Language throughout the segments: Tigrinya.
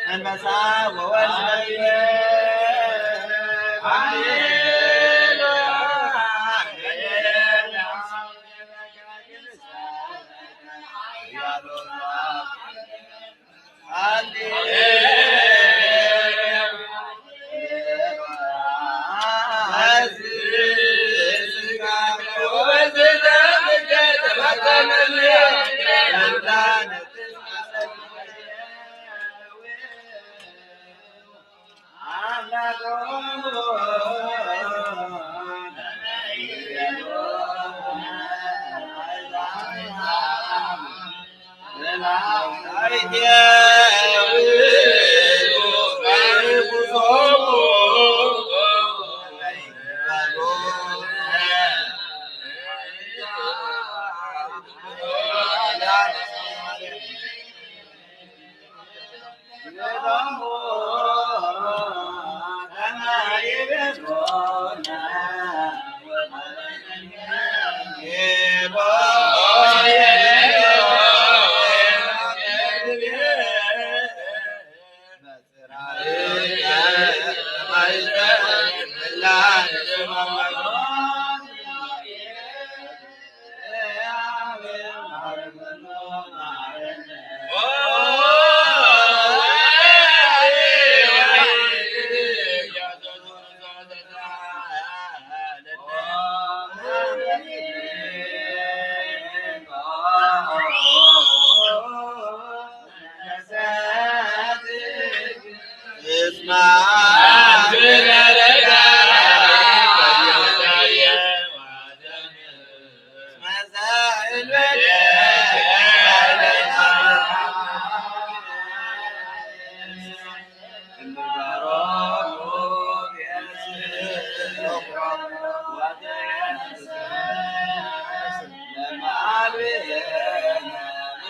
መንፈሳ ወወልድ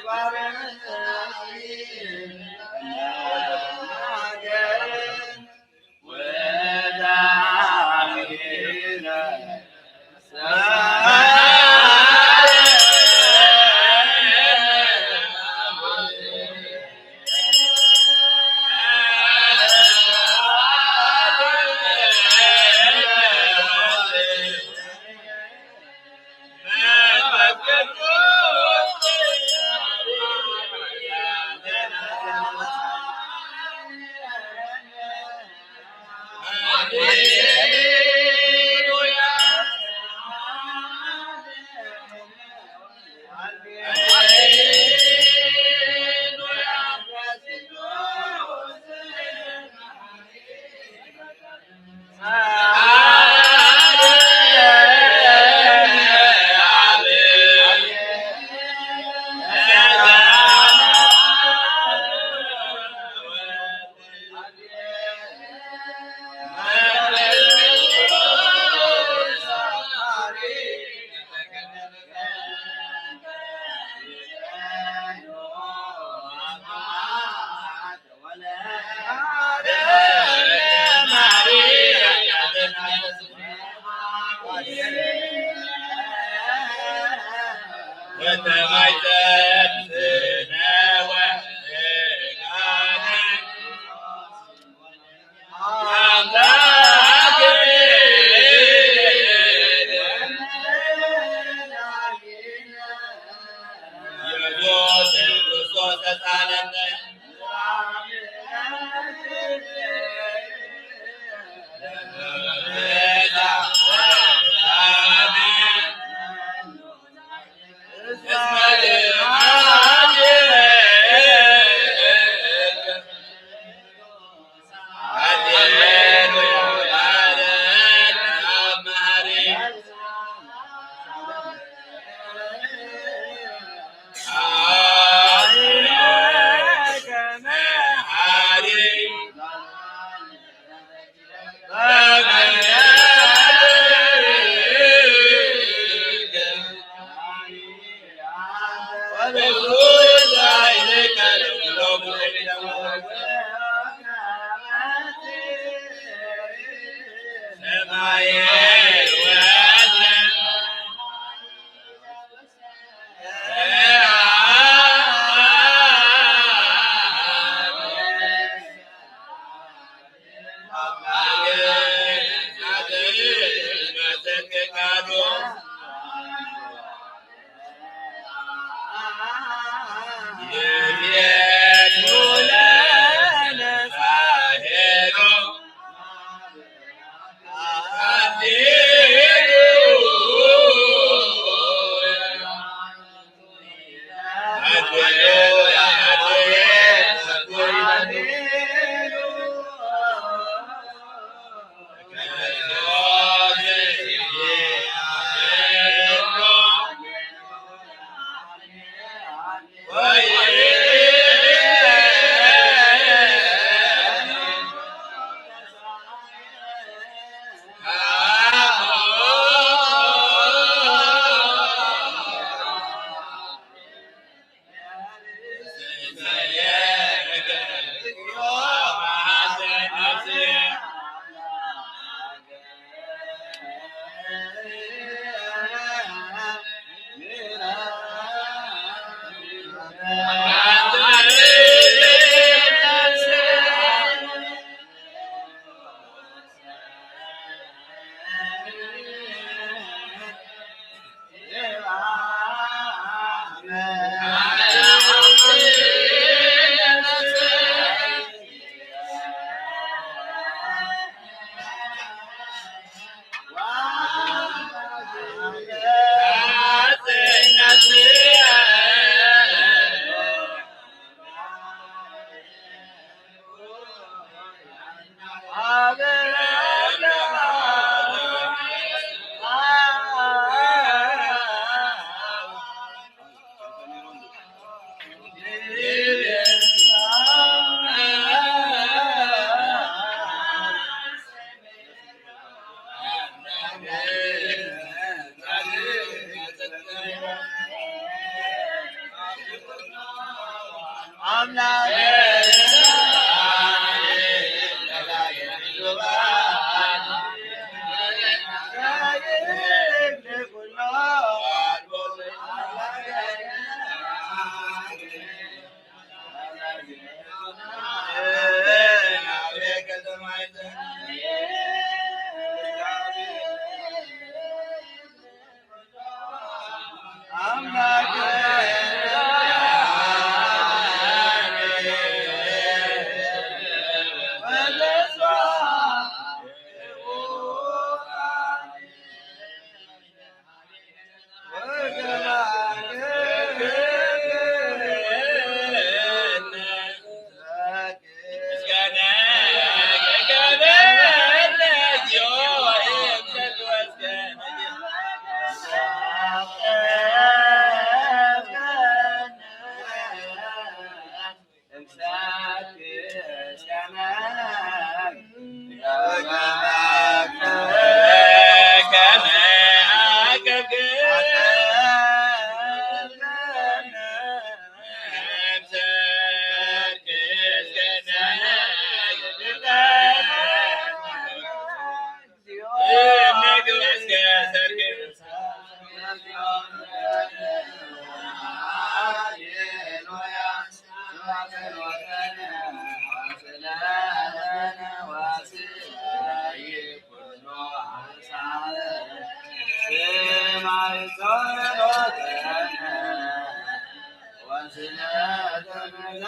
ወመንፈስ ቅዱስ።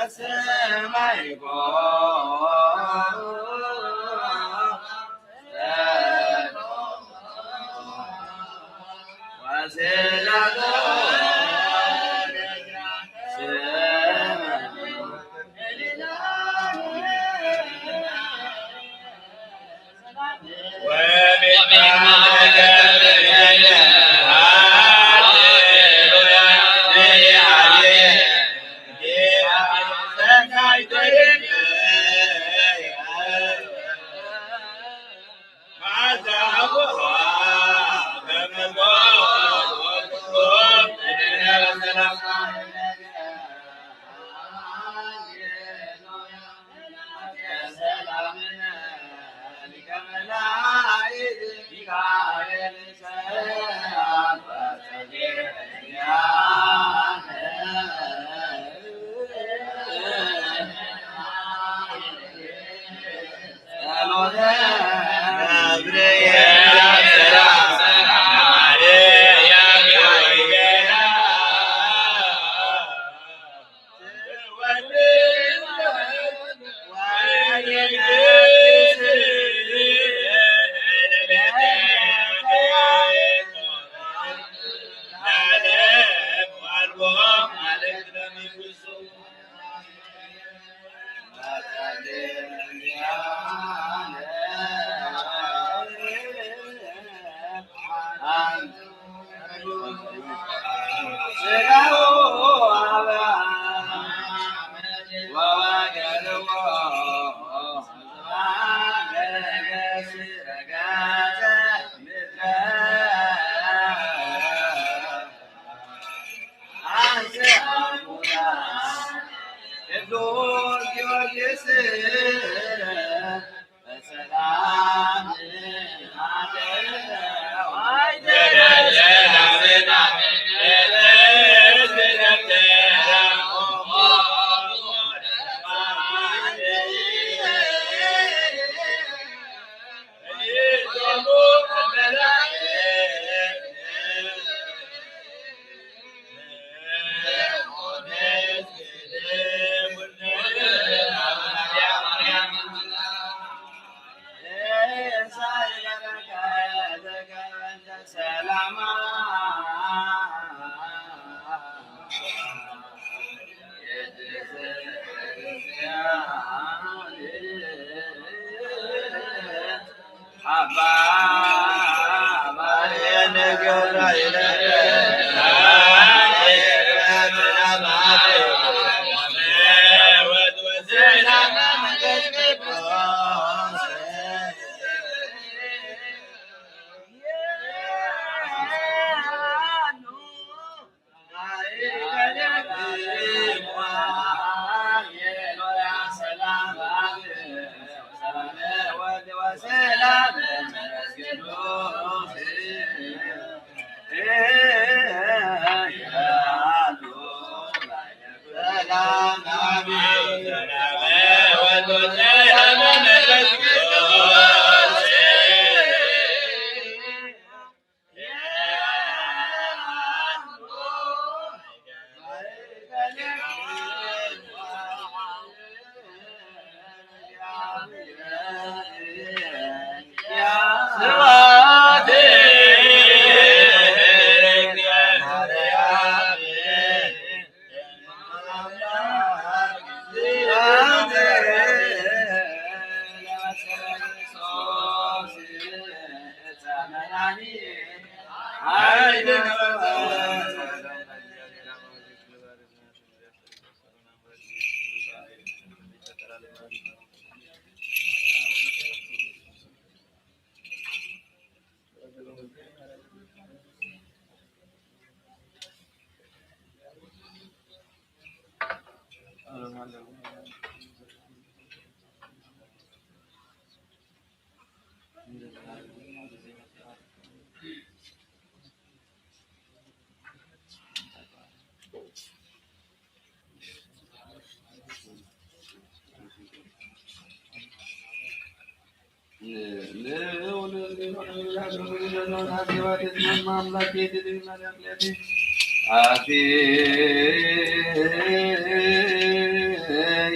ሰማይ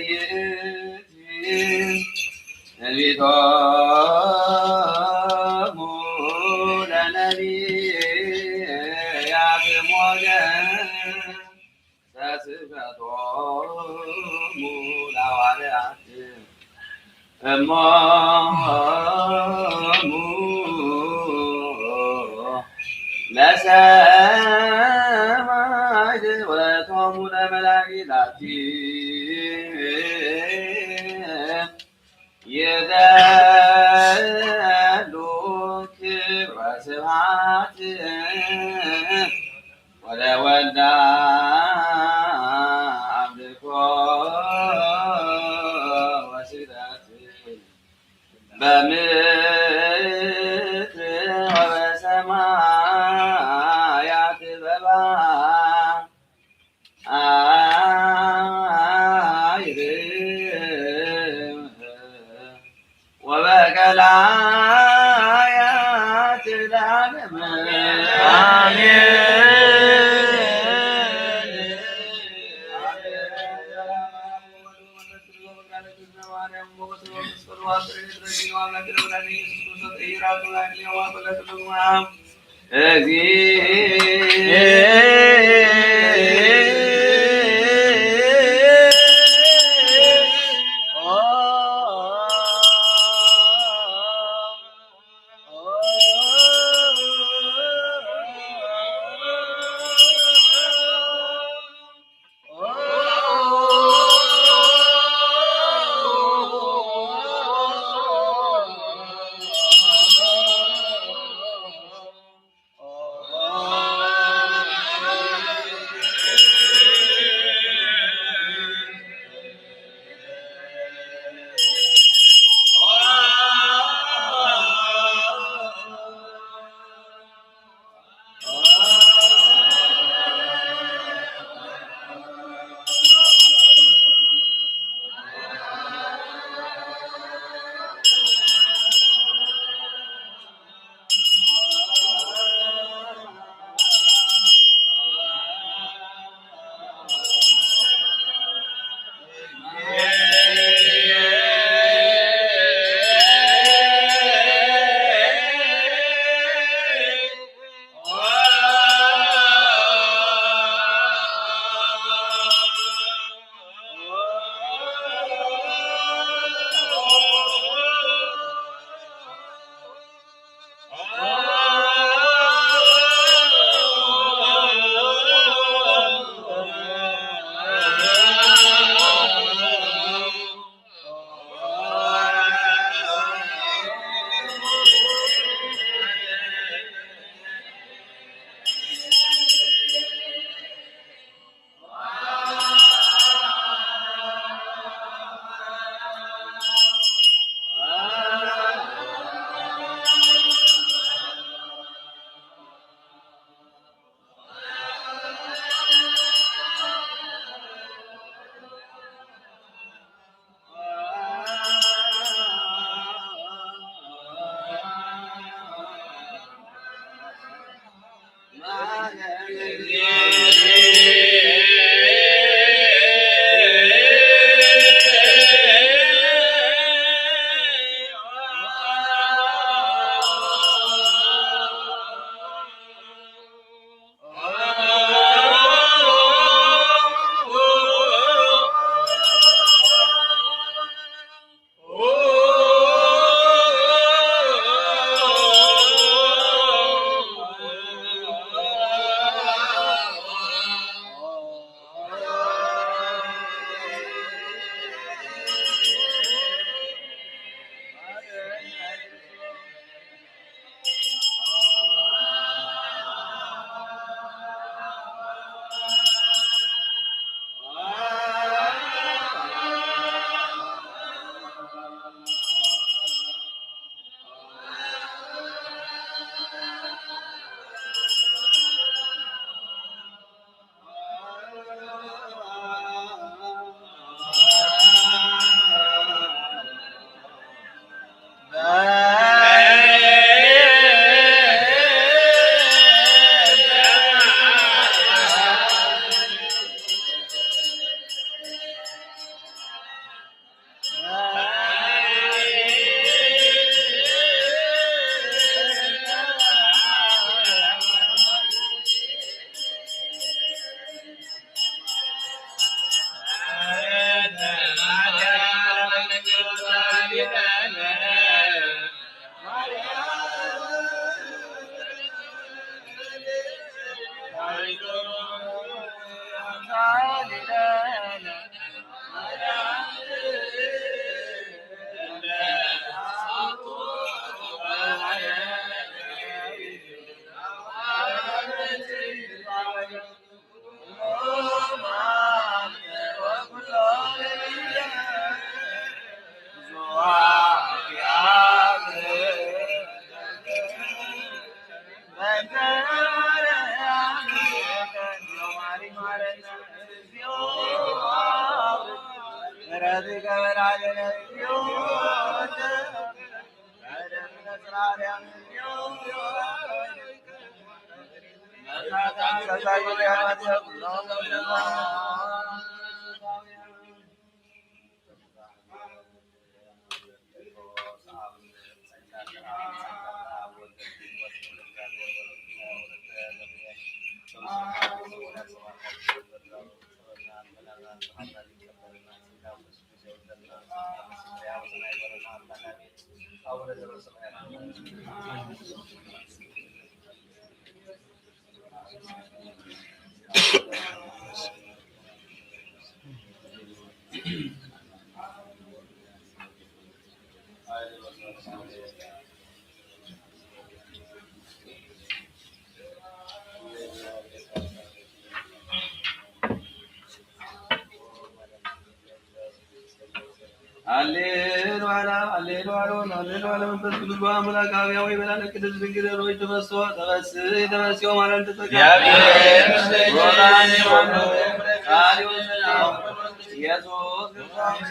ይእቲ ትንቢቶሙ ለነቢያት ሞገሰ ስብከቶሙ ለሐዋርያት እሞሙ ለሰማዕት ወለቶሙ ለመላእክት ላቲ ይደሉ ክብረ ስብሐት ወለወልዳ አምልኮ ወስግደት በምድር ወበሰማያት በባ አይር ወበቀላያት ለዓለም አሜን። ሃሌሉያ፣ ሃሌሉያ፣ ሃሌሉያ። መንፈስ ቅዱስ አምላክ አብ ያው ይበላል። ቅድስት ድንግል ሆይ ተመስጦ ተመስይ ተመስዮ ማለት ተጠጋ ኢየሱስ ክርስቶስ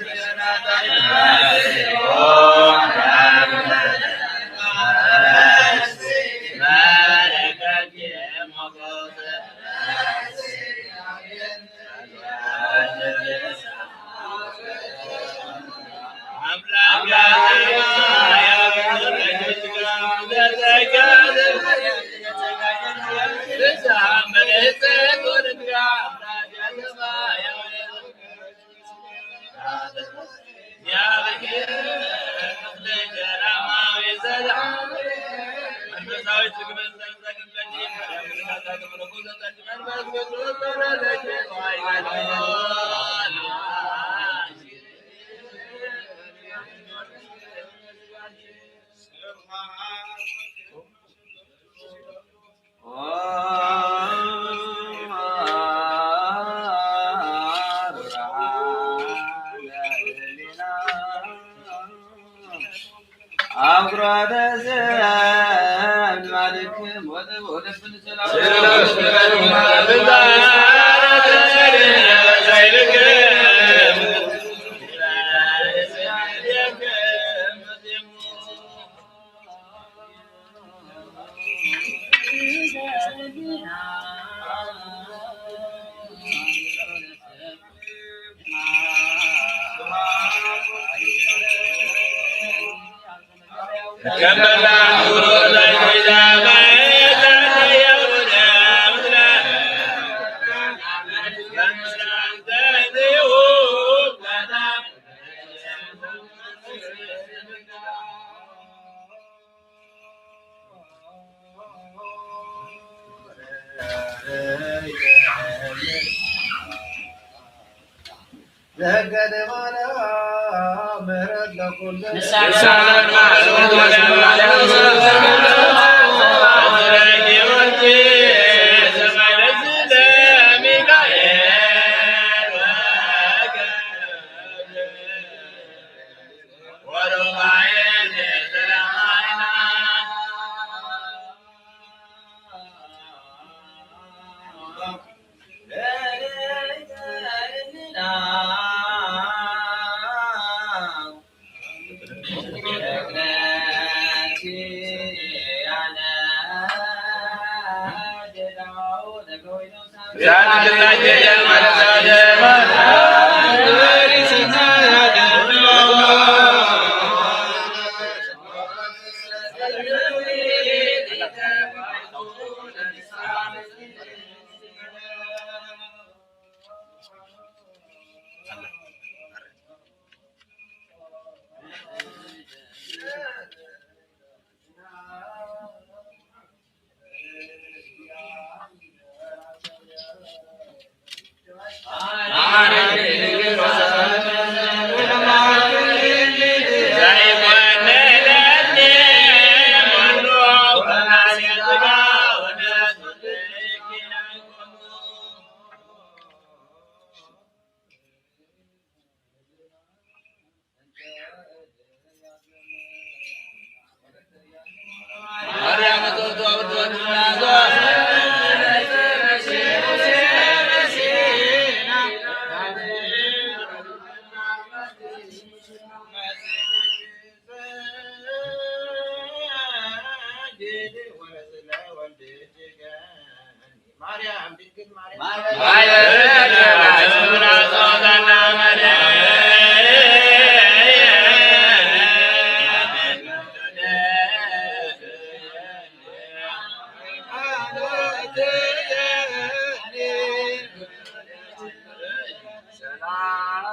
ሰላም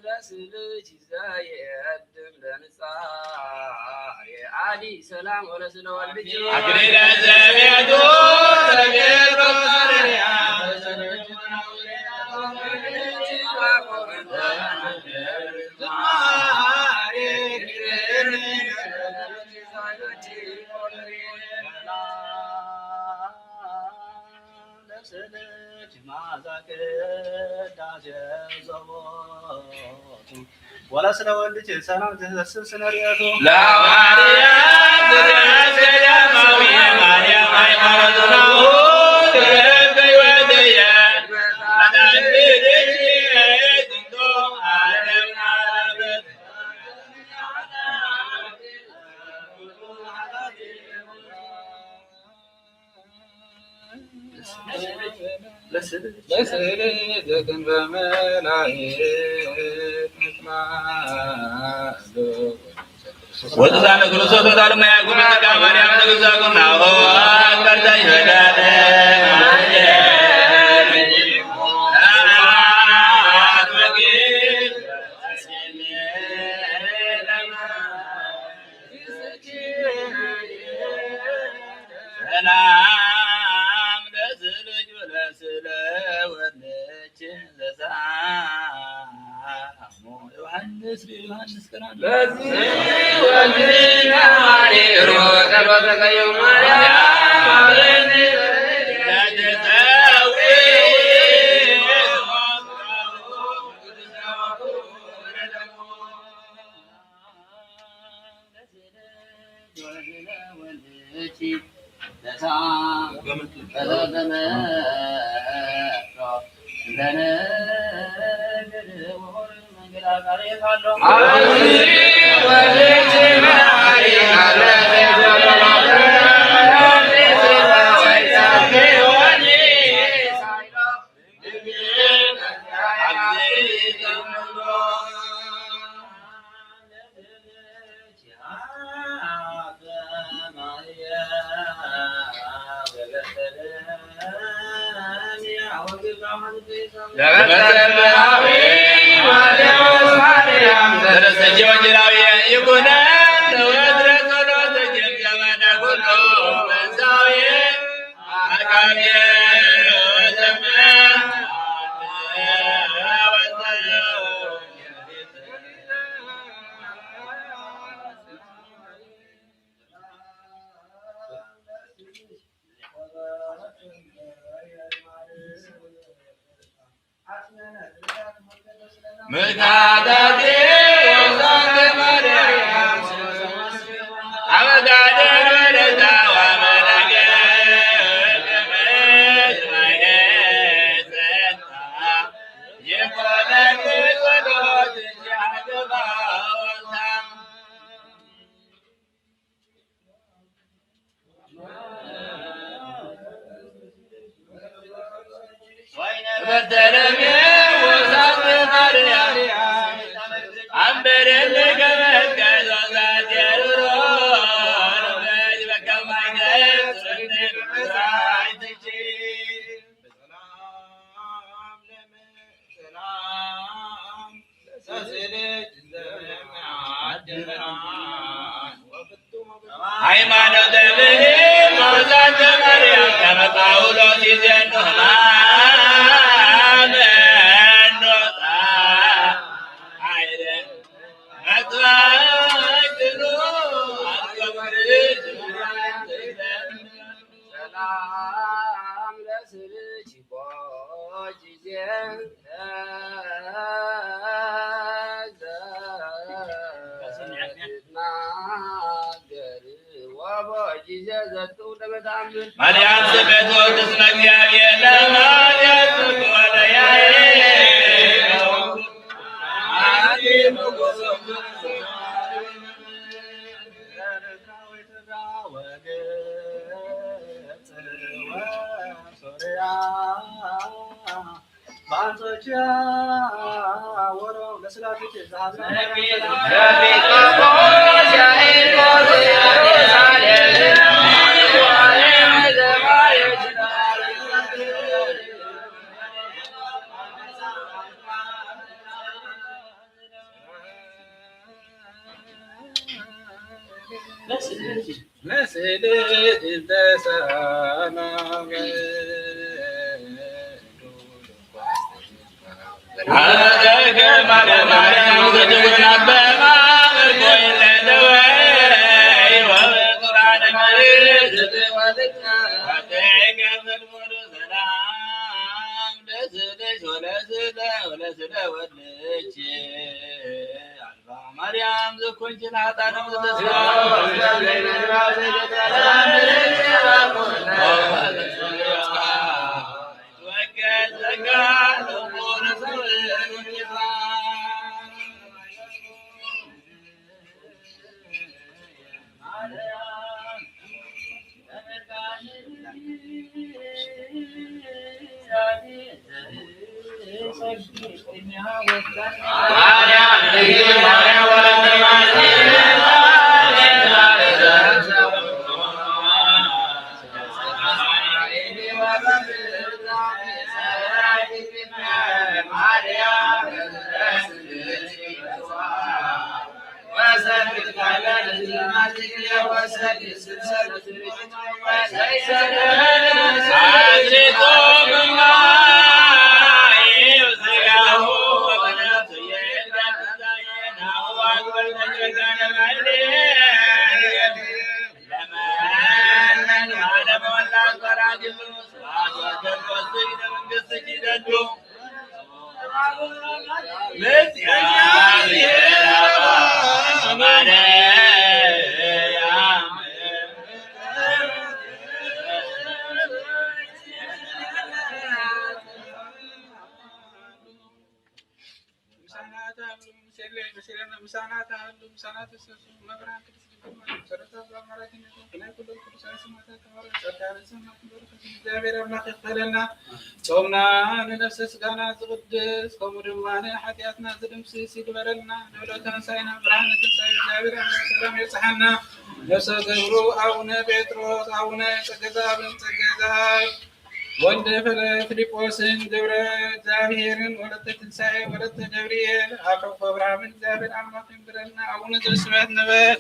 ለስልኪ ዘየድም ለንጻሬ ኣዲ ሰላም ወለስለ ወልድኪ ኣክሊለ ዘቤቱ ተቤቱ ለስልኪ ማዛ ቅዳሴ ዘቦቱ ወላ ስለ ወልድኪ ሰላም ዘሰስብ ስነ ርእየቱ ለሐዋርያት ዘገዳማዊ ማርያም ሃይማኖቱ ነው። ትረበይ ወደየ አዳንግድሽ ዝንቶ ዓለም ዓረበት ለስእለት ዘተንበ መላእክት ምጽማዶ ወትዛነ ክርስቶስ ወዳለ ማያኩም ጸጋ ማርያም ንግዛኩም ናሆ አቀርታ ይፈዳለ ሰላም ለስልጅ ወለስለ ወልችን ዘዛሞ ዮሐንስ ዮሐንስ ቀራንዮ በዚህ ወልድና ማሪሮ ጸሎተ ቀዩ ማርያም አብረን ለተሰዊ ምልካታቴ ወዛተ ማርያም አበጋደር ወለታ ወመላገ የኮነ ጸሎት ያገባዋታ ሃይማኖተ ብሌን መውዛተ ማርያም ከመ ጳውሎስ ይዜኑ ህማመ ኖጣ ኃይለ መጥባይትኑ አስከብርሽ ሰላም ለስልኪ ቦጊዜ ዘትናገር ወቦጊዜ ዘትውደ መታምር ማርያም ስብሕት ወቅድስት እምእግዚአብሔር ለማርያም ስብሖ ለያሬድ መስእልት እንተ ሰላም ማርያም ዘኮንችን ኃጣንም ምሳና ተሃሉ፣ ምሳና ተሰሱ። መብርሃን ቅድስት ድንግል ማርያም ጸሎታ ብኣማላጅነታ ብናይ ኩሎም ቅዱሳን ስማታ ተባረኽ። ጸጋን ሰማዕትን በረኸትን እግዚኣብሔር ኣምላኽ ይኽፈለልና። ጾምና ንነፍሰ ስጋና ዝቕድስ፣ ከምኡ ድማ ንሓጢኣትና ዝድምስስ ይግበረልና። ንዕለተ ተንሳኤና ብርሃነ ትንሳኤ እግዚኣብሔር ኣምላኽ ሰላም የብጽሓልና። ነፍሰ ገብሩ ኣቡነ ጴጥሮስ፣ ኣቡነ ጸገዛብን ጸገዛብ ወልደ ፈለ-፣ ፊልጶስን ገብረ እግዚኣብሔርን ወለተ ትንሳኤ ወለተ ገብርኤል ኣፍረቆ ብርሃምን እግዚኣብሔር ኣምላኽ ይንብረልና። ኣቡነ ዘበሰማያት ንበል።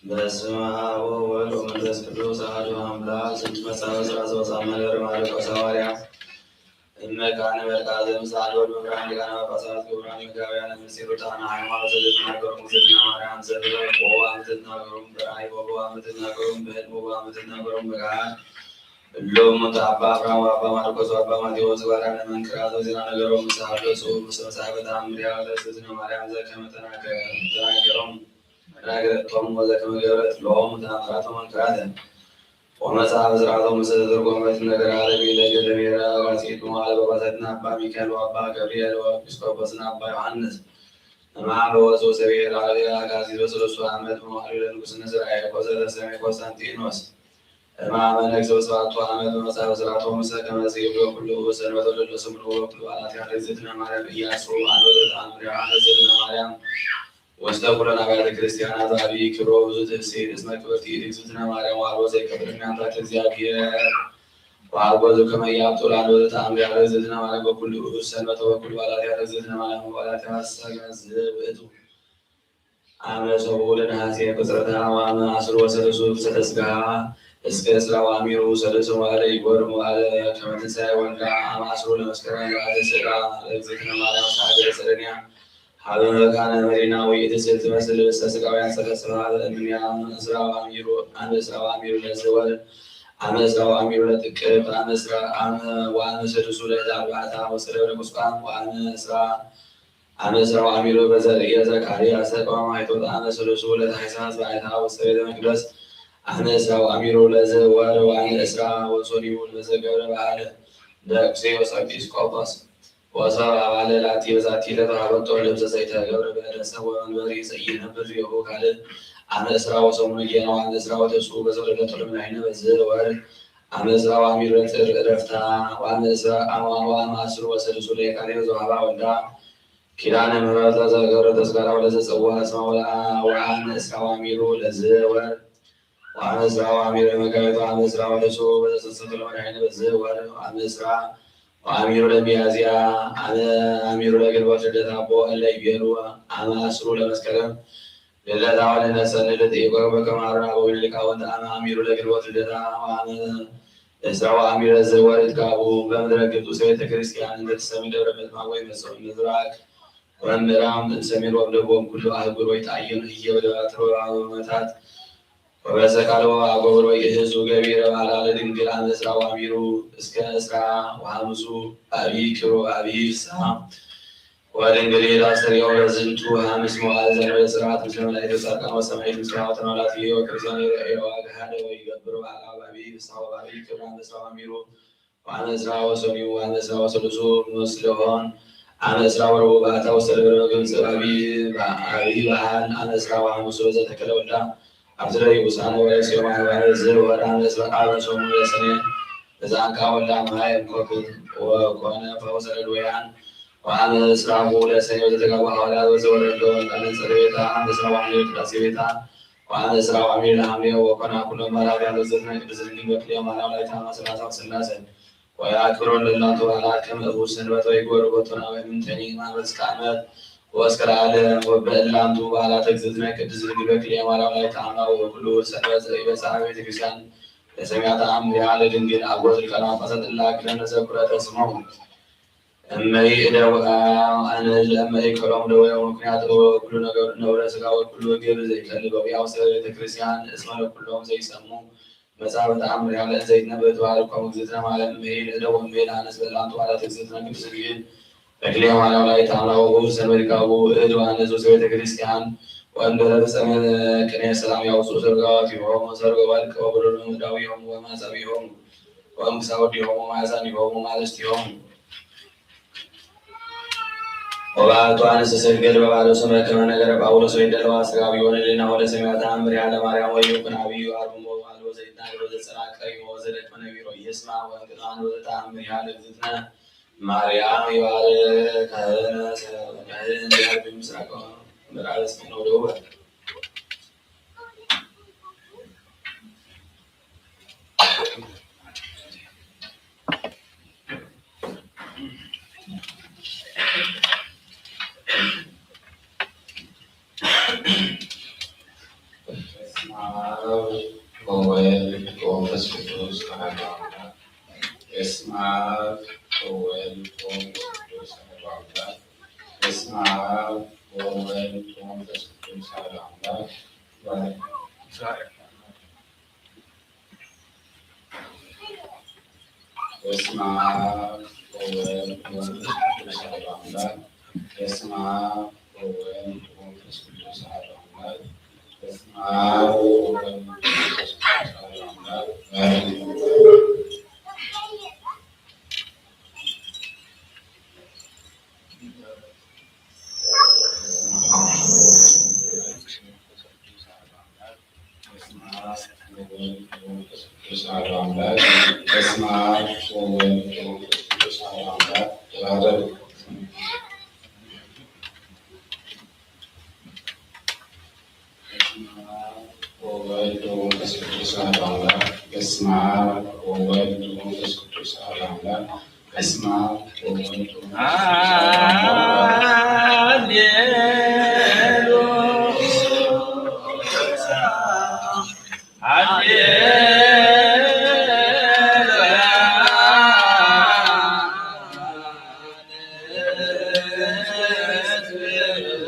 በስመ አብ ወወልድ ወመንፈስ ቅዱስ አሐዱ አምላክ። ስንት መጻወ ስራ ዘወፃ መለር ማርቆስ ሐዋርያ እመካነ መልክዓ ዘምሳሌ ወልድ መምህራን ሊቃነ ጳጳሳት ክቡራን መጋቢያን ምስጢር ርቱዓነ ሃይማኖት ዘትናገሩም ዝና ማርያም ዘብለ ቦዋ ምትናገሩም በራይ ቦዋ ምትናገሩም በህል ቦዋ ምትናገሩም በጋር እሎም ሙት አባ አብርሃም ወአባ ማርቆስ ወአባ ማቴዎስ ባርያነ መንክራት ወዜና ነገሮም ምስ ሀለሱ ምስ መጻሕፈ ተአምር ያለሱ ዝነ ማርያም ዘከመ ተናገ-፣ ተናገሮም ተናገረቶም ወዘከመ ገብረት ሎም ተአምራቶም መንክራተ ወመጽሐፈ ስርዓቶም ምስ ተተርጎመት ነገረ አለሚ ለገደሜረ አጋጺት መዋዕለ ጳጳሳትና አባ ሚካኤል ወአባ ገብርኤል ወኤጲስቆጶስና አባ ዮሐንስ እምአመ ወፁ ሰብኤ ለአብየ አጋዚ በሰለስቱ ዓመት መዋዕሉ ለንጉስነ ዘርአያቆስ ዘተሰሜ ቆስጠንጢኖስ እምአመ ነግሰ በሰባቱ ዓመት በመጽሐፈ ስርዓቶም ምስለ ከመ ዘይብሎ ኩሉ ሰንበት ወለለ ስምዑ ወኩሉ በዓላት ያለ እግዝእትነ ማርያም ኢያሱ አልቦ ዘተአምር ዮሐንስ እግዝእትነ ማርያም ውስተ ኩለን አብያተ ክርስቲያናት አብይ ክብሮ ብዙ ትፍስሕት እስመ ክብርቲ እግዝእትነ ማርያም ዋልቦ ዘይከብር እናታት እግዚአብሔር ዋልቦ ዘከመ ያብጡ ላልቦ ዘተአምር ያለ እግዝእትነ ማርያም በኩሉ ሰንበት ወበኩሉ በዓላት ያለ እግዝእትነ ማርያም በዓላት ያሰጋዝእ ውእቱ። አመ ሰብኡ ለነሐሴ ቅጽረታ ወአመ አስሩ ወሰለሱ ፍሰተ ስጋ እስከ እስራ ወአሚሩ ሰለስተ መዋዕለ ይጎር መዋዕለ ከመ ትንሣኤ ወልዳ አመ አስሩ ለመስከረም በዓለ ስዕላ ለእግዝእትነ ማርያም ሰዓተ ጸደንያ ሀበ መካነ መሪና ወይእቲ ስል ትመስል ልብሰ ስጋውያን ሰለስተ ሀበ እምንያ። እስራው አሚሩ አመ እስራው አሚሩ ለዝወር አመ እስራው አሚሩ ለጥቅብ አመ እስራ አመ ወአመ ስድሱ ለእዛ አርባዕታ ወሰለስተ ቁስቋም ወአመ እስራ አመ እስራው አሚሩ በዘርእየ ዘካርያስ ተቋማይቶ አመ ስድሱ ለታሕሳስ ባይታ ውስተ ቤተ መቅደስ አመ እስራው አሚሩ ለዝወር ወአመ እስራ ወሶኒው ለዘገብረ በዓል ደቅሴ ወሰቂስ ቆጶስ ወሰብ አባለ ላቲ በዛቲ ለተዋህበቶ ልብሰ ዘይተገብረ በእደ ሰብ ወመንበሪ ዘይነብር ዮሁ ካልእ አመ እስራ ወሰሙኑ ጌና ወአመ እስራ ወተስኡ በዘወረደቶ ልምናይነ በዝህ ወር አመ እስራ ወአሚሩ ለጥር እረፍታ ወአመ እስራ አማ ወአመ አስሩ ወሰድሱ ለየካቲት በዘውሃባ ወልዳ ኪዳነ ምህረት ለዘገብረ ተስካራ ወለዘጸዋ ስማ ወለአ ወአመ እስራ ወአሚሩ ለዝህ ወር ወአመ እስራ ወአሚሩ ለመጋቢት ወአመ እስራ ወለሱ በዘሰሰቱ ለመድኃኒነ በዝህ ወር ወአመ እስራ ወአሚሩ ለሚያዝያ አመ አሚሩ ለግንቦት ልደት አቦ እለ ይቤሉ አመ አስሩ ለመስከረም ልደታ ወለነሰን ልደት ኢቆር በከማሩና በዊነ ሊቃውንት አመ አሚሩ ለግንቦት ልደታ ወአመ እስራ ወአሚሩ ለዝህ ወር ይትጋቡ በምድረ ግብፅ ውስተ ቤተ ክርስቲያን እንተ ትሰሚ ደብረ ምጥማቅ ወይ መሰው ምዝራቅ ወምዕራብ እምሰሜን ወምደቡብ ኩሉ አህጉር ወይትአየኑ ህዬ በደባትር ወበአመታት ወበሰካሎ አጎብር ወይእህዙ ገቢረ በዓላ ለድንግል አመ እስራ ወአሚሩ እስከ እስራ ወሐሙሱ አብይ ክብሮ አብይ ፍስሐ ወድንግል አስተርእዮ ለዝንቱ ሐምስ መዋዕል ዘንበለ ጽርዓት ምስለ መላእክት ወጻድቃን ወሰማዕት ምስለ ሀወተ መላእክት ወክርስቲያን ይርእዮ አግሃደ ወይገብሩ በዓላ በአብይ ፍስሐ ወበአብይ ክብር አመ እስራ ወአሚሩ ወአመ እስራ ወሰኑዩ ወአመ እስራ ወሰሉሱ ምስሌሆን አመ እስራ ወረቡዕ በአታ ውስተ ደብረ በግብጽ አብይ በዓል አመ እስራ ወሐሙሱ ለዘተከለ ወልዳ አብዝረ ይቡሳነ ወለሲዮ ማህባረ ዝህ ወር አመ እስራ አበ ሰሙኑ ለሰኔ እዛንካ ወልዳ ማየ እንኮክን ወኮነ ፈውሰ ለድወያን ወአመ እስራሁ ለሰኔ ወዘተጋቡ ሐዋርያት ወዘወረዶ ወንጣለን ጸደቤታ አመ እስራ ወሐምሌ ቅዳሴ ቤታ ወአመ እስራ ወአሚር ለሐምሌ ወኮና ኩሎም ማራውያን ለዘዝነ ቅድስት ድንግል በክልኤ ማርያም ላይታማ ሥላሴ ወሥላሴ ወያክብሮን ለላቱ በዓላት ከመ እሁ ሰንበት ወይግበሩ ቦቶና ወይምንተኒ ማህበር እስከ ዓመት ወእስከ ለዓለም ወበእላንቱ በዓላት እግዝእትነ ቅድስት ድንግል በክልኤ ማርያም ላይታማ ወኩሉ ሰንበት ዘኢበጽሐ ቤተ ክርስቲያን ለሰሚያተ አምሪሃ ለድንግል አቦ ሊቃነ ጳጳሳት እላ ክለን ለዘኩረተ ስሞም እመይ እደው አነ ለእመይ ከሎም ደዌ ምክንያት ኩሉ ነገር ነውረ ስጋ ወኩሉ ግብ ዘይከልበው ያው ስለ ቤተ ክርስቲያን እስመ ለኩሎም ዘይሰሙ መጻሕፍት አምር ያለ ዘይትነበብ ተባረኮም እግዝእትነ ማርያም እመይ እደው እመይ ለአነስ በላም ተባላት እግዝእትነ ቅድስት ድንግል በክልኤ ማርያም ላይ ታምራው ሰንበሪካው እድ ዋነስ ውስተ ቤተ ክርስቲያን ወእንደረ ብጸመ ቅኔ ሰላም ያውፁ ሰርጋዋት ይሆሙ ሰርገ ወርቅ ወብሩር ምዳዊ ይሆሙ ወማጸብ ይሆሙ ወእምሳውድ ይሆሙ ማዛን ይሆሙ ማለስት ይሆሙ ወባቱ አንስ ስግል በባዶ ስመ ከመ ነገረ ጳውሎስ ወይ ደለዋ ስጋዊ ወለሌና ወደ ሰማያት አምር ያለ ማርያም ወይ ይኩን አብዩ አርሞ ባዶ ዘይታን ወዘ ጽራቀ ወዘ ደክመ ነቢሮ ይስማ ወእንቅልፋን ወዘ ተአምር ያለ እግዝእትነ ማርያም ይባርክ ካህነ ሰ-፣ ካህን ያርግ ምስራቅ ምዕራብ እስኪ ነው ደቡብ በስመ አብ ወወልድ ወመንፈስ ቅዱስ አሐዱ አምላክ። በስመ አብ ወወልድ ወመንፈስ ቅዱስ አሐዱ አምላክ። በስመ አብ ወወልድ ወመንፈስ ቅዱስ አሐዱ አምላክ። በስመ አብ ወወልድ ወመንፈስ ቅዱስ አሐዱ አምላክ። በስመ አብ ወወልድ ወመንፈስ ቅዱስ አሐዱ አምላክ። በስመ አብ ወወልድ ወመንፈስ ቅዱስ አሐዱ አምላክ። በስመ አብ ወወልድ ወመንፈስ ቅዱስ አሐዱ አምላክ። በስመ አብ ወወልድ ወመንፈስ ቅዱስ አሐዱ አምላክ። ተባረክ። በስመ አብ ወወልድ ወመንፈስ ቅዱስ አሐዱ አምላክ። በስመ አብ ወወልድ ወመንፈስ ቅዱስ አሐዱ አምላክ። በስመ አብ ወወልድ ወመንፈስ ቅዱስ አሐዱ አምላክ። ሃሌሉያ። ሃሌሉያ።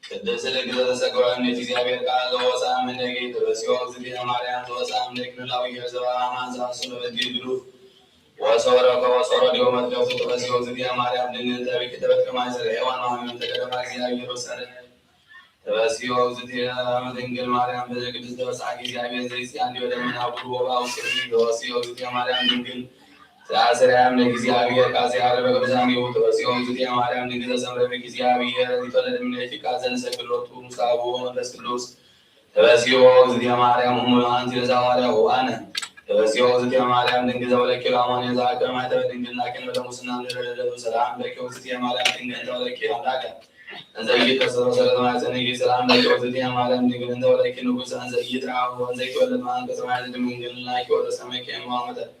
ቅድስት ድንግል ዘተሰገወ እምኔት እግዚአብሔር ቃል ዘወፅአ እምኔኪ ተበስዮ እግዝእትየ ማርያም ዘወፅአ እምኔኪ ኖላዊ ሄር ዘበአማን ዘአስሎ በጊ ግዱፍ ወሰወረ ከወሰሮ ዲዮ መድገፍቱ ተበስዮ እግዝእትየ ማርያም ድንግል ተቢኪ ተበትከ ማእሰረ ሔዋን ማህመም ተገደማ እግዚአብሔር ወሰረ ተበስዮ እግዝእትየ ድንግል ማርያም በዘ ቅድስት ተበሳኪ እግዚአብሔር ዘይጽያን ዲዮ ደመና ብሩ ወባ ውስሪ ተበስዮ እግዝእትየ ማርያም ድንግል ተአስርያም ለእግዚአብሔር ቃል ሲያርግ በቅዱሳን ይሁን ተበጽዮ እግዝእትየ ማርያም ድንግል ዘሰምረ ብእግዚአብሔር ይፈለድ እምኔኪ ቃል ዘንሰግድ ሎቱ ምስለ አቡሁ መንፈስ ቅዱስ ተበጽዮ እግዝእትየ ማርያም እሙ ለአንቲ ለዘሐዋርያ ውአነ ተበጽዮ እግዝእትየ ማርያም ድንግል ዘወለኪ ለአማኑኤል ዘአከመ ማይተበ ድንግልና ኪን ወደሙስና ምድረ ለደቱ ሰላም ለኪ እግዝእትየ ማርያም ድንግል እንተ ወለኪ አምላከ እንዘ ኢይትከሰስ ወሰረተ ማይጸንኪ ሰላም ለኪ እግዝእትየ ማርያም ድንግል እንተ ወለኪ ንጉሰ እንዘ ኢይትረአው ወእንዘ ኢይትወለድ ማንቀጸ ማይዘ ድንግልናኪ ወተሰመኪ እማ መጠን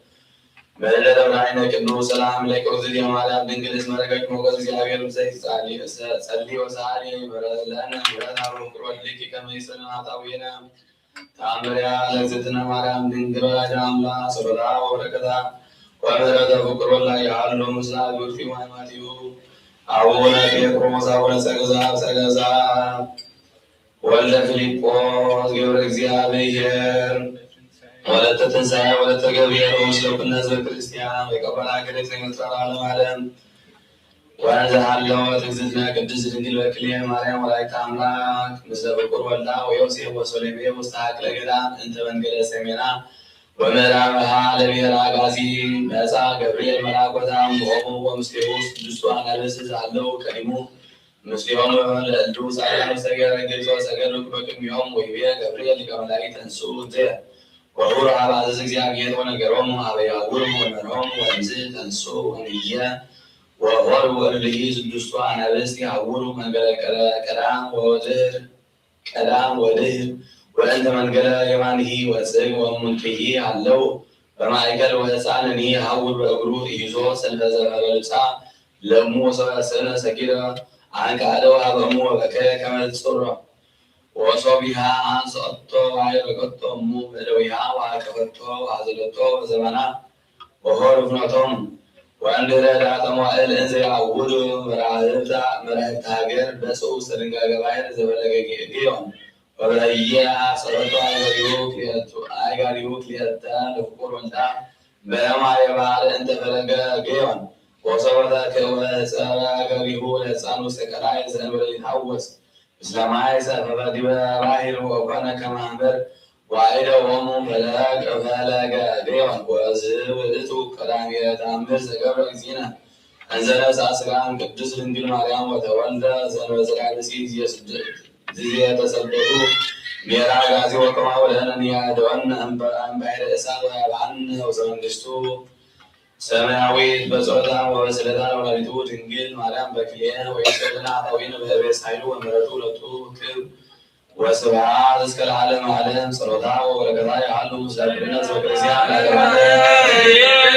መለለ ተብራይነ ቅዱስ ሰላም ለኪ እግዝእትየ ማርያም ድንግል እስመ ረከብኪ ሞገስ እግዚአብሔር ምስሌኪ ጸሊ ወሰአሊ በረለነ ምሕረት አብ ፍቅር ወልድኪ ከመ ይስእለነ ኃጣውኢነ ተአምርያ ለእግዝእትነ ማርያም ድንግል ወላዲተ አምላክ ጸሎታ ወበረከታ ወምህረተ ፍቅር ወላ ይሃሉ ምስለ አግብርቲሁ ወአማቲሁ አቡነ ጴጥሮስ አቡነ ጸገዛ ጸገዛ ወልደ ፊልጶስ ገብረ እግዚአብሔር ወለተ ትንሳኤ ወለተ ገብርኤል ወምስለ ኩነ ህዝበ ክርስቲያን ወይቀበላ ገደት ዘይመጥራ ለዓለም ዓለም። ወእንዘ ሃለወት እግዝእትነ ቅድስት ድንግል በክልኤ ማርያም ወላዲተ አምላክ ምስለ ፍቁር ወልዳ ወዮሴፍ ወሰሎሜ ውስተ ሀቅለ ገዳም እንተ መንገለ ሰሜና ወምዕራብሃ ለብሔረ አጋዚ መጻ ገብርኤል መልአክ ወተአምሆሙ ወምስሌሁ ስድስቱ አናብስት ዘሃለው ቀዲሙ ምስሌሆሙ ለእሉ ጻድቃን ውስተ ብሔረ ግብጽ ወሰገዱ በቅድሜሆሙ ወይቤ ገብርኤል ሊቀ መላእክት ተንሥኡ እንተ ወሁሩ ሀበ አዘዘ እግዚአብሔር ወነገሮሙ ሀበ ይሃውሩ ወመርሆሙ ወእምዝ ተንሱ ወንየ ወሆሩ እልሂ ስድስቱ አናብስት ይሃውሩ መንገለ ቀዳም ወድህር ቀዳም ወድህር ወእንተ መንገለ የማንሂ ወጽግ ወሙንትሂ አለው በማእከል ወህፃንኒ ይሃውር በእግሩ ይዞ ሰልፈ ዘፈረ ልብሳ ለእሙ ወሰብአ ስእነ ሰጊደ አንቃደ ወሀበ እሙ ወበከየ ከመ ትጽሮ ወሶቢሃ አንሰቶ ወአይረገቶ እሙ በደዊሃ ወአቀፈቶ ወአዘለቶ በዘባና ወሆር ፍኖቶም ወእንድህረ ዳተ መዋእል እንዘ ይአውዱ መራህብታ መራህብተ ሀገር በጽኡ ውስተ ድንጋገ ባሕር ዘፈለገ ግዮን ወበህየ አብሰረቶ አይጋሪሁ ክልኤቱ አይጋሪሁ ክልኤተ ለፍቁር ወልዳ በየማየ ባሕር እንተ ፈለገ ግዮን ወሶበተ ከወፀረ ገሪሁ ለህፃን ውስተ ቀላይ ዘእንበለ ይትሐወስ ምስለ ማይ ሰፈፈ ዲበ ባሕር ወኮነ ከመ አንበር ወአይደዎሙ ፈለግ ፈለገ ግዮን ወእዝ ውእቱ ቀዳሚ ተአምር ዘገብረ እግዚእነ እንዘ ነስአ ሥጋ እምቅድስት ድንግል ማርያም ወተወልደ ዘእንበለ ሥጋ ብእሲ ጊዜ ስደቱ ሜራ አጋዚ ወከማሁ ለነ ንያድወነ እምባሕረ እሳት ወያብአነ ውስተ መንግስቱ ሰማያዊት በጸሎታ ወበስእለታ ለወላዲቱ ድንግል ማርያም በክልኤነ ወይሰብና አጣዊነ በህቤስ ኃይሉ ወምሕረቱ ለቱ ክብ ወስብሐት እስከ ለዓለመ ዓለም። ጸሎታ ወበረከታ ይሃሉ ምስለ ኩልነ ህዝበ ክርስቲያን ለዓለመ ዓለም።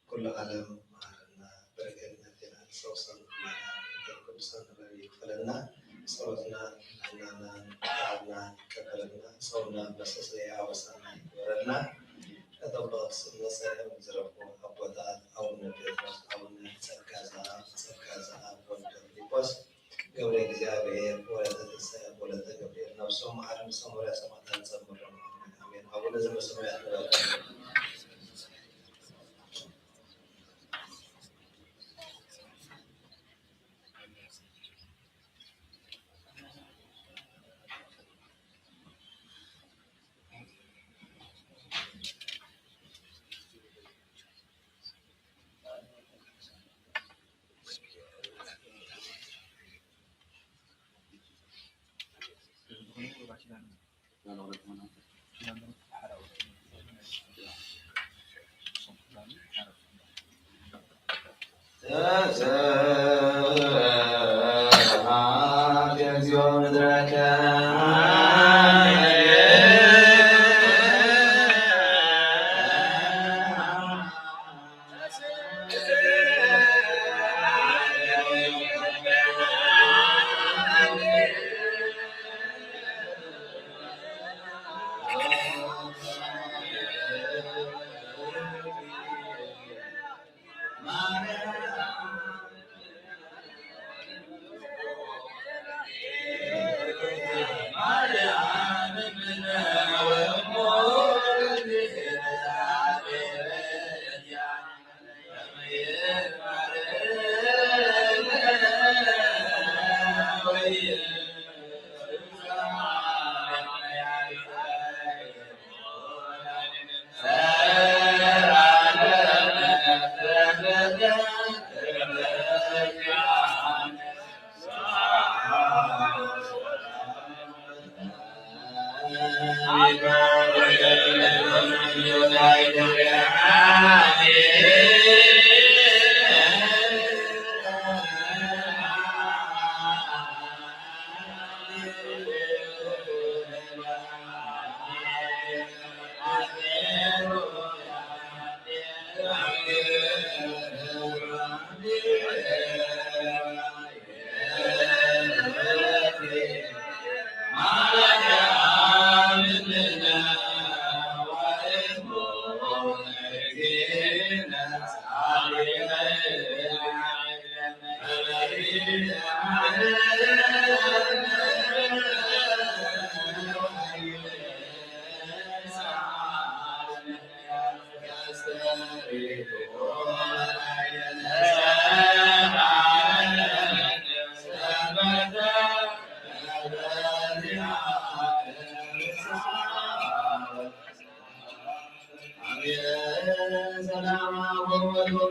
ኩሉ ዓለም መሃረና፣ በረከት ናቴና ንሰውሰን ኩላና፣ በረከት ቅዱሳን ንበሪ ይክፈለና፣ ጸሎትና፣ ልመናና፣ ተዓብና ይቀበለልና፣ ሰውና መሰሰያ ኣበሳና ይግበረልና። ነቶም ብቅድስነት ሰሪሖም ዝረፉ ኣቦታት፣ ኣቡነ ጴጥሮስ፣ ኣቡነ ጸጋ ዘኣብ፣ ጸጋ ዘኣብ፣ ወልደ ፊልጶስ፣ ገብረ እግዚኣብሔር፣ ወለተ ትንሳኤ፣ ወለተ ገብርኤል፣ ነብሶም መዓረ ምስ ሰሞርያ ሰማዕታት ጸምሮም። ኣሜን። ኣቡነ ዘበሰማያት ንባርክ።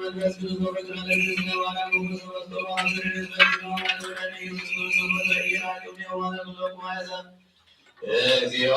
መንፈስ ቅዱስ ወወልድ ወመንፈስ ቅዱስ ለባህላዊ መንፈስ ቅዱስ ወወልድ ወመንፈስ ቅዱስ ለባህላዊ መንፈስ ቅዱስ ወወልድ ወመንፈስ ቅዱስ እግዚኦ።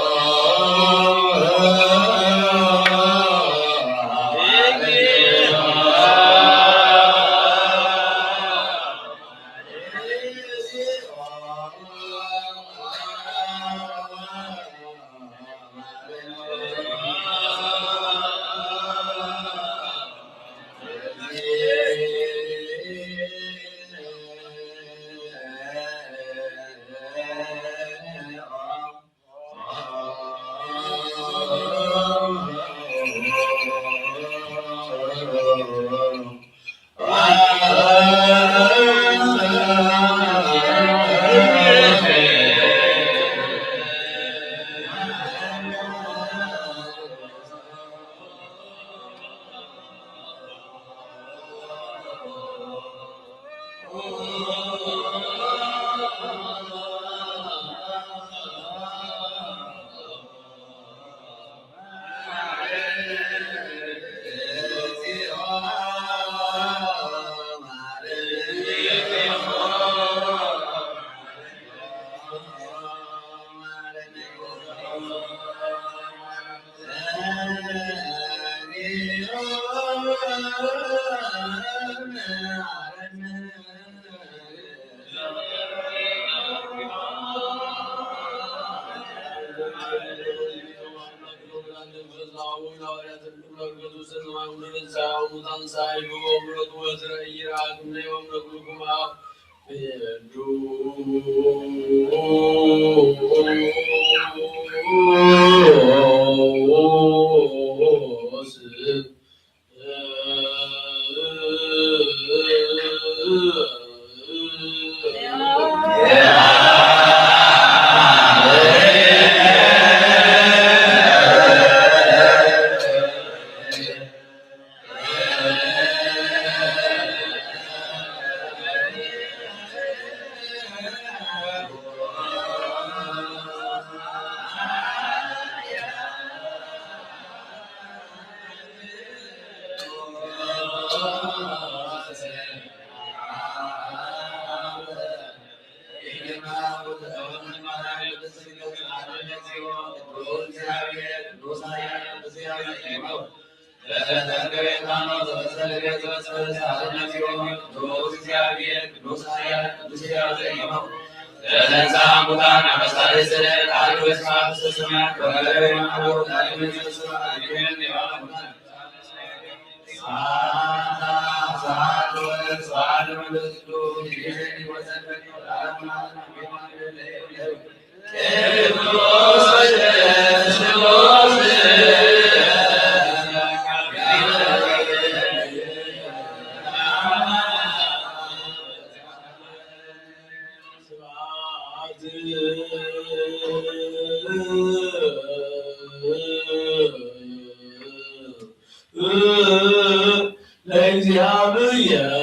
ለእግዚአብሔር።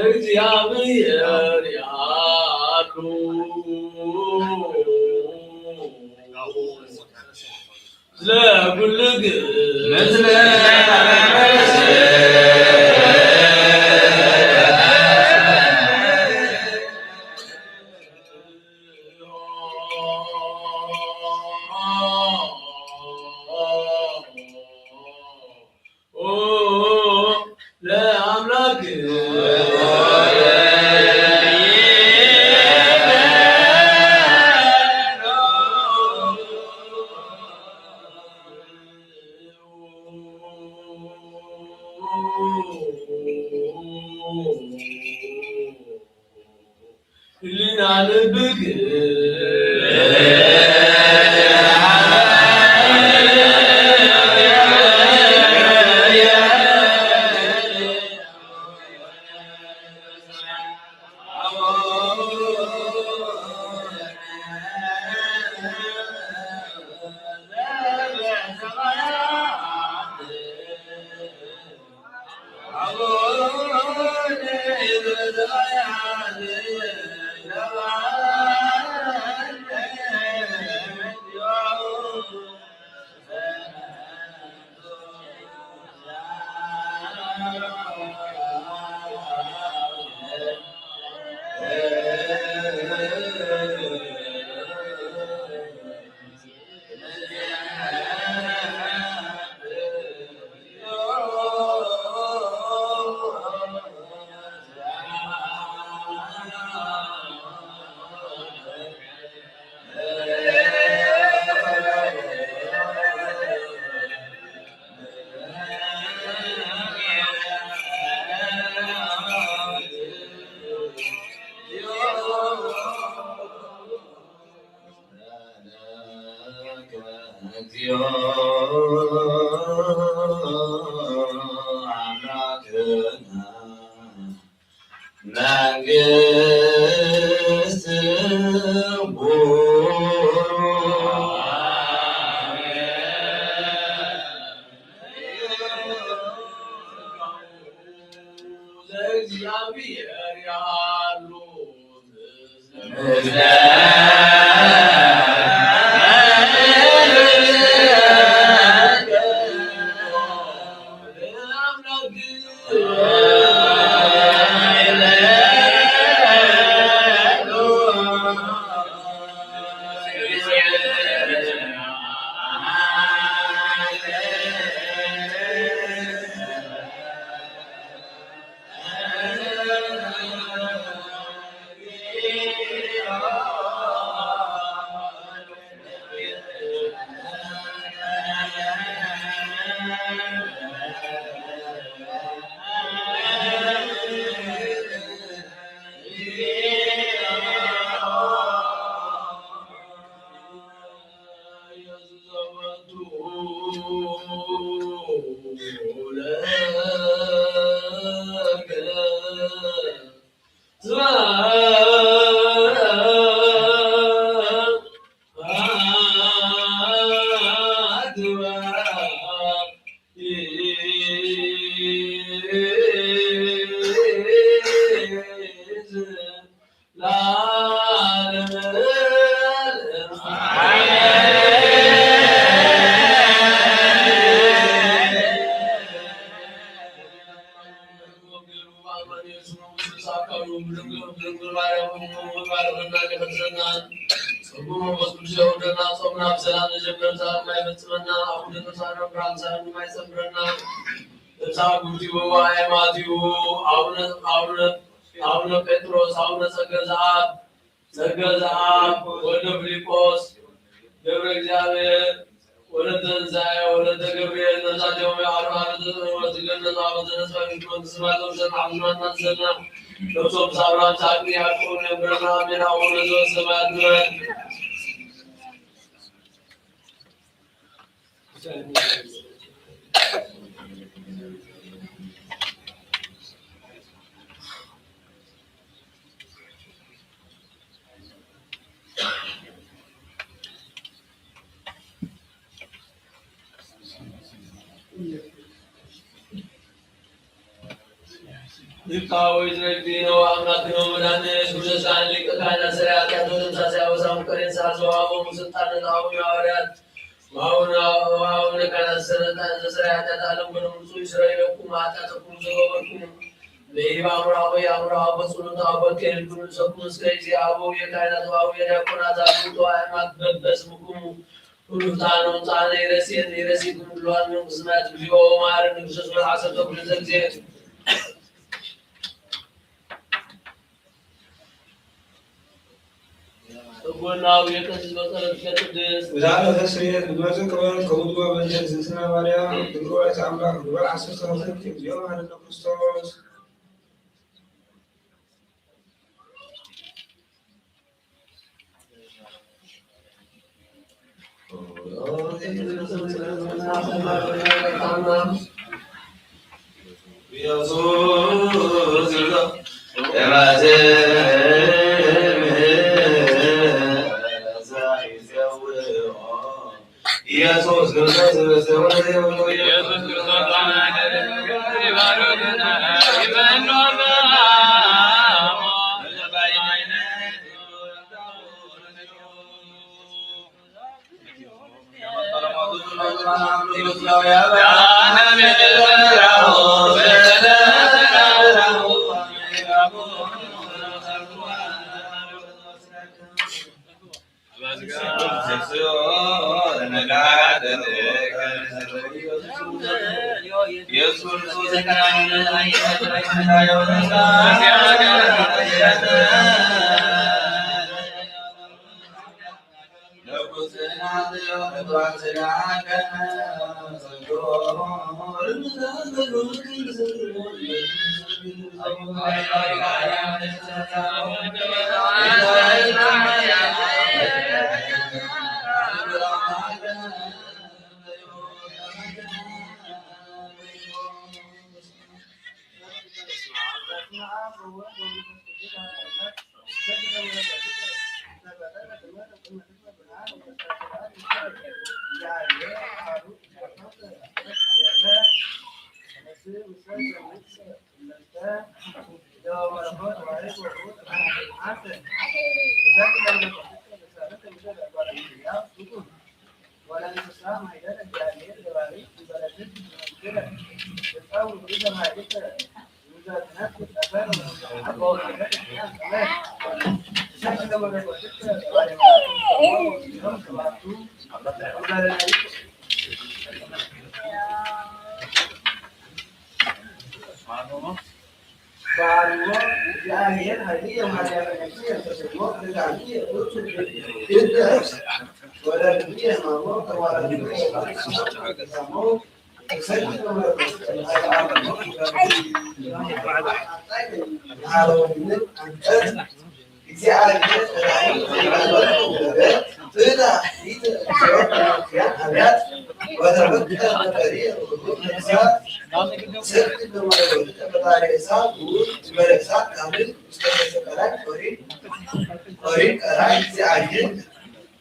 እግዚኣብሔር ያሉ ለጉልግ ምስለ ለአምላክ ህሊና ልብክ መንግስት ለእግዚአብሔር ያሉ ጸጉ መንፈስ ቅዱስ የውርደና፣ ጾምና ብሰላም ንጀምር፣ ሰላም ማይፈጽመና፣ አቡነ ቅዱሳን ብርሃን ሰላም ማይጸምረና፣ እብሳ ጉርቲቡ አየማቲቡ፣ አቡነ፣ አቡነ፣ አቡነ ጴጥሮስ፣ አቡነ ጸገ ዘአብ፣ ጸገ ዘአብ፣ ወልደ ፊልጶስ፣ ገብረ እግዚአብሔር፣ ወለተ ትንሣኤ፣ ወለተ ገብርኤል፣ ነፍሳቸውም የአርባ ዓመት ዘጠና ወር ገነት አበው ዘነስፋ ፊት መንግስት ሰማያት ወሰን አብዝማና ትሰና። ነፍሶም ሳብራም ሳቅኒ ያዕቆብ ነብረና አሜን። አቡነ ዘበሰማያት ንበል። ይብቃ ወይ ዝረግዲ ነው አምላክ ነው መድኃኒዓለም ኢየሱስ ክርስቶስ ሊቀ ካህናት ሰሪያ ኃጢአት ወደምሳሴ አበሳ ሙቀሬን ሳዘዋቦ ስልጣን ለአቡነ ሐዋርያት ወአቡነ ወአቡነ ካህናት ሰረጣን ዘሰሪያ ኃጢአት ዓለም በደሙ ንጹሕ ይስረይ ለኩም ኃጢአተኩም ዘገበርኩም ለይባ አምራዊ አምራዊ በጽሉት አበከ ልብሉ ሰኩም እስከ ጊዜ አበው የካህናት ወአበው የዲያቆናት አብልቶ አእማት በበስምኩም ሁሉ ጣኑ ጣነ ይረሴን ይረሴ ኩሉ አኑ ቅስማት እግዚኦ ማረን ክርስቶስ መርዓሰቶ ኩሉ ዘግዜ ጎናው የቀስስ በጸሎት ቅድስት ብዛዕባ ተስርየት ንመርዚ ቅበል ከምኡ ድማ በእንተ እግዝእትነ ማርያም ድንግል ወላዲተ አምላክ ግበር ዓሰርተ ክልተ እግዚኦ መሐረነ ክርስቶስ። ኢየሱስ ክርስቶስ ኢየሱስ ክርስቶስ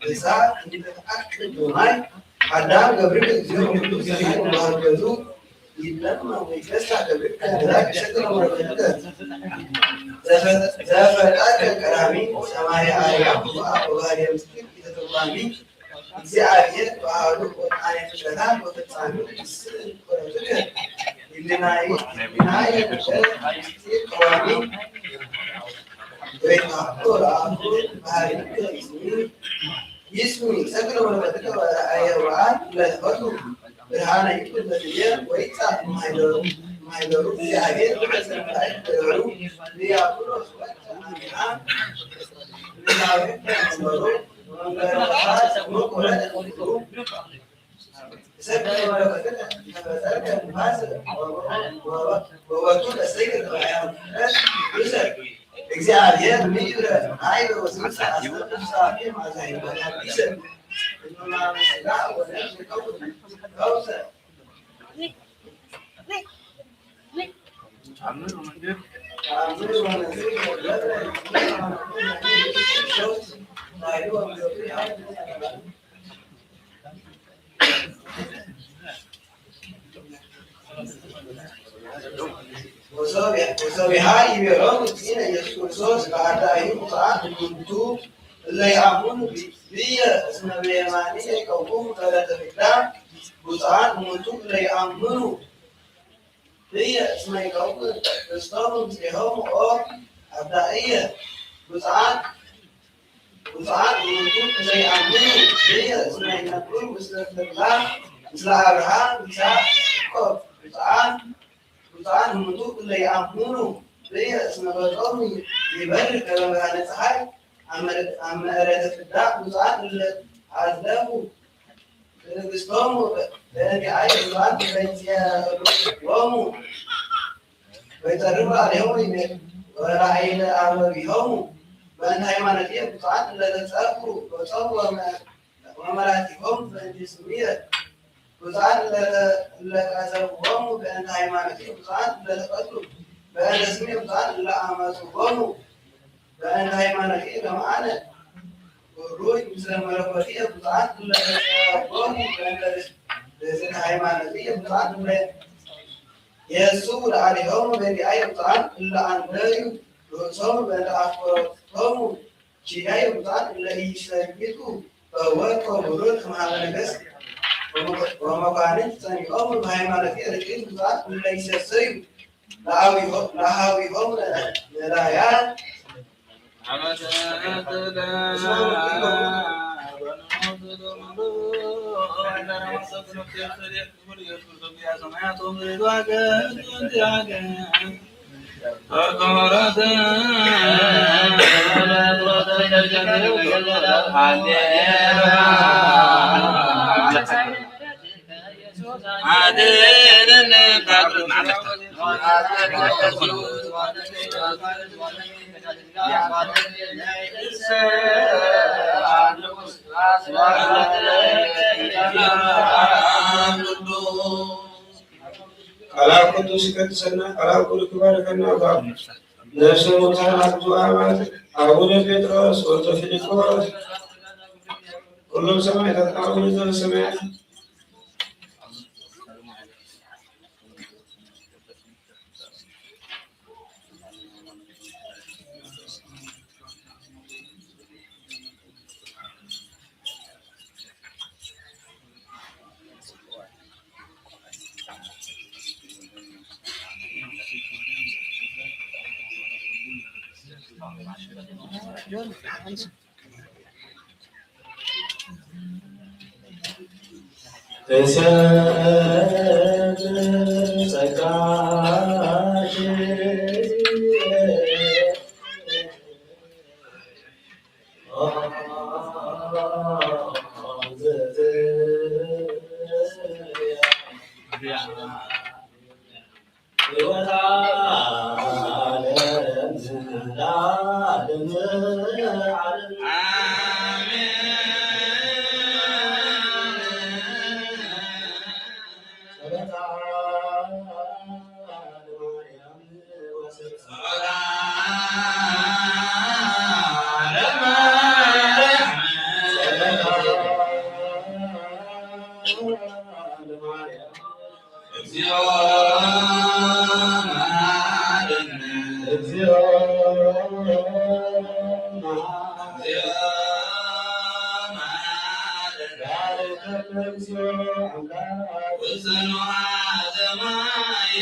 እሳ እንተተአቅብ ማይ አዳም ገብርከ እግዚኦ ኩሉ ጊዜ መሃገዙ ይለማ ወይ ተስፋ ገብርከ ግራቅ ሸክለ ወረቀተ ዘፈጣከ ቀዳሚ ሰማይ አርያ ወአብ ወባህሪ ምስጢር የተተርጓሚ እግዚአብሔር በአሐዱ ወጣኔ ፍጥረታት ወፈጻሚ ስል ወረትከ ይልናይ ናይ ምስጢር ቀዋሚ ወይትሐኮ ለአፉ ባህሪከ ይስሚ ይስሚ ሰግድ ወለመትከ ወለአየ ወአን ለትፈቱ ብርሃነ ይኩን በትየ ወይጻፍ ማይደሩ ማይደሩ እግዚአብሔር ብረሰ መላእክት ደሩ ዲያብሎስ ወተ አሚሃ ምናዊት ተመሩ ወመንበረ ነፋስ ወቆረጥ ወቅሩ እግዚአብሔር ምድረ ኃይለ ወስብሐ አስተብሳፊ ማዛይ ወሐዲሰ እምናመስላ ወነፍስ ቀውም ፈውሰ ወሰቢሃ ይቤሎሙ እግዚእነ ኢየሱስ ክርስቶስ ለአርዳኢሁ ብፁዓን እሙንቱ እለ ይአምኑ ብየ እስመ በየማንየ ይቀውሙ በረተ ፍዳ። ብፁዓን እሙንቱ እለ ይአምኑ ብየ እስመ ይቀውሙ ርስቶሙ ምስሌሆሙ ኦ አርዳኢየ። ብፁዓን ብፁዓን እሙንቱ እለ ይአምኑ ብየ እስመ ይነብሩ ምስለ ተድላ ምስለ አብርሃም ይስሐቅ ያዕቆብ። ብፁዓን ብፁዓን እሙንቱ እለ ይአምኑ ብየ እስመ ገጾሙ ይበርህ ከመ ብርሃነ ፀሐይ አመ- አመ እረተ ፍዳ። ብፁዓን እለ አዝለፉ ትዕግስቶሙ በእንቲአየ። ብፁዓን እለ ይጼርዎሙ ወይጸርፉ ላዕሌሆሙ ወላዕለ አበዊሆሙ በእንተ ሃይማኖትየ። ብፁዓን እለ ተጸፍዑ ገጾሙ ወመ- ወመላቲሆሙ በእንተ ስምየ። ብፁዓን እለ እለ ቀዘፍዎሙ በእንተ ሃይማኖትየ። ብፁዓን እለ ተቀትሉ በእንተ ስምየ። ብፁዓን እለ አመጽዎሙ በእንተ ሃይማኖትየ ከመ አነ ውሩይ ምስለ መለኮትየ። ብፁዓን እለ ተጸወሙ በእንተ ርእስነ ሃይማኖትየ። ብፁዓን እለ የሱ ለአሌሆሙ በእንቲአየ። ብፁዓን እለ አንደዩ ርእሶሙ በእንተ አፍቅሮቶሙ ኪዳየ። ብፁዓን እለ ኢይሰይጡ በወርቅ ወብሩር ከመ ሀበ ነገሥት ወመኳንንት ጸኒዖሙ በሃይማኖትየ ርትዕት። ብፁዓን እለ ኢይሰሰዩ ለአዊሆ- ለአሃዊሆሙ ነዳያን። ቃላብ ቅዱስ ይቀድሰና፣ ቃላብ ብሩክ ይባርከና። አባ ነፍሰ ሙታን አግዙ አባት አቡነ ጴጥሮስ ወልደ ፊልጶስ፣ ኩሎም ሰማዕታት አቡነ ዘበሰማያት። እግዚኦ መሐረነ። እግዚኦ መሐረነ። እግዚኦ አምላክ ውስተ ንዋየ ሰማየ።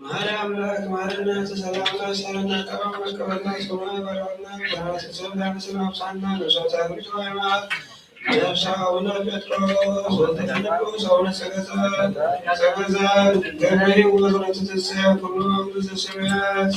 መሐሪ አምላክ መሐረነ፣ ተሰላምና ሰላምና ቀባም መቀበልና ሰማይ ባርክና፣ ተራስሰብ ዳንስን አብሳና ነፍሳት አግሪት ማይማት ነፍሳ አቡነ ጴጥሮስ ወልደ ፊልጶስ አቡነ ጸገዛ ጸገዛ ገበሬ ወዘተ ትንሳኤ ኩሉ መንግስተ ሰማያት።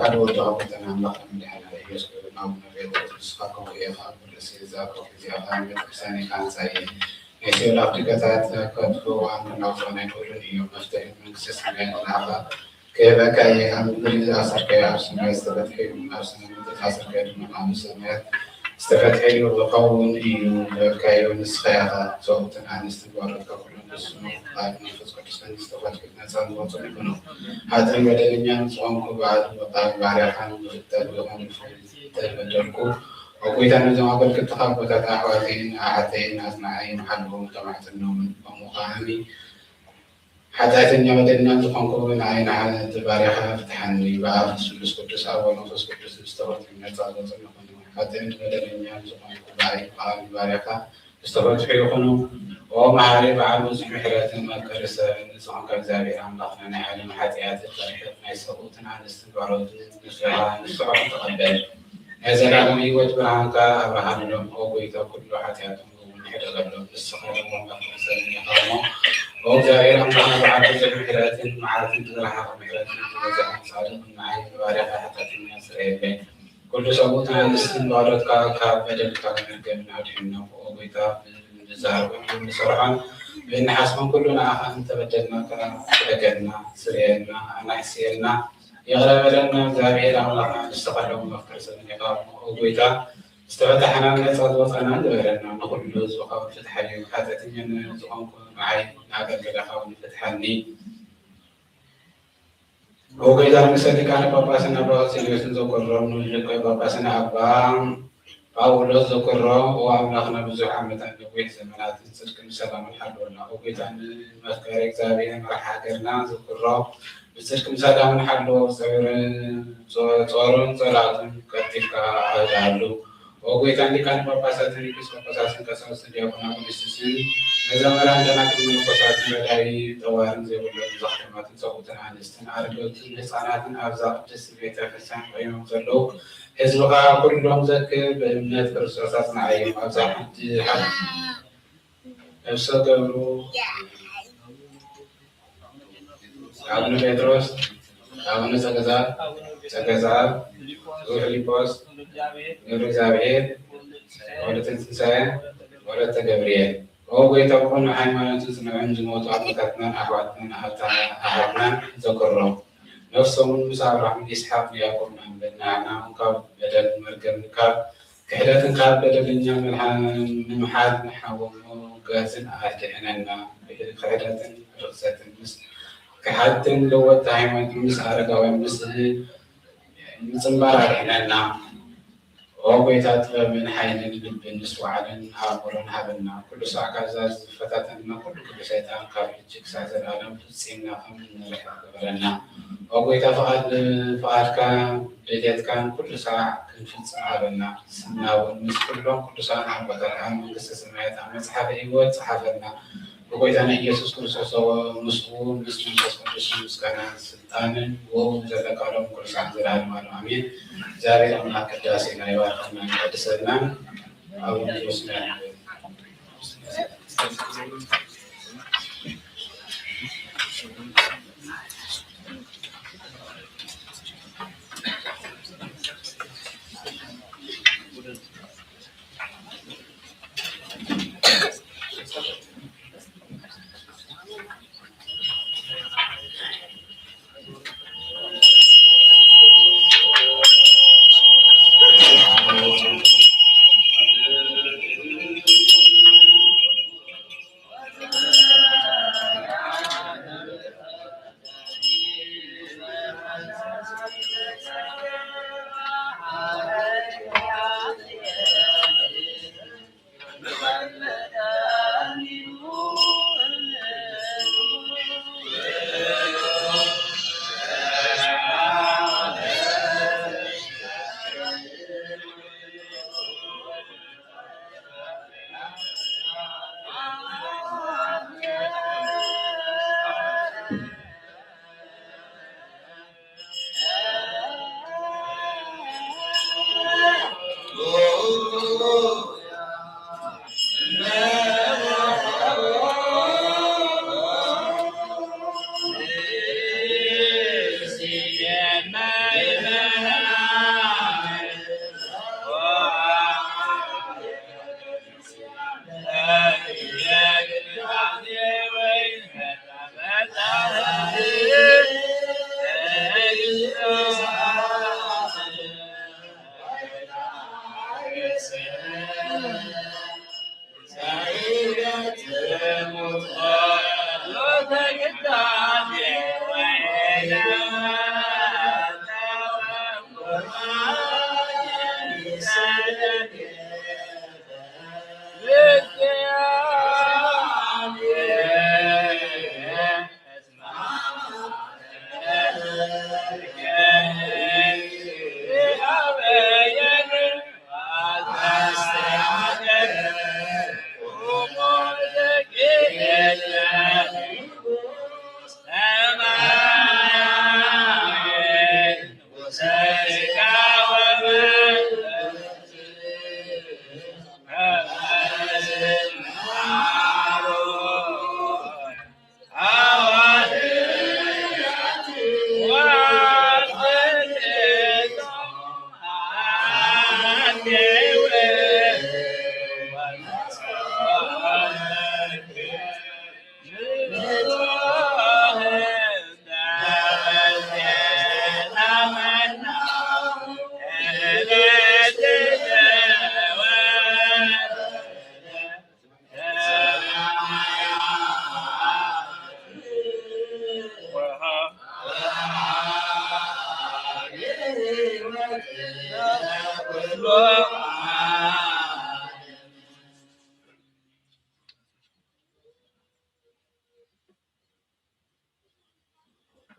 ሓደ ወድኻ ፈተና ኣምላኽ መድሓና ኢየሱስ ክርስቶስ ናብ ነቢያት ንስኻ ከምኡ ኢኻ ኣብ ርእሲ እዛ ከውሒ እዚኣ ካብ ቤተክርስትያን ኢኻ ኣንጻይ ናይ ሲኦል ኣፍደገታት ከጥፍእዋ እንከሎ ኣይኮነን፣ ኣይክእሉን እዮም። መፍትሒ መንግስቲ ሰማያት ንዓኻ ክህበካ እየ። ኣብ ምድሪ ዝኣሰርካዮ ኣብ ሰማይ ዝተፈትሐ እዩ፣ ኣብ ሰማይ ዝተኣሰርካዮ ድማ ኣብ ሰማያት ዝተፈትሐ እዩ። ክኸውን እዩ ዝበልካዮ ንስኻ ኢኻ። ሰብኡትን ኣንስትን ጓሎትካ ኩሎም ብስሙ ቃል መንፈስ ቅዱስን ዝተፈትሑ ነጻን ዝወጹን ይኹኑ። ሓጥእን በደለኛን ዝኾንኩ በዓል ባሪያኻን ብፍልጠት ይኹን ብፍልጠት በደልኩ። ኦ ጐይታ፣ ነዞም ኣገልግልትኻ ኣቦታት ኣሕዋተይን ኣሓተይን ኣጽንዓዮም፣ ሓልዎም፣ ተማሕጸኖምን። እሞ ከኣኒ ሓጢኣተኛ በደለኛን ዝኾንኩ ንዓይ ንሓ-፣ እቲ ባሪያኻ ፍትሓኒ። ብኣብ ስሉስ ቅዱስ ኣብ መንፈስ ቅዱስ ዝተፈትሑ ነጻ ዝወጹን ይኹኑ። ሓጥእን በደለኛን ዝኾንኩ ብኣይ ብኣብ ባሪያኻ ዝተፈትሑ ይኹኑ። ኦ መሓሪ በዓል ብዙሕ ምሕረትን መፍቀሪ ሰብን ዝኾንካ እግዚኣብሔር ኣምላኽና፣ ናይ ዓለም ሓጢኣት ተርሕቕ፣ ናይ ሰብኡትን ኣንስትን ጓሎትን ንስኻ ንስሖም ተቐበል። ናይ ዘላለም ህይወት ብርሃንካ ኣብርሃሎም። ኦ ጐይታ፣ ኩሉ ሓጢኣቶም እውን ሕደገሎም። ንስኻ ድማ መፍቀሪ ሰብን ኢኻ እሞ፣ ኦ እግዚኣብሔር ኣምላኽና በዓል ብዙሕ ምሕረትን መዓልትን ትዝርሓቕ ምሕረትን ትበዝሕ ጻድቕ ንዓይ ንባሪያኻ ሓጢኣተኛ ስረየለይ። ኩሉ ሰብኡትን ኣንስትን ጓሎትካ ካብ በደልካ መርገምን ኣድሕኖም። ኦ ጐይታ፣ ብንዛረቦን ብንሰርሖን ብንሓስቦን ኩሉ ንኣኻ እንተበደልናካ ፍለገና፣ ስርየልና፣ ኣናሕስየልና፣ ይቕረ በለና። እግዚኣብሔር ኣምላኽና ንስኻ ዶ መፍቀሪ ሰብን ኢኻ። ኦ ጐይታ፣ ዝተፈታሕናን ነጻ ዝወጻናን ግበረና። ንኹሉ ህዝብኻ እውን ፍትሓዮ። ሓጢኣተኛ ዝኾንኩ ንዓይ ንኣገልገለኻ እውን ፍትሓኒ። ኦ ጐይታ፣ ንርእሰ ሊቃነ ጳጳስን ኣባ ባስልዮስን ዘክሮም፣ ንውልቀ ጳጳስን ኣባ ጳውሎስ ዘክሮ። ኦ ኣምላኽና፣ ብዙሕ ዓመታት ነዊሕ ዘመናትን ጽድቅን ሰላምን ሓልወና። ኦ ጐይታ፣ ንመፍቀሪ እግዚኣብሔር መራሕ ሃገርና ዘክሮ፣ ብጽድቅን ሰላምን ሓልዎ። ጸር-፣ ጾ-፣ ጾሩን ጸላእቱን ቀልጢፍካ ኣህድኣሉ። ኦ ጐይታ፣ ሊቃነ ጳጳሳትን ኤጲስቆጶሳትን ቀሳውስትን ዲያቆናት ኣጉስጢስን መዘምራን ደናግል መነኮሳትን ረዳኢ ጠዋርን ዘይብሎም ዘኽተማትን ሰብኡትን ኣንስትን ኣረገውትን ህፃናትን ኣብዛ ቅድስቲ ቤተ ክርስቲያን ቆይሞም ዘለዉ ህዝብኻ ኩሎም ዘክር፣ ብእምነት ክርስቶስ ኣጽንዓዮም። ኣብዛ ሓንቲ ሓ-፣ ነፍሰ ገብሩ ኣቡነ ጴጥሮስ፣ ኣቡነ ጸገዛብ፣ ጸገዛብ፣ ገብረ ፊልጶስ፣ ገብረ እግዚኣብሔር፣ ወለተ ትንሳኤ፣ ወለተ ገብርኤል። ኦ ጐይታ፣ ብቕኑዕ ሃይማኖትን ጽንዕን ዝሞቱ ኣቦታትናን ኣሕዋትናን ኣሓታ-፣ ኣሓትናን ዘክሮም። ነፍሶምን ምስ ኣብርሃምን ይስሓቅን ያዕቆብን ኣንበልና። ንዓና እውን ካብ በደልን መርገምን ካብ ክሕደትን ካብ በደለኛ ምልሓ-፣ ምምሓል ንሓቦ ምውጋዝን ኣድሕነና። ክሕደትን ርኽሰትን ምስ ከሓድትን ለወጥቲ ሃይማኖትን ምስ ኣረጋውያን ምስ ምጽንባር ኣድሕነና። ኦ ጐይታ፣ ጥበብን ሓይልን ልብን ምስትውዓልን ኣእምሮን ሃበና። ኩሉ ሳዕ ካብዛ ዝፈታተነና ኩሉ ክብሪ ሰይጣን ካብ ሕጂ ክሳዕ ዘለኣለም ፍጺምና ከም እንርሕቕ ግበረና። ኦ ጐይታ፣ ፍቓድ-፣ ፍቓድካ ድሌትካን ኩሉ ሳዕ ክንፍጽም ሃበና። ስምና እውን ምስ ኩሎም ቅዱሳን ኣቦታት ኣብ መንግስተ ሰማያት ኣብ መጽሓፈ ህይወት ጸሓፈና። ብጐይታና ኢየሱስ ክርስቶስ ምስኡ ምስ መንፈስ ቅዱስ ምስጋናን ስልጣንን ብእኡ ዘለካ ሎም ኩሉ ሳዕ ዘለዓለም ኣሜን። እግዚኣብሔር ኣምላኽ ቅዳሴና ይባርኸልና ይቀድሰልና። ኣቡነ ዘበሰማያት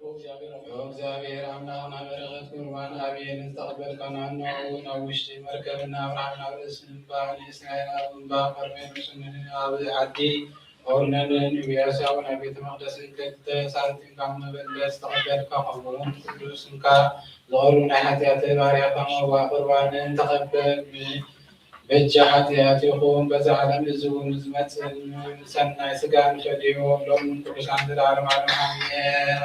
ኦ እግዚኣብሔር ኣምላኽና በረኸት ቁርባን ኣቤል ዝተቐበልካና፣ ንዕኡ እውን ኣብ ውሽጢ መርከብን ኣብርሃምን ኣብ ርእሲ እምባ ንእስራኤል ኣብ እምባ ቀርሜሎስን ኣብ ዓዲ ኦርነንን ኢያሱ ኣብ ናይ ቤተ መቕደስን ክልተ ሳንቲም ካብ መበለት ዝተቐበልካ፣ ከምኡውን ቅዱስ ስምካ ዝቐርቡ ናይ ሓጢኣት ባርያኻ መዋእ ቁርባንን ተቐበል። በጃ ሓጢኣት ይኹን በዚ ዓለም እዚ እውን ዝመጽእ ሰናይ ስጋን ፈድዮ ሎም ቅዱሳን ዘላለም ዓለም ኣሜን።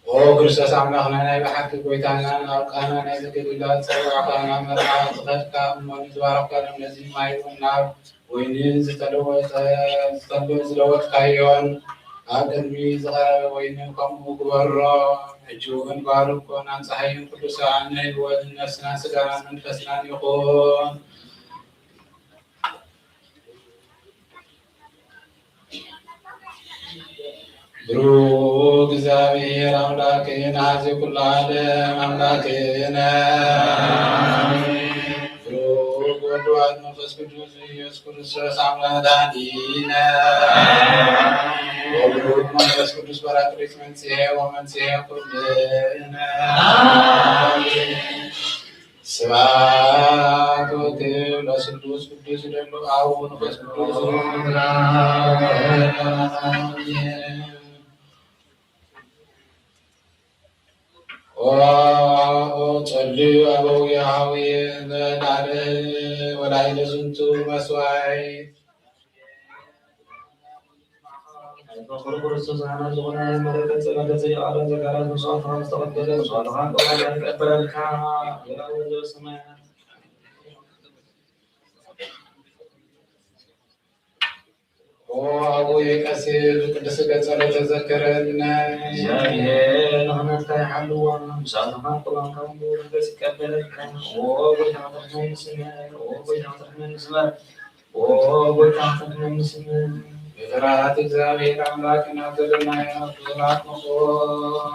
ኦ ክርስቶስ ኣምላኽና ናይ ብሓቂ ጎይታና ናብ ቃና ናይ ዘገሊላ ዝጸዋዕካ ናብ መርዓ ዝኸድካ እሞ ንዝባረኽካ ሎም ነዚ ማይ እውን ናብ ወይኒ ዝተለወጠ ዝተለ- ዝለወጥካዮን ኣብ ቅድሚ ዝቐረበ ወይኒ ከምኡ ግበሮ። ሕጂ እውን ባርኮን ኣንጽሃይን ቅዱሳን ንህይወትን ነፍስናን ስጋናን መንፈስናን ይኹን። ብሩክ እግዚኣብሔር ኣምላክን ኣዚ ኩሉ ዓለም ኣምላክነ። ብሩክ ወልድ ዋሕድ መንፈስ ቅዱስ ኢየሱስ ክርስቶስ ኣምላክነ። ወብሩክ መንፈስ ቅዱስ ጳራቅሊጥ መንጽሔ ወመንጽሔ ኩልነ። ስብሐት ወክብር ለስሉስ ቅዱስ ይደሉ አብ ወመንፈስ ቅዱስ። ኦ ጸልዩ አበው የሃዊ ለዳለ ወላይለ ዝንቱ መስዋይ። በኩር ክርስቶስ ኣነ ዝኾነ መለከት ጸሎተ ጽድቅ ኣሮን ዘካርያስ መስዋዕትኻ ዝተቐበለ መስዋዕትኻ ቁርባን ይቀበለልካ። ወላ ወልድ ሰማያት። ኦ አቡየ ቀሲስ ቅድስት ገጸ ተዘክረነ። እግዚኣብሔር ንኽነትካ ይሓልዋ። መስዋዕትኻ ቁርባንካ እውን ብመንፈስ ይቀበለልካ። ኦ ጎይታ ተርሕመኒ ስመር። ኦ ጎይታ ተርሕመኒ ስመር። ኦ ጎይታ ተድነን ስም። ብፍርሃት እግዚኣብሔር ኣምላክና ዘለና ኢና፣ ብፍርሃት ንኹን።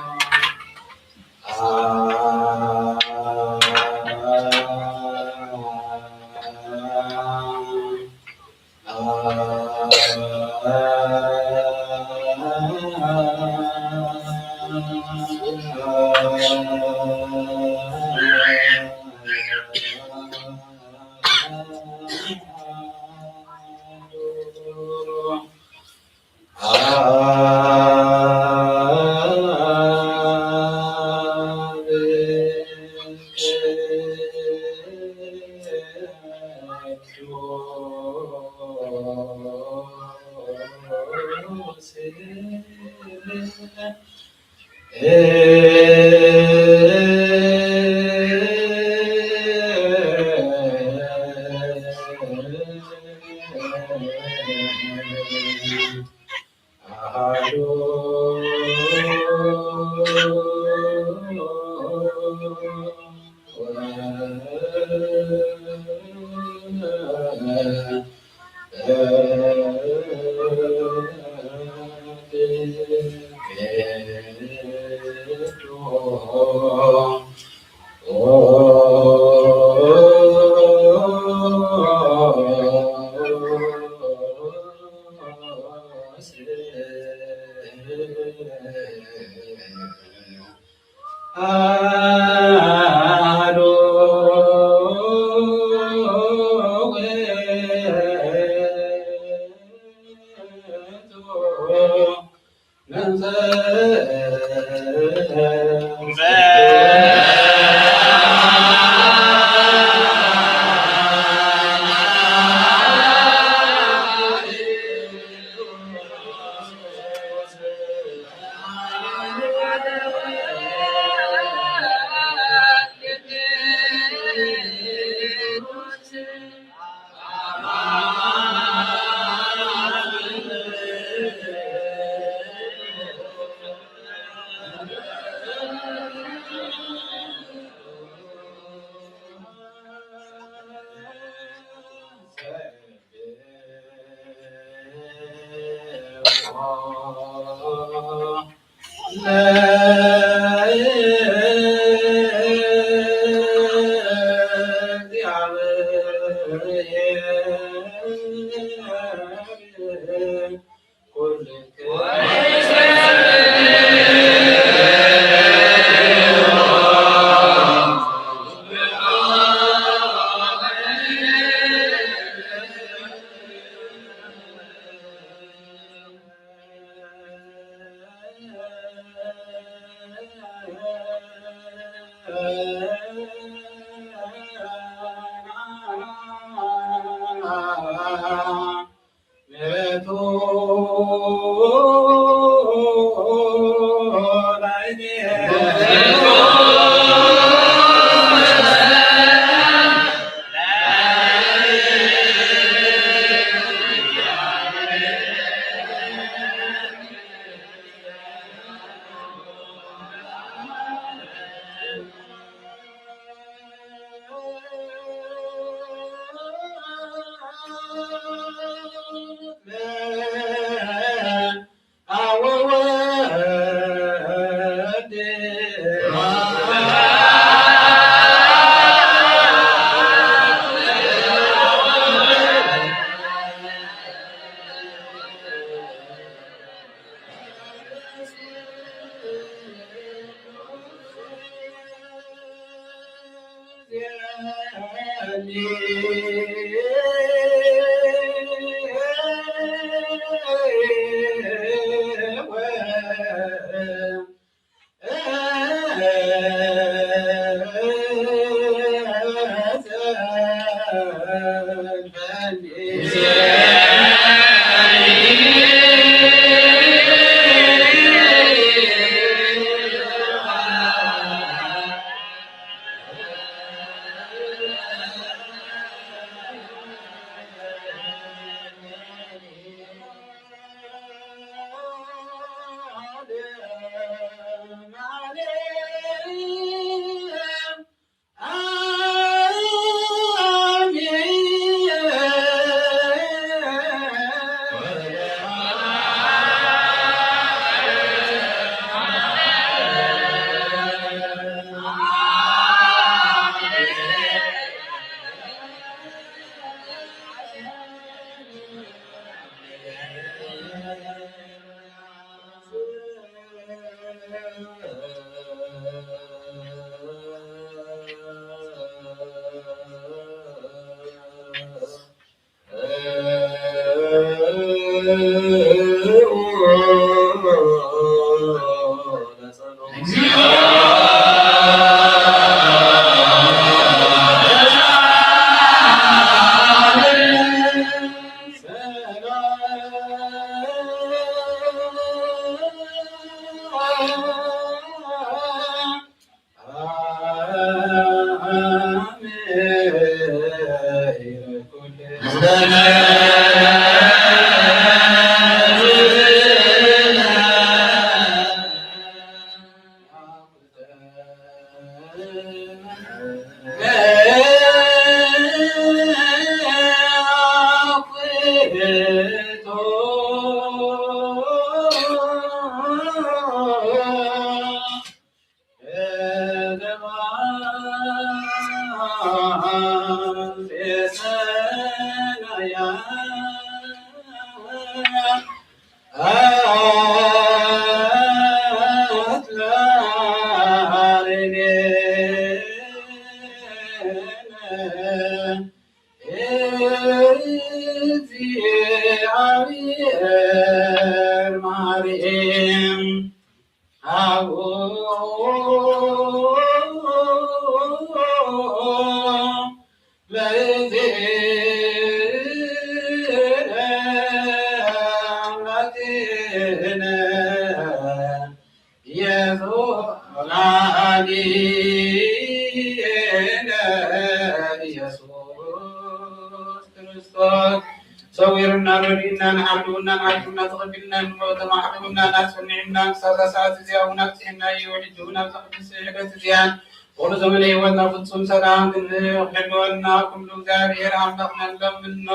እግዚኣብሔር ማርያም አቡ ለእግዚእነ አምላክነ ኢየሱስ ወላዲነ ኢየሱስ ክርስቶስ ሰዊሩና ረድኡና ንሓልውና ንኣክብና ተቐቢልና ንሞተ ማሕበሩና ናስፍኒዕና ክሳብ ሳዓት እዚኣ እውን ኣብፅሕና እዩ። ሕጂ እውን ኣብዚ ቅዱስ ስዕለት እዚኣን ኩሉ ዘመነ ህይወትና ፍጹም ሰላም ክንህብ ክሕልወና ኩሉ እግዚኣብሔር ኣምላኽና ንለምኖ።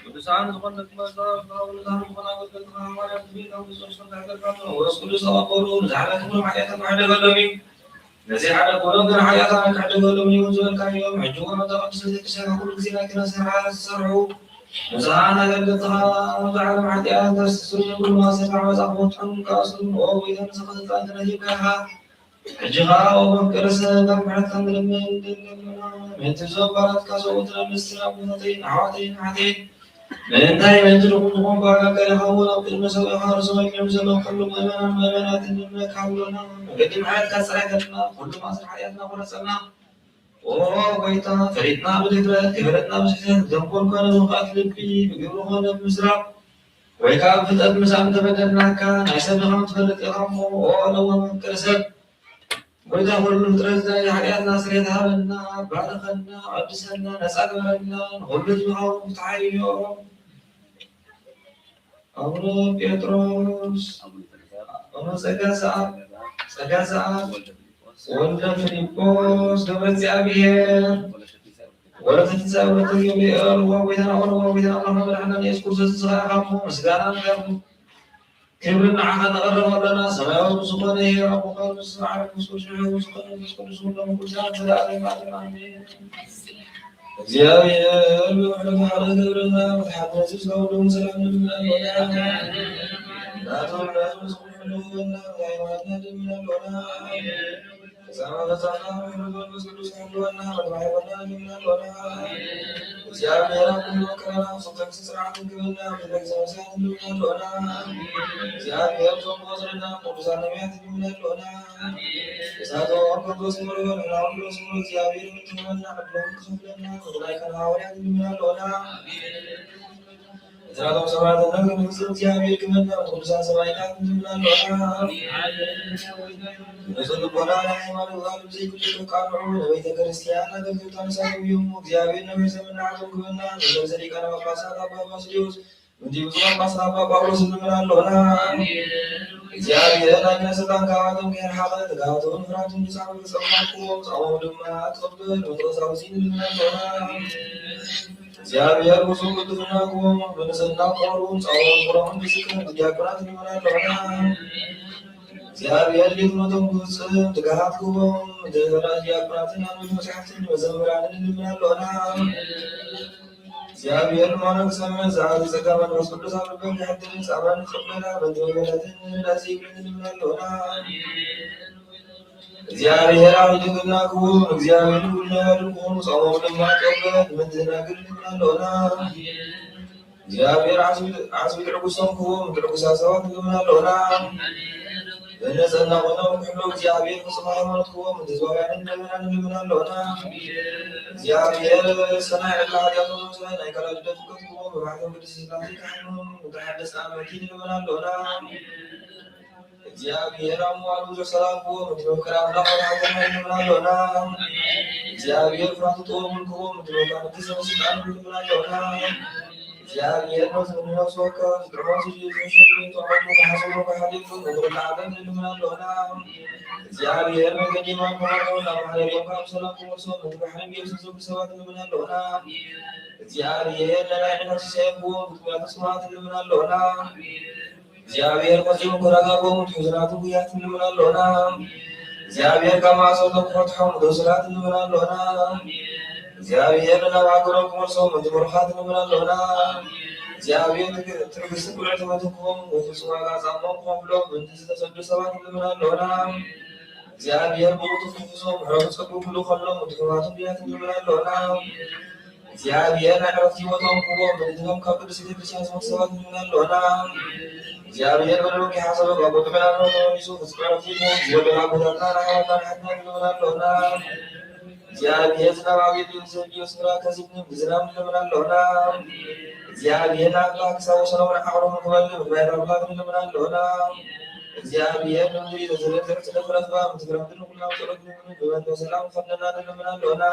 ቅዱሳን ዝኾነ መዝገብ ዝሃቡ ንዝሃቡ ዝኾነ ኣገልገልቲ ሃዋርያት ዝብል ኣብ ንጹር ስም ተሕተት ኣሎ። ወስ ቅዱስ ኣባቆሩ ንዝሓለ ክብሮም ሓጢኣቶም ክሕደገሎም እዩ። ነዚ ሓደ ክብሮም ግን ሓጢኣቶም ኣይክሕደገሎም እዩ ዝበልካዮም፣ ሕጂ እውን ኣብዛ ቅድስቲ ቤተክርስትያን ኩሉ ግዜ ናይክነ ስርዓት ዝሰርሑ ንጹሃን ኣገልገልትኻ ኣብዚ ዓለም ሓጢኣት ከስተስርዩ ኩሉ ማሰብ ዓመፃ ክበፅሖም ክኣስሩ ንኦ ጎይታ ንስኻ ስልጣን ክነሂብካ ኢኻ። ሕጂ ኸኣ ኦ መፍቀሪ ሰብ ካብ ምሕረትካ ንልምን ንደሊ ኣለና። ምእንቲ እዞም ባራትካ ሰብኡት ናብ ምስጢር ኣቦታተይን ኣሕዋተይን ኣሓተይን ምእንታይ ምእንቲ ድኹም ዝኾንኩ ኣገልጋሊኻ እውን ኣብ ቅድሚ ሰብእኻ ርእሶም ኣልዒሎም ዘለዉ ኩሉ ምእመናን ምእመናትን ንምለካ ሃብሎና። መገዲ ምሕረትካ ኣጸራግፈልና፣ ኩሉ ማእሰር ሓጢኣትና ቁረጸልና። ኦ ጎይታ፣ ፈሊጥና ብድፍረት፣ ገበረትና ብስሕተት፣ ብተንኮል ኮነ ብምኽኣት ልቢ፣ ብግብሪ ኮነ ብምስራቕ፣ ወይ ከኣ ብፍልጠት ምሳእ እንተበደልናካ፣ ናይ ሰብ ድኻም ትፈልጥ ኢኻ እሞ፣ ኦ ለዋህ መፍቀሪ ሰብ፣ ጎይታ ኩሉ ፍጥረት ናይ ሓጢኣትና ስርየት ሃበና፣ ባርኸና፣ ቀድሰና፣ ነጻ ግበረና፣ ንኹሉ ህዝብኻ እውን ፍትሓዮ። ኣቡነ ጴጥሮስ፣ ኣቡነ ጸጋ ዘኣብ፣ ጸጋ ዘኣብ፣ ወልደ ፊልጶስ፣ ገብረ እግዚኣብሔር፣ ወለተ ትንሳኤ ወለተ ገብርኤል፣ ዋ ጎይታና፣ ዋ ዋ ጎይታና፣ ኣምላኽና መድሓኒና ኢየሱስ ክርስቶስ፣ ንስኻ ኢኻ እሞ ምስጋና ንገርኩ። ክብሪ ንዓኻ ነቕርብ ኣለና፣ ሰማያዊ ብዝኾነ ይሄ ኣቦኻ፣ ምስ በዓል መንፈስ ቅዱስ፣ ሕያው ብዝኾነ መንፈስ ቅዱስ፣ ኩሎም ቅዱሳን ዘለኣለም ዓለም ኣሜን። እግዚኣብሔር ብውሕዱ ማሕረ ገብርና፣ መድሓኒ ነዚ ዝኸውን ሰላም ንብለና። ናቶም ናቶም ዝኹሕሉ እና፣ ናይ ማና ድምና ሎና። ተዛማበዛና መንፈስ ቅዱስ ይህልወና፣ መድባሕወና ይህልወና። እግዚኣብሔር ኣብ ኩሉ መከራና፣ ፍጹም ስርዓትን ክብርና፣ ኣብ ቤተክርስቲያን ይህልወና። እግዚኣብሔር እቶም ቆጽርና፣ ቅዱሳን ነቢያት ይህልወና። እሳቶም ኣብ ቅዱስ ምርዮ፣ ንሕና ቅዱስ ምርዮ፣ እግዚኣብሔር ምትህበና፣ ዕድሎም ክኸፍለና፣ ምድላይ ከነ ሃዋርያት ይህልወና። እዚኣቶም ሰማዕታትና ክንምስል እግዚኣብሔር ክመና፣ ቅዱሳን ሰማዕታት ንብላ ኣለና። ንጹህ ልቦና ናይ ሃይማኖት ቃል ብዘይክልክል ቃልዑ ንቤተ ክርስቲያን ኣገልግሎት ኣነሳስብዮም። እግዚኣብሔር ነቢሰ ምናዓቶም ክመና፣ ንርእሰ ሊቃነ ጳጳሳት ኣባ ባስልዮስ፣ ምንዲ ብፁዕ ጳጳስ ኣባ ጳውሎስ ንብላ ኣለና። እግዚኣብሔር ናይ ስልጣን ካብኣቶም ከይርሓቐ፣ ትግሃቶም ፍርሃቶም ንጻዕቦ ክጸውዓኩም፣ ጻዕቦም ድማ ኣትቕብል፣ መጥረሳዊ ንብላ ኣለና። እግዚኣብሔር ብፁዕ ቅዱስና ክቦም፣ ብንጽህና ክቐርቡ፣ ጸሎት ፍቕሮምን ብዝክር ብዲያቆናት ንመና ኣለና። እግዚኣብሔር ሊትነቶም ክፍጽም ትግሃት ክህቦም፣ ምድረ ዲያቆናትን ኣንበብቲ መጻሕፍትን መዘምራንን ንልምን ኣሎና። እግዚኣብሔር ልመና ክሰምዕ ዝኣዘዘ ጸጋ መንፈስ ቅዱስ ኣብ ልቦም የሕድር፣ ጻማን ክቕበላ በቲ መበለትን ንዳሴ ይብልን ንልምን ኣሎና። እግዚኣብሔር ኣኽሊሉ ክህቦም፣ እግዚኣብሔር ኩሉ ነገር ክህቦም፣ ጾሞም ድማ ጸሎት ምእንቲ ደናግል ንልምን ኣሎና። እግዚኣብሔር ዓስቢ ዓስቢ ትዕግስቶም ክህቦም፣ ትዕጉሳት ሰባት ንልምን ኣሎና። ብንጽህና ኮይኖም ክሕልዉ እግዚኣብሔር ፍጹም ሃይማኖት ክህቦም፣ ምእንቲ ህዝባውያንን ምእመናንን ንልምን ኣሎና። እግዚኣብሔር ሰናይ ዕድለ ሓጢኣቶም ንምስራይ ናይ ካልኣት ልደት ክህቦም፣ ብማሕተም ቅድስት ሥላሴ ክሓልዎም፣ ንተሓደስቲ ኣመንቲ ንልምን ኣሎና። እግዚኣብሔር ኣብ መዋዕሉ ብዙሕ ሰላም ክህቦም፣ ምእንቲ መምህር ኣምላኽ ወደ ሃገርና ንልምን ኣሎና። እግዚኣብሔር ፍርሃት ጥበቡን ክህቦም፣ ምእንቲ መኳንንቲ ሰበ ስልጣን ንልምን ኣሎና። እግዚኣብሔር ነፍስ ወከፍ ዝጥዕሞ ዝድዩ ዝሕሽሉ ጥዑማት መተሓሰቡ ከሓልየሉ፣ ንኹሉ ዓለም ንልምን ኣሎና። እግዚኣብሔር መንገዲ የማን ክመርሖም፣ ናብ ማሕደሪኦም ከዓ ብሰላም ክመልሶም፣ ምእንቲ ባሕርን የብስን ዝብሉ ሰባት ንልምን ኣሎና። እግዚኣብሔር ነናይ ዕለት ሲሳይኩም፣ ምእንቲ ኩናት ስማት ንልምን ኣሎና። እግዚኣብሔር ቆጺሙ ክረጋግኦም፣ ምእንቲ ሕዙናት ውጉያት ንልምን ኣሎና። እግዚኣብሔር ካብ ማእሰርቶም ክፈትሖም፣ ምእንቲ እሱራት ንልምን ኣሎና። እግዚኣብሔር ናብ ሃገሮም ክመልሶም፣ ምእንቲ ምሩኻት ንልምን ኣሎና። እግዚኣብሔር ትግ-፣ ትዕግስትን ብልዕቲ መትክቦም፣ ወፍጹም ዋጋ ጻሞም ክኸፍሎም፣ ምእንቲ ዝተሰዱ ሰባት ንልምን ኣሎና። እግዚኣብሔር ብቕልጡፍ ክሕዞም፣ ምሕረቱ ጸግኡ ክልእኸሎም፣ ምእንቲ ሕሙማትን ድውያትን ንልምን ኣሎና። እግዚኣብሔር ናይ ዕረፍቲ ህይወቶም ክህቦም፣ ምእንቲ ካብ ቅድስት ቤተክርስትያን ዝሞቱ ሰባት ንልምን ኣሎና። እግዚኣብሔር በደሎም ከይሓሰበ፣ ካብ ቁጥዑ ዕላማ ተመሊሱ፣ ፍጹም ዕረፍቲ ይኹን፣ ዝወደሉ ኣቦታትና፣ ኣሕዋትና፣ ኣሓትና ንልምን ኣሎና። እግዚኣብሔር ዝናብ ኣውሪዱ፣ ንዘድልዮ ስፍራ ከዝንብ፣ ብዝናብ ንልምን ኣሎና። እግዚኣብሔር ንኣምላኽ ክሳብ ወሰኖምን ዓቕሮምን ክመልእ፣ ምድማይ ኣምላኽ ንልምን ኣሎና። እግዚኣብሔር ንምድሪ ዘዘለለ ዘርኢ ጽድቂ ክረኽባ፣ ምእንቲ ክረምቲ ንኹልና ብጸሎት ንልምን፣ ብመንፈስ ሰላም ክኸድነና ንልምን ኣሎና።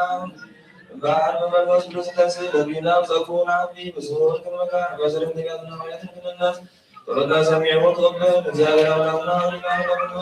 እምበኣር ብመንፈስ ቅዱስ እተስእ ነቢና ብጸግኡ ንዓቢ፣ ብስሙ ክንመካ፣ ሕማም ሰለስተ ነቢያትና ሐዋርያትን ክንነስ፣ ጸሎትና ሰሚዕዎ ክቕበል እግዚኣብሔር ኣምላኽና ኣውሪድና ንለምኖ።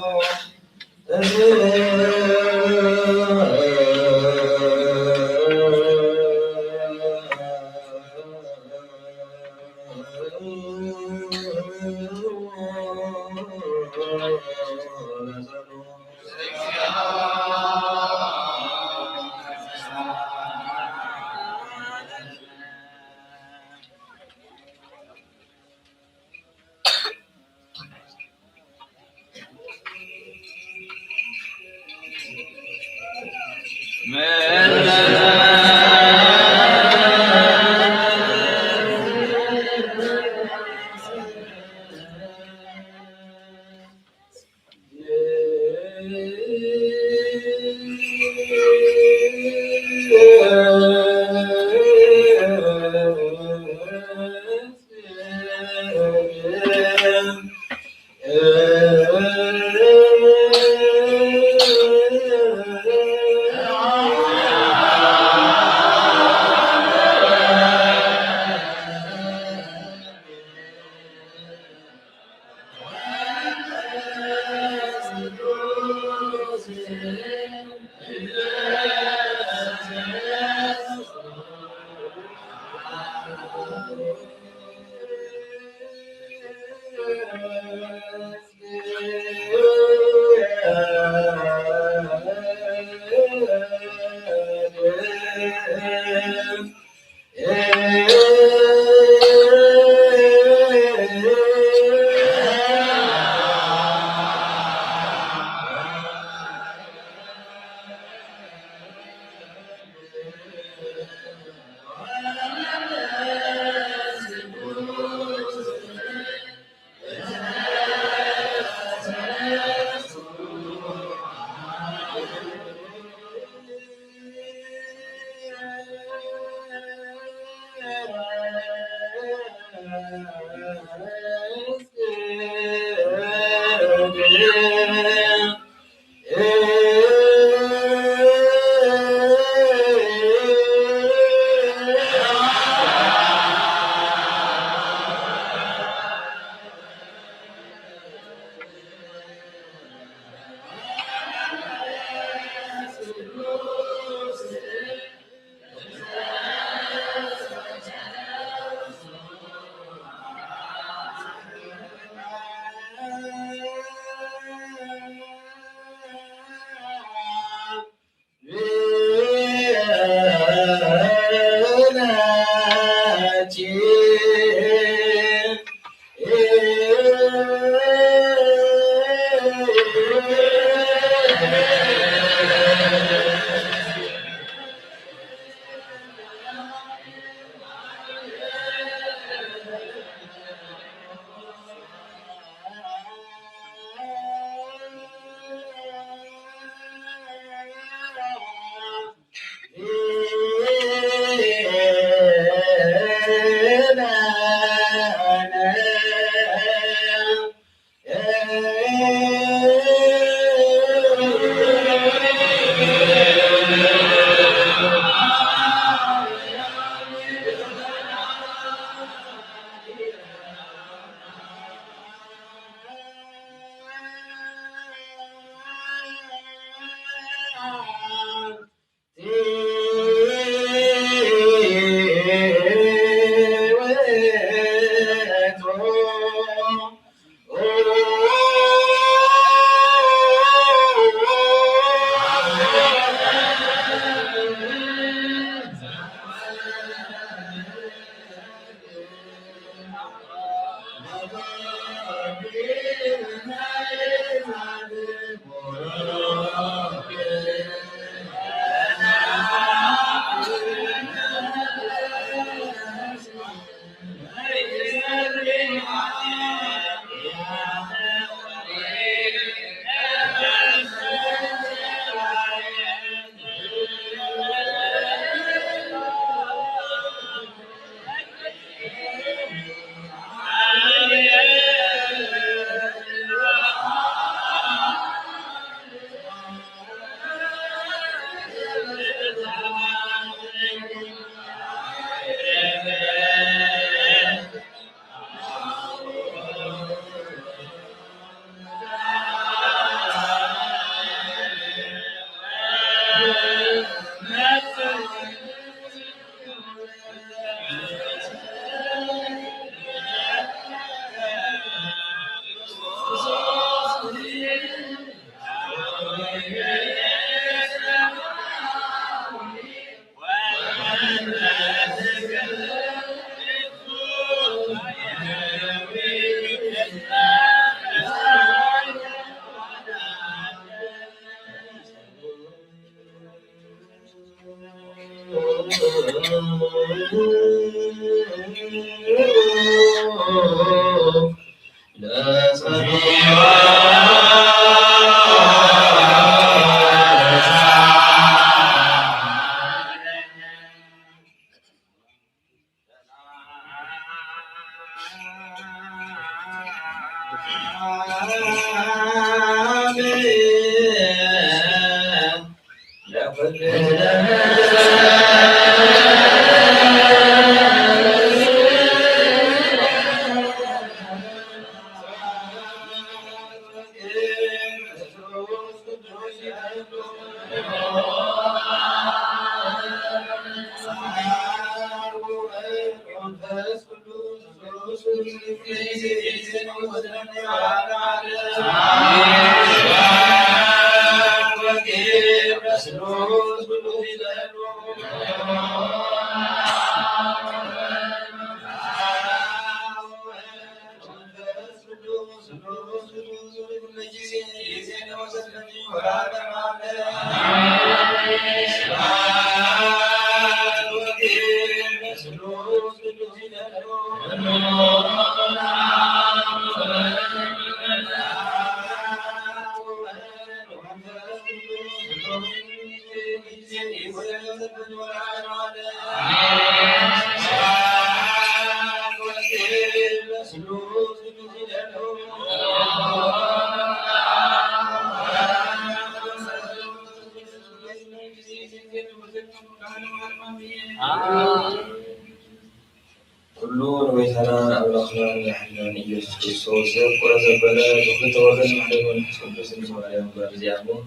ኩሉ ንጎይታናን ኣምላኽናን መድሓኒናን ኢየሱስ ክርስቶስ ዘፍቅሮ ዘበለ ብክልተ ወገን ማሕደር መንፈስ ቅዱስ ንማርያም ጓል እዚኣኹም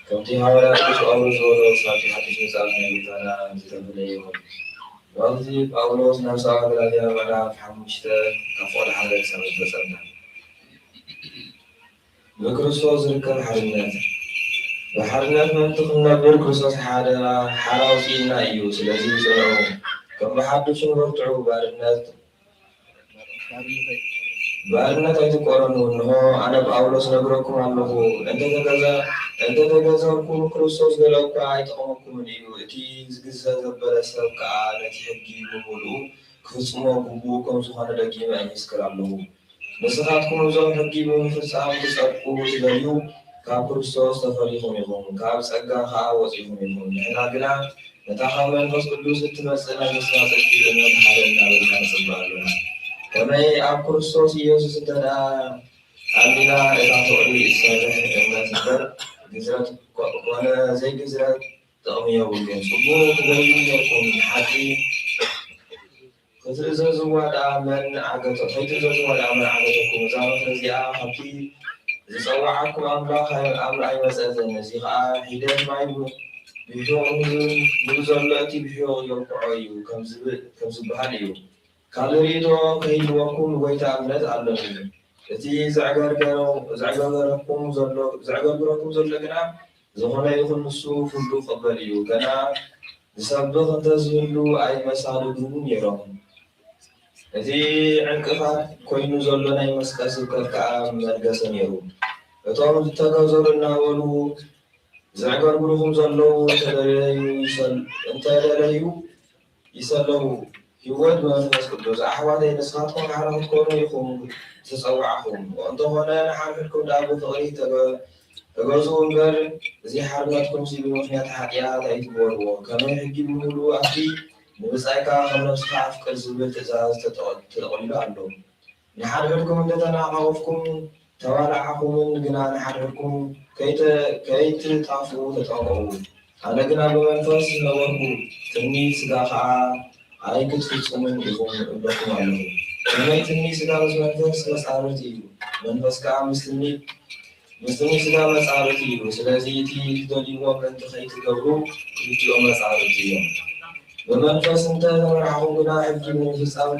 ከምቲ ሃዋርያ ቅዱስ ጳውሎስ ዝበሎ ሳቲ ሓድሽ መጽሓፍ ናይ ጎይታና ዝተብለ ይኹን። ኣብዚ ጳውሎስ ናብ ሰብኣ ገላትያ ምዕራፍ ሓሙሽተ ካብ ፍቕዲ ሓደ ክሳብ ዝተጸምደ። ብክርስቶስ ዝርከብ ሓርነት። ብሓርነት ምእንቲ ክንነብር ክርስቶስ ሓደ ሓራ ኣውፅኡልና እዩ። ስለዚ ጽንዑ፣ ከም ብሓዱሽን በርትዑ። ባርነት ባርነት ኣይትቆረኑ። እንሆ ኣነ ጳውሎስ ነግረኩም ኣለኹ፣ እንተተገዛ-፣ እንተተገዘርኩ ብክርስቶስ ገለ እኳ ኣይጠቕመኩምን እዩ። እቲ ዝግዘ ዘበለ ሰብ ከኣ ነቲ ሕጊ ብምሉኡ ክፍጽሞ ግቡእ ከም ዝኾነ ደጊመ እምስክር ኣለኹ። ንስኻትኩም እዞም ሕጊ ብምፍጻም ክትጸድቁ ትደልዩ፣ ካብ ክርስቶስ ተፈሊኹም ኢኹም፣ ካብ ጸጋ ኸኣ ወጺኹም ኢኹም። ንሕና ግና ነታ ካብ መንፈስ ቅዱስ እትመጽእ ናይ ንስና ጽድቂ እምነት ሃበና እናበልና ንጽበ ኣሎና። ከመይ ኣብ ክርስቶስ ኢየሱስ እንተ ደኣ ኣሚና እታ ፍቕሪ እትሰርሕ እምነት እምበር፣ ግዝረት ኮ-፣ ኮነ ዘይግዝረት ጥቕሚ የብሉን። ጽቡቕ ትገብሩ ኔርኩም፣ ንሓቂ ክትእዘዝዋ ደኣ መን ዓገቶ-፣ ከይትእዘዝዋ ደኣ መን ዓገተኩም? እዛ ምኽሪ እዚኣ ካብቲ ዝጸውዓኩም ኣምላኽ ኣይ-፣ ኣምር ኣይመጸትን። እዚ ኸኣ ሒደት ማይ ብ-፣ ብሕዮቕ ንብ-፣ ንብዘሎ እቲ ብሕዮቕ የብቅዖ እዩ ከም ዝብ-፣ ከም ዝበሃል እዩ። ካልእ ርእይቶ ከይህልወኩም ንጎይታ እምነት ኣሎኒ። እቲ ዘዕገርገሮ-፣ ዘዕገርገረኩም ዘሎ፣ ዘዕገርግረኩም ዘሎ ግና ዝኾነ ይኹን ንሱ ፍርዱ ክቕበል እዩ። ገና ዝሰብኽ እንተዝህሉ ኣይመሳደዱን ነይሮም። እቲ ዕንቅፋት ኮይኑ ዘሎ ናይ መስቀል ስብከት ከኣ መርገሰ ነይሩ። እቶም ዝተገዘሩ እናበሉ ዘዕገርግሩኹም ዘለዉ እንተደለዩ ይሰል-፣ እንተደለዩ ይሰለሙ። ህይወት ብመንፈስ ቅዱስ። ኣሕዋተይ፣ ንስኻትኩም ሓደ ክትኮኑ ኢኹም ዝተጸዋዕኹም። እንተኾነ፣ ንሓድሕድኩም ደኣ ብፍቕሪ ተገ-፣ ተገዝኡ እምበር፣ እዚ ሓርነትኩምሲ ብምኽንያት ሓጢኣት ኣይትግበርዎ። ከመይ ሕጊ ብምሉኡ ኣፍሪ፣ ንብጻይካ ከም ነብስኻ ኣፍቅር ዝብል ትእዛዝ ተጠ-፣ ተጠቕሊሉ ኣሎ። ንሓድሕድኩም እንተተናቓቐፍኩም፣ ተባላዓኹምን ግና ንሓድሕድኩም ከይተ-፣ ከይትጣፍኡ ተጠንቀቑ። ኣነ ግና ብመንፈስ ዝነበርኩ፣ ትምኒት ስጋ ኸኣ ኣይክትፍጽሙን ኢኹም እብለኩም ኣለኹ። ከመይ ትምኒት ስጋ ምስ መንፈስ መጻርርቲ እዩ፣ መንፈስ ከኣ ምስ ትምኒት፣ ምስ ትምኒት ስጋ መጻርርቲ እዩ። ስለዚ እቲ ትደልይዎ ምእንቲ ከይትገብሩ ክልቲኦም መጻርርቲ እዮም። ብመንፈስ እንተ ተመራሕኹም ግና ሕጊ ንምፍጻም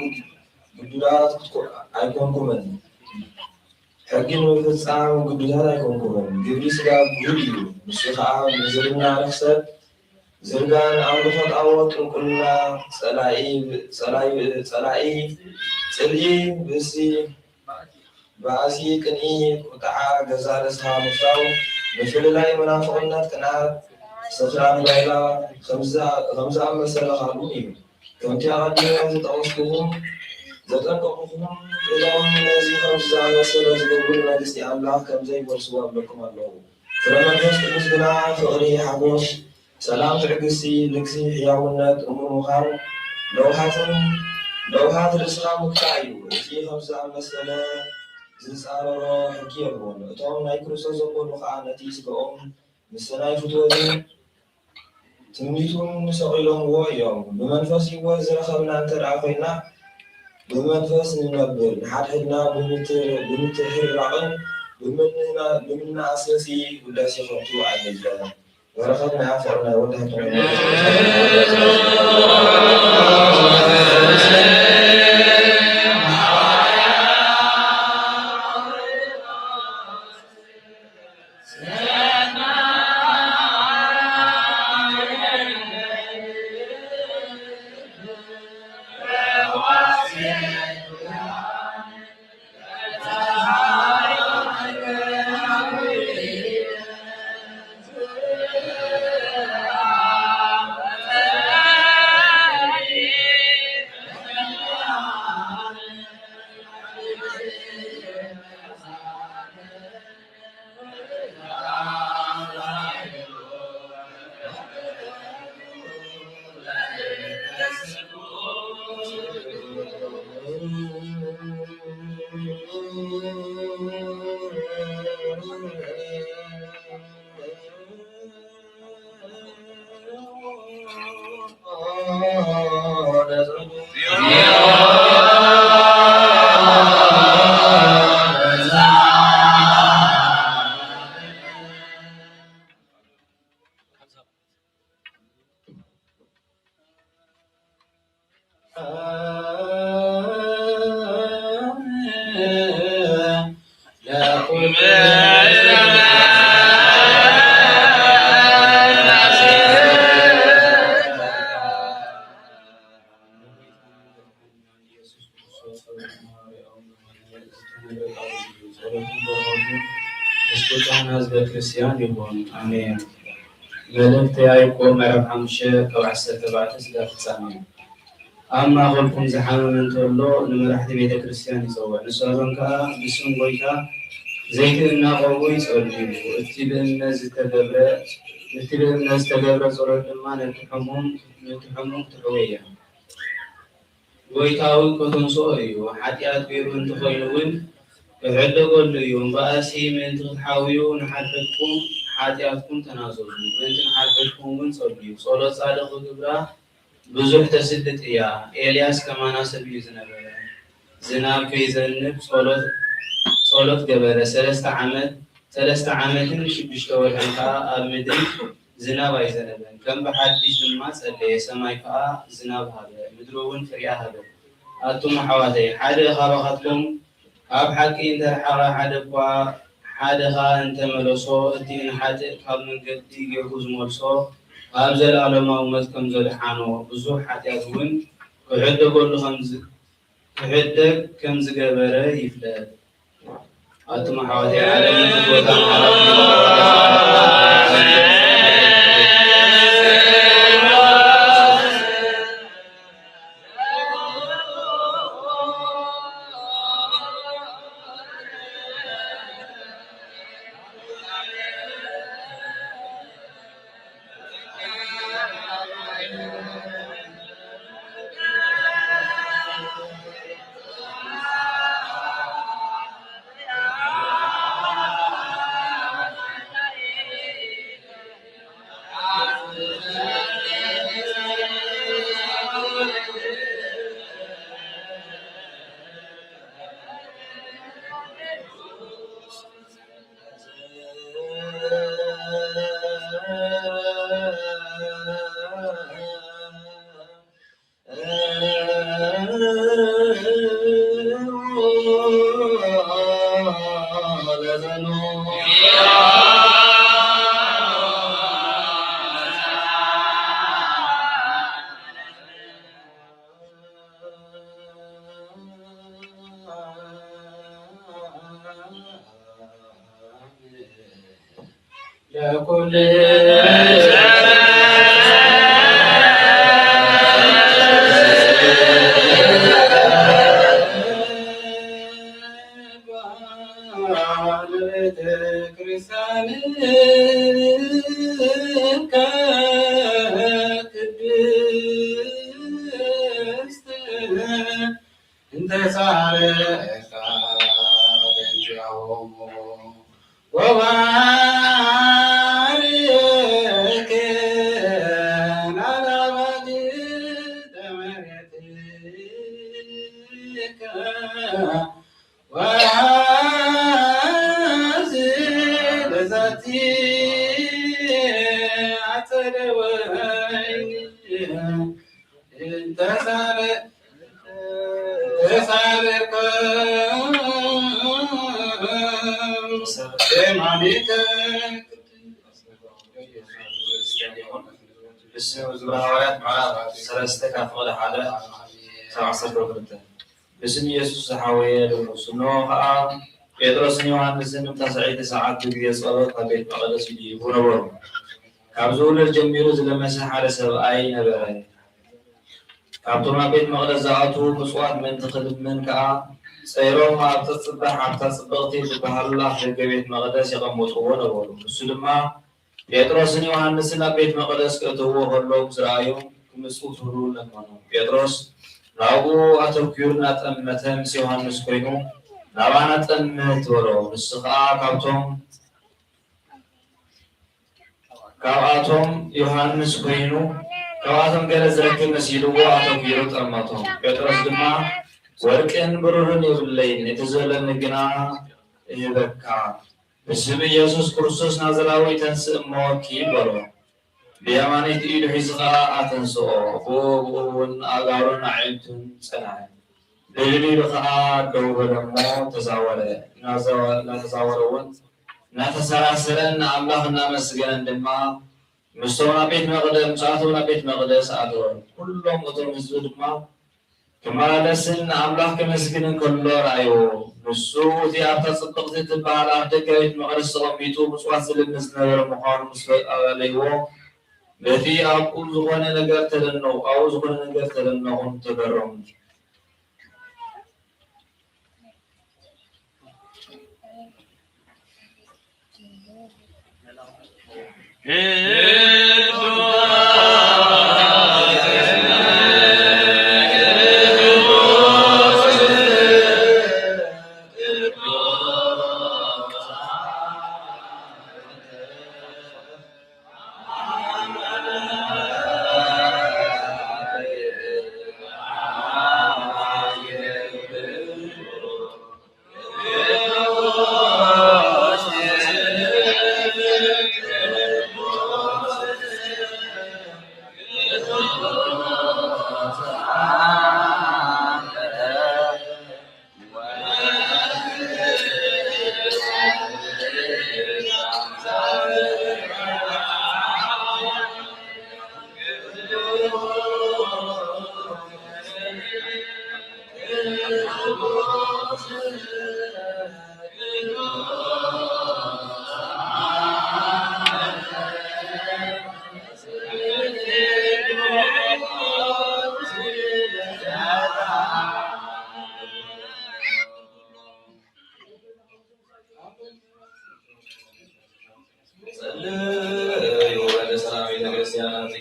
ግዱዳት ክትኮ-፣ ኣይኮንኩምን። ሕጊ ንምፍጻም ግዱዳት ኣይኮንኩምን። ግብሪ ስጋ ግሁድ እዩ። ንሱ ኸኣ ምንዝርና፣ ርኽሰት፣ ዝርጋን፣ ኣምልኾ ጣዖት፣ ጥንቁልና፣ ጸላኢ፣ ጸላኢ፣ ጸላኢ፣ ጽልኢ፣ ብእሲ፣ ባእሲ፣ ቅንኢ፣ ቁጥዓ፣ ገዛእ ርእስኻ ምፍታው፣ ምፍልላይ፣ መናፍቕነት፣ ቅንኣት፣ ስኽራን፣ ጓይላ፣ ከምዚ፣ ከምዚ ዝኣመሰለ ካልኡን እዩ። ከምቲ ኣቐዲመ ዝጠቐስኩኹም፣ ዘጠንቀቕኩኹም፣ እዞም ነዚ ከምዚ ዝኣመሰለ ዝገብሩ ንመንግስቲ ኣምላኽ ከም ዘይወርስዋ እብለኩም ኣለኹ። ፍረ መንፈስ ቅዱስ ግና ፍቕሪ፣ ሓጎስ፣ ሰላም፣ ትዕግስቲ፣ ልግሲ፣ ሕያውነት፣ እሙን ምዃን፣ ለውሃትን፣ ለውሃት ርእስኻ ምግታእ እዩ። እዚ ከምዚ ዝኣመሰለ ዝጻረሮ ሕጊ የልቦን። እቶም ናይ ክርስቶስ ዘበሉ ኸኣ ነቲ ስጋኦም ምስ ናይ ፍትወትን ትምኒቱን ሰቒሎምዎ እዮም። ብመንፈስ ህይወት ዝረኸብና እንተ ደኣ ኾይና፣ ብመንፈስ ንነብር፣ ንሓድሕድና ብምት-፣ ብምትሕርራቕን ብምንና-፣ ብምንኣሰሲ ውዳሴ ከንቱ ኣይንግበር። በረኸት ናይ ኣፍቅር ናይ ወዲ ሃብቶም ኢየሱስ ክርስቶስ ጸሎትን በረኸቱን ምስ ኩሉ ህዝበ ክርስቲያን ይኹን። ኣሜን። መልእክተ ያዕቆብ ምዕራፍ ሓሙሽተ ካብ ዓሰርተ ኣርባዕተ ስጋብ ፍጻሜ። ኣብ ማእከልኩም ዝሓመመ እንተሎ ንመራሕቲ ቤተ ክርስቲያን ይጸውዕ፣ ንሳቶም ከኣ ብስም ጎይታ ዘይትእናቐዉ ይጸልዩ። እቲ ብእምነት ዝተገብረ፣ እቲ ብእምነት ዝተገብረ ጸሎት ድማ ነቲ ሕሙም፣ ነቲ ሕሙም ትሕውዮ እያ። ጎይታ እውን ከተንስኦ እዩ። ሓጢኣት ገይሩ እንተኾይኑ እውን ክሕደገሉ እዩ። እምበኣሲ ምእንቲ ክትሓውዩ ንሓድሕድኩም ሓጢኣትኩም ተናዘዙ፣ ምእንቲ ንሓድገኩም እውን ጸልዩ። ጸሎት ጻድቕ ክግብራ ብዙሕ ተስልጥ እያ። ኤልያስ ከማና ሰብ እዩ ዝነበረ። ዝናብ ከይዘንብ ጸሎት፣ ጸሎት ገበረ። ሰለስተ ዓመት፣ ሰለስተ ዓመትን ሽዱሽተ ወርሕን ከኣ ኣብ ምድሪ ዝናብ ኣይዘነበን። ከም ብሓድሽ ድማ ጸለየ፣ ሰማይ ከኣ ዝናብ ሃበ፣ ምድሪ እውን ፍሬኣ ሃበት። ኣቱም ኣሕዋተይ፣ ሓደ ካባኻትኩም ካብ ሓቂ እንተ ረሓቐ፣ ሓደ እኳ፣ ሓደ ኸኣ እንተ መለሶ፣ እቲ ንሓጥእ ካብ መንገዲ ጌርሁ ዝመልሶ፣ ካብ ዘለኣለማዊ ሞት ከም ዘድሓኖ፣ ብዙሕ ሓጢኣት እውን ክሕደገሉ ከም ዝ-፣ ክሕደግ ከም ዝገበረ ይፍለጥ። ኣቱም ኣሕዋተይ፣ ዓለምን ፍትወታን ሓላፊ እንተ ሳረካ በእንቲአሆሙ ወባርክ ናላባቲ ተመሬትከ ወሃዚ ለዛቲ አጸደ ወይኒ እንተ ሳረ ተሳረከ የማኒከ ብስም ግብረ ሃዋርያት ምዕራፍ ሰለስተ ካብ ፍቕዲ ሓደ ክሳብ ዓሰርተ ክልተ። ብስም ኢየሱስ ዝሓወየ ልሙስ። እንሆ ኸኣ ጴጥሮስን ዮሃንስን እታ ሰዐይቲ ሰዓት ብግዜ ጸሎት ኣብ ቤት መቕደስ ይድይቡ ነበሩ። ካብ ዝውለድ ጀሚሩ ዝለመሰ ሓደ ሰብኣይ ነበረ። ካብቶም ናብ ቤት መቕደስ ዝኣትዉ ምጽዋት ምእንቲ ክልምን ከኣ ጸይሮም ኣብታ ጽባሕ ኣብታ ጽብቕቲ እትበሃል ኣፍደገ ቤት መቕደስ የቐምጥዎ ነበሩ። ንሱ ድማ ጴጥሮስን ዮሃንስን ኣብ ቤት መቕደስ ክእትውዎ ከለዉ ምስ ረኣዮም፣ ክምጽውቱሉ ለመኖም። ጴጥሮስ ናብኡ ኣተኲሩ እናጠመተ ምስ ዮሃንስ ኮይኑ፣ "ናባና ጠምት" በሎ። ንሱ ኸኣ ካብቶም፣ ካብኣቶም ዮሃንስ ኮይኑ፣ ካብኣቶም ገለ ዝረክብ መሲልዎ ኣተኲሩ ጠመቶም። ጴጥሮስ ድማ፣ "ወርቅን ብሩርን የብለይን፣ እቲ ዘለኒ ግና እህበካ። ብስም ኢየሱስ ክርስቶስ ናዝራዊ ተንስእ እሞ ኪድ" በሎ። ብየማነይቲ ኢዱ ሒዙ ኸኣ ኣተንስኦ። ብኡ ብኡ እውን ኣእጋሩን ኣዒንቱን ጸንሐ። ብልል ኢሉ ኸኣ ደው በለ እሞ ተዛወረ። እናዘወ-፣ እናተዛወረ እውን እናተሰራሰረን ንኣምላኽ እናመስገነን ድማ ምስቶም ናብ ቤት መቕደ-፣ ምስኣቶም ናብ ቤት መቕደስ ኣተወ። ኩሎም እቶም ህዝቢ ድማ ክመላለስን ንኣምላኽ ከመስግንን ከሎ ረኣይዎ። ንሱ እቲ ኣብታ ጽብቕቲ እትበሃል ኣፍደገ ቤት መቕደስ ተቐሚጡ ምጽዋት ዝልምን ዝነበረ ምዃኑ ምስ ኣለይዎ፣ በቲ ኣብኡ ዝኾነ ነገር ተደነቑ፣ ኣብኡ ዝኾነ ነገር ተደነቑን ተገረሙን።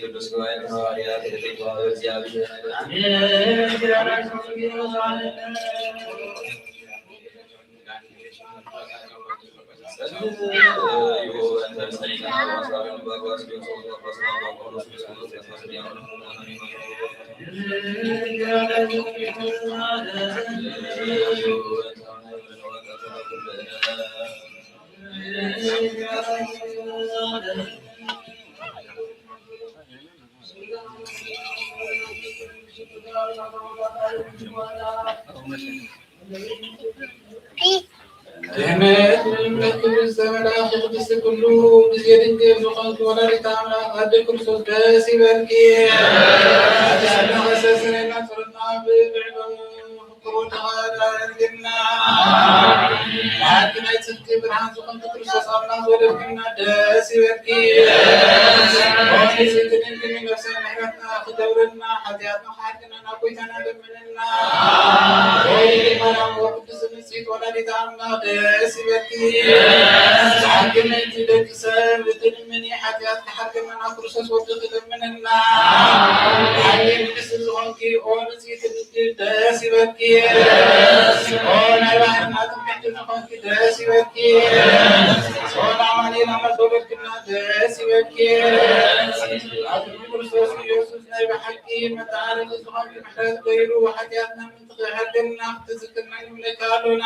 ቅዱስ ጉባኤ ሐዋርያት የተዋህዶ እግዚአብሔር ድህነት ምልክት ዘመላኺ ቅድስቲ ኩሉ ግዜ ድንግል ዝኾንኪ ወላዲተ ኣምላኽ ኣደ ክርስቶስ ደስ ይበልኪ። ኣደ ኣምላኽ ኣስተስርየና ጸሎትና ብልዕሎ ፍቅሩ ተቐዳድግና። ብሓቂ ናይ ጽድቂ ብርሃን ዝኾንኪ ክርስቶስ ኣምላኽ ዝወለድክና ደስ ይበልኪ። ኦ ንጽሕቲ ድንግል ነፍሰ ምሕረትና ክገብረልና ሓጢኣትና ክሓድግና ናብ ጎይታና ለምንና። ወይ ማርያም ወቅዱስ ንጽሕት ወላዲተ ኣምላኽ ደስ ይበልኪ። ሓቂ ምእንቲ ደቂ ሰብ እትልምኒ ሓጢኣት ክሓድገና ናብ ክርስቶስ ወድኺ ለምንና። ሓቂ ንግስቲ ዝኾንኪ ኦ ንጽሕት ድንግል ደስ ይበልኪ። ኦ ናይ ባህርና ጥምቀት ዝኾንኪ ደስ ይበልኪ። ኦ ኣማኑኤል ኣምላኽ ተወለድክና ደስ ይበልኪ። ኣብ ክርስቶስ ኢየሱስ ናይ ብሓቂ መተዓረቂ ዝኾንኪ ምሕረት ገይሩ ሓጢኣትና ምእንቲ ክሕድገና ክትዝክርና ንምለካ ኣሎና።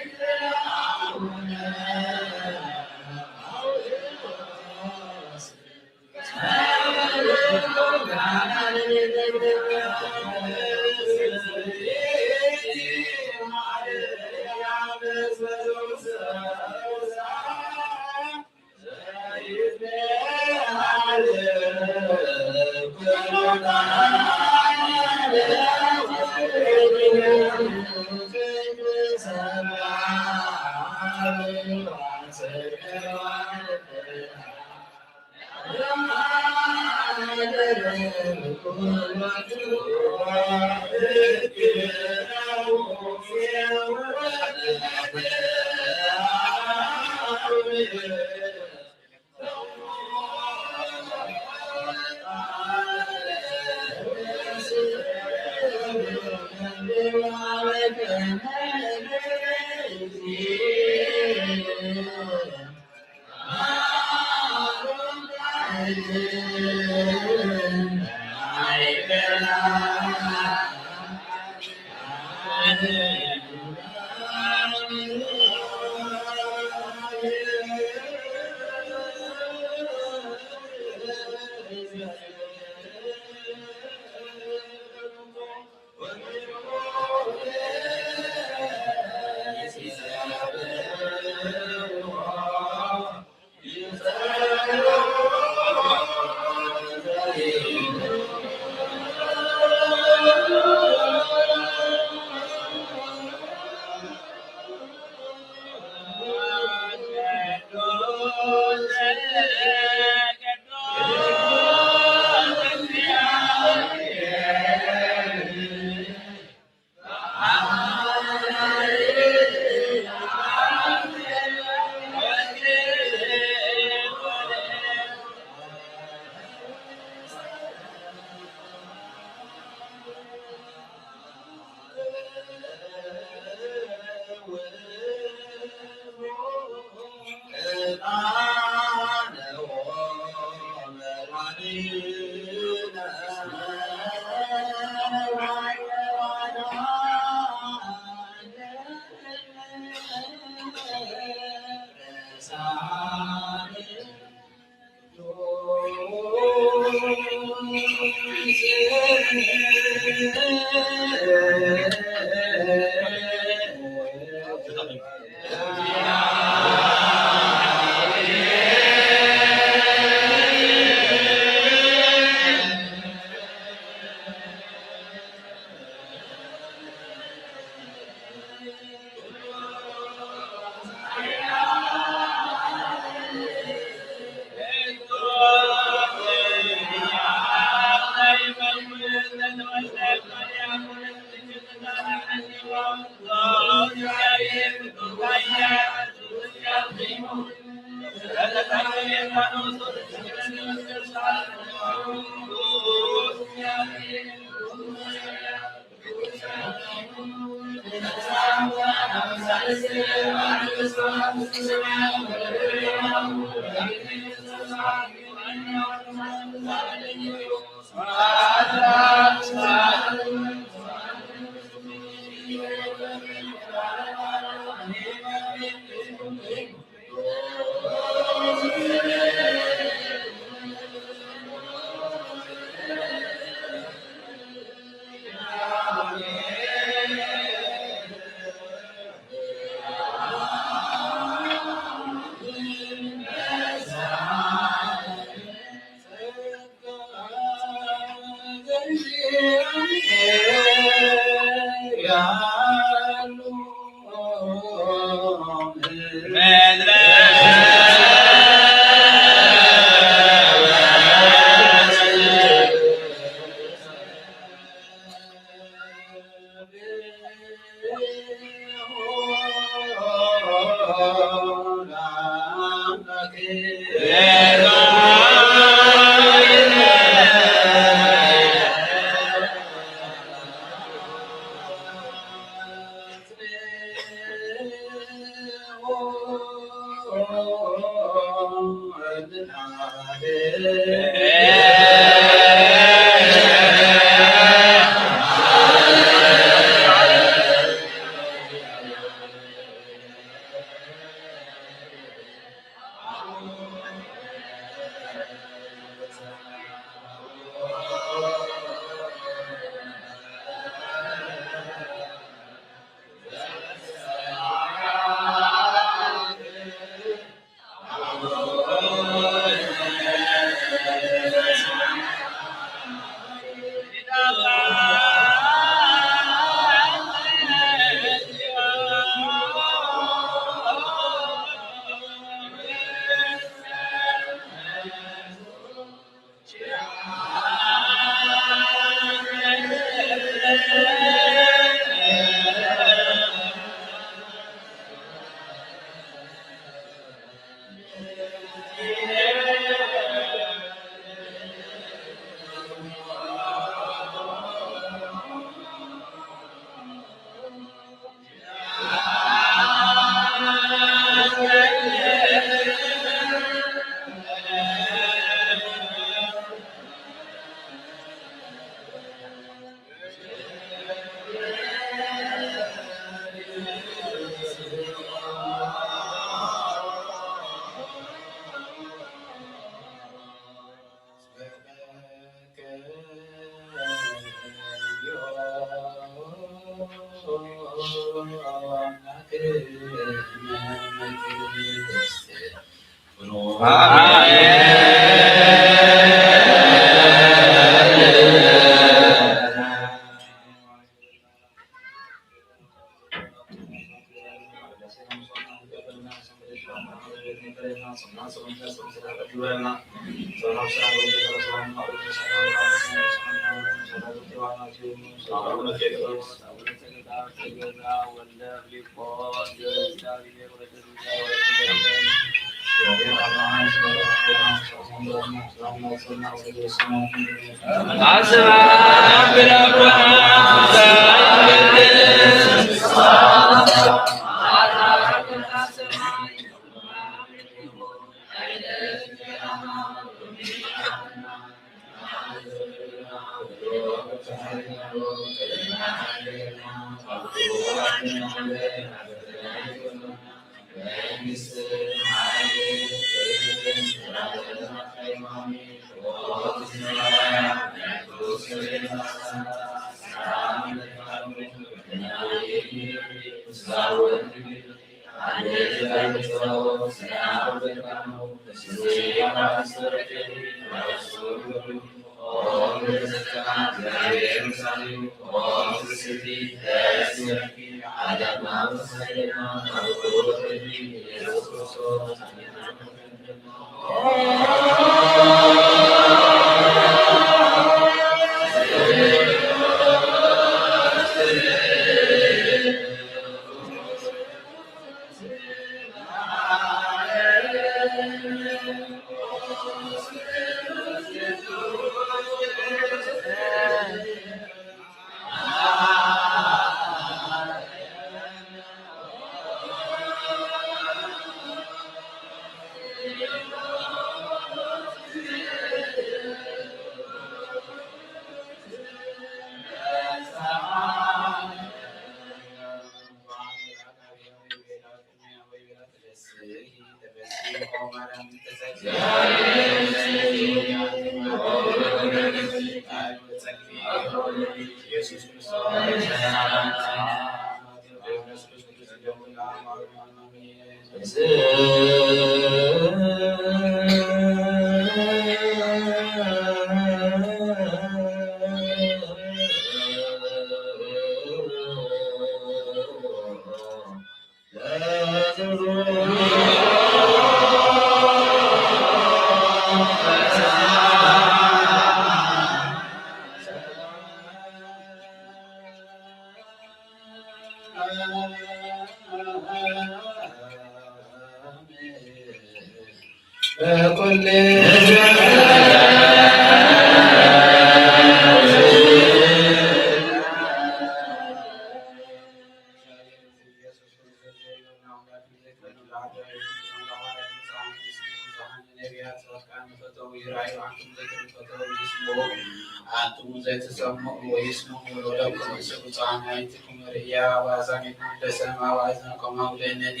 ኣንቱም ዘይትሰምዑ ወይስምዑ፣ ወለኩም ስብፃን ኣይትኩም ርእያ፣ ወአዛኒኩም ለሰማ ወአዝነኩም አውለነኒ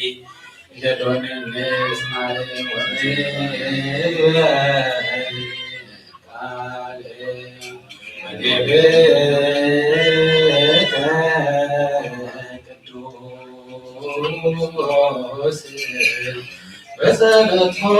ለዶነ ንስማዕ ወንግበር ቃል ግብርከ ቅዱስ በጸሎቶሙ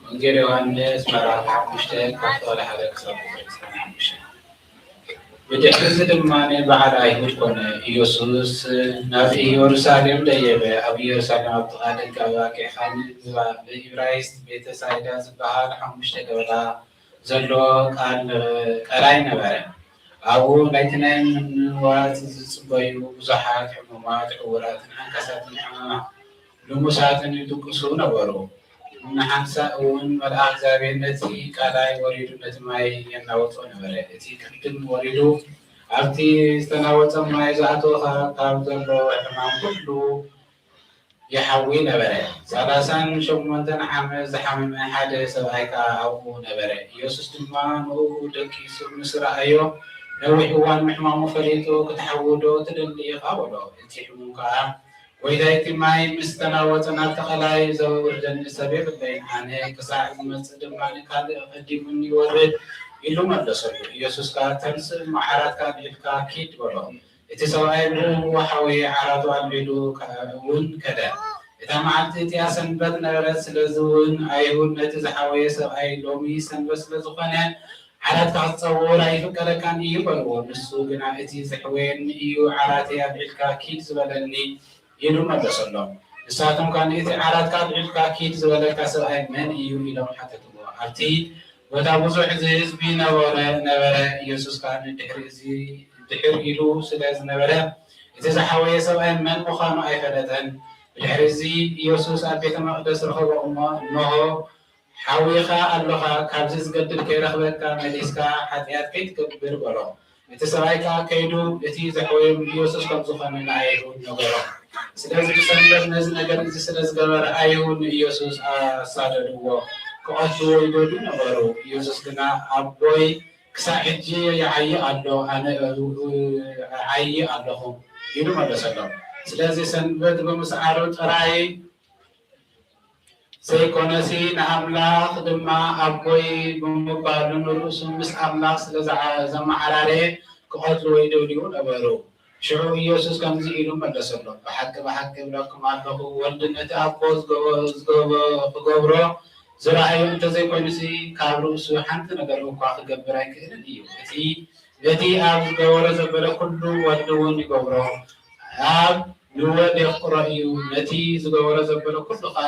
ወንጌል ዮሃንስ ምዕራፍ ሓሙሽተ ካብ ቁጽሪ ሓደ ክሳብ ቁጽሪ ዕስራን ሓሙሽተን። ብድሕሪ እዚ ድማ በዓል ኣይሁድ ኮነ። ኢየሱስ ናብ ኢየሩሳሌም ደየበ። ኣብ ኢየሩሳሌም ኣብ ጥቓ ደጋዊ ኣኪዕኻኒ ብባ-፣ ብኢብራይስጥ ቤተ ሳይዳ ዝበሃል ሓሙሽተ ገበታ ዘሎ ቃል-፣ ቀላይ ነበረ። ኣብኡ ናይቲ ናይ ምንዋጽ ዝጽበዩ ብዙሓት ሕሙማት፣ ዕውራትን ዓንካሳትን ሕማማት ልሙሳትን ይድቅሱ ነበሩ። ንሓንሳእ እውን መልኣኽ እግዚኣብሔር ነቲ ቀላይ ወሪዱ ነቲ ማይ የናውጾ ነበረ። እቲ ቅድም ወሪዱ ኣብቲ ዝተናወጸ ማይ ዝኣተወ ኸ-፣ ካብ ዘሎ ሕማም ኩሉ ይሓዊ ነበረ። ሰላሳን ሸሞንተን ዓመት ዝሓመመ ሓደ ሰብኣይ ከኣ ኣብኡ ነበረ። ኢየሱስ ድማ ንእኡ ደቂሱ ምስ ረኣዮ፣ ነዊሕ እዋን ምሕማሙ ፈሊጡ፣ "ክትሓዊ ዶ ትደሊ?" ኢኻ በሎ። እቲ ሕሙም ከኣ፣ "ጐይታይ፣ እቲ ማይ ምስ ተናወጸ ናብቲ ቀላይ ዘውርደኒ ሰብ የብለይን። ኣነ ክሳዕ ዝመጽእ ድማ ካልእ ኣቐዲሙኒ ይወርድ" ኢሉ መለሰሉ። ኢየሱስ ከኣ፣ "ተንስእ እሞ ዓራትካ ኣልዒልካ ኪድ" በሎ። እቲ ሰብኣይ ብኡ ሓወየ፣ ዓራቱ ኣልዒሉ ከ-፣ እውን ከደ። እታ መዓልቲ እቲኣ ሰንበት ነበረት፣ ስለዚ እውን ኣይሁድ ነቲ ዝሓወየ ሰብኣይ፣ "ሎሚ ሰንበት ስለ ዝኾነ፣ ዓራትካ ክትጸውር ኣይፍቀደካን እዩ" በልዎ። ንሱ ግና፣ "እቲ ዘሕወየኒ እዩ ዓራተይ ኣልዒልካ ኪድ ዝበለኒ" ኢሉ መለሰሎም። ንሳቶም ከኣ፣ "እቲ ዓራትካ ኣልዒልካ ኪድ ዝበለካ ሰብኣይ መን እዩ?" ኢሎም ሓተትዎ። ኣብቲ ቦታ ብዙሕ ህዝቢ ነበረ፣ ነበረ። ኢየሱስ ከኣ ንድሕሪ እዚ፣ ድሕር ኢሉ ስለ ዝነበረ፣ እቲ ዝሓወየ ሰብኣይ መን ምዃኑ ኣይፈለጠን። ብድሕሪ እዚ ኢየሱስ ኣብ ቤተ መቕደስ ረኸቦ እሞ፣ እንሆ፣ ሓዊኻ ኣሎኻ፣ ካብዚ ዝገድል ከይረኽበካ፣ መሊስካ ሓጢኣት ከይትገብር በሎ። እቲ ሰብኣይ ከኣ ከይዱ፣ እቲ ዘሕወዮም ኢየሱስ ከም ዝኾነ ንኣይሁድ ነገሮም። ስለዚ ብሰንበት ነዚ ነገር እዚ ስለ ዝገበረ፣ ኣይሁድ ንኢየሱስ ኣሳደድዎ፣ ክቐትልዎ ይደልዩ ነበሩ። ኢየሱስ ግና፣ "ኣቦይ ክሳዕ ሕጂ ይዓዪ ኣሎ፣ ኣነ እዓዪ ኣለኹ" ኢሉ መለሰሎም። ስለዚ ሰንበት ብምስዓሩ ጥራይ ዘይኮነሲ፣ ንኣምላኽ ድማ ኣቦይ ብምባሉ ንርእሱ ምስ ኣምላኽ ስለ ዝዓ-፣ ዘመዓራረየ፣ ክቐትልዎ ይደልዩ ነበሩ። ሽዑ ኢየሱስ ከምዚ ኢሉ መለሰሎም፣ "ብሓቂ፣ ብሓቂ እብለኩም ኣለኹ፣ ወልዲ ነቲ ኣቦ ዝገበ-፣ ዝገበ-፣ ክገብሮ ዝረኣዮ እንተዘይኮይኑሲ፣ ካብ ርእሱ ሓንቲ ነገር እኳ ክገብር ኣይክእልን እዩ። እቲ፣ ነቲ ኣብ ዝገበሮ ዘበለ ኩሉ፣ ወልዲ እውን ይገብሮ። ኣብ ንወልድ የፍቅሮ እዩ፣ ነቲ ዝገበሮ ዘበለ ኩሉ ከኣ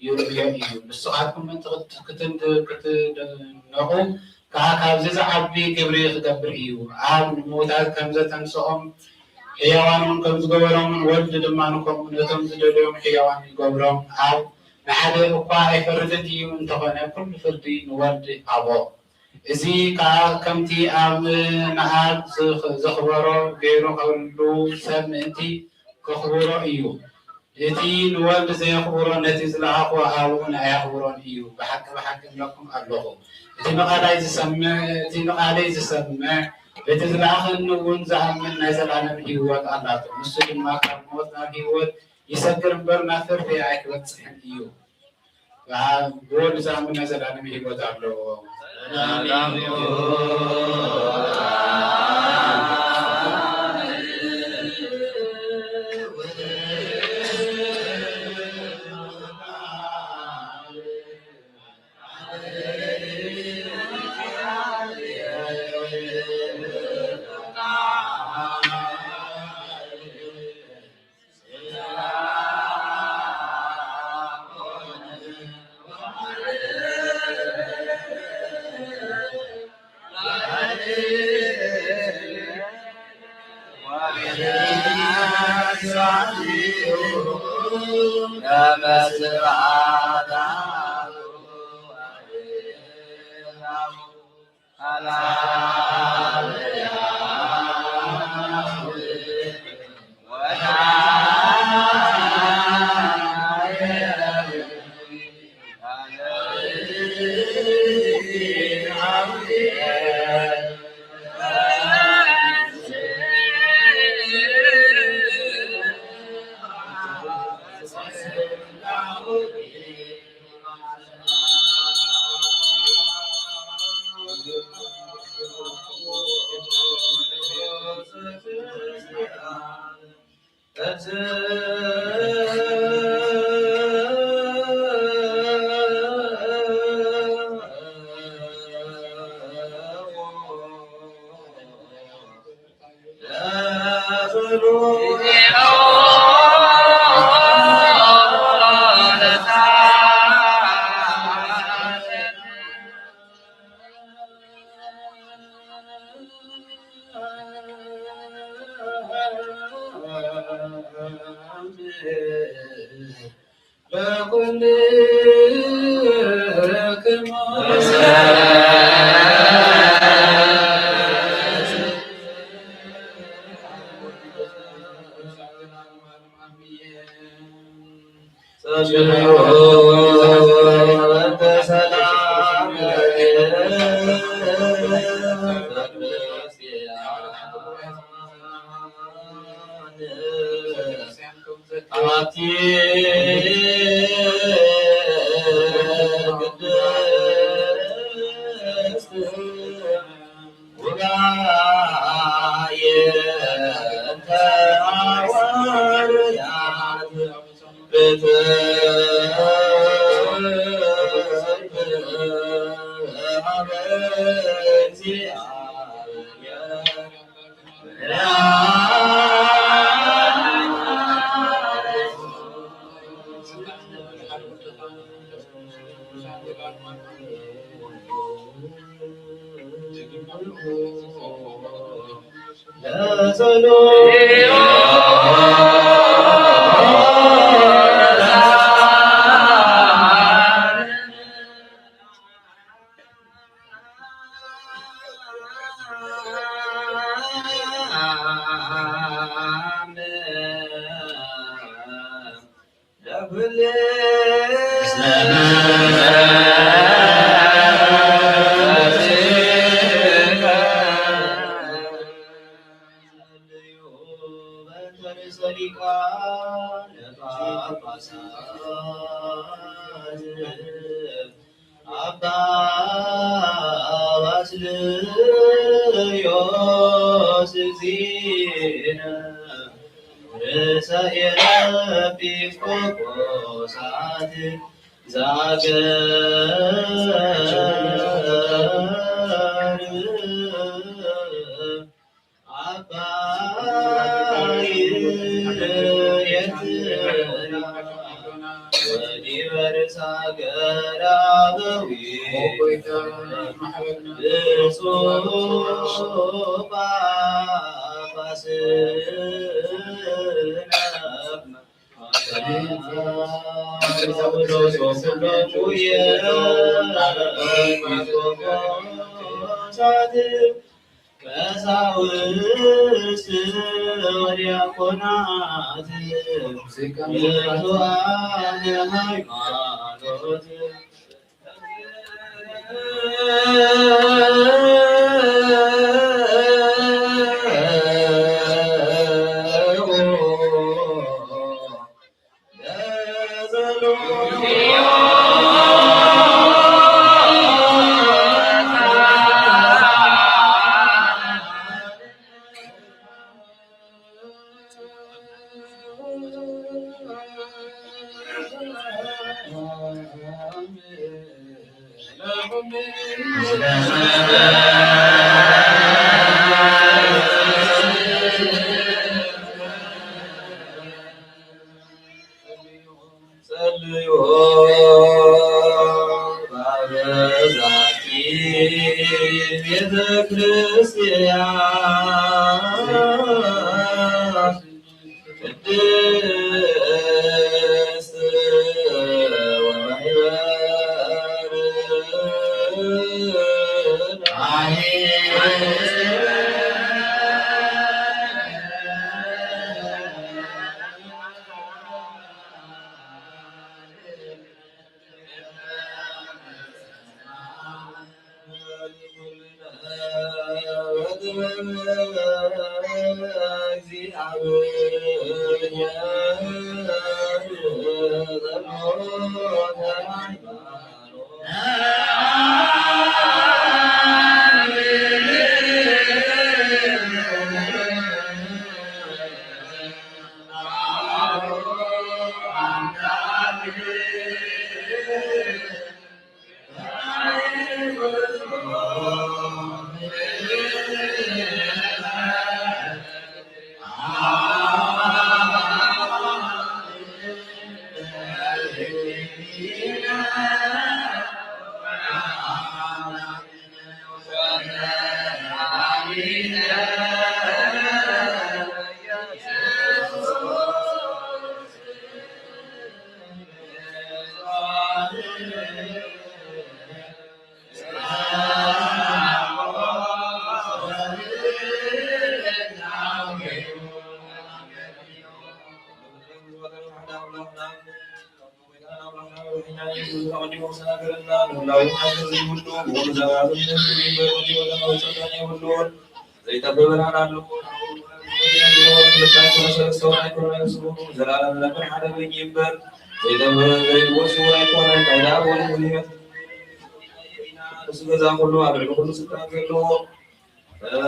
ይርእዮ እዩ። ንስኻትኩም ምእንቲ ክት-፣ ክትድ-፣ ክትድነቑ ከኣ ካብዚ ዝዓቢ ግብሪ ክገብር እዩ። ኣብ ንምዉታት ከም ዘተንስኦም፣ ሕያዋን እውን ከም ዝገበሮምን፣ ወልድ ድማ ንከምኡ ነቶም ዝደለዮም ሕያዋን ይገብሮም። ኣብ ንሓደ እኳ ኣይፈርድን እዩ፣ እንተኾነ ኩሉ ፍርዲ ንወልድ ሃቦ። እዚ ከኣ ከምቲ ኣብ ንኣብ ዝኽ-፣ ዘኽበሮ ገይሩ ኸሉ ሰብ ምእንቲ ከኽብሮ እዩ። እቲ ንወልድ ዘየኽብሮ ነቲ ዝለኣኾ ኣብኡ ኣየኽብሮን እዩ። ብሓቂ፣ ብሓቂ እብለኩም ኣለኹ፣ እቲ ንቓላይ ዝሰምዕ፣ እቲ ንቓለይ ዝሰምዕ፣ በቲ ዝለኣኸኒ እውን ዝኣምን ናይ ዘላለም ህይወት ኣላቶ። ንሱ ድማ ካብ ሞት ናብ ህይወት ይሰግር እምበር ናብ ፍርዲ ኣይክበጽሕን እዩ። ብወልድ ዝኣምን ናይ ዘላለም ህይወት ኣለዎ። ርእሰ ሊቃነ ጳጳሳት ኣባ ባስልዮስ እግዚእነ ርእሰ ኤጲስቆጶሳት ዘአገር። ቀሳውስት ወዲያቆናት ብፁዓን ሃይማኖት ጸልዩ በዛቲ ቤተ ክርስቲያን ቅድስት ወመንበር ዘይጠፍእ ብርሃን ኣለዎ። ክልተ ኣይኮነ ሰለስተ እውን ኣይኮነ፣ ንሱ ዘላለም ነበር ሓደ በይኑ እምበር፣ ዘይጠፍእ ዘይልወስ እውን ኣይኮነ። ናይ ኣብ ወልድ ውህበት ንሱ ገዛ ኩሉ ኣብ ልዕሊ ኩሉ ስልጣን ዘለዎ፣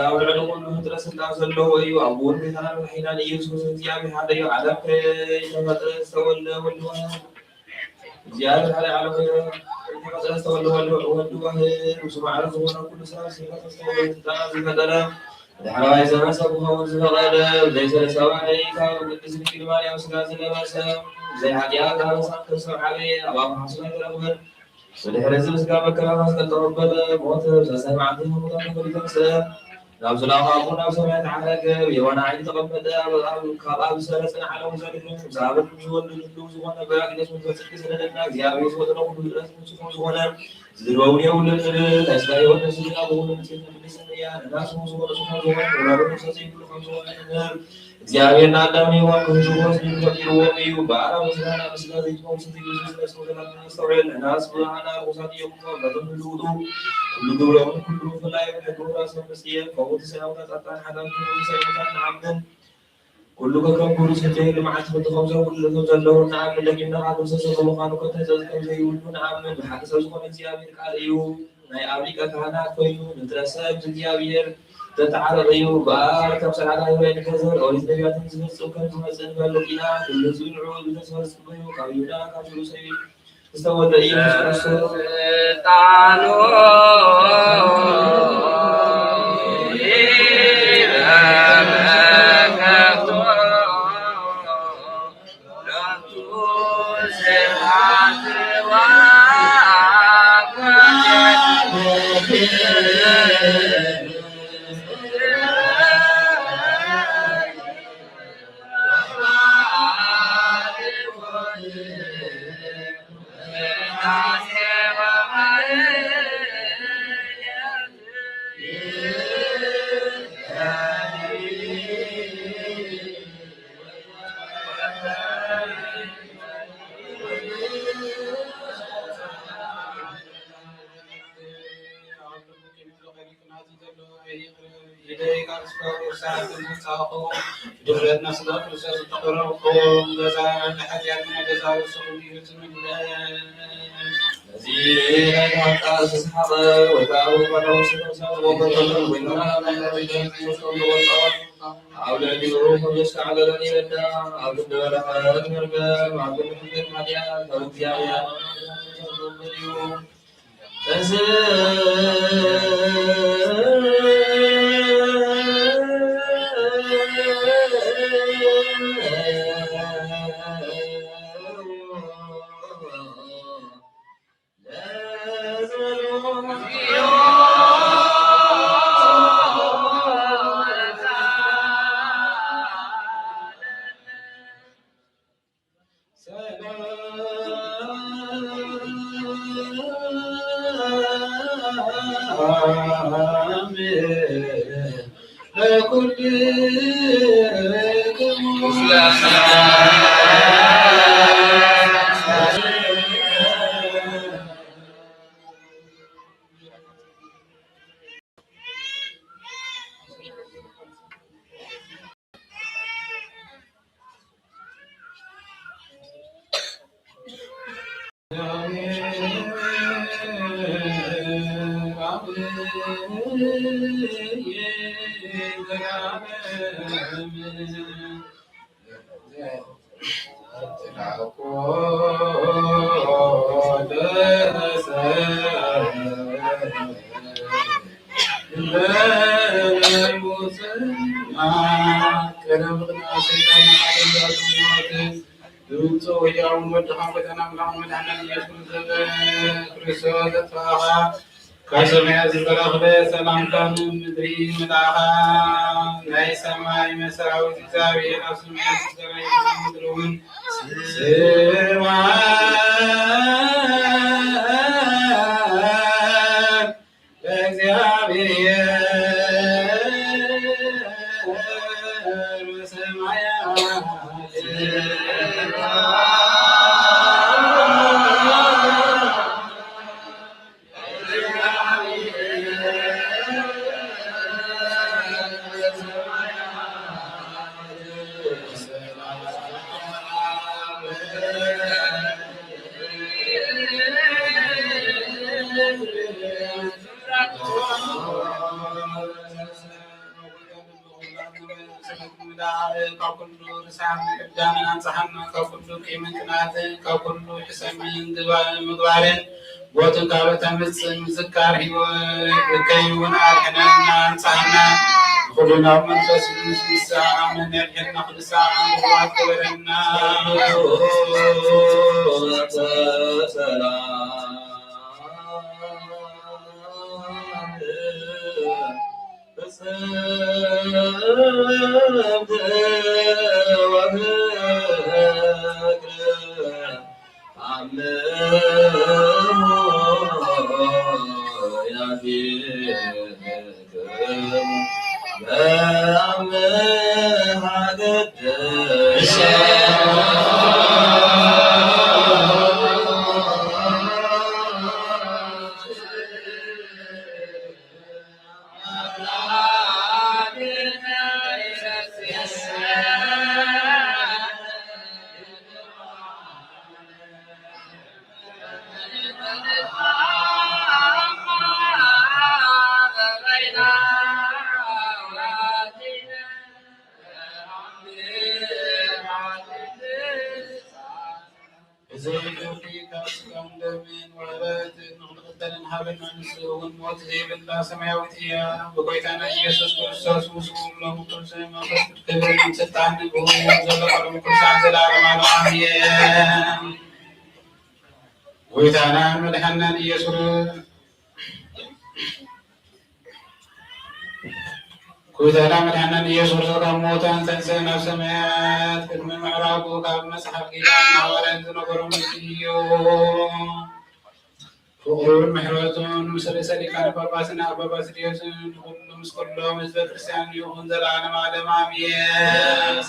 ኣብ ልዕሊ ኩሉ ፍጥረት ስልጣን ዘለዎ እዩ። ኣብ እውን ቤታና መድሓኒና ንኢየሱስ ክርስቶስ እግዚኣብሔር ሓደ እዩ። ዓለም ከይተፈጥረ ዝተወልደ ወልድ ዋህድ። እግዚኣብሔር ሓደ ዓለም ከይተፈጥረ ዝተወልደ ወልድ፣ ወልድ ዋህድ፣ ምስ ማዕረ ዝኾነ ኩሉ ሰብ ስለ ዝተወልደ ስልጣን ዝፈጠረ፣ ዳሕረዋይ ዘመን ሰብ ክኸውን ዝፈቐደ፣ ዘይሰለሳዊ ካብ ቅድስት ድንግል ማርያም ስጋ ዝለበሰ፣ ዘይሓጢኣት ኣበሳ ከሰብ ዓበየ፣ ኣብ ኣፉ ሓሶት ኣይተረኽበን። ብድሕሪ እዚ ብስጋ መከራ መስቀል ተቐበለ፣ ሞተ፣ ብሳልሳይ መዓልቲ ካብ ሙታን ተፈልዩ ተንስአ፣ ናብ ዝላኸ ኣቦ ናብ ሰማያት ዓረገ፣ ብየማነ ዓይኒ ተቐመጠ፣ ኣብ፣ ኣብ፣ ካብ ኣብ ዝሰረጸ ንዓለም ዘድሕን፣ ምስ ኣብ ምስ ወልድ ህልው ዝኾነ በራቅሊጦስ መንፈስ ጽድቂ ሰደደልና፣ እግዚኣብሔር ዝፈጠሮ ኩሉ ፍጥረት ንሱ ከም ዝኾነ ዝድርበውን የብሉን ንብል፣ ናይ ስጋ ህይወት ነፍሲ ግን ኣብ ውሉድ ንጽሕቲ ቅድስቲ እያ፣ ንናስ ከም ዝኾነ እሱ ከም ዝኾነ፣ ውላዱ ነፍሰ ዘይብሉ ከም ዝኾነ ንብል። እግዚኣብሔር ንኣዳም ሔዋን ክህዝዎ ስለ ፈጢርዎም እዩ። ብኣብ ምስጋና ምስጋና ዘይትፈውስ ዘይብዙ ስለ ሰውረታት ነስተውዕል። ንሕናስ ብኣና ርኹሳት እዮም፣ ሰውነቶም ህልውጡ። ኩሉ ግብሮምን ኩሉ ብፍላዮም ሕጊ ውራስ መንግስቲ እዮም። ከምኡ እቲ ሰላምታ ጻድቃን ሓዳን ክህቡ ሰላምታ ንኣምን። ኩሉ ከከም ግብሩ ዝፍተየሉ መዓልቲ ፍርዲ ከም ዘውርድ ከም ዘለዉ ንኣምን። ደጊምና ካብ ክርስቶስ ብምዃኑ ከቶ ጸጽ ከም ዘይብሉ ንኣምን። ብሓቂ ሰብ ዝኾነ እግዚኣብሔር ቃል እዩ። ናይ ኣብ ሊቀ ካህናት ኮይኑ ንጥረ ሰብ እግዚኣብሔር ዘተዓረቐ እዩ። በኣል ካብ ስርዓት ኣይሁዳይ ንገዘር ኦሪት ነቢያትን ዝፈጽም ከም ዝመጽእ ንፈልጥ ኢና። ኩሉ ህዝቢ ንዕኡ ብተስፋ ዝጽበዩ ካብ ይሁዳ ካብ ሉሰይ ዝተወልደ ኢየሱስ ክርስቶስ ስልጣኑ ድሕረትና ስለ ክርስቶስ ዝተቐረብኩም ገዛ ንሓጢኣትና ገዛ ርእስኹም እዩ ዝምለስ። ነዚ ናይ ተሃንጣ ዝተስሓቐ ወይ ከዓ ብሩኻታዊ ስለ ወንበር ወንበር ወንበር ወንበር ወንበር ወንበር ወንበር ኣብ ልዕሊኡ ከም ዘስተዓገለን ይረዳ። ኣብ ክንዲ በረኸት መርገም፣ ኣብ ክንዲ ሕፍረት ሓጢኣት፣ ካብ እግዚኣብሔር እዩ። እዚ ሰይጣን ንዓለም ዛቱ ሞት ብምምጽኡ ህያውን ወድኻ ጎይታና ኣምላኽን መድሓኒና ኢየሱስ ክርስቶስ ዘጥፋእኻ ካብ ሰማያት ዝተረኽበ ሰላምታን ምድሪ ምልኣኻ። ናይ ሰማይ መሰራዊት እግዚኣብሔር ኣብ ሰማያት ዝሰረየ ምድሪ እውን ስብሐት ለእግዚኣብሔር በሰማያት። ካብ ኩሉ ርሳን ዕዳን ኣንጽሓና፣ ካብ ኩሉ ቂምን ቅንኣትን፣ ካብ ኩሉ ሕሰምን ግባ-፣ ምግባርን ሞትን ካብ እተምጽእ ምዝካር ህይወት ከይውን ኣድሕነና፣ ኣንጽሓና። ንኹሉ ናብ መንፈስ ቅዱስ ንስሓ ኣምን፣ የድሕንና፣ ንስሓ ኣምን፣ ግብራት ክበረና። ሰላም ብዘይ ፍርዲ ካብ ስጋን ደምን ወረትን ንኽንቕተልን ሃበና። ንሱ እውን ሞት ዘይብላ ሰማያዊት እያ። ብጎይታና ኢየሱስ ክርስቶስ ምስኡ ሎሚ ኩሉ ዘመን መንፈስ ቅዱስ ክብርን ስልጣንን ብኡ ዘሎ ቅድሚ ኩሉ ሰዓት ዘለዓለም ኣሜን። ጎይታናን መድሓናን ኢየሱስ ጎይታና መድሓናን ኢየሱስ ክርስቶስ ካብ ሙታን ተንሥእ፣ ናብ ሰማያት ቅድሚ ምዕራጉ ካብ መጽሓፍ ኪዳን ሃዋርያት ዝነበሩ ምልክት እዩ። ፍቕሩን ምሕረቱን ምስ ርእሰ ሊቃነ ጳጳስና ኣባ ባስልዮስን ንኹሉ ምስ ኩሎም ህዝበ ክርስቲያን ይኹን ዘለዓለም ዓለም ኣሜን።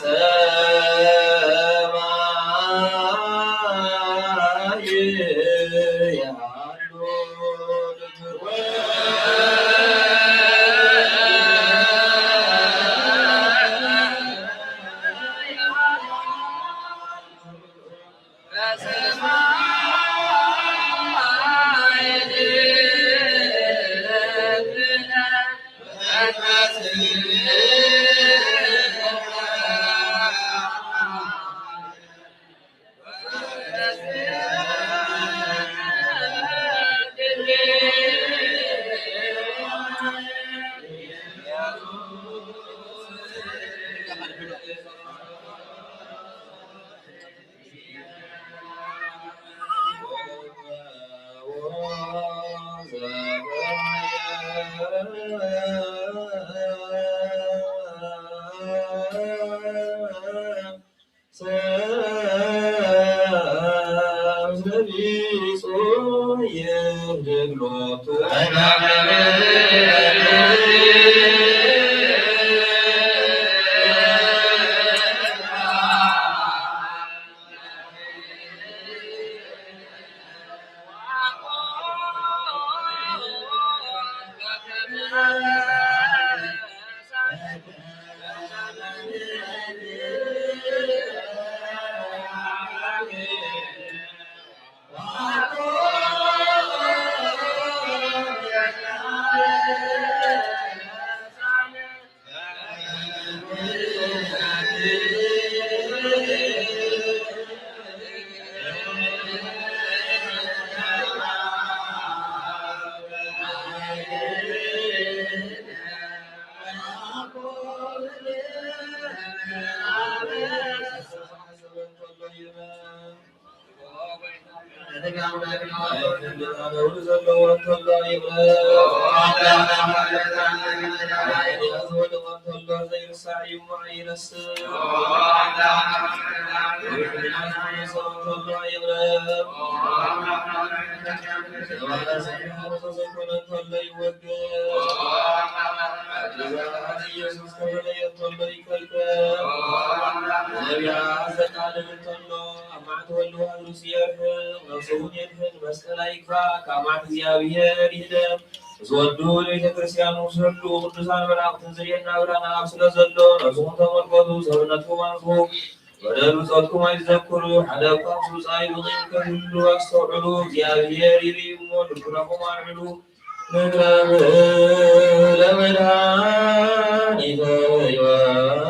ነውሪ ዘለዎ እንተሎ ይቕረ። ሓጢኣት ዝወደቐ እንተሎ ዘይርሳዕ እዩ እሞ ኣይረስዕ። ዝመለሰ እንተሎ ይቕረ። ዘይኮነ እንተሎ ይወግድ። ኢየሱስ ተፈለየ እንተሎ ይከልከል። ነቢያት ዘቃልል እንተሎ ኣብ ማዕተወሉ ኣድሩስ የርሕቕ፣ ነፍሱ እውን የድሕን፣ መስቀል ኣይግፋእ፣ ካብ መዓት እግዚኣብሔር ይህደም። ምስ ወዱ ንቤተ ክርስቲያኑ፣ ምስ ወዱ ቅዱሳን መላእክትን ዝርእየና ብርሃን ኣብ ስለ ዘሎ፣ ነፍስኹም ተመልከቱ፣ ሰብነትኩም ኣንጽሁ፣ በደል ብጾትኩም ኣይትዘክሩ። ሓደ እኳ ምስ ብጻዩ ብቕም ከትህሉ ኣስተውዕሉ፣ እግዚኣብሔር ይርኢ እሞ ልቡናኹም ኣልዕሉ። ንግረብ ለመድኃኒተ ሕይወት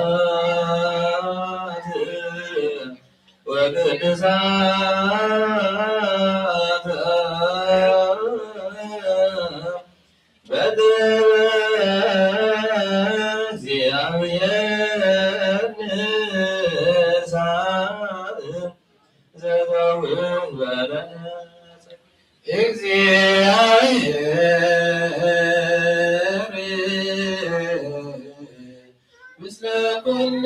ወቅድሳት በእግዚኣብሔር ንሳት ዘተውህበ እግዚአብሔር ምስለ ኩልክሙ።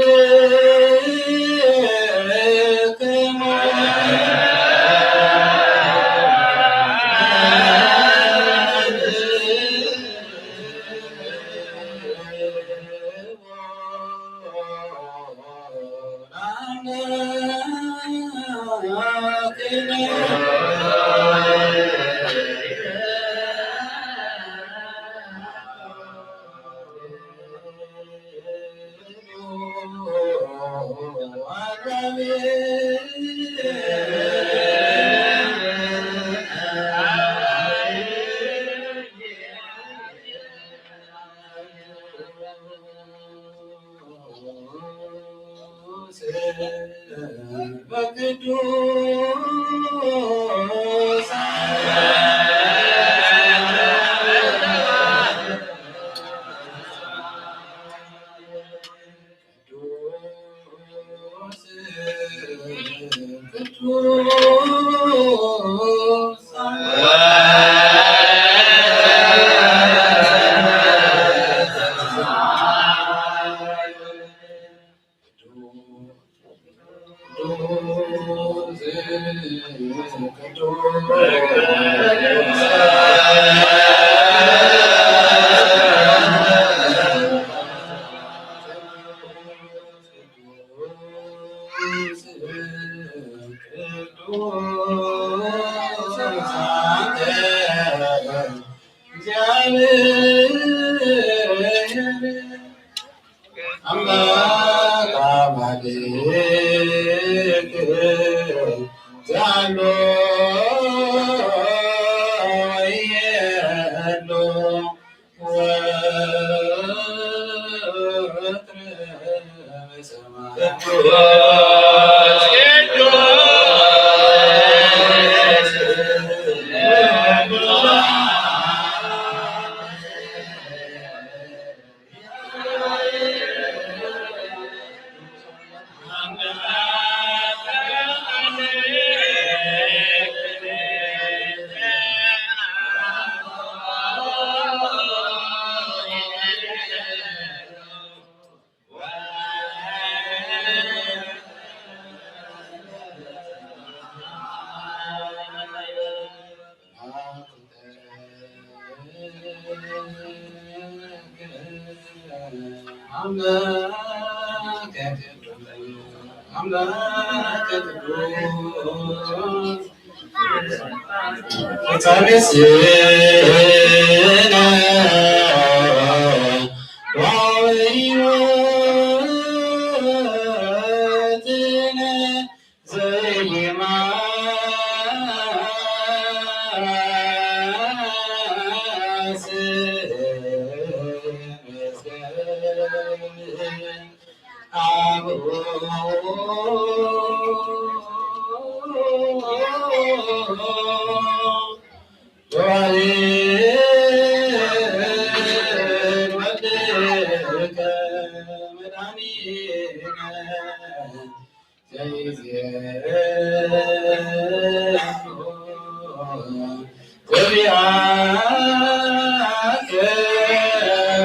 ወዚኣከ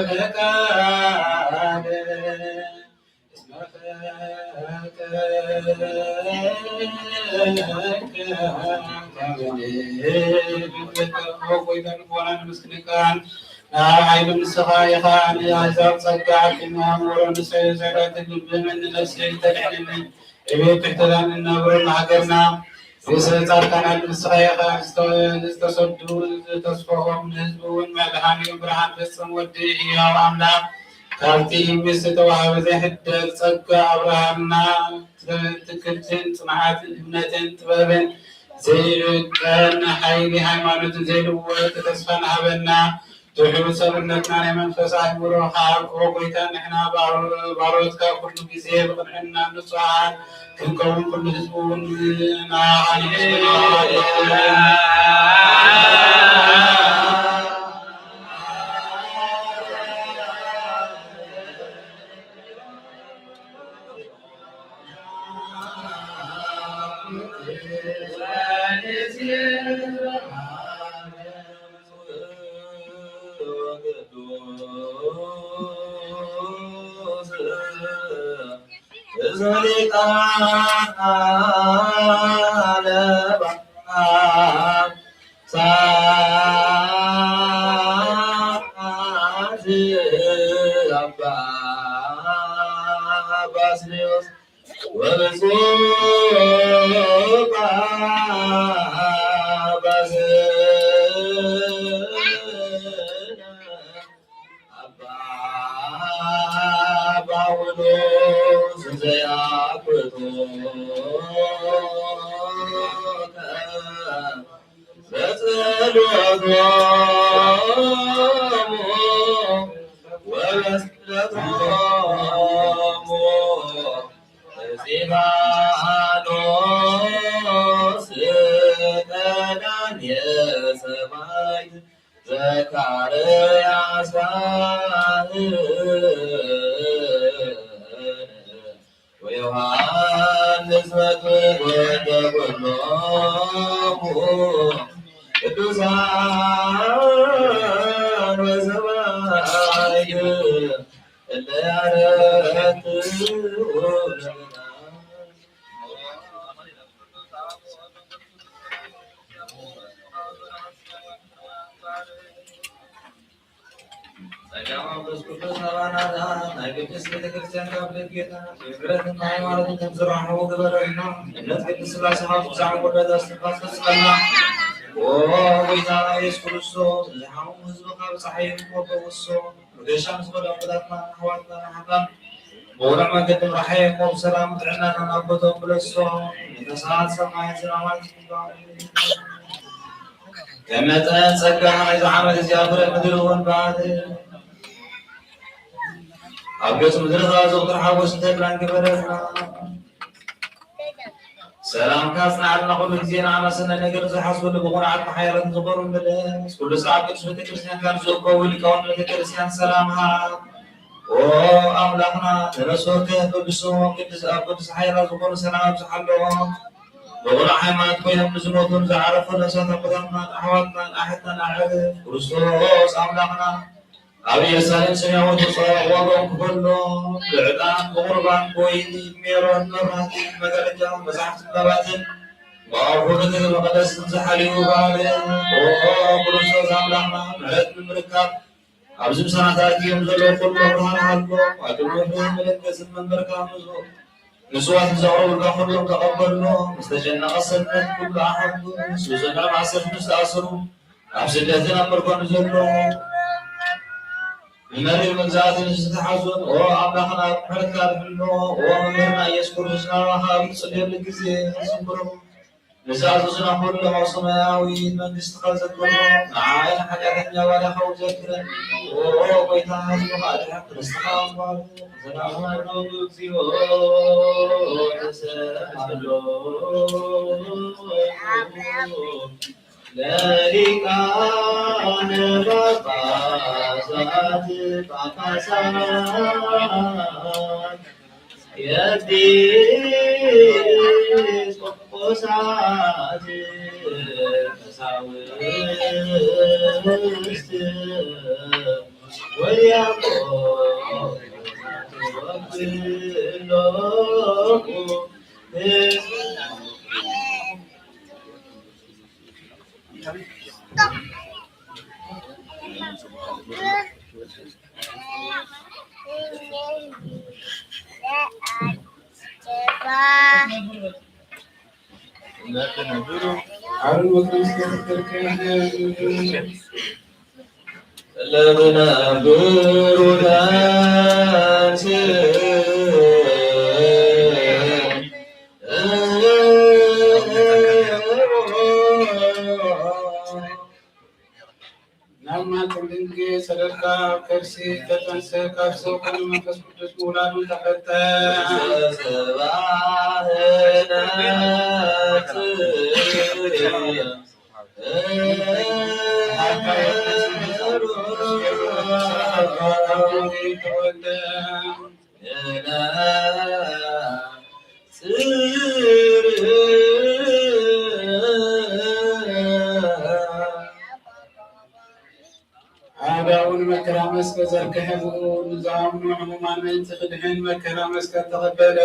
ፈቃደ እስመ ፈቀድከ። ጎይታ ልቦና ንምስክንካን ንዓይ ሓይሊ ንስኻ ኢኻ። ንኣሕዛብ ጸጋ ኣኪብና፣ እምሮ ንሰዩ ዘረትን ልብምን ንነፍሰይ ተድሕንኒ። እቤት ትሕተታን እናብረና ሃገርና ርእሰ ጻድቃን ኣድል ንስኻ ኢኻ። ዝተ-፣ ዝተሰዱ ዝተስፈሆም ንህዝቢ እውን መድኃኒኡ ብርሃን ፈጽም። ወዲ ሕያው ኣምላኽ ካብቲ ምስ ዝተዋህበ ዘይሕደግ ጸጋ ኣብርሃና ትክልትን ጽንዓትን እምነትን ጥበብን ዘይልቀን ሓይሊ ሃይማኖትን ዘይልወጥ ተስፋ ንሃበና። ትሑት ሰብነትና ናይ መንፈስ ኣእምሮ ሃብ። ኦ ጎይታ፣ ንሕና ባሮ-፣ ባሮትካ ኩሉ ግዜ ብቕንዕና ንጹሃን ክንከውን፣ ኩሉ ህዝቢ እውን ንዓኻ ንመስግኖ። ጸጋ መንፈስ ቅዱስ ኣባናታ ናይ ቅድስት ቤተ ክርስቲያን ካብ ደጌታ ብምሕረትን ሃይማኖትን ከም ዝረሓቡ ግበረልና። እምነት ቅድስት ስላሴ ካብ ብዛዕባ ወዳት ኣስትንፋስ ፈጽመልና። ኦ ጎይታ ኢየሱስ ክርስቶስ፣ ዝሓሙ ህዝብኻ ብፀሓይ ይቆበ ውሶ። መገሻ ምስ ወደ ኣቦታትና ኣሕዋትና ንሓታን ብቑኑዕ መንገዲ ምርሓ የቆብ ሰላም ጥዕናና ናብ ቦቶም ምለሶ። ንተሳሃት ሰማይ ዝናማት ይባል። ከመጠን ጸጋ ናይዚ ዓመት እዚኣ ፍረ ምድሪ እውን በዓል ኣብ ገጽ ምድሪ ከኣ ዘውትር ሓጎስን ተድላን ግበረልና። ሰላምካ ኣጽንዓልና፣ ኩሉ ግዜ ንኣና ሰናይ ነገር ዝሓስበሉ ብቑኑዓት ሓያላት ዝኾኑ መለስ ኩሉ ሰዓት ቅዱስ ቤተክርስትያን ካብ ዝእከቡ ሊቃውንት ቤተክርስትያን ሰላም ሃብ። ኦ ኣምላኽና ተነስወከ በብስሙ ቅዱስ ኣብ ቅዱስ ሓይላ ዝኾኑ ሰላም ኣብዝሓሎም። ብቑኑዕ ሃይማኖት ኮይኖም ንዝሞቱን ዝዓረፉ ነፍሳት ኣቦታትናን ኣሕዋትናን ኣሕትናን ኣዕርፍ ክርስቶስ ኣምላኽና ኣብ ኢየሩሳሌም ሰማያዊት ውፅኦ ዋጋኦም ክፈሎ ብዕጣን ብቑርባን ብወይኒ ብሜሮን መብራህቲ መጋረጃ መጽሓፍትን ባባትን ብኣፉ ቤተ መቕደስን ዝሓልዩ ባልን ኦ ክርስቶስ ኣምላኽና ምሕረት ንምርካብ ኣብዚ ምሳና ተኣኪቦም ዘለዉ ኩሎም ብርሃን ሃሎ ኣድኖ ብርሃን መለገስን መንበርካ ምዞ ንስዋት ዘቕረቡልካ ኩሎም ተቐበሎ። ምስ ተጨነቐ ሰብነት ኩሉ ኣሓዱ ምስ ዝሰምዐ ማእሰርቲ ምስ ተኣሰሩ ኣብ ስደትን ኣብ ምርኮን ዘሎ ብመሪር መግዛእትን ዝተሓዙን ኦ ኣምላኽና ብምሕረትካ ድሕኖ። ኦ መምህርና ኢየሱስ ክርስቶስ ናባኻ ኣብ ንጽልየሉ ግዜ ንዝምሮ ንዝኣዘዙና ኩሎም ኣብ ሰማያዊት መንግስትኻ ዘክብሮ። ንዓይ ሓጢኣተኛ ባሪያኻ እውን ዘክረኒ። ኦ ጎይታ ህዝብኻ ኣድሕን ርስትኻ ኣዋርድ። ዘናመኑ እግዚኦ ተሰብሎ ለሊቃነ ጳጳሳት ጳጳሳት የኤጲስቆጶሳት ለምነብሩ ዳንስ ናብ ማህፀን ድንግል ሰደድካ፣ ኣብ ከርሲ ተጠንሰ፣ ካብ ሰብ ኮነ መንፈስ ቅዱስ ምውላዱ ተፈልጠ። ኣዳውን መከራ መስቀል ዘርግሐ ብኡ ንዝኣምኑ ሕሙማን ምእንቲ ክድሕን መከራ መስቀል ተቐበለ።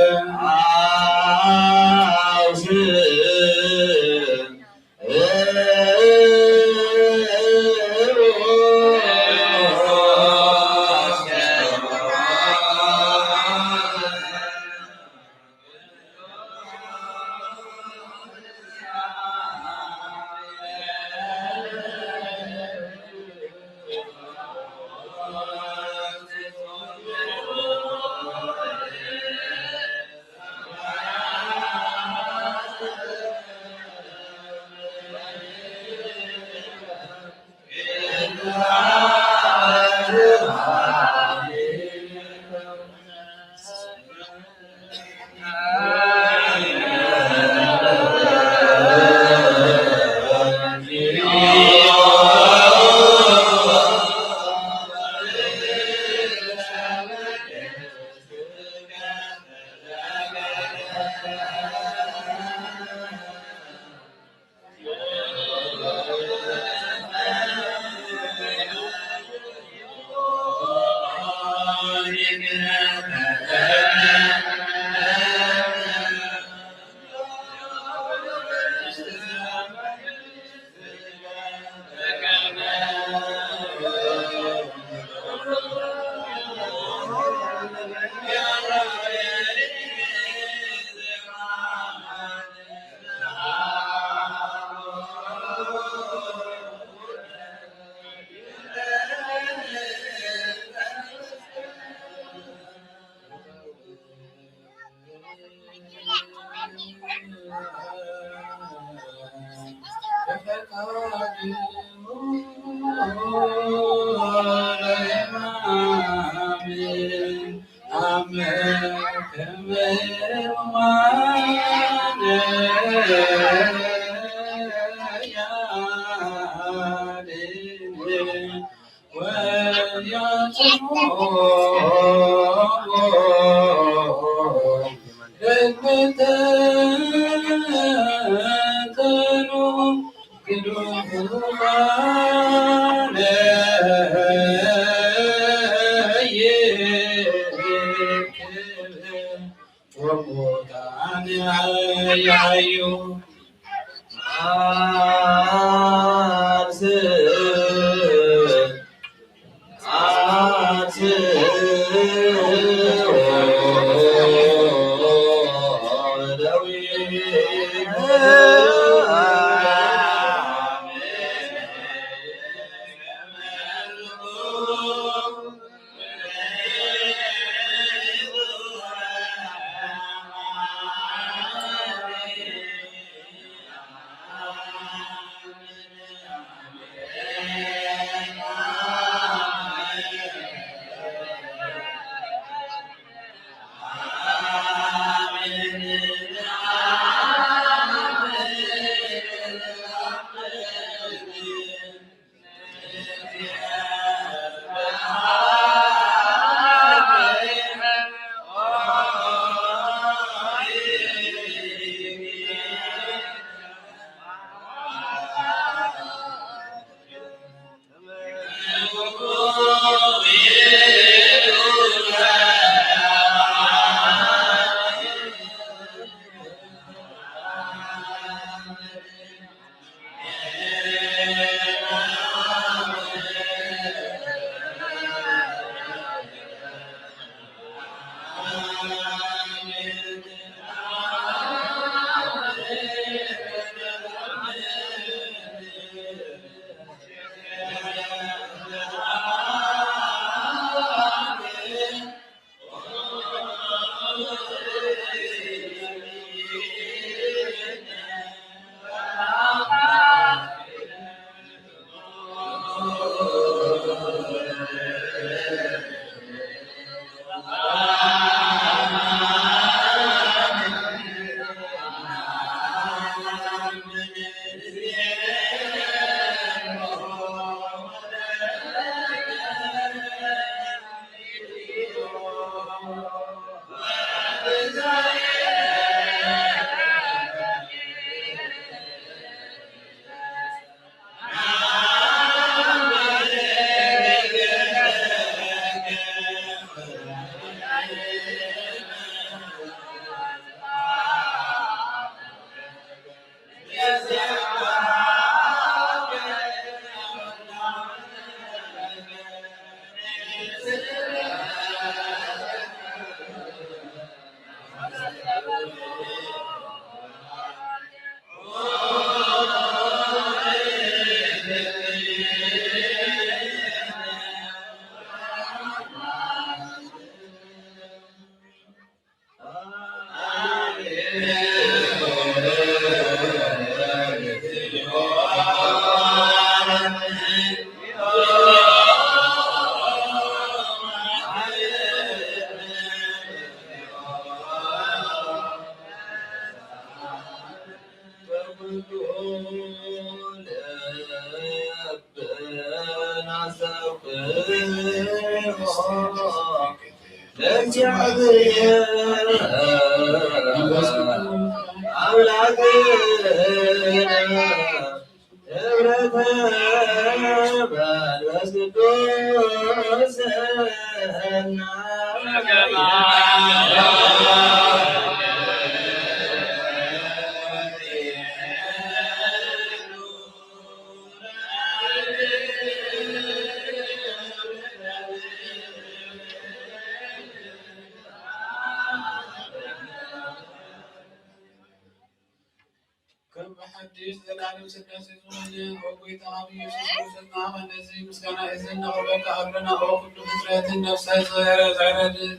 ከም ብሓድሽ ዘላለም ስላሴ ዝኾነ፣ ኦ ጎይታ፣ ኣብ ኢየሱስ ክርስቶስ ንዓኻ ነዚ ምስጋና እዚ ነቕርበካ ኣሎና። ኦ ኩሉ ፍጥረትን ነፍሳት ዘረ-፣ ዘረድ-፣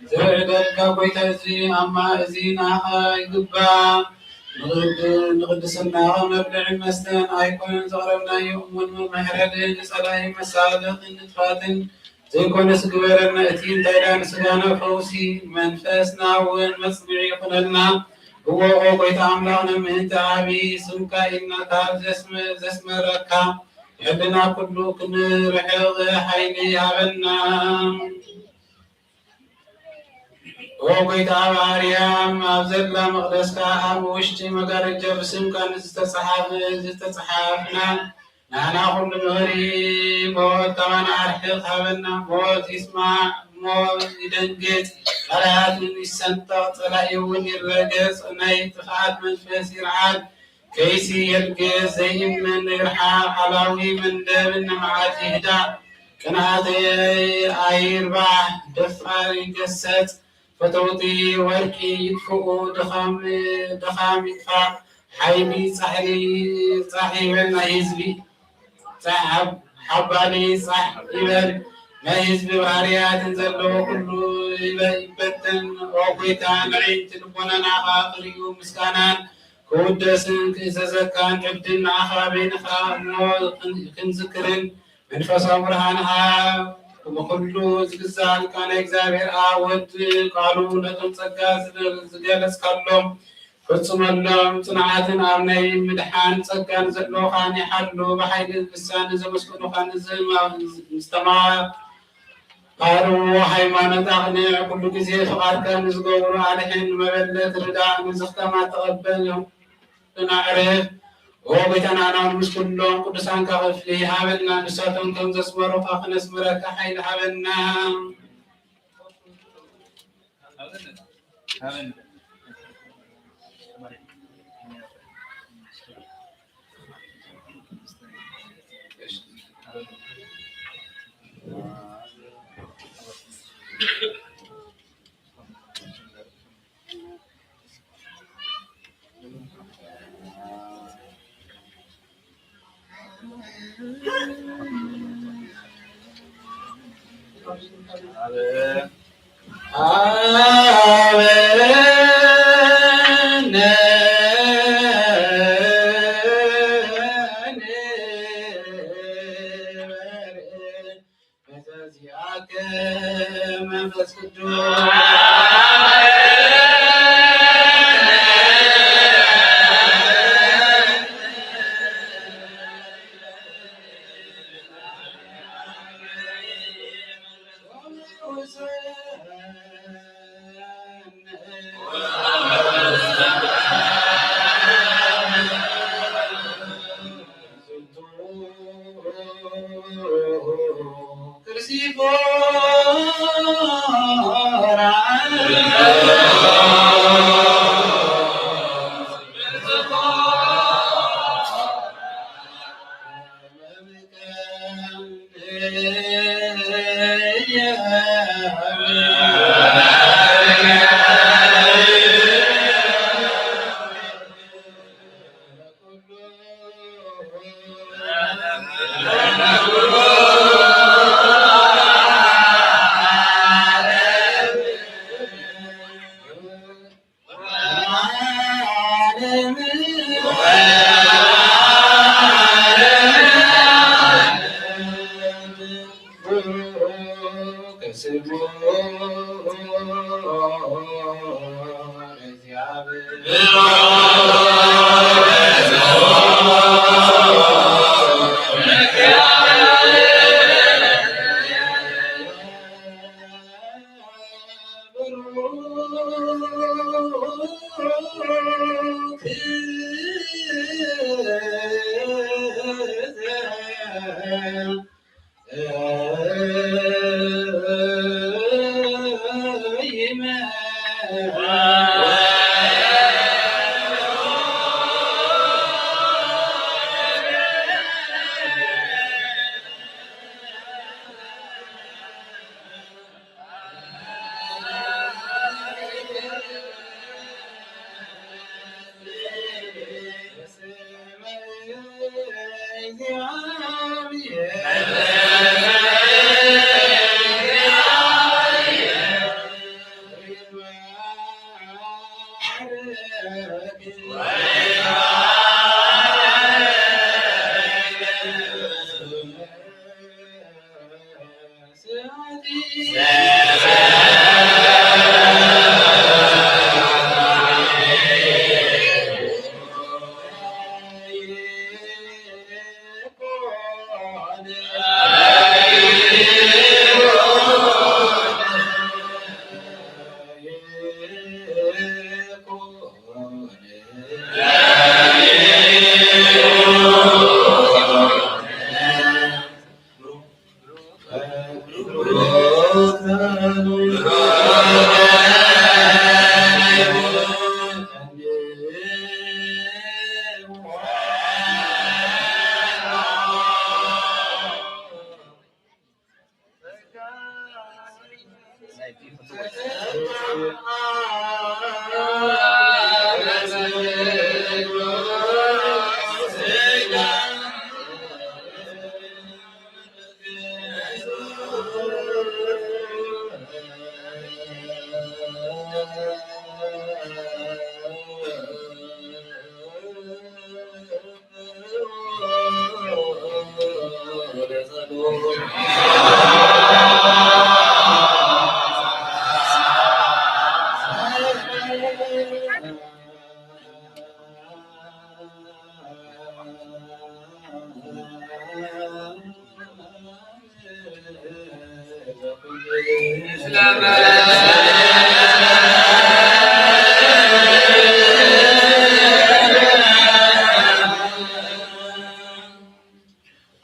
ዘረደልካ ጎይታ፣ እዚ ኣማ-፣ እዚ ንዓኻ ይግባእ። ንቕድ-፣ ንቕድስናኻ መብልዕን መስተን ኣይኮነን ዘቕረብናዮ፣ እሙን መሕረድን ንጸላኢ መሳለቕን ንጥፋትን ዘይኮነስ ግበረና። እቲ እንታይ ደኣ ንስጋና ፈውሲ፣ መንፈስና እውን መጽንዒ ይኹነልና። እወ፣ ኦ ጐይታ ኣምላኽና፣ ምእንቲ ዓቢ ስምካ ኢልና ካብ ዘስመ-፣ ዘስመረካ ዕድና ኩሉ ክንርሕቕ ሓይሊ ሃበና። ኦ ጐይታ፣ ኣብ ኣርያም ኣብ ዘላ መቕደስካ ኣብ ውሽጢ መጋረጃ ብስምካ ንዝተጸሓፈ፣ ዝተጸሓፍና ንሕና ኩሉ ንኽርኢ ሞት ካባና ኣርሕቕ ሃበና። ሞት ይስማዕ፣ ሞት ይደንግጽ፣ ቃላት ይሰንጠቕ፣ ጸላኢ እውን ይረገጽ፣ ናይ ጥፍኣት መንፈስ ይርዓድ፣ ከይሲ የልግስ፣ ዘይእመን ይርሓቕ፣ ኣላዊ መንደብ ንመዓት ይህዳእ፣ ቅንኣተይ ኣይርባሕ፣ ደፋር ይገሰጽ፣ ፈተውቲ ወርቂ ይጥፍኡ፣ ድኻም፣ ድኻም ይጥፋእ፣ ሓይሊ ጻሕሊ ጻሕ ይበል ናይ ህዝቢ፣ ጻሕ ሓብ-፣ ሓባሊ ጻሕ ይበል ናይ ህዝቢ፣ ባርያትን ዘለዎ ኩሉ ይበ-፣ ይበተን። ኦ ጐይታ፣ ንዕይቲ ልቦናና ከኣ ክርእዩ ምስጋናን ክውደስን ክእዘዘካን ዕድል ንዓኻ በይንኻ እሞ ክን-፣ ክንዝክርን መንፈሳዊ ብርሃን ሃብ። ብኹሉ ዝግዛእ ቃል እግዚኣብሔር ኣብ ወድ ቃሉ ነቶም ጸጋ ዝደ-፣ ዝገለጽካሎም ፈጽመሎም። ጽንዓትን ኣብ ናይ ምድሓን ጸጋን ዘለዎኻን ይሓሉ። ብሓይሊ ልሳን ዘመስገኑኻን ዝማ-፣ ዝተማሃሩ ሃይማኖት ኣቕንዕ። ኩሉ ግዜ ፍቓድካ ንዝገብሩ ኣድሕን። ንመበለት ርዳእ። ንዝኽተማ ተቐበል። ኣዕርፍ። ኦ ጐይታና፣ ኣናውን ምስ ኩሎም ቅዱሳንካ ክፍሊ ሃበና፣ ንሳቶም ከም ዘስመሩኻ ክነስምረካ ሓይሊ ሃበና። በዚአከ መንፈስ ቅዱስ ዓለም ስሙ ለእግዚአብሔር።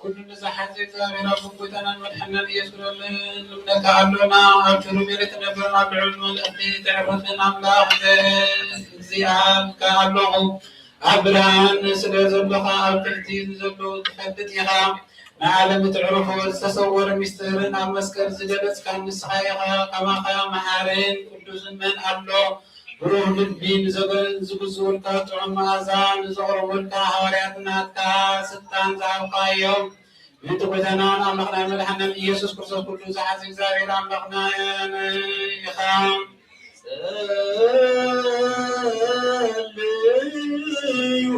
ኩሉ ንዝሓዘ እግዚኣብሔር ኣብ ጎይታናን መድሓኒናን ኢየሱስ ክርስቶስ ንምነካ ኣሎና። ኣብ ትሩሜል ትነብርን ኣብ ልዑል መልእኽቲ ተዕርፍን ኣምላኽ እግዚኣብካ ኣለኹ። ኣብ ብርሃን ስለ ዘለኻ ኣብ ትሕቲ ንዘለዉ ትፈልጥ ኢኻ። ንዓለም እተዕርፎ ዝተሰወረ ምስጢርን ኣብ መስቀል ዝገለጽካን ንስኻ ኢኻ። ከማኻ መሓርን ቅዱስን መን ኣሎ? ብሩህ ልቢ ንዘገ-፣ ንዝግዝኡልካ ጥዑም መኣዛ ንዘቕርቡልካ ሃዋርያት ናትካ ስልጣን ዝሃብካዮም ምእንቲ ጎይታናን ኣምላኽናን መድሓኒናን ኢየሱስ ክርስቶስ ኩሉ ዝሓዘ እግዚኣብሔር ኣምላኽና ኢኻ። ጸልዩ።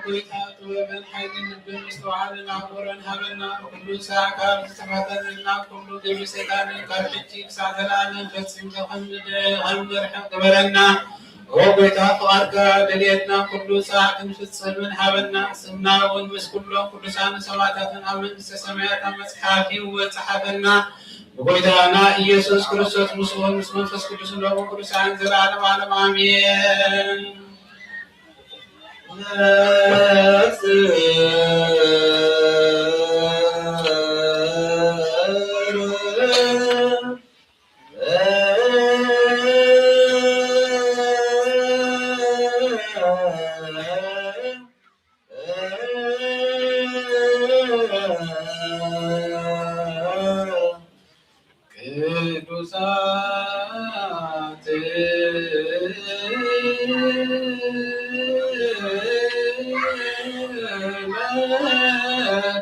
ጎይታ ጥበብን ሓይልን ልብን ምስትውዓልን ኣእምሮን ሃበና። ኩሉ ስራሕ ካብ ዝጸሓፈልና ኩሉ ግብሪ ሰይጣንን ካብ ሕጂ ክሳዕ ዘለኣለም ፈጺምካ ከም ንደ-፣ ከም ንርሕቕ ግበረና። ኦ ጎይታ ፍቓድካ ድልየትና ኩሉ ስራሕ ክንፍጽምን ሃበና። ስምና እውን ምስ ኩሎም ቅዱሳን ሰማዕታትን ኣብ መንግስተ ሰማያት ኣብ መጽሓፍ ህይወት ጸሓፈና። ብጎይታና ኢየሱስ ክርስቶስ ምስኡ ምስ መንፈስ ቅዱስ ለቡ ቅዱሳን ዘለዓለም ዓለም ኣሜን።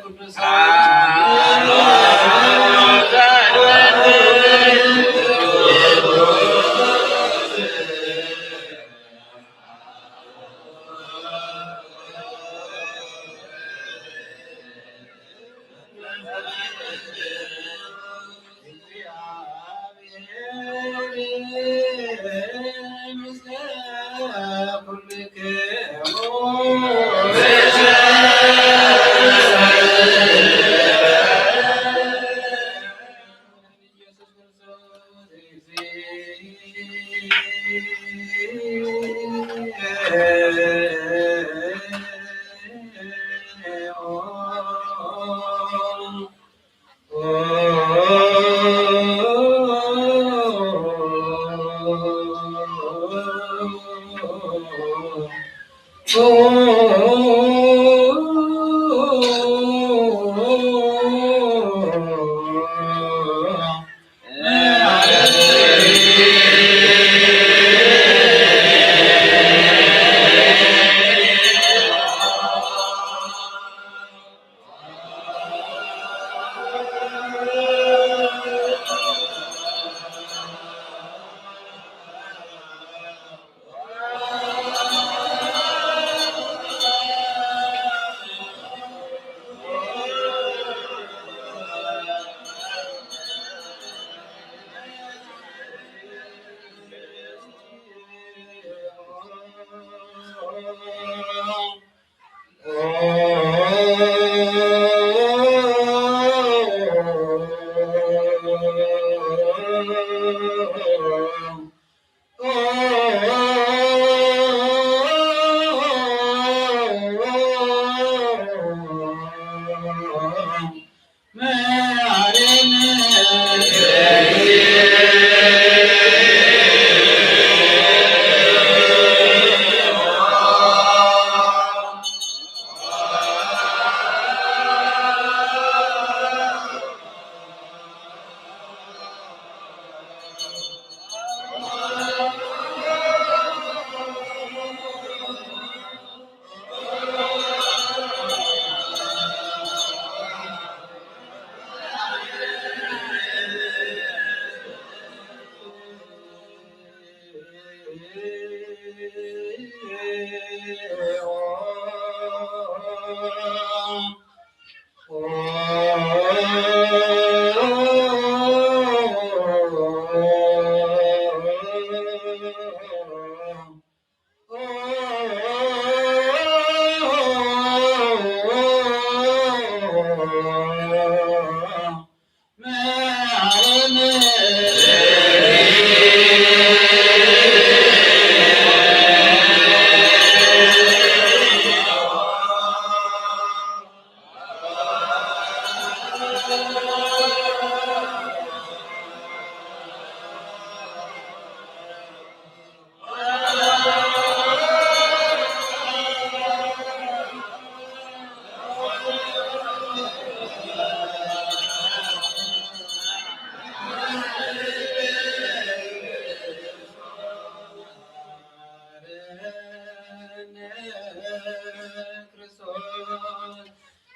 ቅዱሳት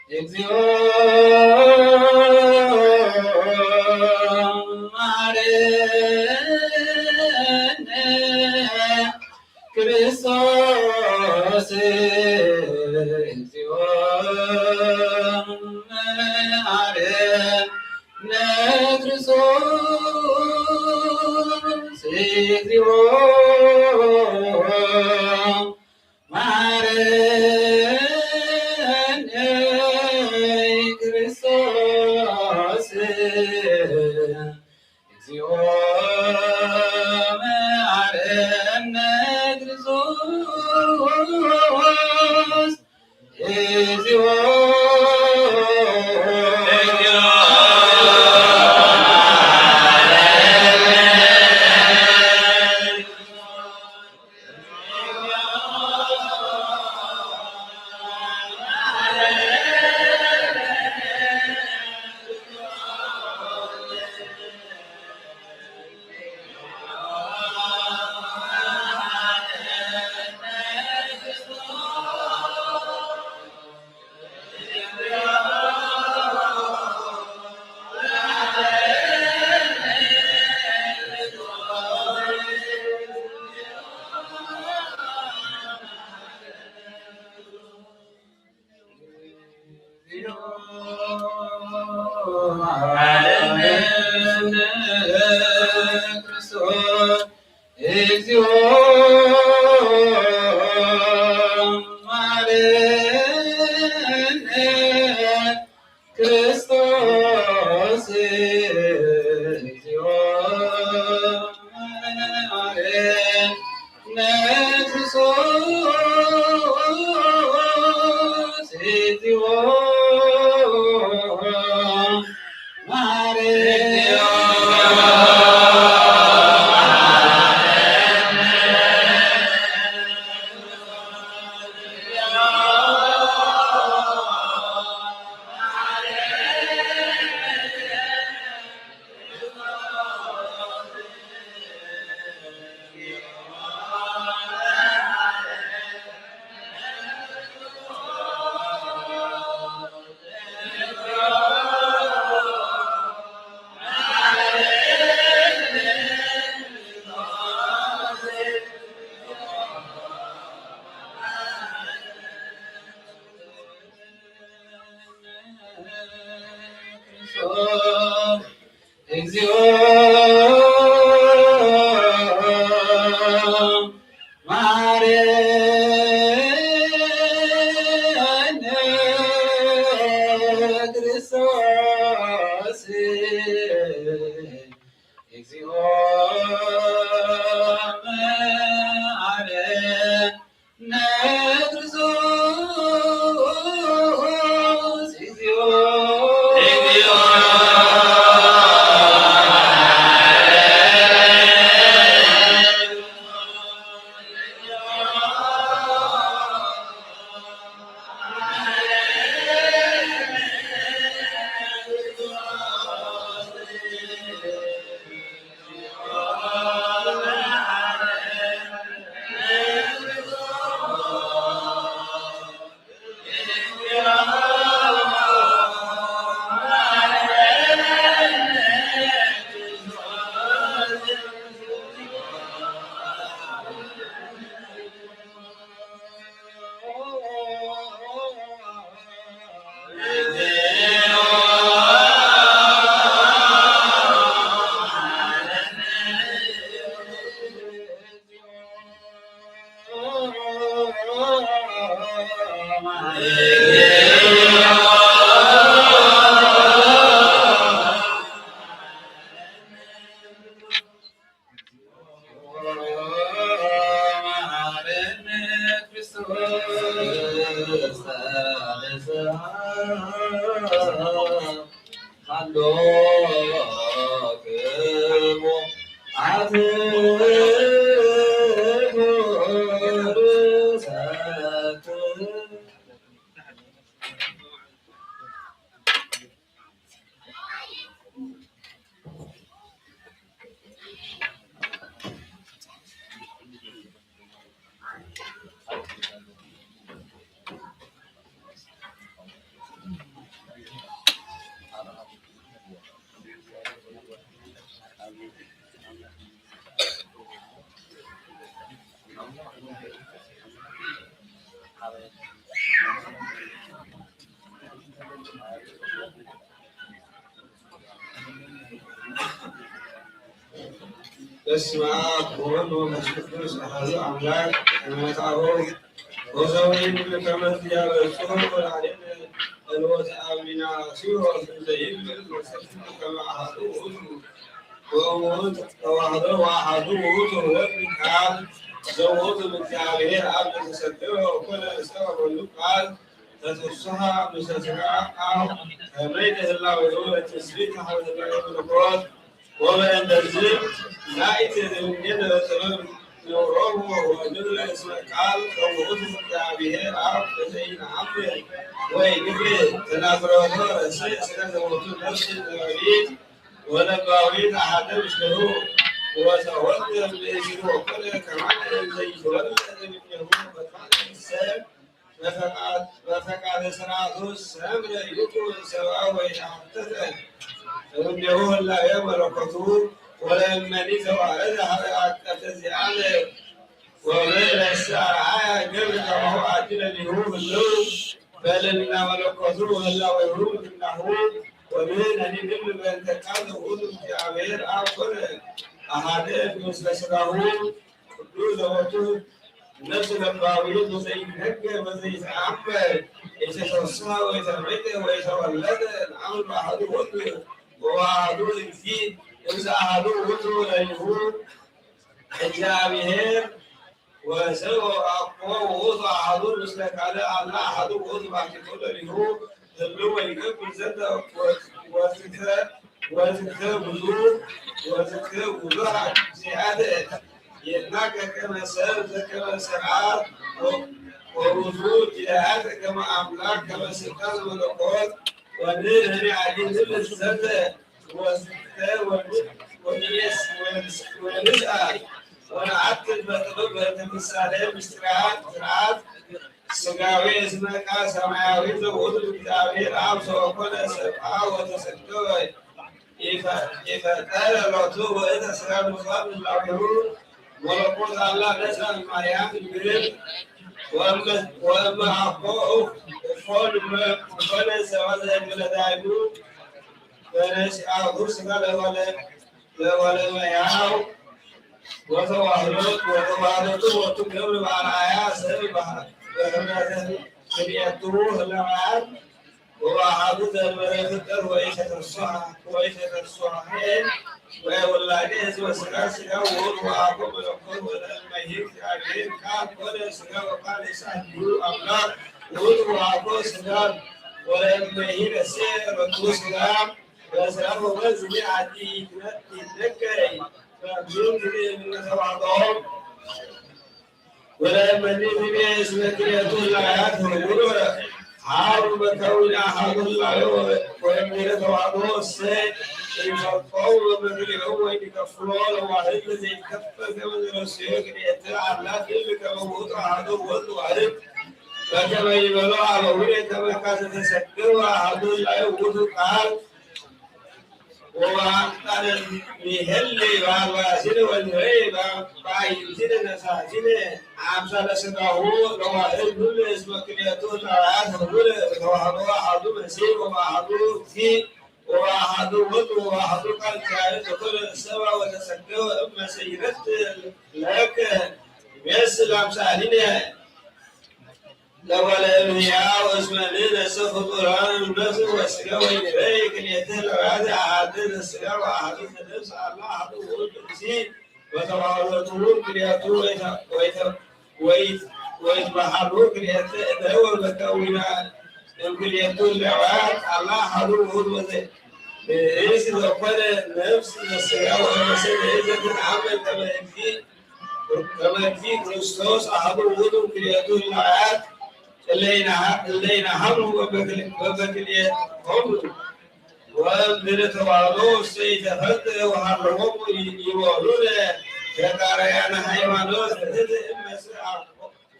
እግዚኦ መሐረነ ክርስቶስ፣ እግዚኦ መሐረነ ክርስቶስ፣ እግዚኦ መሐረነ ክርስቶስ፣ እግዚኦ መሐረነ ክርስቶስ፣ እግዚኦ ክርስቶስ፣ እግዚኦ መሐረነ ክርስቶስ፣ እግዚኦ መሐረነ በስመ አብ ወወልድ ወመንፈስ ቅዱስ አሐዱ አምላክ። ሃይማኖታዊ ወዘወይን ከመ ያበጽሑ ወላዲነ እልወተ አሚናስዮስ ዘይብል ወሰብእ ከመ አሐዱ ውእቱ። ወእሙን ተዋህዶ ወአሐዱ ውእቱ ወልድ ቃል ዘውእቱ እግዚአብሔር አብ ዘተሰገወ ወኮነ ሰብአ ወልዱ ቃል ተተስሐ ምስለ ሥጋ አብ ከመይ ህላዌሁ ትስብእት ሀበ ህላዌ መለኮት። ወበእንተዝ ናይቲ ዝምድን ጥበብ ነውሮሙ ወንብል እስመ ቃል ከውእቱ እግዚአብሔር አብ ዘይነአምን ወይ ግብር ተናግሮቶ ረስእ ስለ ዘቦቱ ነፍስ ጥበቢት ወለባዊት አሐደ ምስሌሁ ወተወልደ ብእሲቱ ወኮነ ከማነ ዘይተወልደ እምኔሁ በካለ ሰብ በፈቃድ-፣ በፈቃደ ሥርዓቱ ሰምረ ይኩን ሰብአ ወይተሐተተ እምኔሁ ህላዌ መለኮቱ ወለእመኒ ተዋረደ ሀበ አቀተ ዚአነ ወበለሰ አርአያ ገብር ከማሁ አቲ ለሊሁ ህልው በልልና መለኮቱ ህላዌሁ ምናሁ ወምህነኒ ንብል በእንተ ቃል ውእቱ እግዚአብሔር አብ ኮነ አሐደ ምስለ ሥጋሁ ቅዱስ ዘወቱ ነፍስ ለባዊት ዘይትነገር ወዘይትአመር የተሰሳ ወይተመይተ ወይተወለደ ለአብ አሐዱ ውእቱ ወአሐዱ እግዚእ እምዘ አሐዱ ውእቱ ለሊሁ እግዚአብሔር ወሰው አኮ ውእቱ አሐዱ ምስለ ካልእ አላ አሐዱ ውእቱ ባሕቲቱ ለሊሁ ህልው ወይገብር ዘንተ ወዝግተ ወዝግተ ብዙ ወዝግተ ብዙ ጊዜያት ይትናገር ከመ ሰብ ዘከመ ሥርዓት ወብዙ ጊዜያት ከመ አምላክ ከመ ሥልጣን መለኮት ወንህነኒ አዲ ንብል ዘንተ ወዝግተ ወንስ-፣ ወንስአል ወነአክል በጥበብ በምሳሌ ምስጢራት ስርዓት ስጋዊ እስመ ቃል ሰማያዊ ዘውእቱ እግዚአብሔር አብ ዘወኮነ ሰብአ ወተሰገወ ይፈ-፣ ይፈጠረ ሎቱ ውእተ ሥጋ ምስዋዕ ህላዌሁ መለኮት አላ ነሳ ማርያም ድንግል ወእመ-፣ ወእመ አኮ እፎ እፎ እመ-፣ እፎ ለሰባ ዘእንበለ ዳይሙ በነሲአሁ ሥጋ ለወለ-፣ ለወለመያው ወተዋህዶ ወተዋህዶቱ ወቱ ገብር በአርአያ ሰብ በህብረተ ክልኤቱ ህላውያን ወበአሐዱ ዘእንበለ ፍጥረት ወኢተተስሐ ወኢተተስሐ ወውላዴ ዘወስዳ ስጋ ውእቱ ወአኮ መለኮት ወለእመ ይእቲ አሜን። ቃል ኮነ ስጋ ወቃል ይሳሉ አምላክ ውእቱ ወአኮ ስጋ ወለእመ ይእቲ ረቱ ስጋ በስራ ወወዝ አዲ ይትነገር በብዙ ጊዜ የምንተዋቀው ወለእመኒ ዝቤ እስመ ክልኤቱ ህላውያት ህቡር ሀሩ በከዊነ አሐዱ ህላዌ ወእምድረ ተዋህዶ እሰ ኢፈቀው በመክልኤሁ ወኢይከፍሎ ለዋህድ ለዘይትከፈል ከመ ዘረሰዮ ክልኤተ አምላክ እብል ከመ ውእቱ አሐዱ ወልድ ዋህድ በከመ ይቤሎ አበዊነ ከመ ከዘተሰገወ አሐዱ ህላዌ ውእቱ ቃል ወበአምጣነ ንሄሊ በአልባሲነ ወንሬ በአዕይንቲነ ነሳቲነ አምሳለ ሥጋሁ ለዋህድ ኩሉ እስመ ክልኤቱ ህላውያት ህቡር በተዋህዶ አሐዱ መሲሕ ወበአሐዱ እግዚእ ወበአሐዱ ውእቱ ወበአሐዱ ቃል እግዚአብሔር ዘኮነ ሰብአ ወተሰገወ እመ ሰይረት ለከ ይመስል አምሳሊነ ለባለ እምሕያው እስመ ንሕነሰ ፍጡራን እምነፍስ ወስጋ ወይንረይ ክልኤተ ለባተ አሐተ ዘስጋ ወአሐተ ዘነፍስ አላ አሐዱ ውእቱ ብእሲ ወተዋህዶ ክቡር ክልኤቱ ወይትበሃሉ ክልኤተ እደወ በከዊና እምክልኤቱ ለባተ አላ አሐዱ ውእቱ ወዘ ብእሲ ዘኮነ ነፍስ ዘስጋ ወመሰለ ዘትንአመን ከመ እግዚእ ከመ እግዚእ ክርስቶስ አሐዱ ውእቱ ክልኤቱ ህላውያት እለ ይንሃ- እለ ይንሃሉ በበክል- በበክልኤሆሙ ወእምድረ ተዋህዶ ውስተ ኢተፈት ወሃለዎሙ ይ- ይበሉነ ተጋራያነ ሃይማኖት ህዝብ እመስ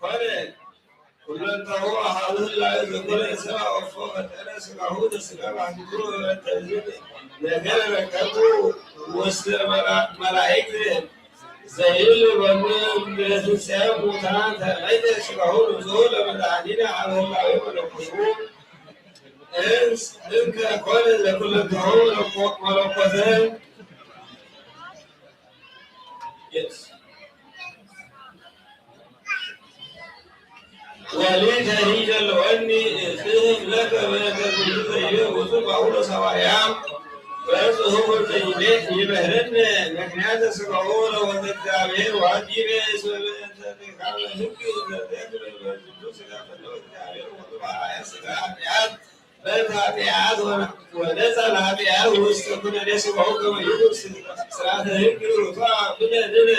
ኮነ ኩለንተሁ አሐዱ ህላዌ ዘኮነ ሰብአ ወፎ ፈጠረ ሥጋሁ ዘሥጋ ባህቲቱ በበእንተ ዝንቱ ነገረ ረከቡ ውስተ መላ- መላእክት ዘይብል በሉ እምድረ ትንሣኤ ሙታን ተመይተ ሥጋሁ ንጹሕ ለመድኃኒነ ሀበ ህላዌ መለኮቱ እንስ እንከ ኮነ ለኩለንተሁ መለኮተ ወሊተ ሂደለወኒ እጽህፍ ለከ በእንተ ዝንቱ ዘይቤ ውእቱ ጳውሎስ ሐዋርያ በጽሑፍ ዘይቤት ይምህረነ ምክንያተ ሥጋሁ ለወልደ እግዚአብሔር ወአዲበ እስመ በእንተ ድካመ ሕግ ዘተክለ በዝንቱ ሥጋ ፈነወ እግዚአብሔር ወቱ በአርአያ ሥጋ ኃጢአት በእንተ ኃጢአት ወነጻ ለኃጢአት ውስተ ኩነኔ ሥጋሁ ከመ ይኩን ሥርዓተ ሕግ ርቱዐ ብነ ንሕነ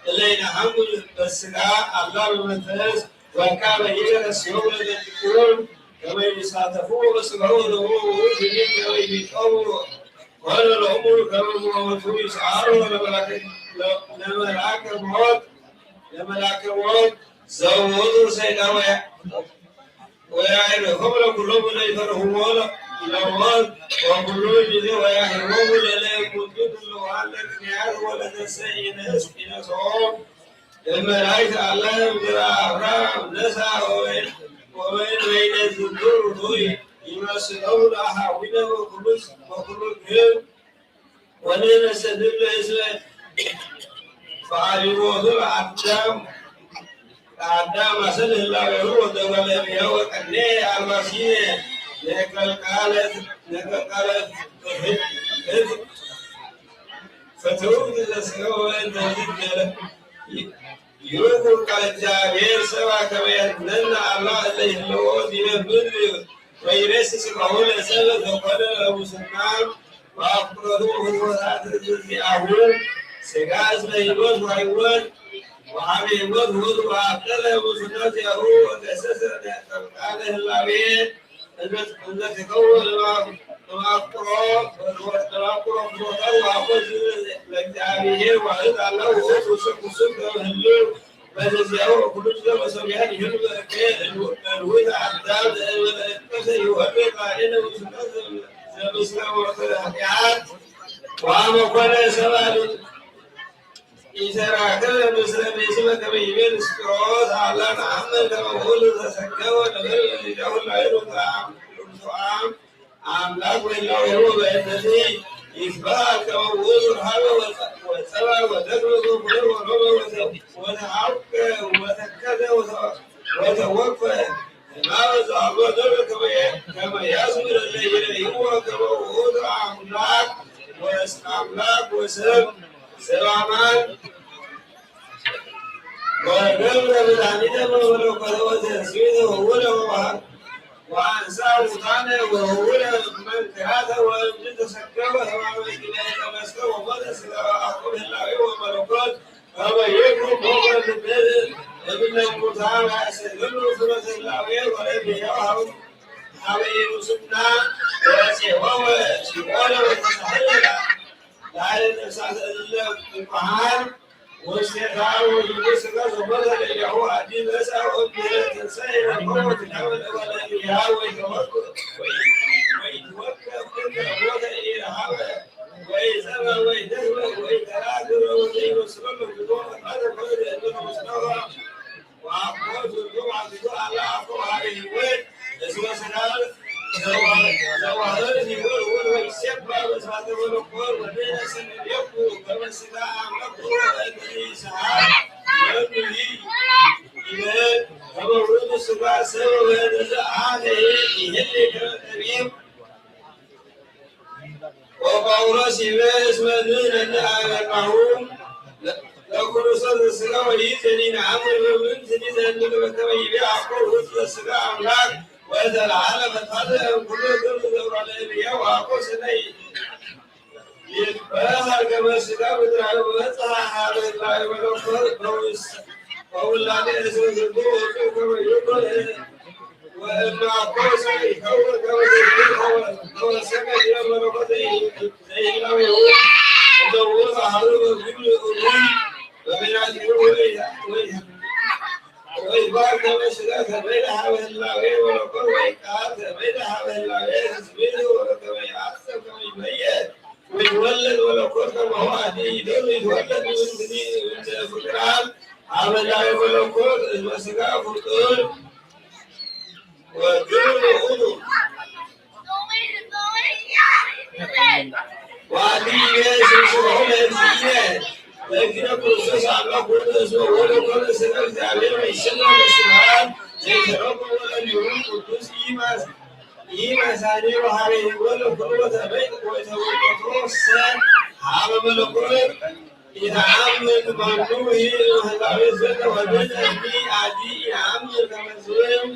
እለ ኢነሐምል በሥጋ አላ በመንፈስ ወእንካበ ይረስዮሙ ለደቂቁ ከመ ይሳተፉ በሥጋሁ ወደሙ ውእቱ ከመ ይቀቡ ኮነ ሎሙ ከመ ሞቱ ይስዓሩ ለመላከ ሞት ለመላከ ሞት ዘውቱ ሰይጣን ወያዕርፎሙ ለኩሎሙ ለይፈርህዎ ለሞት ወኩሉ ጊዜ ወያዕርፎሙ ለለይሙቱ ለዋለ ቅንያት ወለተሰ ኢነስ ኢነስኦም እመላእክት አለ እምድረ አብርሃም ነሳ ወበይን በይነ ዝንቱ ርቱይ ይመስለው ለአሃዊነ ወኩሉ ወኩሉ ግን ወንሕነሰ ንብል እስመ ፈአሊቦቱ ለአዳም ለአዳም አሰል ህላዌሁ ወደወለ እምኔሁ ወቀኔ አልባሲነ ለቀልቃለ ለቀልቃለ ፍትውት ለስጋ ወበእንተ ዝገለ ይኩን ቃለ እግዚአብሔር ሰብአ ከመ ያድነነ አምላክ እለ ይህልዎ ዲበ ምድር ወይሬስ ስጋሁ ለሰብ ዘኮነ ለሙስና ወአፍቅሮቱ ወፍትወታተ ዘዚአሁ ስጋ እስመ ህይወት ወህይወት ወሀበ ህይወት ውእቱ ወአፍቀረ ሙስና ዚአሁ ወገሰሰ ቃለ ህላዌ እንዘ ትከውን ለማፍቅሮ ለማፍቅሮ ፍትወታ ወአፎ ለእግዚአብሔር ዋህድ አላ ውእቱ ስም ስም ከመ ህልው በዘዚአሁ ኩሉ ጊዜ ወሰማያት ይህሉ በእከየ እልውት አዳም ዘእንበለ እቅፍ ይወርድ ላዕሌነ ውስና ዘምስለ ሞተ ኃጢአት ወአመ ኮነ ሰብአ ኢተራከበ ምስለ ብእሲመ ከመ ይቤ ንስጥሮስ አላ ነአምን ከመ ውእቱ ዘሰከወ ነገር በዚአሁ ላዕሌነ ወተአምር ብፁዓን አምላክ ወይላዌሁ በእንተቲ ይትበሃል ከመ ውእቱ ረሃበ ወጸባ ወደግመ ወኩሎ ወሮመ ወተሐውከ ወተከዘ ወተወክፈ ህማመ ዘአልቦ ነውር ከመ ያስምር እለ ይርእይዎ ከመ ውእቱ አምላክ ወስ አምላክ ወስ አማን ወገብረ መድኃኒተ መለኮተ ወተስብእተ ወወደ ወወሃብ ወአንሳ ሙታነ ወህውረ መንክራተ ወእምዝ ተሰከበ ሕማመ ኪነ ተመስገ ወሞተ ስጋ ወአኮ ህላዌ ወመለኮት ከመ ይኩን ሞገስ እምነ ሙታን ወያስተድሉ ፍኖተ ህላዌ ወረድኤ ወሀበ ሀበ ኢየሱስና ወፂኦመ ሲኦል ወተሳህለ ላዕለ ነፍሳት እለ እምሃን ወስቴታ ወዝሉ ስጋ ዘቦተ ለያሁ አዲ ነሳ ወእምድረ ተንሳኤ ረከቦ ትካበ ለባለ እያ ወይተወክ ወይትወከፍ እንተ ቦተ ኢረሃበ ወይጸበ ወይደክመ ወይተራክበ ወዘይመስሎ ለግዞ ፈቃደ ፈረደ እምነ ወስነዋ ወጳውሎስ ይቤ እስመ ንሕነኒ አበናሁ ለክርስቶስ ዘሥጋ ወይእዜኒ ነአምን በምንትኒ ዘንብል በከመ ይቤ አኮ ውእቱ ዘሥጋ አምላክ ወተለዓለ ፈጣሪ እምኩሉ ግብር ዘውረደ እምየ ወአኮ ስነ ይትበሃል ከመ ሥጋ ምድራዊ ወበጽሐ ሀበ ህላዌ መለኮት በውላዴ እስመ ዝንቱ ውእቱ ከመ ይኩን ወእማኮሰ ይከውን ከመ ዘይከውን ከወሰነ ዲበ መለኮት ዘይህላዌሁ እንተ ውእቱ አሐዱ በግብር እሙን በበይናቲሁ ወይ ወይትባል ከመ ሥጋ ተመይለ ሀበ ህላዌ መለኮት ወይቃል ተመይለ ሀበ ህላዌ ትስብእት ወበከመ ይአሰብ ከመ ይመየጥ ወይትወለድ መለኮት ከማሁ አዲ ይደሉ ይትወለድ ምንትኒ እንተ ፍቅራን ሀበ ህላዌ መለኮት እስመ ሥጋ ፍጡር ወግብር ውእቱ። ወአዲ ይቤ ስብሐት ለእግዚእነ ለእግዚእነ ክርስቶስ አምላክ ውእቱ እስመ ወልድ ወኮነ ሥጋ እግዚአብሔር ወይሰመ በስብሐት ዘይተረጎ ወለሊሁ ቅዱስ ኢማስ ኢማሳኔ ወሀበ ወለኩሉ ወተበይት ወተወቀቶ ሰ ሀበ መለኮት ኢተአምን መኑ ይህላዊ ዘተወለደ እኒ አዲ ኢአምን ከመዝም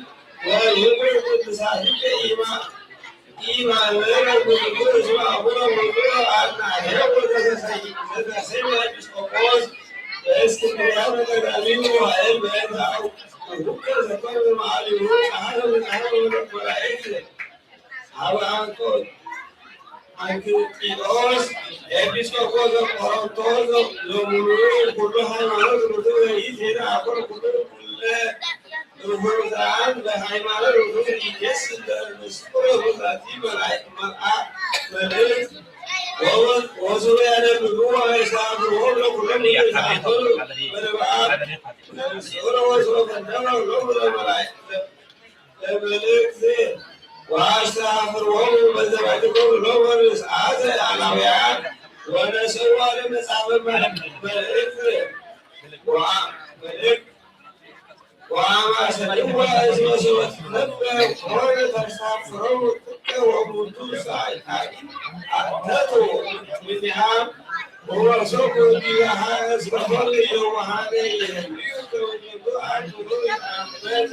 ወይሁን ቅዱሳትከ ኢማ ኢማኑኤል ወግብር እስመ አቡነ ውእቱ አናሄ ወዘተሰይመ ኤጲስቆጶስ በእስክንድርያ በቀዳሚው መዋዕል በእንተ አውኩከ ዘኮነ በመዓሊሁ ጸሐፈ መጽሐፈ ወመላእክት ሀበ አንጦ አንክጢጦስ ኤጲስቆጶስ ዘቆሮንቶስ ዘሙሉ ኩሉ ሃይማኖት ርቱ ወይት ሄደ አኮር ኩሉ ኩለ ርሁዛን በሃይማኖት ርቱ ይደስ ምስጢር ርሁዛቲ መልአክ መልአክ መልእክት ወሱሩ ያነብቡ ወይሳፍሩ ለኩሎም ይሳፍሩ በደባብ ምስጢር ወሶፈነመ ሎሙ ለመላእክት ለመልእክት ወአስተፋቅርዎሙ በዘባቲኮሙ ሎሙ ርእሳተ አላውያን ወነሰዋ ለመጻሕፈ መልእክት ወአ-፣ መልእክት ወአማሰልዋ እስመ ሰበትነብረ ሆረ ተሳፍሮሙ ጥቀ ወሙንቱ ሳይቃ አተቱ ምኒሃ ወወሰኩ ዲበሃ እስመ ሆረ የውሃነ የህልዩ ተወጀዱ አክብሩ አመዘ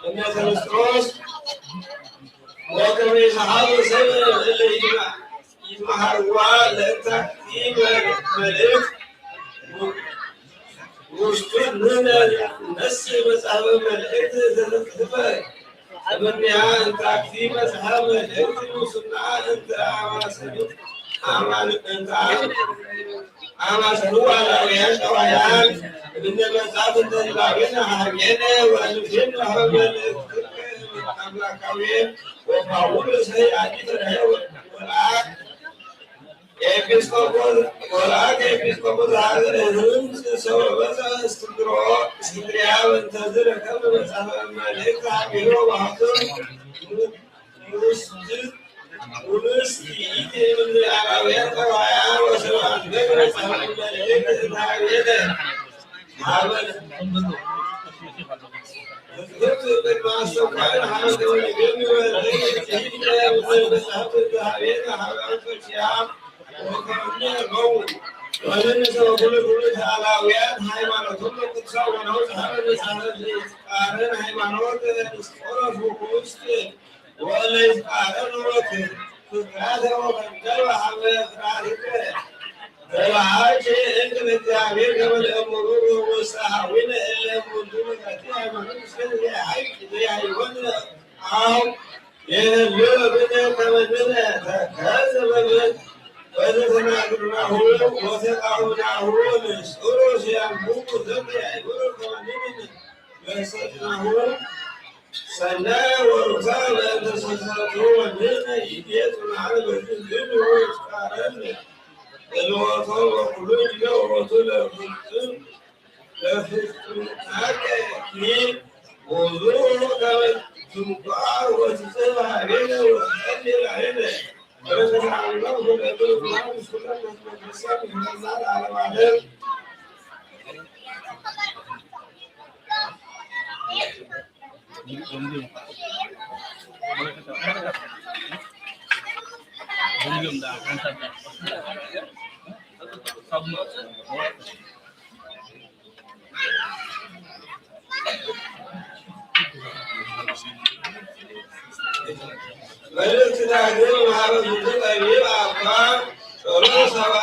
እምነ ተንስጥሮስ ወከመ ይሰሓቱ ሰብእ እለ ይትመሃርዋ ለእንተ አክቲ መልእክት ውስጡ ንነ ነስ መጽሐፈ መልእክት ዘተጽሕፈ እምኔሃ እንተ አክቲ መጽሐፈ መልእክት ሙስና እንተ አማሰሉ አማን እንተ አማሰሉ አላውያን ጠዋያን እምነ መጽሐፍ እንተ ላቤነ ሀቤነ ወእንፌን ሀበ መልእክት አምላካውያን ወፓውሎስ ሀይ አዲተ ወልአክ ኤጲስቆጶስ ወለአከ ኤጲስቆጶስ ሀገረ ህንጽ ሰው በዛ እስክንድሮ እስክንድርያ በእንተዝ ረከብ መጽሐፈ መልእክት ሀቢሮ ባህቱን ውስጥ ውስጥ ይእቲ እምነ አላውያን ጠባያ ወሰብአት ገብ መጽሐፈ መልእክት ታቤተ ሀበ ወከምነ ይኸውን። ወለንሰ ወኩሉ ፍሉይ ተኣላውያን ሃይማኖቶም ቅዱሳን ወነው ጸሃረ ዘጸሃረ ዘይጻረን ሃይማኖት ንስቆሮስ ውቁስት ወለ ይጻረን ወክ ፍቅራተ ወቀደመ ሀበ ፍርሃትከ ተባሃች እንግል እግዚአብሔር ከመ ለእምሩ ወመስተሃዊነ እለ እሙንቱ በዛቲ ሃይማኖት እስከ ዘይሃይ ዘይሃይወነ አው የህልው ብነ ከመ ንነ ተከዘ በብእት ወዘተናግርናሁ ወተቃወምናሁ ንስእሎ ሲያልቡ ዘተ ያይብሩ ከመ ንነ መሰልናሁ ሰናየ ወሩታ በእንተ ሰሰቱ ወንነ ይቤቱ ናለ በዝን ዝን ወይትቃረን እልወቶ ወኩሉ ጊዜ ወቱ ለፍጽም ለፍጽምናከ ኪ ወዙ ከመ ትምኳር ወትጽብ ሀቤነ ወትጸልይ ላዕሌነ። በረከት አምላክ ወበረከት አምላክ ምስለ ቤተ ክርስቲያን ይሁንና ለዓለመ ዓለም። መልእክት ዳግም ማህበ ፍቅር ጠቢብ አባ ጸሎተ ሰባ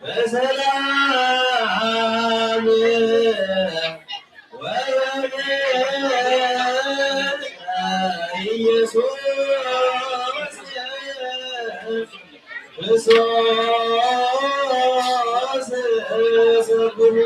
በሰላም ወበጤና ኢየሱስ ክርስቶስ ስብሑ ወሰብሑ።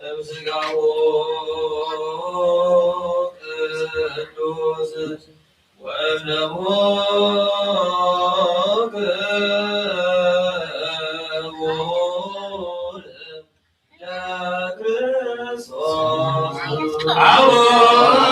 እምስጋዎ ቅዱስ ወእምነሙ ክቡር ለክርስቶስ አቡነ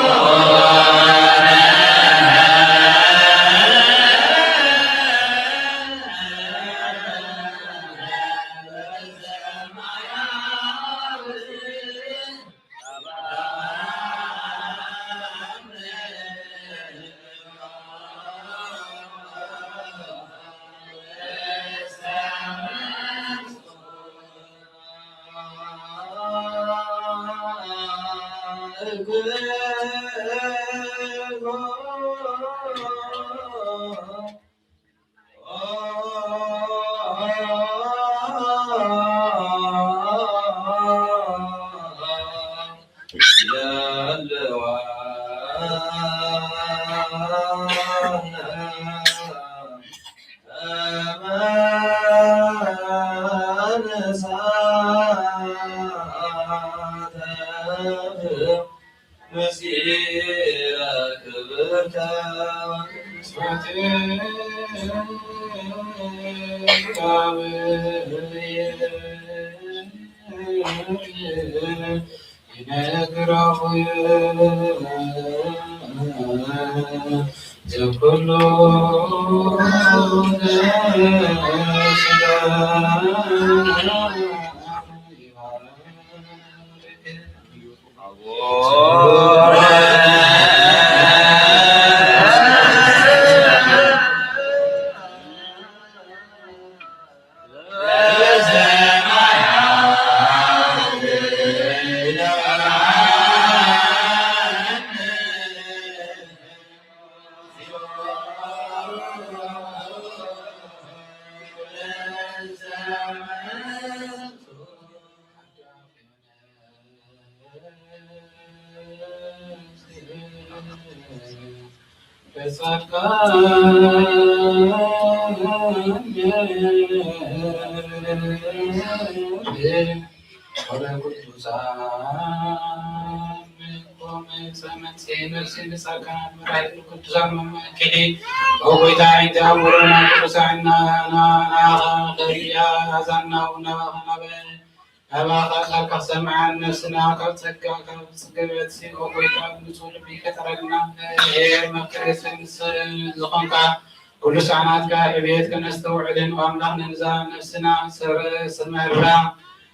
ምስጢረ ክብርተ ይነግራሁ ዘኩሉ ስጋ ቅዱሳን መማከሊ ኦ ጎይታ፣ ኣይተኣምሩና ቅዱሳን ናናናኸሪያ ኣዛናውና ናበ ናባኻ ቃልካ ክሰምዓን ነፍስና ካብ ጸጋ ካብ ጽገበት ኦ ጎይታ ንጹህ ልቢ ፈጠረልና። መፍቀሪ ሰብ ዝኾንካ ቅዱሳናትካ ዕቤት ከነስተውዕልን ኣምላኽ ነንዛ ነፍስና ሰረ ስመራ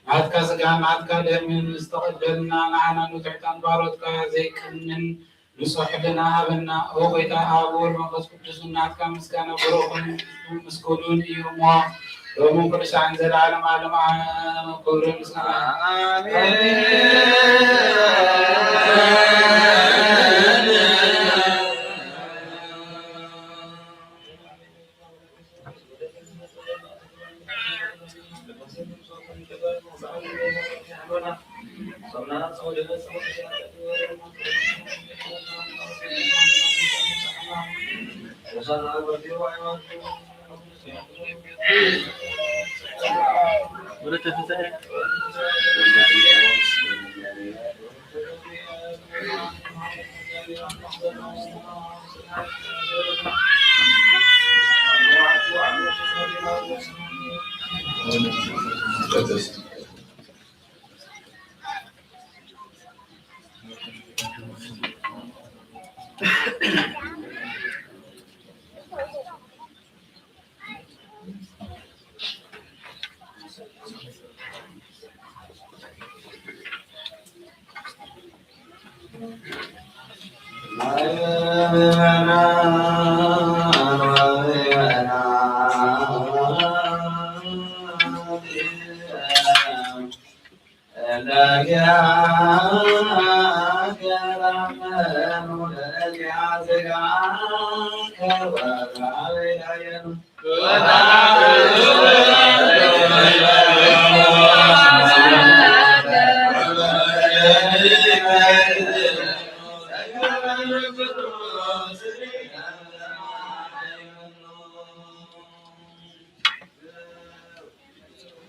ናትካ ስጋ ናትካ ደምን ዝተቐበልና ንዓና ንትሕታን ባሮትካ ዘይቅንን ንጹሕ ሕልና ሃበና። ኦ ጎይታ፣ ኣብ ወልድ መንፈስ ቅዱስ ናትካ ምስጋና ብሩኽን ምስጉንን እዩ እሞ፣ ሎምን ቅዱሳን ዘለዓለም ዓለም ክብሪ ምስጋና። ኣሜን።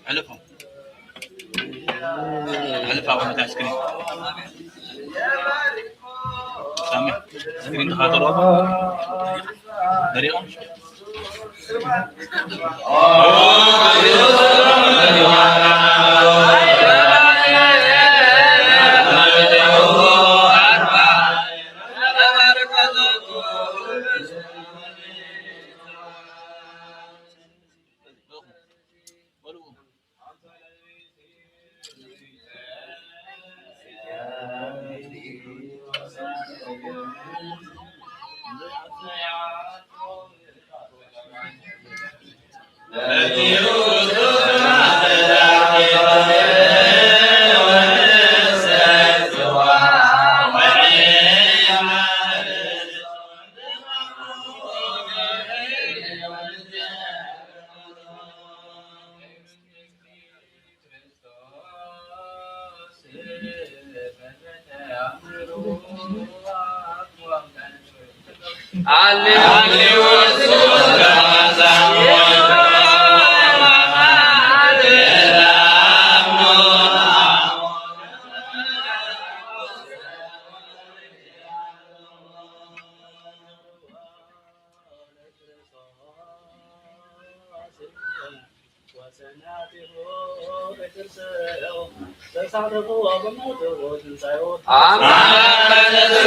ሕልፎም። ሕልፍ ኣብ መታ ስክሪን። ሳሚ፣ ስክሪን ተኻተሎ። ደሪቑ። ወሰናቲሁ እትርስዑ ተሳተፉ ወብሞቱ ትንሳኤሁ። አሜን።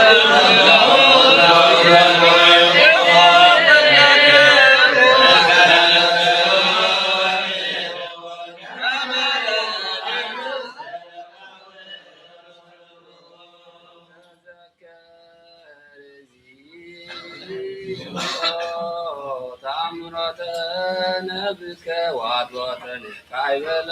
ተአምኖተ ነብከ ዋድወተን ካይበላ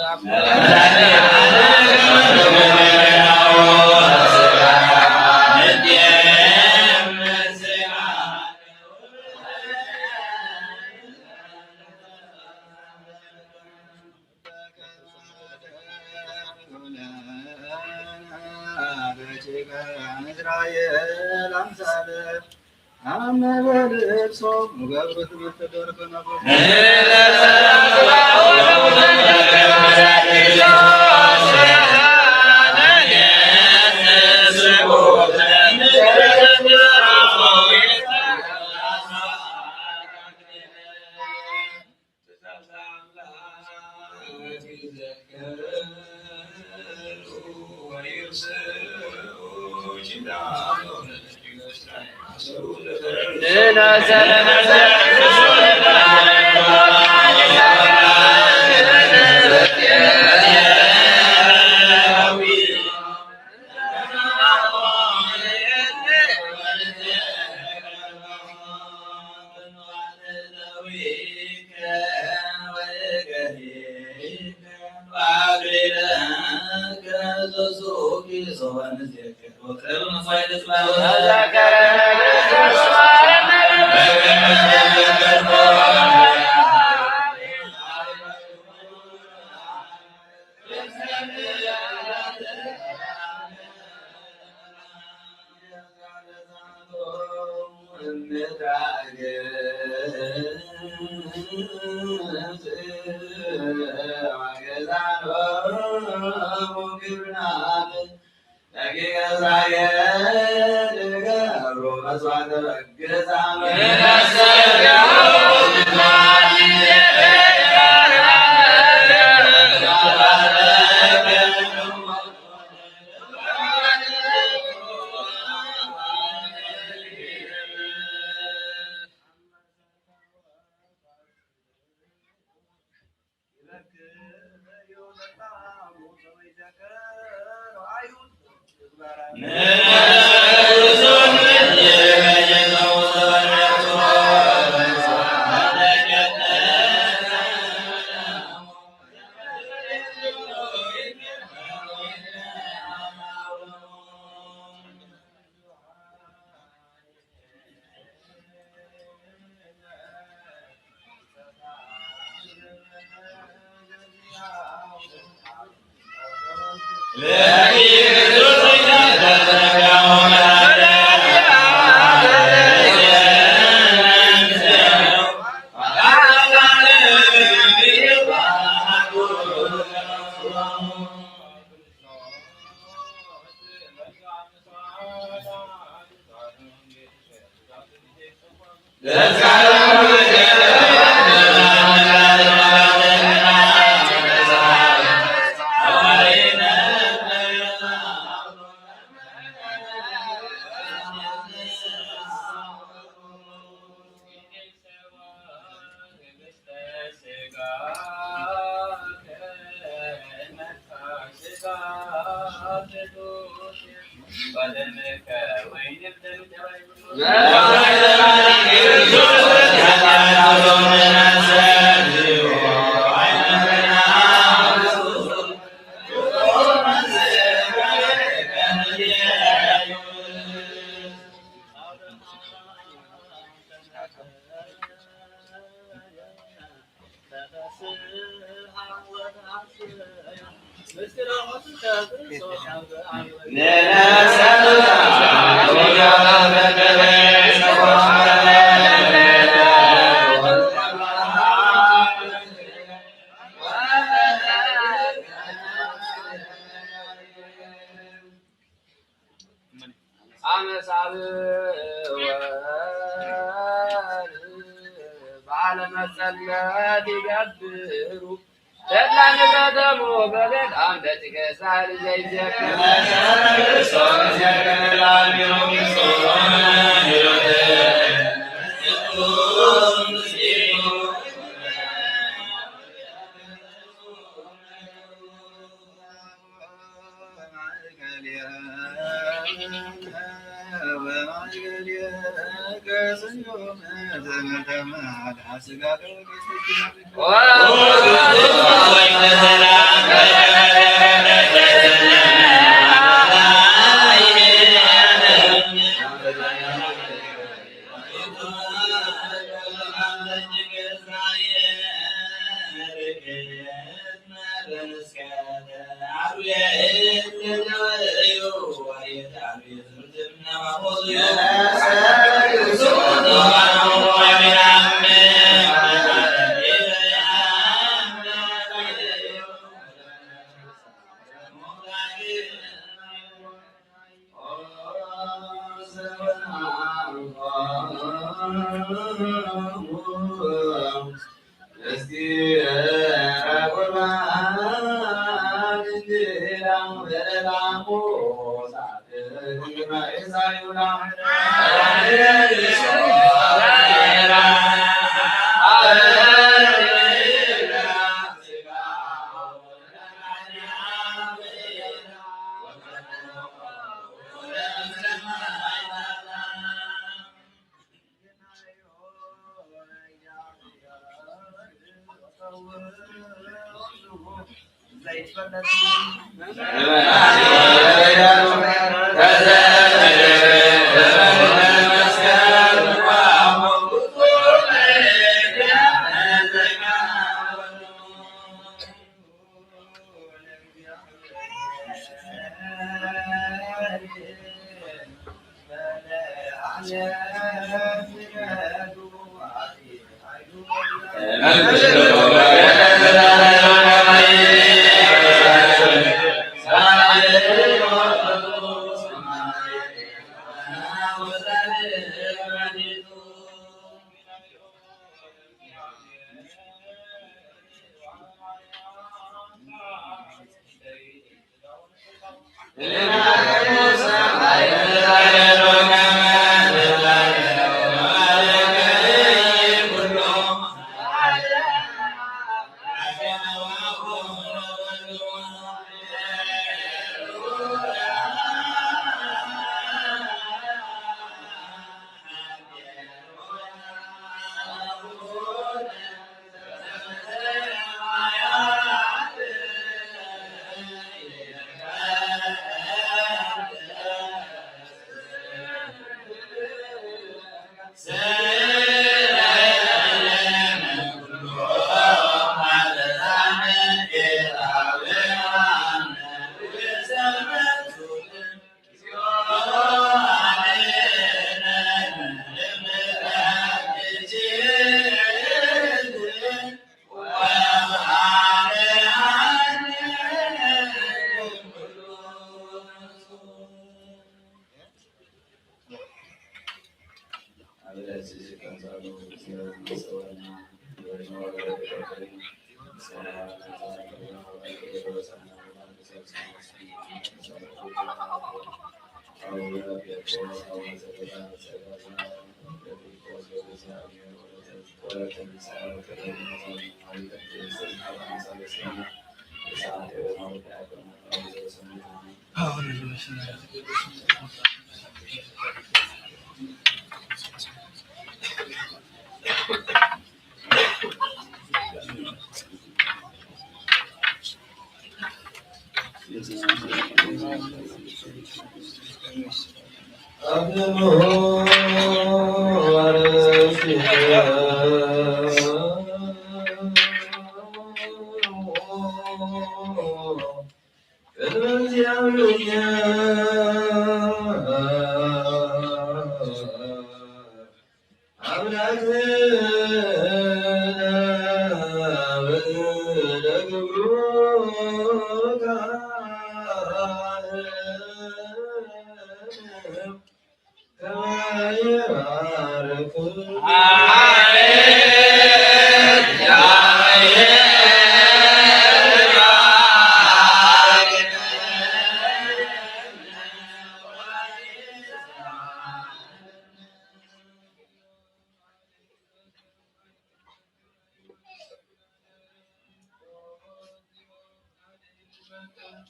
አመሳብ ወር በዓለ መጸለት ይገብሩ ተድላ ንብረቶሙ በገድኦም ደቂ ገዛ ዘይዜክር።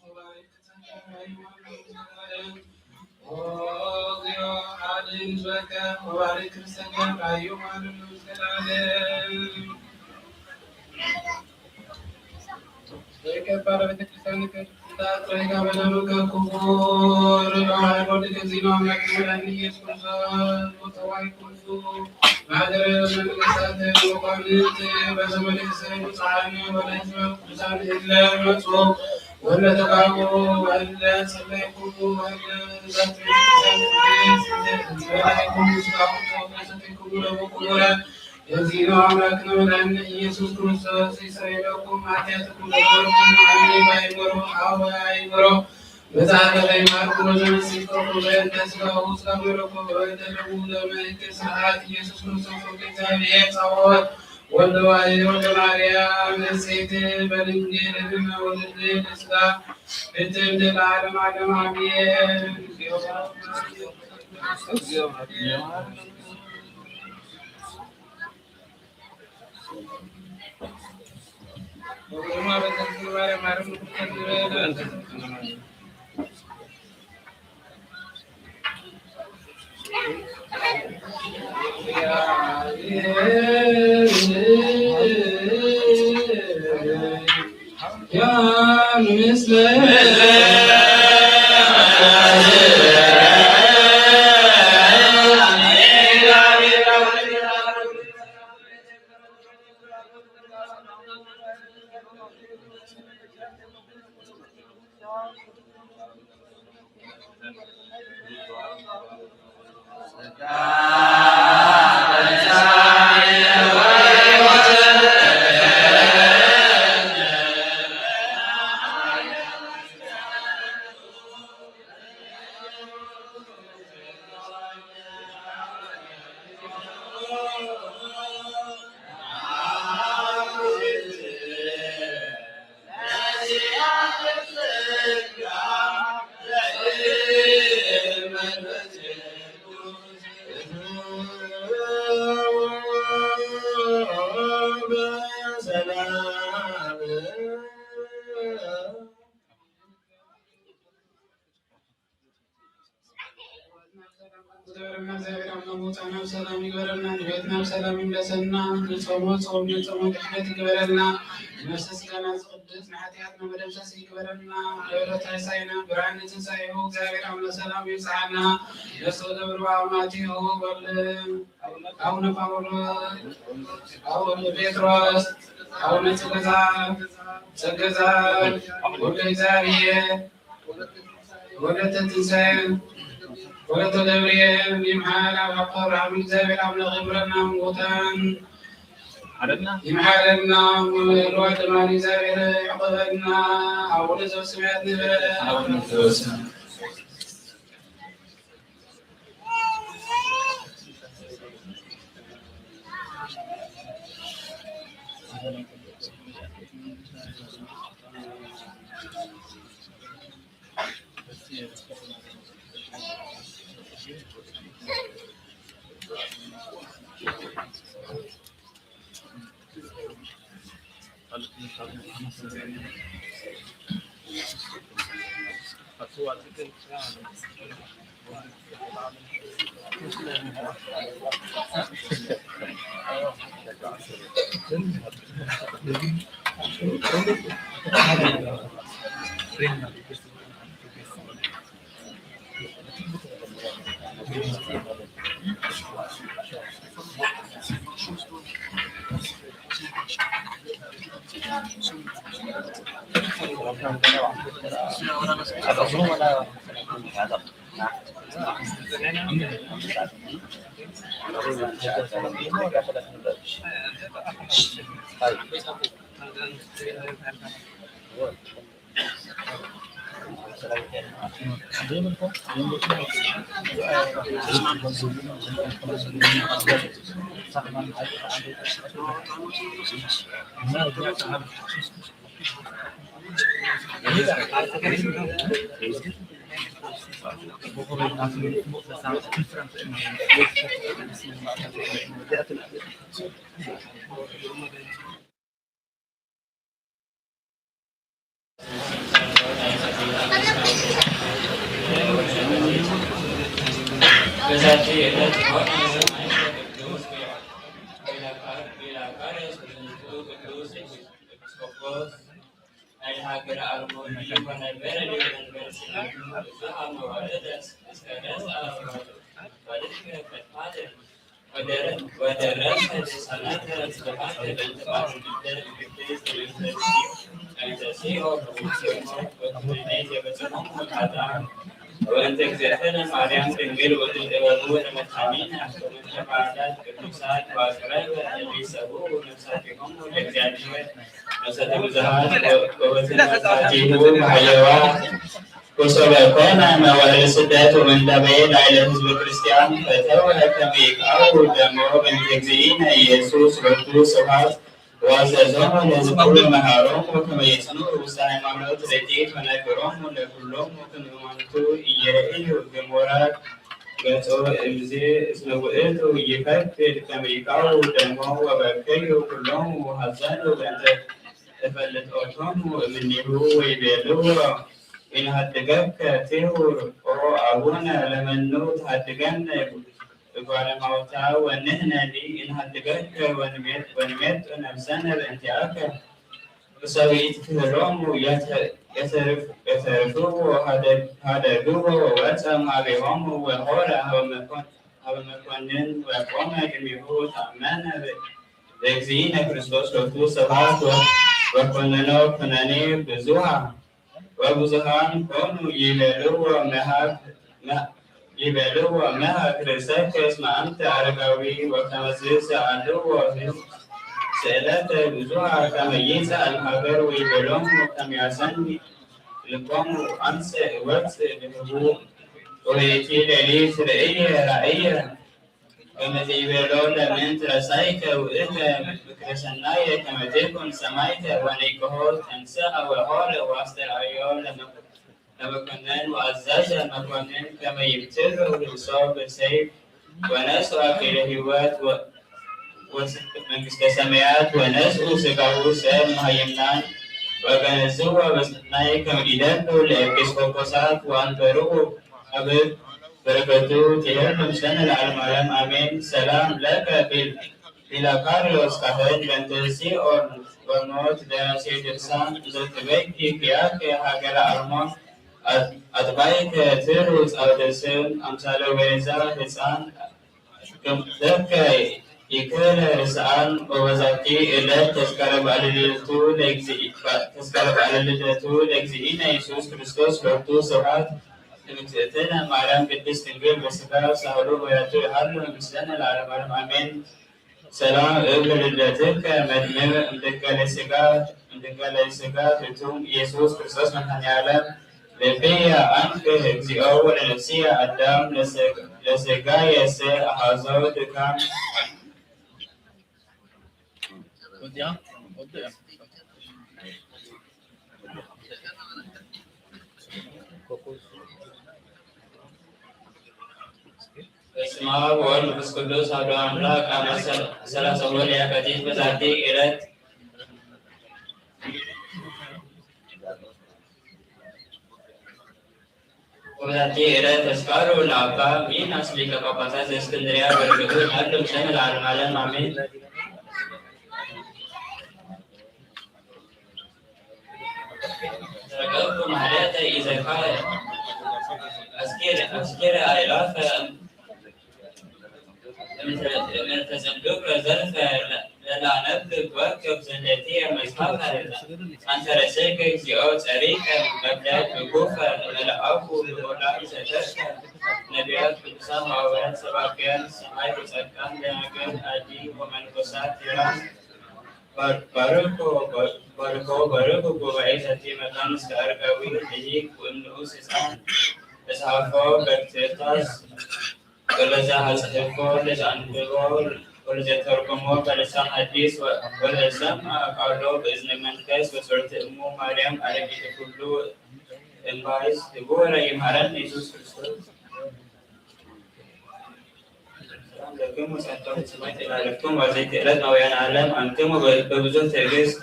ወባሪክ ርእሰከ ወባሪክ ርእሰከ ወባሪክ ርእሰከ ከመ ይማርነ እስከ ለዓለም። ወይቀባ ለቤተክርስቲያን ቅድስት ጸጋ በደሉ ከክቡር ለዋሕዶ ወልድ ከዚኖ መክብረን ኢየሱስ ክርስቶስ ወጸዋይ ኩሉ ማህደረ መንግስታት ወቋንት በዘመነ ሰብ ብፁዓን ወለህዝበ ቅዱሳን እለ መጹ ወለ ተጋቡ ወለ ጸለይኩ ወለ ዛቲ ቤተክርስቲያን ቅድስት እንተ በላይኩም ስጋኩም ወሰተይኩም ለቡ ክቡረ እግዚኦ አምላክ መድኃኒነ ኢየሱስ ክርስቶስ ይስረይ ለኩም ኃጢአትኩም ለዘወትኩም አሜን። ባይምሮ አወ አይምሮ መጽሐፈ ዘይማርኩ ወዘመሲቆ በእንተ ስጋሁ ስጋ መለኮ በእንተ ደሙ ለመልክ ስርዓት ኢየሱስ ክርስቶስ ወልደ እግዚአብሔር ጻወት ወልደ ዋሕድ ወልደ ማርያም ንጽሕት በድንግል እምነ ወልድ ስጋ ፍትም ለዓለም ዓለም አሜን። ዝገበረና እግዚኣብሔር ኣምላኽ መውፃእና ብሰላም ይግበረልና። ንቤትና ብሰላም ይምለሰና። ንጾሞ ጾም፣ ንጾሞ ቅሕነት ይግበረልና። ነፍሰ ስጋና ዝቕድስ፣ ንሓጢኣትና መደምሰስ ይግበረልና። ለዕለተ ትንሳኤና ብርሃነ ትንሳኤሁ እግዚኣብሔር ኣምላኽ ሰላም ይብጽሓና። ነስተውደብር በአማቲሁ ወልድ አቡነ ጳውሎስ፣ አቡነ ጴጥሮስ፣ አቡነ ጸገዛ፣ ጸገዛ ወልደ እግዚአብሔር፣ ወለተ ትንሳኤ፣ ወለተ ገብርኤል ይምሓር። አብ አብርሃም እግዚአብሔር አምላክ ይምረና። ሙታን ይምሓረና። ወልዋ ደማን እግዚኣብሔር ይዕቆበና። አቡነ ዘበሰማያት ንበል። በዚ ዕለት ዝኾነ ሰማዕታትና ቅዱስ ፊላካርዮስ ብዝንቱ ቅዱስ ኤጲስቆጶስ ናይ ሃገረ ኣርሞኒ ወነበረ ሊቀ መንበር ሲኖዶስ ብዙኃ መዋዕለ እስከ ረስአ ወድህረ ፈድፋደ ወደረ-፣ ወደረሰ ሰነተ ስብሐተ በእንተ ቃለ መድኃኒት ቅድስት መንፈስ መንፈሲኦ ወኩነኔ ዘበጽሖሙ ጣጣ ወእንተ እግዝእትነ ማርያም ድንግል ወትንእወሙ ለመታሚነ ወእንተ ባዕዳት ቅዱሳት ወአቅረበ እሊሰብኡ ነፍሳቲሆሙ ለእግዚአብሔር ነፍሳተ ብዙኃት ወበትንሳቲሁ ማሕየዋ ወሶበ ኮነ መዋዕለ ስደት ወመንደቤ ላዕለ ህዝበ ክርስቲያን ፈተወ ከመ ይቃው ደሞ በእንተ እግዚእነ ኢየሱስ ሎቱ ስብሐት ወአዘዞሙ ለሕዝቡ መሃሮሙ ከመ ይጽንዑ ውስተ ሃይማኖት ርድኢት ወነገሮሙ ለኩሎሙ ከመ እማንቱ ኢይርእዩ ግሙራ ገጾ እምዜ እስመ ውእቱ ይፈቅድ ከመ ይቃው ደሞ ወበከዩ ኩሎሙ ወሐዘኑ በእንተ ተፈልጦቶሙ እምኔሁ ወይቤልዎ ኢንሃድገከ ቲሁር ኦ አቡነ ለመኑ ትሃድገነ እጓለ ማውታ ወንሕነኒ ኢንሃድገከ ወንሜጥ-፣ ወንሜጡ ነፍሰነ በእንቲአከ። ወሰብኢት ክህሎሙ የተ-፣ የተርፍ-፣ የተርፍዎ ሃደ-፣ ሃደግዎ ወወፀ እምሃቤሆሙ ወሆረ ሀበ መኮን-፣ ሀበ መኮንን ወቆመ ቅድሜሁ ተአመነ በእግዚእነ ክርስቶስ ሎቱ ስብሐት ወ-፣ ወኮነኖ ኩነኔ ብዙሃ ወብዙሃን ኮኑ ይቤልዎ መሃብ-፣ መ-፣ ይቤልዎ መሃብ ርእሰከ እስመ አንተ አረጋዊ ወከመዝ ሰአልዎ ስእለተ ብዙሃ ከመ ይጽእ እምሃገር ወይቤሎሙ ከመ ያሰኒ ልቦሙ አንሰ እወጽእ ብህቡ ወበይቲ ሌሊት ርእየ ራእየ ከመ ዘይቤሎ ለምንት ረሳይከ ውእተ ምክረ ሰናየ ከመ ትኩን ሰማይከ ወንቅሆ ተንሥአ ወሖረ ወአስተርአዮ ለመኮንን ወአዘዘ መኮንን ከመ ይብትሮ ርእሶ ብሰይፍ ወነስኡ አክሊለ ሕይወት ወ-፣ ወስልጣነ መንግሥተ ሰማያት ወነስኡ ሥጋሁ ሰብ መሃይምናን ወገነዝዎ በሰናይ ከመ ኢደሉ ለኤጲስቆጶሳት ወአንበርዎ አብብ በረከቱ ትሄሉ ምስለነ ለዓለመ ዓለም አሜን። ሰላም ለከ ፊል-፣ ፊላካርዮስ ካህን በእንተ ሲኦል ወሞት ደራሲ ድርሳን ዘትበኪ ኪያከ ሃገረ አርሞን አጥ-፣ አጥባይከ ትሩጽ አውደ ስም አምሳለ ወይዛ ህፃን ለከ ይክለ ርእሳን ወበዛቲ ዕለት ተዝከረ በዓለ ልደቱ ለእግዚእ-፣ ተዝከረ በዓለ ልደቱ ለእግዚእነ ኢየሱስ ክርስቶስ ሎቱ ስብሐት ለእግዝእትነ ማርያም ቅድስት ድንግል በስጋ ሳህሉ ወያቱ ይሃሉ ምስለነ ለዓለመ ዓለም አሜን። ሰላም እብል ለልደትከ መድምዕ እምድንጋለ ሥጋ፣ እምድንጋለ ሥጋ ፍቱም ኢየሱስ ክርስቶስ መድኃኔ ዓለም። ልብየ አንክር እግዚኦ ወለነፍስየ አዳም ለሥ-፣ ለሥጋየሰ አሐዞ ድካም። በስመ አብ ወወልድ ወመንፈስ ቅዱስ አሐዱ አምላክ። አመ ሰላሳ ወለየካቲት በዛቲ ዕለት ወበዛቲ ዕለት ተስካሩ ለአባ ሚናስ ሊቀ ጳጳሳት ዘእስክንድርያ በረከቱ ይሃሉ ምስሌነ ለዓለመ ዓለም አሜን። ረከብኩ ማሕሌተ ኢዘካረ አስኪረ፣ አስኪረ አእላፈ እምነ ተጸምዱከ ዘልፈ ለላነብብ ወክብ ዘንዴትየ መጽሐፈ አንተ ረሴከ እግዚኦ ጸሪቀ መግደል ብጉፈ ለመልአኩ ልዑላን ዘተርከ ነቢያት ቅዱሳን ሐዋርያት ሰባክያን ሰማዕት ጻድቃን ደናግል አዲ ወመነኮሳት ሄራን ባርኮ ባርኮ ባርኮ ጉባኤ ዘቲ መካን እስከ አረጋዊ ደቂቅ ወእም ንኡስ ሕፃን እጽሐፎ በክርታስ ወለዘ አጽሕፎ ለዘአንብቦ ወለዘተርጎሞ በልሳን ሐዲስ ወለዘሰምዐ ቃሎ በእዝነ መንፈስ ወስርወተ እሙ ማርያም አረጊተ ኩሉ እምባይስ ህቡረ ይምሃረነ ኢየሱስ ክርስቶስ። ለክሙ ጸጥታ ፍጹማይ ተላለፍኩም ወዘይክእለት ነውያን ዓለም ኣንትሙ በብዙሕ ትዕግስት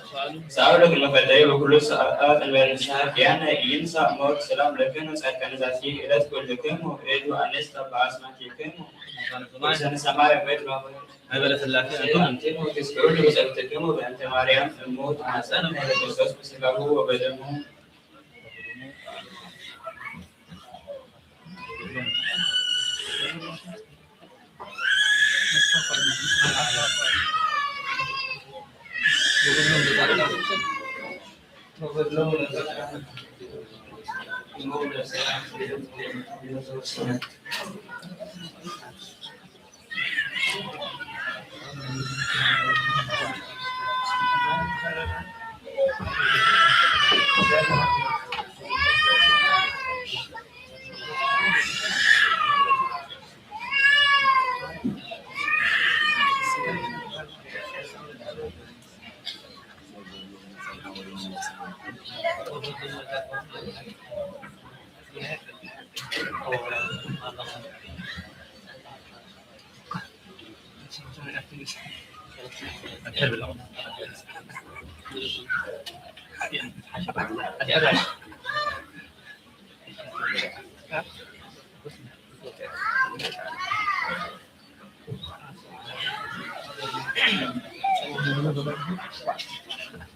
ሰኣሉ ክመፈደዩ በኩሉ ሰዓት እንበል ንስሓ ኪያነ ይንሳ ሞት ሰላም ለክሙ ጸድቀ ነዛቲ ክእለት ኩልክሙ እዱ ኣነስ ተባኣስማቲክሙ ሰነ ሰማይ ምድር ነበረ ስላሴ ኣንትሙ ትስብሑ ለጸሎትክሙ በእንተ ማርያም እሙ ትማጸን ኃይለ ክርስቶስ ምስጋሁ ወበደሙ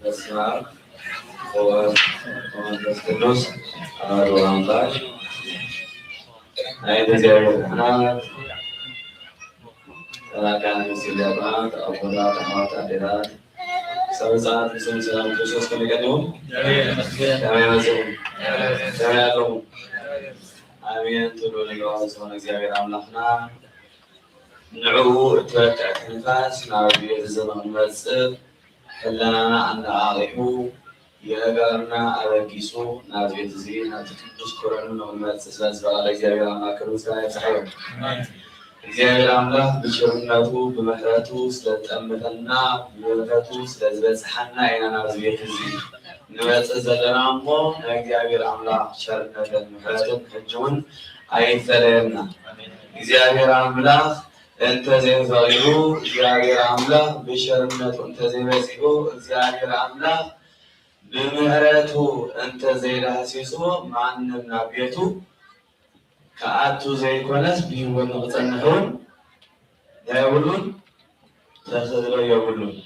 በስመ አብ ወወልድ ወመንፈስ ቅዱስ አሐዱ አምላክ። ናይ እግዚኣብሔር ካህናት፣ ጠባቃን ምስል ዲያቆናት፣ ኣቦታት፣ ኣሕዋት፣ ኣዴታት፣ ሰብጻት ምስል ሰላም ክርስቶስ ከመይ ቀኒኹም? ከመይ መጺኹም? ከመይ ኣለኹም? ኣሜን ትብሉ ንግባዊ ዝኾነ እግዚኣብሔር ኣምላኽና ንዕኡ እትበቅዕ ትንፋስ ናብ ቤት እዚ ንኽንመጽእ ሕለናና ኣነቓቒሑ የእጋርና ኣበጊሱ ናብዚ ቤት እዚ ናብቲ ቅዱስ ክብረኑ ንኽንመጽእ ስለ ዝፈቐደ እግዚኣብሔር ኣምላኽ ክብሪ ምስጋና ይብጽሓዮ። እግዚኣብሔር ኣምላኽ ብቸርነቱ ብምሕረቱ ስለ ዝጠመተና ብምሕረቱ ስለ ዝበጽሓና ኢና ናብዚ ቤት እዚ ንመጽእ ዘለና እሞ ናይ እግዚኣብሔር ኣምላኽ ቸርነትን ምሕረትን ሕጂ እውን ኣይፈለየና። እግዚኣብሔር ኣምላኽ እንተዘይፈቒዱ እግዚኣብሔር ኣምላኽ ብቸርነቱ እንተዘይበጺሑ እግዚኣብሔር ኣምላኽ ብምሕረቱ እንተዘይዳህሲስዎ ማንም ናብ ቤቱ ክኣቱ ዘይኮነስ ብህይወት ንኽጸንሕ እውን እንታይ የብሉን ተኽእሎ የብሉን።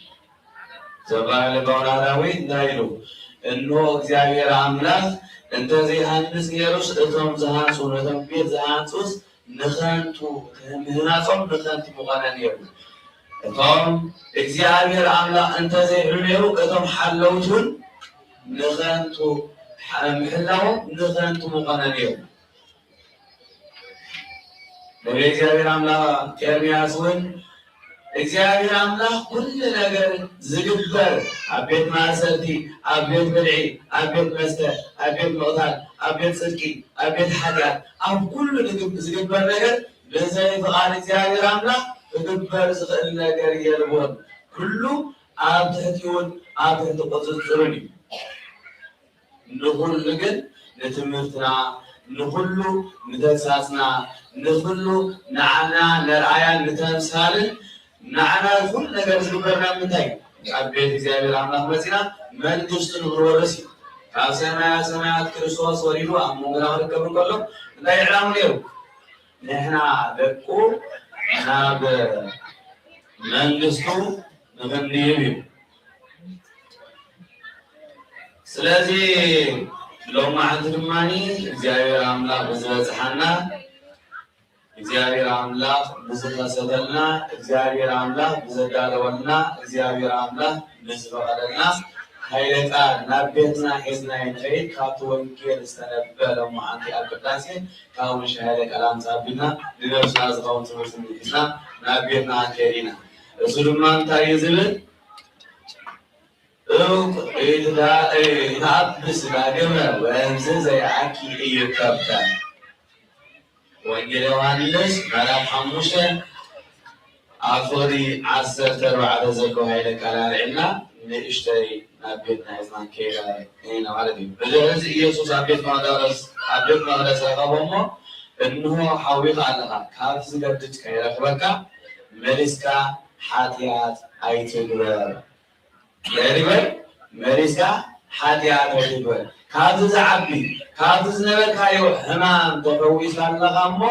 ዘባለ ለባውና ዳዊት እንታይ ኢሉ? እንሆ እግዚኣብሔር ኣምላኽ እንተዘይሃንጽ ነይሩስ እቶም ዝሃንጹ ነቶም ቤት ዝሃንጹስ ንኸንቱ ምህናጾም ንኸንቱ ምኾነ ነይሩ። እቶም እግዚኣብሔር ኣምላኽ እንተዘይሕሉ ነይሩ እቶም ሓለውቲ እውን ንኸንቱ ምሕላዎም ንኸንቱ ምኾነ ነይሩ። ነቢይ እግዚኣብሔር ኣምላኽ ኤርምያስ እውን እግዚኣብሔር ኣምላኽ ኩሉ ነገር ዝግበር ኣብ ቤት ማእሰርቲ፣ ኣብ ቤት ብልዒ፣ ኣብ ቤት መስተ፣ ኣብ ቤት ምቕታል፣ ኣብ ቤት ጽድቂ፣ ኣብ ቤት ሓጢኣት፣ ኣብ ኩሉ ዝግብ- ዝግበር ነገር ብዘይ ፍቓድ እግዚኣብሔር ኣምላኽ ክግበር ዝኽእል ነገር የልቦን። ኩሉ ኣብ ትሕቲኡን ኣብ ትሕቲ ቁጽጽሩን እዩ። ንኹሉ ግን ንትምህርትና፣ ንኹሉ ንተግሳጽና፣ ንኹሉ ንዓና ነርኣያን ንተምሳልን ንዓና ኩሉ ነገር ዝግበርና ንምንታይ እዩ? ኣብ ቤት እግዚኣብሔር ኣምላኽ መጺና መንግስቱ ንኽንወርስ እዩ። ካብ ሰማያ ሰማያት ክርስቶስ ወሪዱ ኣብ መንጎና ክርከብ እንከሎ እንታይ ይዕላሙ ነይሩ? ንሕና ደቁ ናብ መንግስቱ ንኽንድይብ እዩ። ስለዚ ሎማዓንቲ ድማ እግዚኣብሔር ኣምላኽ ብዝበፅሓና እግዚኣብሔር ኣምላኽ ብዝኸሰተልና እግዚኣብሔር ኣምላኽ ብዘዳለወልና እግዚኣብሔር ኣምላኽ ብዝፈቐደልና ሃይለ ቃል ናብ ቤትና ሒዝና ይንኸይድ። ካብቲ ወንጌል ዝተነበ ሎማዓንቲ ኣብ ቅዳሴ ካብኡ ንሻ ሃይለ ቃል ኣምፃ ኣቢልና ንነብስና ዝኸውን ትምህርቲ ሒዝና ናብ ቤትና ክንከይድ ኢና። እሱ ድማ እንታይ እዩ ዝብል? እውቅ ይትኣብስ ዳግመ ወእምዝ ዘይዓኪ እዩ ከብተ። ወንጌል ዮሃንስ ምዕራፍ ሓሙሽተ ኣብ ፍቕዲ ዓሰርተ ኣርባዕተ ዘሎ ሃይለ ቃል ኣልዒልና ንእሽተይ ናብ ቤትና ሒዝና ንከይድ ኢና ማለት እዩ። ብድሕሪ እዚ ኢየሱስ ኣብ ቤት መቕደስ ኣብ ቤት መቕደስ ረኸቦ እሞ እንሆ ሓዊኻ ኣለኻ፣ ካብቲ ዝገድድ ከይረኽበካ መሊስካ ሓጢኣት ኣይትግበር። እንታይ ትግበር? መሊስካ ሓጢኣት ኣይትግበር። ካብዚ ዝዓቢ፣ ካብዚ ዝነበርካዮ ሕማም ተፈዊስካ ኣለኻ እሞ፣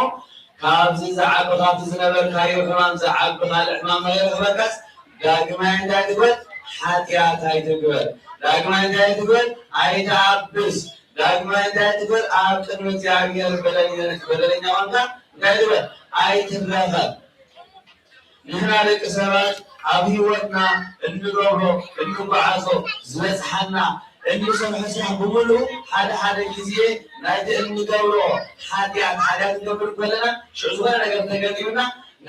ካብዚ ዝዓቢ፣ ካብቲ ዝነበርካዮ ሕማም ዝዓቢ ካልእ ሕማም ከይረኽበካስ፣ ዳግማይ እንታይ ትግበር? ሓጢኣት ኣይትግበር። ዳግማይ እንታይ ትግበር? ኣይትዓብስ። ዳግማይ እንታይ ትግበር? ኣብ ቅድሚ እግዚኣብሔር በደለኛ፣ በደለኛ ኾንካ እንታይ ትግበር? ኣይትረኸብ። ንሕና ደቂ ሰባት ኣብ ህይወትና እንገብሮ፣ እንጓዓዞ፣ ዝበጽሓና፣ እንሰርሖ ስራሕ ብምሉኡ ሓደ ሓደ ግዜ ናይቲ እንገብሮ ሓጢኣት፣ ሓጢኣት ክንገብር ከለና ሽዑ ዝኾነ ነገር ተገጢሙና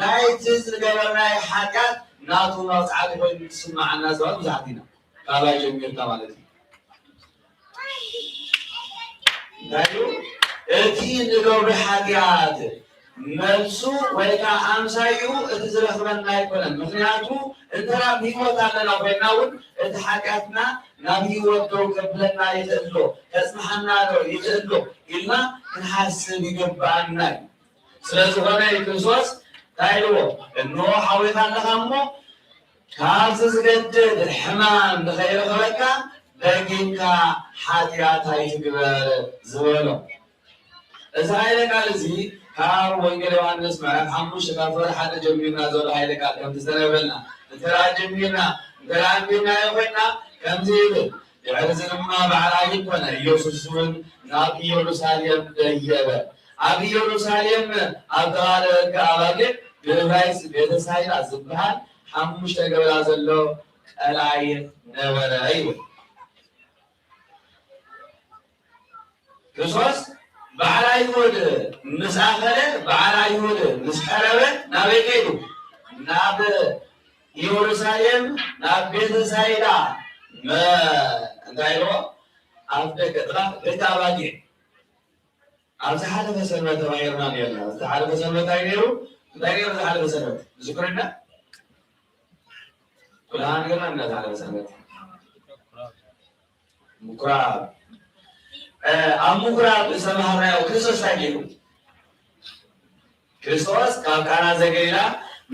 ናይቲ ዝገበርናዮ ሓጢኣት ናቱ መቕጻዕቲ ኮይኑ ዝስምዓና ሰባት ብዙሓት ኢና። ካባይ ጀሚርካ ማለት እዩ። እንታይ እዩ? እቲ ንገብሮ ሓጢኣት መልሱ ወይ ከዓ ኣምሳይኡ እቲ ዝረኽበና ኣይኮነን። ምኽንያቱ እንተ ናብ ህይወት ኣለና ኮይንና እውን እቲ ሓጢኣትና ናብ ህይወት ደው ከብለና ይኽእል ዶ፣ ከጽንሓና ዶ ይኽእል ዶ ኢልና ክንሓስብ ይግብኣና እዩ። ስለ ዝኾነ እዩ ክርስቶስ እንታይ ኢልዎ? እንሆ ሓዊኻ ኣለኻ እሞ ካብዚ ዝገድድ ሕማም ንኸይረኽበካ ደጊምካ ሓጢኣት ኣይትግበር ዝበሎ። እዚ ኃይለ ቃል እዚ ካብ ወንጌል ዮሃንስ ምዕራፍ ሓሙሽተ ካብ ፍቕዲ ሓደ ጀሚርና ዘሎ ኃይለ ቃል ከምቲ ዝተነበልና እንተ ደኣ ጀሚርና እንተ ደኣ ኣንቢብናዮ ኮይንና ከምዚ ይብል። ድሕሪ እዚ ድማ በዓል ኣይኮነ ኢየሱስ እውን ናብ ኢየሩሳሌም ደየበ። ኣብ ኢየሩሳሌም ኣብ ጥቓ ደቂ ኣባጊዕ ብዕብራይስጥ ቤተሳይዳ ዝበሃል ሓሙሽተ ገበላ ዘሎ ቀላይ ነበረ ይብል። ክርስቶስ በዓል ኣይሁድ ምስ ኣኸለ፣ በዓል ኣይሁድ ምስ ቀረበ ናበይ ከይዱ? ናብ ኢየሩሳሌም ናብ ቤተሳይዳ መ-፣ እንታይ ኢልዎ? ኣብ ደገ ጥቓ ቤተ ኣባጊዕ ኣብ ዝሓለፈ ሰንበት ተማሂርና ነርና። ዝሓለፈ ሰንበት እንታይ ነይሩ? እንታይ ነይሩ ዝሓለፈ ሰንበት? ዝክርና? ኩላና ነርና እንዳ ዝሓለፈ ሰንበት። ምኩራብ። እ፣ ኣብ ምኩራብ ዝተማሃርናዮ ክርስቶስ እንታይ ገይሩ? ክርስቶስ ካብ ቃና ዘገሊላ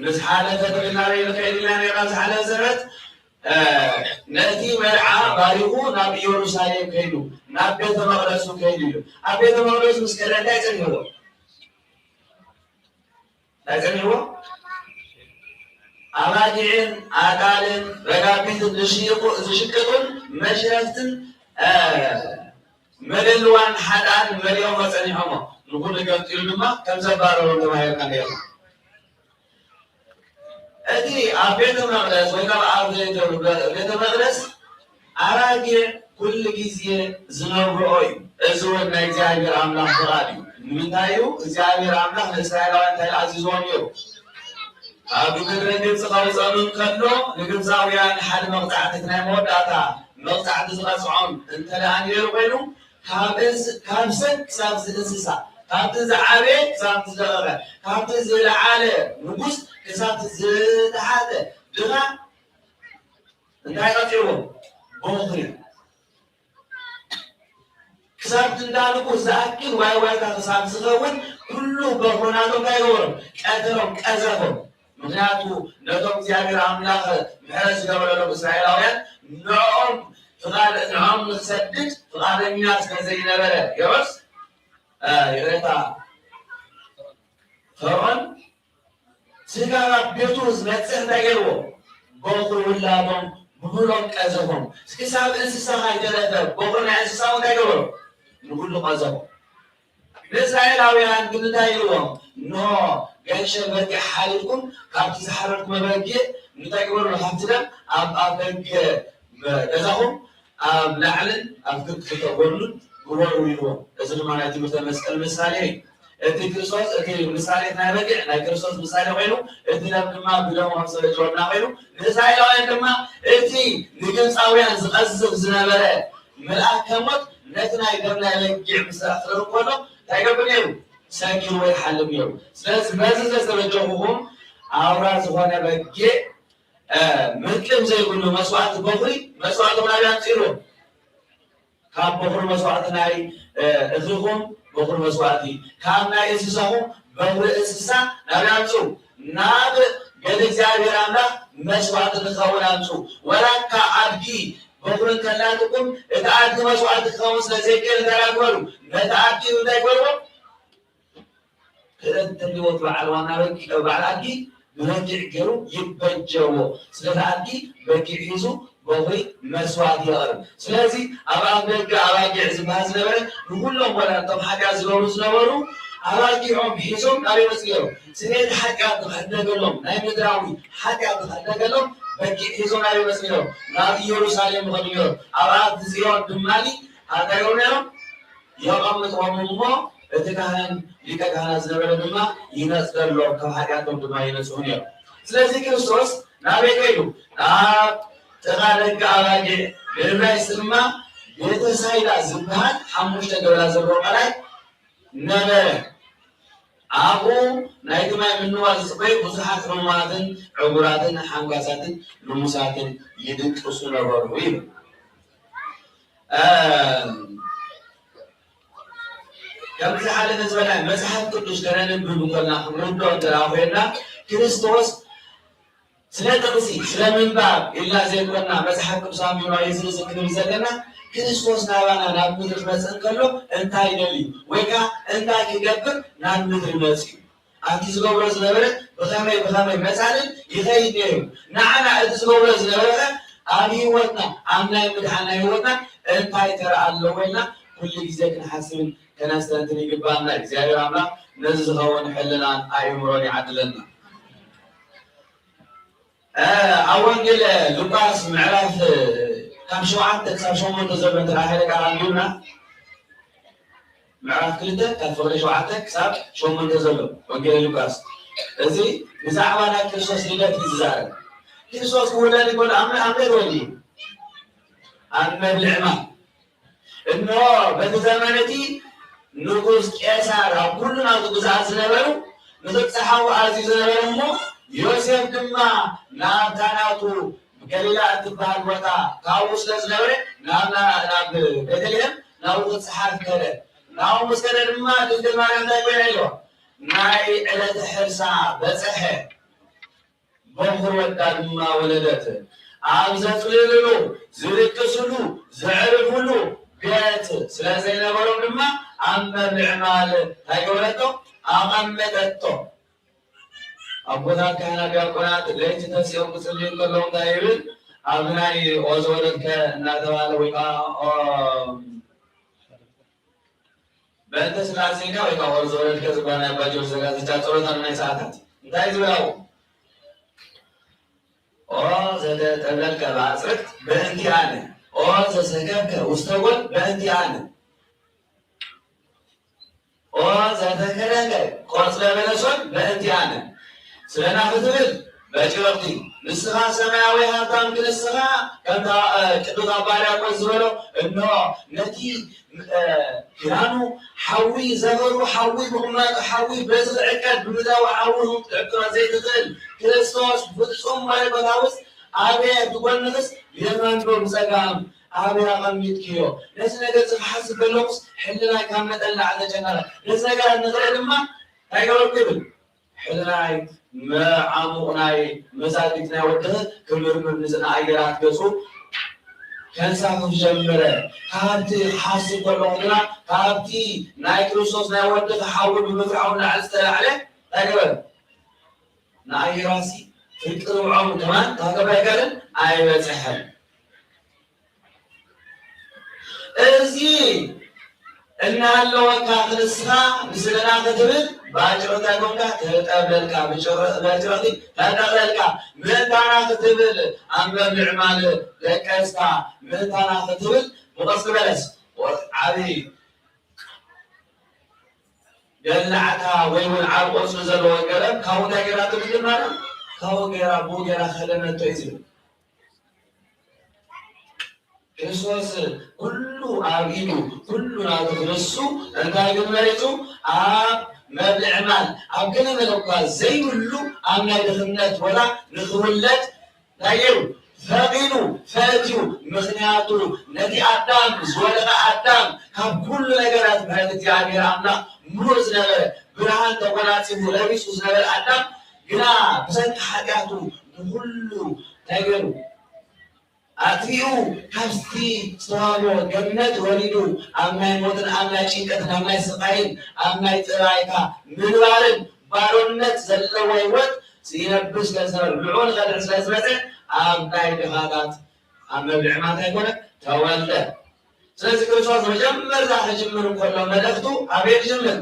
ምስ ሓለፈ ትብል ናበይ ንኸይድ ኢልና ነርና ዝሓለፈ ሰንበት? እ፣ ነቲ መርዓ ባሪኹ ናብ ኢየሩሳሌም ከይዱ፣ ናብ ቤተ መቕደሱ ከይዱ ኢሉ። ኣብ ቤተ መቕደሱ ምስ ከደ እንታይ ጸኒሕዎ? እንታይ ጸኒሕዎ? ኣባጊዕን ኣጣልን ረጋቢትን ዝሽይቑ-፣ ዝሽቅጡን መሽረፍትን፣ እ፣ መደልዋን ሓጥኣን መሊኦሞ ጸኒሖሞ። ንኹሉ ገምጢሉ ድማ ከም ዘባረሮም ተማሂርና ነርና። እቲ ኣብ ቤተ መቕደስ ወይ ከዓ ኣብ ቤተ መቕደስ ኣባጊዕ ኩሉ ግዜ ዝነብርኦ እዩ። እዚ እውን ናይ እግዚኣብሔር ኣምላኽ ፍቓድ እዩ። ንምንታይ እዩ? እግዚኣብሔር ኣምላኽ ንእስራኤላውያን እንታይ ኢሉ ኣዚዝዎም ነይሩ? ካብ ምድሪ ግብፂ ከውፅኦም እንከሎ ንግብፃውያን ሓደ መቕፃዕቲ፣ እቲ ናይ መወዳእታ መቕፃዕቲ ዝቐፅዖም እንተ ደኣ ነይሩ ኮይኑ፣ ካብ እንስ-፣ ካብ ሰብ ክሳብ እንስሳ፣ ካብቲ ዝዓበየ ክሳብ ዝደቐቐ፣ ካብቲ ዝለዓለ ንጉስ ክሳብ ዝተሓተ ድኻ እንታይ ቀፂዕዎም? በኹሪ። ክሳብ እንዳ ንጉስ ዝኣክል ዋይ ዋይታ ክሳብ ዝኸውን ኩሉ በኹሪ ናቶም እንታይ ገበሮም? ቀተሎም፣ ቀዘፎም። ምኽንያቱ ነቶም እግዚኣብሔር ኣምላኽ ምሕረት ዝገበረሎም እስራኤላውያን ንዕኦም ፍቓድ-፣ ንዕኦም ንክሰድድ ፍቓደኛ ስለ ዘይነበረ፣ ሄሮድስ፣ እ፣ ይቕሬታ፣ ፈርዖን ስጋ ናብ ቤቱ ዝመጽእ እንታይ ገይርዎ? በኹሪ ውላዶም ብብሎም ቀዘፎም። ክሳብ እንስሳ ከይተረፈ በኹሪ ናይ እንስሳ እውን እንታይ ገበሮ? ንኹሉ ቀዘፎ። ንእስራኤላውያን ግን እንታይ ኢልዎም? እንሆ፣ ገንሸል በጊዕ ሓሪድኩም፣ ካብቲ ዝሓረድኩም በጊዕ እንታይ ግበሩ? ካብቲ ደም ኣብ ኣፍደገ ገዛኹም ኣብ ላዕልን ኣብ ክልተ ጎኑን ግበሩ ኢልዎም። እዚ ድማ ናይ ትምህርተ መስቀል ምሳሌ እዩ። እቲ ክርስቶስ፣ እቲ ምሳሌ ናይ በጊዕ ናይ ክርስቶስ ምሳሌ ኮይኑ፣ እቲ ደም ድማ ብደሙ ከም ዝተበጀወና ኮይኑ፣ ንእስራኤላውያን ድማ እቲ ንግብፃውያን ዝቐዝፍ ዝነበረ መልኣከ ሞት ነቲ ናይ ደም ናይ በጊዕ ምስ ኣፍረሩ ከሎ እንታይ ይገብር ነይሩ? ሰጊሩ ወይ ሓልም ነይሩ። ስለዚ በዚ ዝተበጀኹኹም ኣውራ ዝኾነ በጊዕ፣ እ፣ ምቅም ዘይብሉ መስዋእቲ በኹሪ መስዋእቶም ናበይ ኣምፅእዎ? ካብ በኹሪ መስዋእቲ ናይ፣ እ፣ እኽልኹም በኹሪ መስዋእቲ፣ ካብ ናይ እንስሳኹም በኹሪ እንስሳ ናበይ ኣምፅኡ? ናብ ነቲ እግዚኣብሔር ኣምላኽ መስዋዕቲ ክኸውን ኣምፁ። ወላ እካ ኣድጊ በኹሪ እንተላትኩም፣ እቲ ኣድጊ መስዋዕቲ ክኸውን ስለ ዘይክእል እንታይ ግበሩ? ነቲ ኣድጊ እንታይ ግበርዎ? ክእለት እንተልይዎ እቲ በዓል ዋና በጊዕ፣ በዓል ኣድጊ ብበጊዕ ገይሩ ይበጀዎ። ስለዚ ኣድጊ በጊዕ ሒዙ በኹሪ መስዋዕቲ የቕርብ። ስለዚ ኣብ ኣፍ ደገ ኣባጊዕ ዝበሃል ዝነበረ ንኹሎም ወላ እቶም ሓጢኣት ዝገብሩ ዝነበሩ ኣባጊዖም ሒዞም ናበይ መፅኡ ነይሮም? ስርየት ሓጢኣት ንኽሕደገሎም፣ ናይ ምድራዊ ሓጢኣት ንኽሕደገሎም በጊዕ ሒዞም ናበይ መፅኡ ነይሮም? ናብ ኢየሩሳሌም ይኸዱ ነይሮም። ኣብ ኣፍ ጽዮን ድማ እንታይ ይገብሩ ነይሮም? የቐምጥዎም እሞ እቲ ካህን ሊቀ ካህናት ዝነበረ ድማ ይነጽገሎም፣ ካብ ሓጢኣቶም ድማ ይነጽሁ ነይሮም። ስለዚ ክርስቶስ ናበይ ከይዱ? ናብ ጥቓ ደገ ኣባጊዕ ብዕብራይስጥ ድማ ቤተሳይዳ ዝበሃል ሓሙሽተ ገበላ ዘለዎ ቀላይ ነበረ። ኣብኡ ናይቲ ማይ ምንዋር ዝጽበዩ ብዙሓት ሕሙማትን ዕውራትን ሓንጓሳትን ልሙሳትን ይድቅሱ ነበሩ ይብል። ከምዚ ሓደ ዝበለ መጽሓፍ ቅዱስ ከነንብብ እንኮልና ክንርድኦ እንተ ኮይና ክርስቶስ ስለ ጥቕሲ ስለ ምንባብ ኢልና ዘይኮና መጽሓፍ ቅዱስ ኣንቢብና የስልስ ክንብል ዘለና ክርስቶስ ናባና ናብ ምድሪ ክመጽእ እንከሎ እንታይ ይደሊ ወይ ከዓ እንታይ ክገብር ናብ ምድሪ መጽኡ ኣብቲ ዝገብሮ ዝነበረ ብኸመይ ብኸመይ መጻልን ይኸይድ ነይሩ። ንዓና እቲ ዝገብሮ ዝነበረ ኣብ ህይወትና ኣብ ናይ ምድሓን ናይ ህይወትና እንታይ ተራ ኣለዎ ኢልና ኩሉ ግዜ ክንሓስብን ከነስተንትን ይግባና። እግዚኣብሔር ኣምላኽ ነዚ ዝኸውን ሕልናን ኣእምሮን ይዓድለና። ኣብ ወንጌል ሉቃስ ምዕራፍ ካብ ሸውዓተ ክሳብ ሸሞንተ ዘሎ እንተ ዳሓደ ቃል ኣንቢብና ምዕራፍ ክልተ ካብ ፍቕሪ ሸውዓተ ክሳብ ሸሞንተ ዘሎ ወንጌል ሉቃስ እዚ ብዛዕባ ናይ ክርስቶስ ልደት እዩ ዝዛረብ። ክርስቶስ ክውለድ ይኮን ኣብ ኣብ መን ወልዩ ኣብ መብልዕ ማይ እንሆ በቲ ዘመን እቲ ንጉስ ቄሳር ኣብ ኩሉ ናቱ ግዝኣት ዝነበሩ ንግብፂ ሓዉ ኣዝዩ ዝነበረ እሞ ዮሴፍ ድማ ናብታ ናቱ ገሊላ እትበሃል ቦታ ካብኡ ስለ ዝነበረ ናብ ናብ ቤተልሔም ናብኡ ክፀሓፍ ከደ ናብኡ ምስ ከደ ድማ ድንግል ማርያም እንታይ ኮይና ኢልዋ ናይ ዕለተ ሕርሳ በፀሐ በኹር ወዳ ድማ ወለደት። ኣብ ዘጽልልሉ፣ ዝድቅስሉ፣ ዘዕርፉሉ ቤት ስለ ዘይነበሮም ድማ ኣብ መብልዕ ማል እንታይ ገበረቶ? ኣቐመጠቶ። ኣቦታት ካህናት ዲያቆናት ለይቲ ተሲኦም ክጽልዩ እንከለዉ እንታይ ይብል? ኣብ ናይ ኦዘወለድከ እናተባህለ ወይ ከዓ በእንተ ስላሴ ኢልካ ወይ ከዓ ኦርዞ ወረድከ ዝበሃል ናይ ኣባ ጊዮርጊስ ዘጋስጫ ጸሎት ኣብ ናይ ሰዓታት እንታይ ዝብል ኣብኡ? ኦ ዘተጠብለልከ ብኣጽርቅት በእንቲኣነ፣ ኦ ዘሰከብከ ውስተ ጎል በእንቲኣነ፣ ኦ ዘተከለከ ቆጽለ በለሶን በእንቲኣነ ስለና ክትብል በጭረቕቲ ንስኻ ሰማያዊ ሃብታም ክንስኻ ከምታ ቅዱስ ኣባ ሕርያቆስ ዝበሎ እንሆ ነቲ ክዳኑ ሓዊ ዘፈሩ ሓዊ ምቕማጡ ሓዊ በዚ ዝዕቀድ ብምድራዊ ሓዊ ክትዕቅሮ ዘይትኽእል ክርስቶስ ፍጹም መለኮታውስ ኣበየ ብጎንኽስ ብየማን ዶ ብጸጋም ኣበይ ኣቐሚጥክዮ? ነዚ ነገር እዚ ክሓስብ ከለኹስ ሕልናይ ካብ መጠን ንላዕሊ ተጨነቐ። ነዚ ነገራት ንኽርኢ ድማ እንታይ ገበርኩ ይብል? ሕልናይ መዓሙቕ ናይ መዛግብቲ ናይ ወድኺ ክምርምር ንዝንኣየራት ገጹ ከንሳፍፍ ጀመረ። ካብቲ ክሓስብ ከለኹ ግና ካብቲ ናይ ክርስቶስ ናይ ወድኺ ሓዊ ብምፍራሑ ንላዕሊ ዝተላዕለ እንታይ ገበረ? ንኣየራሲ ፍርቂ ርብዖም ከማን ታገባይ ጋርን ኣይበጽሐን። እዚ እናሃለወካ ክንስኻ ምስለና ክትብል ባጭሩ እንታይ ኮንካ? ተጠብለልካ፣ ብጭሩ-፣ ባጭረቲ ተጠቕለልካ፣ ምእንታና ክትብል ኣብ መብልዕ ማል ደቀስካ፣ ምእንታና ክትብል ብቐጽሊ በለስ ዓብዪ ገላዕታ ወይ እውን ዓብ ቆጽሊ ዘለዎ ገረብ ካብኡ እንታይ ገይራቶ ድንግል ማርያም? ካብኡ ገይራ ብኡ ገይራ ከደነቶ እዩ ዝብል። ክርስቶስ ኩሉ ኣብ ኢዱ ኩሉ ናቱ ክንሱ እንታይ ግን መሪጹ ኣብ መብልዕ ማል ኣብ ገለ መለ እኳ ዘይብሉ ኣብ ናይ ድኽነት ወላ ንኽውለድ እንታይ ገይሩ ፈቒዱ ፈትዩ። ምኽንያቱ ነቲ ኣዳም ዝወደቐ ኣዳም ካብ ኩሉ ነገራት ምሕረት እግዚኣብሔር ኣምላኽ ምሉእ ዝነበረ ብርሃን ተጎናጺፉ ለቢሱ ዝነበረ ኣዳም ግና ብሰንኪ ሓጢኣቱ ንኹሉ እንታይ ገይሩ? ኣጥፊኡ። ካብቲ ዝተዋህቦ ገነት ወሪዱ ኣብ ናይ ሞትን ኣብ ናይ ጭንቀትን ኣብ ናይ ስቓይን ኣብ ናይ ጥራይካ ምንባርን ባዶነት ዘለዎ ህይወት ይነብር ስለ ዝነበረ፣ ንዕኡ ንኸድሕን ስለ ዝመጸ ኣብ ናይ ድኻታት ኣብ መብልዒ ማይ እንታይ ኮነ? ተወልደ። ስለዚ ክርስቶስ መጀመርታ ክጅምር እንከሎ መልእኽቱ ኣበይ ክጅምር?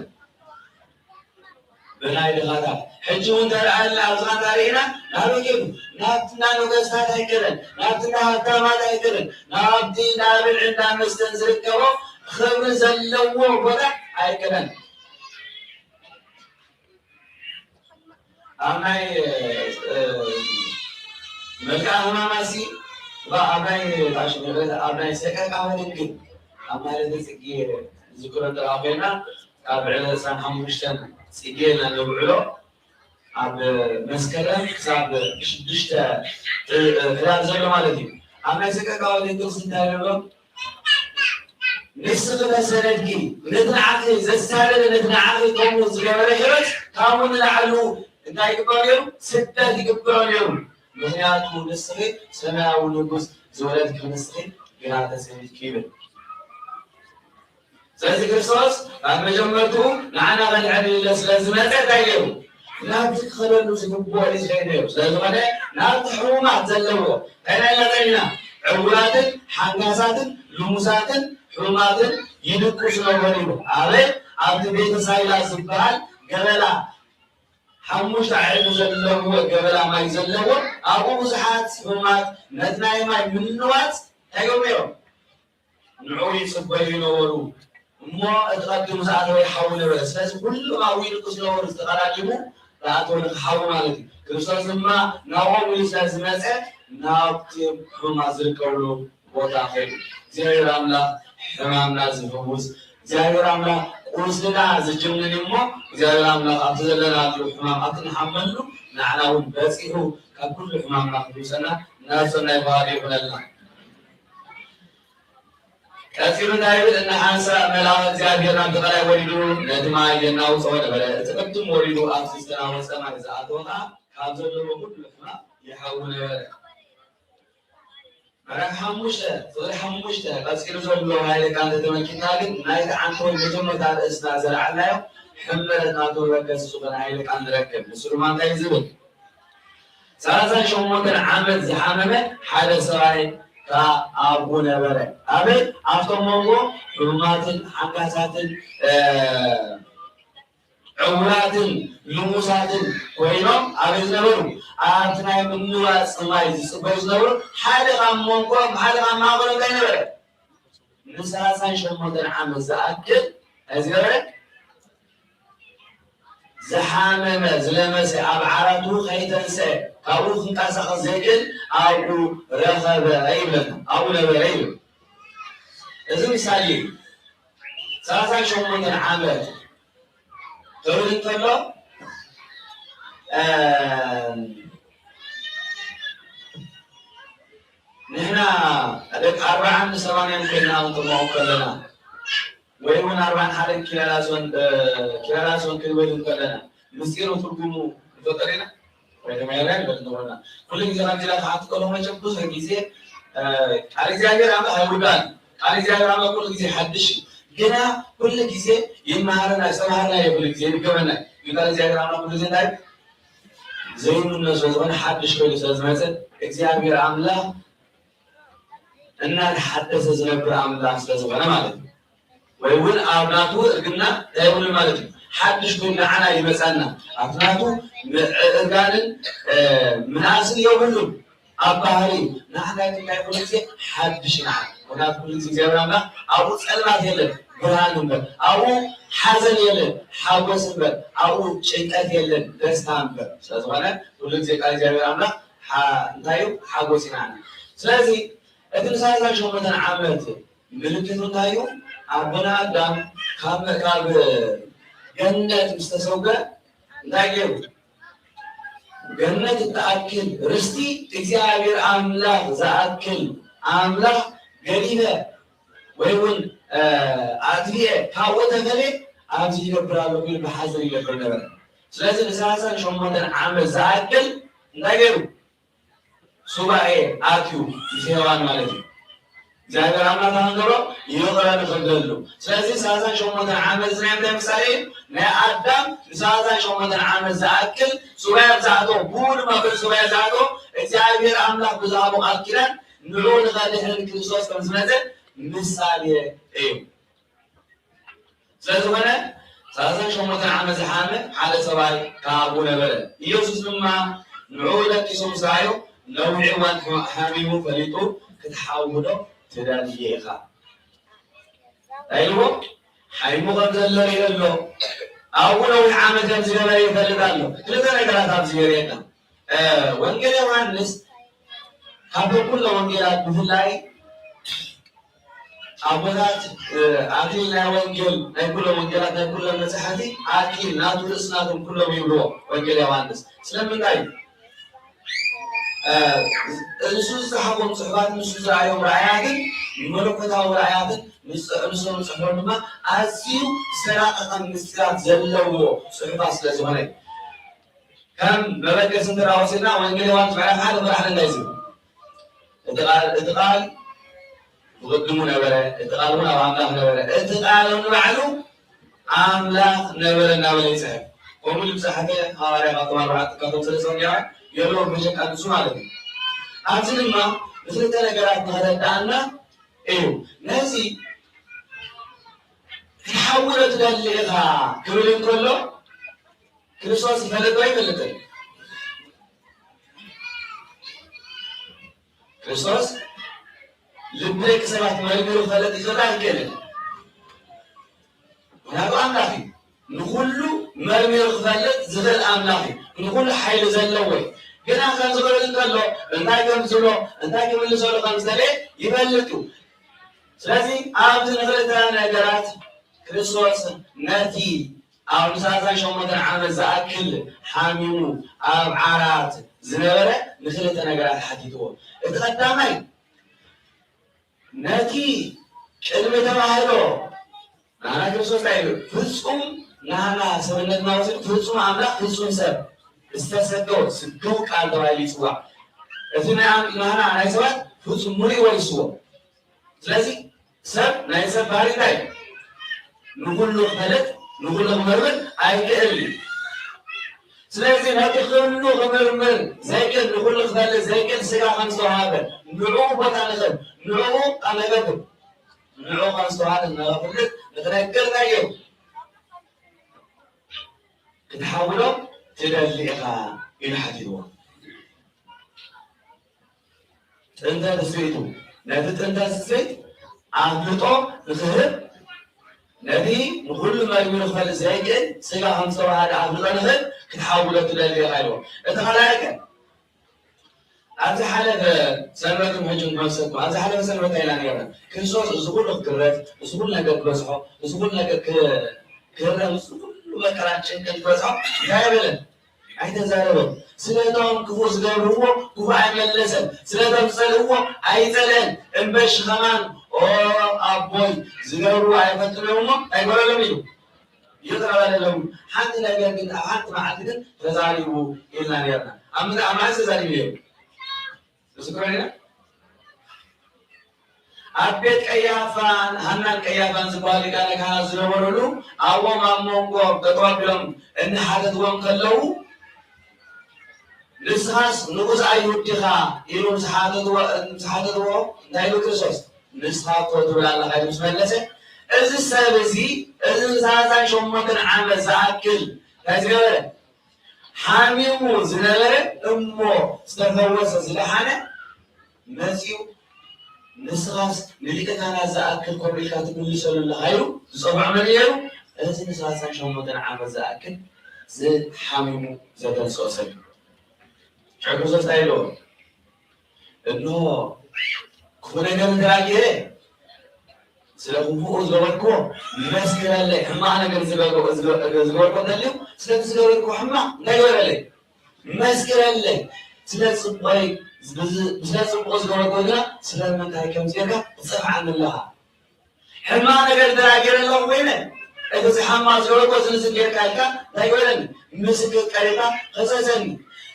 ብናይ ድኻታት። ሕጂ እውን ተረኣልና፣ ኣብዚ ኸ እንተሪእና ናበይ ከይዱ? ናብቲ እንዳ ነገስታት ኣይከደን፣ ናብቲ እንዳ ሃብታማት ኣይከደን፣ ናብቲ እንዳ ብልዕን እንዳ መስተን ዝርከቦ ክብሪ ዘለዎ ቦታ ኣይከደን። ኣብ ናይ፣ እ፣ መልክዓ ህማማሲ፣ ኣብ ናይ፣ ኣብ ናይ ሰቀቃወ ድንግል፣ ኣብ ማለት ጽጌ ዝክሮ እንተኣ ኮይና፣ ካብ ዕለት ዕስራን ሓሙሽተን ጽጌ ኢልና ነብዕሎ፣ ኣብ መስከረም ክሳብ ሽዱሽተ፣ እ፣ ሕዳር ዘሎ ማለት እዩ። ኣብ ናይ ሰቀቃወ ድንግል እንታይ ንብሎ? ንስኺ ተሰነድኪ፣ ነቲ ንዓኺ ዘሳደደ፣ ነቲ ንዓኺ ከምኡ ዝገበረ ሄሮድስ፣ ካብኡ ንላዕሊ እንታይ ይግበሮ ነይሩ? ስደት ይግበሮ ነይሩ። ምኽንያቱ ንስኺ ሰማያዊ ንጉስ ዝወለድኪ ንስኺ ግና ተሰኒድኪ ይብል። ስለዚ ክርስቶስ ኣብ መጀመርትኡ ንዓና ከድሕን ኢለ ስለ ዝመጸ እንታይ ገይሩ? ናብቲ ክኸደሉ ዝግብኦ እዩ ዝኸይድ ነይሩ። ስለ ዝኾነ ናብቲ ሕሙማት ዘለዎ እንታይ ኢልና ጠሪና? ዕውራትን ሓንካሳትን ልሙሳትን ሕሙማትን ይድቅሱ ነበሩ ይብል። ኣበይ? ኣብቲ ቤተ ሳይዳ ዝበሃል ገበላ፣ ሓሙሽተ ኣዕሪ ዘለዎ ገበላ ማይ ዘለዎ፣ ኣብኡ ብዙሓት ሕሙማት ነቲ ናይ ማይ ምንዋጽ እንታይ ገይሩ ነይሮም? ንዕኡ ይጽበዩ ነበሩ። እሞ እቲ ቀዲሙ ዝኣተወ ይሓዊ ነበረ። ስለዚ ኩሎም ኣብኡ ይድቅሱ ነበሩ፣ ዝተቐዳዲሙ ዝኣተወ ንኽሓዊ ማለት እዩ። ክርስቶስ ድማ ናብኦም ኢሉ ስለ ዝመጸ ናብቲ ሕሙማት ዝርከብሉ ቦታ ኸይዱ። እግዚኣብሔር ኣምላኽ ሕማምና ዝፍውስ፣ እግዚኣብሔር ኣምላኽ ቁስልና ዝጅንን እዩ እሞ፣ እግዚኣብሔር ኣምላኽ ኣብቲ ዘለናሉ ሕማም ኣብቲ ንሓመሉ ንዓና እውን በጺሑ ካብ ኩሉ ሕማምና ክፍውሰና ናብ ሰናይ ባህሪ ይኹነልና። ቀጺሉ እንታይ ይብል? እናሓንሳ መልኣኽ እግዚኣብሔር ናብቲ ቀላይ ወሪዱ ነቲ ማይ የናውጾ ነበረ። እቲ ቅድም ወሪዱ ኣብቲ ዝተናወጸ ማይ ዝኣተወ ኸኣ ካብ ዘለዎ ኩሉ ሕማም ይሓዊ ነበረ። ምዕራፍ ሓሙሽተ፣ ፍቕሪ ሓሙሽተ፣ ቀጺሉ ዘሎ ሃይለ ቃል እንተተመልኪትና ግን፣ ናይቲ ዓንተወይ መጀመርታ ርእስና ዘልዓልናዮ ሕመረት ናቱ መበገሲ ዝኾነ ሃይለ ቃል ንረክብ። ንሱ ድማ እንታይ እዩ ዝብል? ሰላሳን ሸሞንተን ዓመት ዝሓመመ ሓደ ሰብኣይ ከኣ ኣብኡ ነበረ። ኣበይ? ኣብቶም መንጎ ሕሙማትን ሓንካሳትን፣ እ፣ ዕውራትን ልሙሳትን ኮይኖም ኣበይ ዝነበሩ? ኣብቲ ናይ ምንዋጽ ማይ ዝጽበዩ ዝነበሩ ሓደ ካብ መንጎ፣ ሓደ ካብ ማእከሎም እንታይ ነበረ? ንሰላሳን ሸሞንተን ዓመት ዝኣክል እንታይ ዝገበረ? ዝሓመመ፣ ዝለመሰ፣ ኣብ ዓራቱ ከይተንስአ፣ ካብኡ ክንቀሳቐስ ዘይክእል ኣብኡ ረኸበ ይብለና፣ ኣብኡ ነበረ ይብል። እዚ ምሳሌ እዩ። ሰላሳን ሸሞንተን ዓመት ክብል እንከሎ፣ እ፣ ንሕና ደቂ ኣርባዓን ሰማንያን ኮይና ክንጥምቖም ከለና፣ ወይ እውን ኣርባዓን ሓደን ኪላላሶን፣ እ፣ ኪላላሶን ክንብል እንከለና፣ ምስጢሩ ትርጉሙ ንፈልጦ ዲና? ወይ ድማ የራይ ንበል እንተኾንና፣ ኩሉ ግዜ ከምዚ ኢላ ክሓትት ከለኹ መቸም ብዙሕ ግዜ፣ እ፣ ቃል እግዚኣብሔር ኣምላኽ ኣይውዳእን። ቃል እግዚኣብሔር ኣምላኽ ኩሉ ግዜ ሓድሽ እዩ። ግና ኩሉ ግዜ ይመሃረና፣ ዝተምሃርናዮ ኩሉ ግዜ ይድገመና እዩ። ግን ቃል እግዚኣብሔር ኣምላኽ ኩሉ ግዜ እንታይ? ዘይምኖ ስለ ዝኾነ፣ ሓድሽ ኮይኑ ስለ ዝመጸ፣ እግዚኣብሔር ኣምላኽ እናተሓደሰ ዝነብር ኣምላኽ ስለ ዝኾነ ማለት እዩ። ወይ እውን ኣብ ናቱ እርግና እንታይ የብሉን ማለት እዩ። ሓድሽ ኮይኑ ንዓና ይመጻና። ኣብቲ ናቱ ም-፣ እርጋንን፣ እ፣ ምንኣስን የብሉን። ኣብ ባህሪ ንዓና ግን እንታይ ኩሉ ግዜ ሓድሽ ንዓና። ምኽንያቱ ኩሉ ግዜ እግዚኣብሔር ኣምላኽ ኣብኡ ጸልማት የለን፣ ብርሃን እምበር። ኣብኡ ሓዘን የለን፣ ሓጎስ እምበር። ኣብኡ ጭንቀት የለን፣ ደስታ እምበር። ስለ ዝኾነ ኩሉ ግዜ ቃል እግዚኣብሔር ኣምላኽ ሓ-፣ እንታይ እዩ? ሓጎስ እዩ ንዓና። ስለዚ እቲ ንሰላሳን ሸሞንተን ዓመት ምልክቱ እንታይ እዩ? ኣቦና ኣዳም ካብ፣ ካብ ገነት ምስ ተሰውገ እንታይ ገይሩ? ገነት እትኣክል ርስቲ እግዚኣብሔር ኣምላኽ ዝኣክል ኣምላኽ ገዲፈ ወይ እውን፣ እ፣ ኣጥፊኤ ካብኡ ተፈልየ ኣብዚ ይነብር ኣለኹ ኢሉ ብሓዘን ይነብር ነበረ። ስለዚ ንሰላሳን ሸሞንተን ዓመት ዝኣክል እንታይ ገይሩ? ሱባኤ ኣትዩ ምስ ሔዋን ማለት እዩ። እግዚኣብሔር ኣምላኽ እንታይ ገበሮ? ይቕረ ንኽብለሉ። ስለዚ ሰላሳን ሸሞንተን ዓመት እዚ ናይ ምንታይ ምሳሌ እዩ? ናይ ኣዳም ንሰላሳን ሸሞንተን ዓመት ዝኣክል ሱባኤ ኣብ ዝኣተዎ፣ ብኡ ድማ በዚ ሱባኤ ዝኣተዎ እግዚኣብሔር ኣምላኽ ብዝሃቦ ቃል ኪዳን ንዕኡ ንኸድሕን ክርስቶስ ከም ዝመጸ ምሳሌ እዩ። ስለዝኾነ ሰላሳን ሸሞንተን ዓመት ዝሓመ ሓደ ሰብኣይ ካብኡ ነበረ። ኢየሱስ ድማ ንዕኡ ደቂሱ ምስ ረኣዮ ነዊሕ እዋን ሓሚሙ ፈሊጡ ክትሓዊ ዶ ትደሊ ኢኻ? እንታይ ኢልዎ? ሓሚሙ ከም ዘሎ ሪኦ ኣሎ። ኣብኡ ነዊሕ ዓመት ከም ዝገበረ ይፈልጥ ኣሎ። ክልተ ነገራት ኣብዚ የርእየና። ወንጌል ዮሃንስ ካብቶም ኩሎም ወንጌላት ብፍላይ ኣቦታት ኣክሊል ናይ ወንጌል ናይ ኩሎም ወንጌላት ናይ ኩሎም መፅሓፍቲ ኣክሊል ናቱ ርእሲ ናቶም ኩሎም ይብልዎ ወንጌል ዮሃንስ። ስለምንታይ? እሱ ዝፀሓፎም ፅሑፋት ንሱ ዝረኣዮም ራእያትን መለኮታዊ ራእያትን ንሶም ዝፅሕፎም ድማ ኣዝዩ ዝተራቀቐ ምስጢራት ዘለዎ ፅሑፋት ስለዝኾነ ከም መበገሲ እንተዳ ወሲድና ወንጌል ዮሃንስ ምዕራፍ ሓደ ምዕራፍ እንታይ ዝብል እቲ ቃል እቲ ቃል ብቕድሙ ነበረ፣ እቲ ቃል እውን ኣብ ኣምላኽ ነበረ፣ እቲ ቃል እውን ባዕሉ ኣምላኽ ነበረ እናበለ ይፅሕፍ። ከምኡ ዝፀሓፈ ሃዋርያ ካብቶም ኣርባዕተ ካብቶም ሰለስተ ወንጌላውያን የለውን ብጀካ ንሱ ማለት እዩ። ኣብዚ ድማ ንክልተ ነገራት ንክረዳእና እዩ። ነዚ ክትሓውሎ ትደሊ ኢኻ ክብል እንከሎ ክርስቶስ ይፈልጥ ዶ ኣይፈልጥን? ክርስቶስ ልቢ ደቂ ሰባት መርሚሩ ክፈልጥ ይኽእል ኣይክእልን? ምክንያቱ ኣምላኽ እዩ። ንኹሉ መርሚሩ ክፈልጥ ዝኽእል ኣምላኽ እዩ። ንኹሉ ሓይሊ ዘለዎ እዩ። ግና ከምዚ ክብል እንከሎ እንታይ ከም ዝብሎ እንታይ ክምልሰሉ ከም ዝደለየ ይፈልጥ እዩ። ስለዚ ኣብዚ ንኽልተ ነገራት ክርስቶስ ነቲ ኣብ ንሳልሳን ሸሞንተን ዓመት ዝኣክል ሓሚሙ ኣብ ዓራት ዝነበረ ንክልተ ነገራት ሓቲትዎ። እቲ ቀዳማይ ነቲ ቅድሚ ተባህሎ ናና ክርስቶስ እንታይ ኢሉ? ፍጹም ናና ሰብነትና ወሲዱ ፍጹም ኣምላኽ ፍጹም ሰብ ዝተሰገወ ስግው ቃል ተባሂሉ ይጽዋዕ። እቲ ናይ ኣም- ናና ናይ ሰባት ፍጹም ሙሉእ ወሪስዎ። ስለዚ ሰብ ናይ ሰብ ባህሪ እንታይ እዩ? ንኹሉ ክፈልጥ ንኹሉ ክመርምር ኣይክእል እዩ። ስለዚ ነቲ ኩሉ ክምርምር ዘይክእል ንኹሉ ክፈልጥ ዘይክእል ስጋ ከም ዝተዋሃበ ንዕኡ ቦታ ንኽህብ ንዕኡ ኣነገብር ንዕኡ ከም ዝተዋሃበ ንኽፈልጥ ንኽነግር እንታይ እዩ? ክትሓውሎ ትደሊ ኢኻ ኢሉ ሓቲትዎ። ጥንተ ትስብእቱ ነቲ ጥንተ ትስብእት ኣፍልጦ ንኽህብ ነቲ ንኹሉ መርሚሩ ክፈልጥ ዘይክእል ስጋ ከም ዝተዋሃደ ኣፍልጦ ንኽህብ ክትሓውሎ ትደሊ ኢኻ ኢልዎ። እቲ ካልኣይ ከ ኣብዚ ሓለፈ ሰንበት ሕጂ ንመሰኩም ኣብዚ ሓለፈ ሰንበት ኣይላ ነርና ክርስቶስ እዚ ኩሉ ክግረዝ እዚ ኩሉ ነገር ክበዝሖ እዚ ኩሉ ነገር ክህረም እዚ ኩሉ መከራን ጭንቅን ክበዝሖ እንታይ ኣይበለን ኣይተዛረበን። ስለቶም ክፉእ ዝገብርዎ ክፉእ ኣይመለሰን፣ ስለቶም ዝጸልእዎ ኣይጸልአን። እምበሺ ከማን ኦ ኣቦይ ዝገብርዎ ኣይፈልጡን እዮም እሞ ኣይበለሎም ኢሉ ይቕረ በለሎም። ሓንቲ ነገር ግን ኣብ ሓንቲ መዓልቲ ግን ተዛሪቡ ኢልና ነርና። ኣብ ምድሪ ኣብ መዓልቲ ተዛሪቡ ነይሩ። ምስክሮ ኢና። ኣብ ቤት ቀያፋን ሃናን ቀያፋን ዝበሃሉ ሊቃነ ካህናት ዝነበሩሉ ኣብኦም ኣብ መንጎ ጠጠው ኣቢሎም እናሓተትዎም ከለዉ ንስኻስ ንጉስ ኣይሁድ ዲኻ ኢሉ ምስ ሓተትዎ እንታይ ኢሉ ክርስቶስ ንስኻ እኮ ትብል ኣለኻ ኢሉ ምስ መለሰ እዚ ሰብ እዚ እዚ ንሰላሳን ሸሞንተን ዓመት ዝኣክል እንታይ ዝገበረ ሓሚሙ ዝነበረ እሞ ዝተፈወሰ ዝደሓነ መጺኡ ንስኻስ ንሊቀ ካህናት ዝኣክል ኮነ ኢልካ ትምልሰሉ ኣለኻ ኢሉ ዝጸውዖ መን እዩ ነይሩ? እዚ ንሰላሳን ሸሞንተን ዓመት ዝኣክል ዝሓሚሙ ዘተንስኦ ሰብ እዩ። ሽዑ ክርስቶስ እንታይ ኢልዎ? እንሆ ክፉእ ነገር እንተ ጌረ ስለ ክፉእ ዝገበርክዎ መስክረለይ፣ ሕማቕ ነገር ዝገበርክዎ እንተልዩ ስለቲ ዝገበርክዎ ሕማቕ እንታይ ግበረለይ? መስክረለይ። ስለ ጽቡቐይ ስለ ጽቡቕ ዝገበርክዎ ግና ስለምንታይ ከምዚ ጌርካ ትጸፍዓኒ ኣለኻ? ሕማቕ ነገር ተናጊረ ኣለኹ ኮይነ እቲ ዝሓማ ዝገበርኮ ዝንዝን ጌርካ ኢልካ እንታይ ግበረኒ? ምስክር ቀሪብካ ኸሰሰኒ።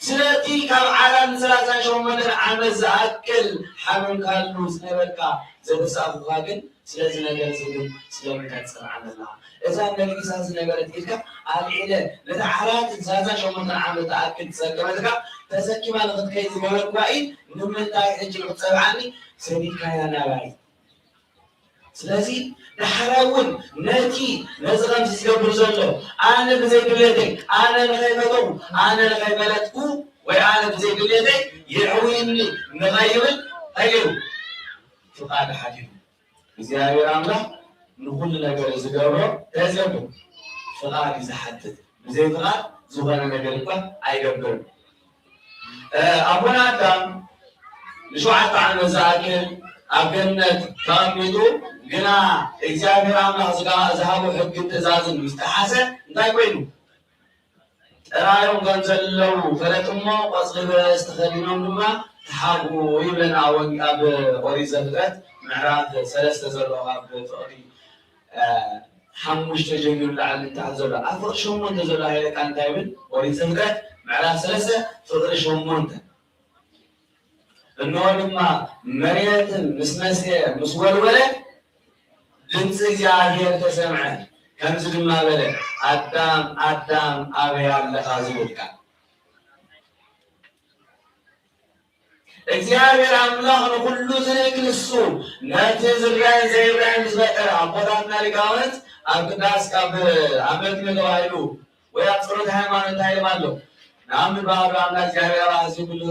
ስለቲ ካብ ዓራት ንሰላሳን ሸሞንተን ዓመት ዝኣክል ሓሚምካሉ ዝነበርካ ዘተሳእኩኻ ግን ስለዚ ነገር እዚ ግን ስለምንታይ ትጸንዓኒ ኣለኻ? እዛ ነጊሳ ዝነበረት ኢድካ ኣልዒለ ነቲ ዓራት ንሰላሳን ሸሞንተን ዓመት ዝኣክል ዝጸገመትካ ተሰኪማ ንኽትከይድ ዝገበርኩዋ ኢድ ንምንታይ ሕጂ ንኽትጸብዓኒ ሰዲድካያ ናባይ? ስለዚ ዳሕራይ እውን ነቲ ነዚ ከምዚ ዝገብር ዘሎ ኣነ ብዘይ ድሌተይ ኣነ ንኸይፈተኹ ኣነ ንኸይፈለጥኩ ወይ ኣነ ብዘይ ድሌተይ የዕውይኒ ንኸይብል እንታይ ገይሩ? ፍቓድ ሓቲቱ። እግዚኣብሔር ኣምላኽ ንኹሉ ነገር ዝገብሮ እንታይ ዝገብር? ፍቓድ እዩ ዝሓትት። ብዘይ ፍቓድ ዝኾነ ነገር እኳ ኣይገብርን። ኣቦና ኣዳም ንሸውዓተ ዓመት ዝኣክል ኣብ ገነት ተቐሚጡ ግና እግዚኣብሔር ኣምላኽ ዝሃቦ ሕግን ትእዛዝን ምስ ጠሓሰ እንታይ ኮይኑ? ጥራዮም ከም ዘለዉ ፈለጡ እሞ ቆጽሊ በለስ ተኸዲኖም ድማ ተሓብኡ ይብለና ኣብ ኦሪት ዘፍጥረት ምዕራፍ ሰለስተ ዘሎ ካብ ፍቕዲ ሓሙሽተ ጀሚሩ ላዕሊ ንታሕቲ ዘሎ ኣብ ፍቕዲ ሸሞንተ ዘሎ ሃይለ ቃል እንታይ ይብል? ኦሪት ዘፍጥረት ምዕራፍ ሰለስተ ፍቕዲ ሸሞንተ። እንሆ ድማ መሬትን ምስ መስየ ምስ ወልወለ ድምፂ እግዚኣብሔር ተሰምዐ፣ ከምዚ ድማ በለ፣ ኣዳም ኣዳም ኣበይ ኣለኻ ዝብል ቃል እግዚኣብሔር ኣምላኽ ንኹሉ ዝርኢ ክንሱ ነቲ ዝረአን ዘይረአን ዝፈጠረ ኣቦታትና ሊቃውንት ኣብ ቅዳስ ካብ ኣመልክሎ ተባሂሉ ወይ ኣብ ጸሎት ሃይማኖት እንታይ ኢሎም ኣሎ? ንኣምን ብኣሐዱ ኣምላክ እግዚኣብሔር ኣብ ኣዝዩ ኩሉ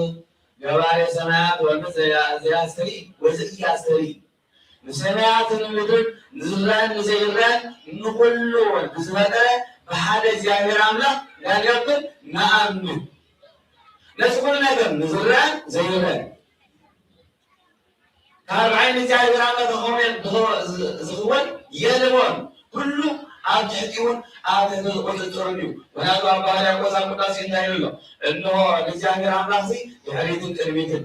ገባሬ ሰማያት ወምድር ዘያስተሪ ወዘኢያስተሪ ንሰማያትን ምድርን ንዝረአን ንዘይረአን ንኹሉ ብዝፈጠረ ብሓደ እግዚኣብሔር ኣምላክ እንታይ ንገብር ንኣምን። ነዚ ኩሉ ነገር ንዝረአን ዘይረአን ካብ ዓይኒ እግዚኣብሔር ኣምላክ ተኾነ ዝኽወን የልቦን። ኩሉ ኣብ ትሕቲውን ኣብ ትሕቲ ቁፅፅርን እዩ። ምክንያቱ ኣባ ሕርያቆስ ኣብ ቅዳሴ እንታይ ይብሎ? እንሆ ንእግዚኣብሔር ኣምላኽሲ ድሕሪትን ቅድሚትን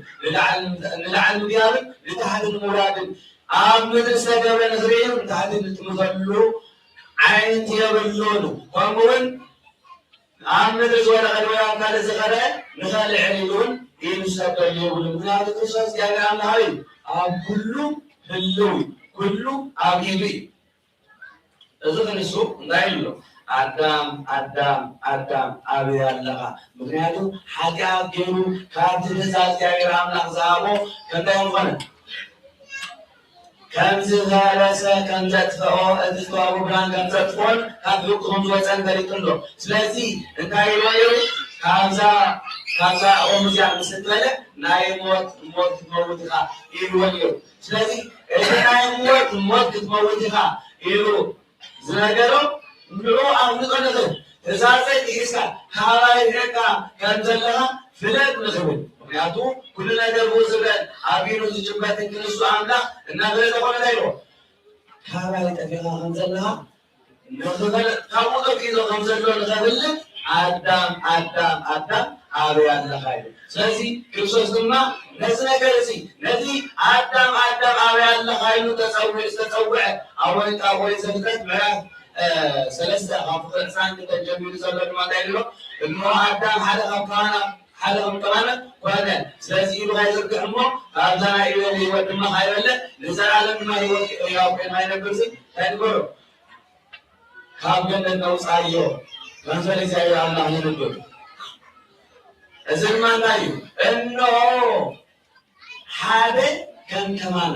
ንላዕሊ ምድያብን ንታሕቲ ንምውራድን ኣብ ምድሪ ዝተገብረ ንኽርኢ እዩ፣ ንታሕቲ ንጥምተሉ ዓይንቲ የብሉን። ከምኡ እውን ኣብ ምድሪ ዝወደቐ ድወይ ኣብ ካልእ ዝቐረ ንኸልዕል ኢሉ እውን ኢሉ ዝሰደሉ የብሉን። ምክንያቱ ክርስቶስ እግዚኣብሔር ኣምላኽ እዩ፣ ኣብ ኩሉ ህልው እዩ፣ ኩሉ ኣብ ኢዱ እዩ። እዚ ክንሱ እንታይ ኢሉ ኣሎ? ኣዳም ኣዳም ኣዳም ኣበይ ኣለኻ? ምክንያቱ ሓጢኣት ገይሩ ካብቲ ትእዛዝ እግዚኣብሔር ኣምላኽ ዝሃቦ ከምታይ ዝኾነ ከም ዝበለሰ ከም ዘጥፍኦ እቲ ዝተዋህቦ ብርሃን ከም ዘጥፍኦን ካብ ሕቁ ከም ዝወፀን ፈሊጡ ኣሎ። ስለዚ እንታይ ኢልዎ ነይሩ? ካብዛ ካብዛ ኦም እዚኣ ምስ እትበልዕ ናይ ሞት ሞት ክትመውት ኢኻ ኢልዎ ነይሩ። ስለዚ እቲ ናይ ሞት ሞት ክትመውት ኢኻ ኢሉ ዝነገሮ ንዑ ኣፍልጦ ንኽእል ትእዛዘይ ጥሒስካ ካባይ ርሒቕካ ከም ዘለኻ ፍለጥ ንኽብል። ምኽንያቱ ኩሉ ነገር ብኡ ዝብለን ኣብ ኢዱ ዝጭበጥን ክንሱ ኣምላኽ እናፈለጠ ኮነ እንታይ ኢልዎ? ካባይ ጠፊእኻ ከም ዘለኻ ንኽፈልጥ ካብኡ ጠፊኡ ከም ዘሎ ንኸፍልጥ ኣዳም ኣዳም ኣዳም ኣበይ ኣለኻ ኢሉ። ስለዚ ክርስቶስ ድማ ነዚ ነገር እዚ ነቲ ኣዳም ኣዳም ኣበይ ኣለኻ ኢሉ ተጸውዕ ዝተጸውዐ ኣብ ወይን ኣብ ወይን ዘፍጥረት ምዕራፍ ሰለስተ ካብ ፍቕሪ ዕስራን ክልተን ጀሚሩ ዘሎ ድማ እንታይ ኢሉ ኣሎ? እንሆ ኣዳም ሓደ ካብ ካህናት ሓደ ከም ቀማመ ኮነ። ስለዚ ኢዱ ካይዝርግሕ እሞ ካብዛ ናይ ኢዮብ ህይወት ድማ ካይበለ ንዘለኣለም ድማ ህይወት ህያው ኮይኑ ኣይነብር ዝብል እንታይ ንገሮ? ካብ ገነት ነውፃዮ መንፈስ እግዚኣብሔር ኣምላኽ ይንብብ። እዚ ድማ እንታይ እዩ? እንሆ ሓደ ከም ከማና።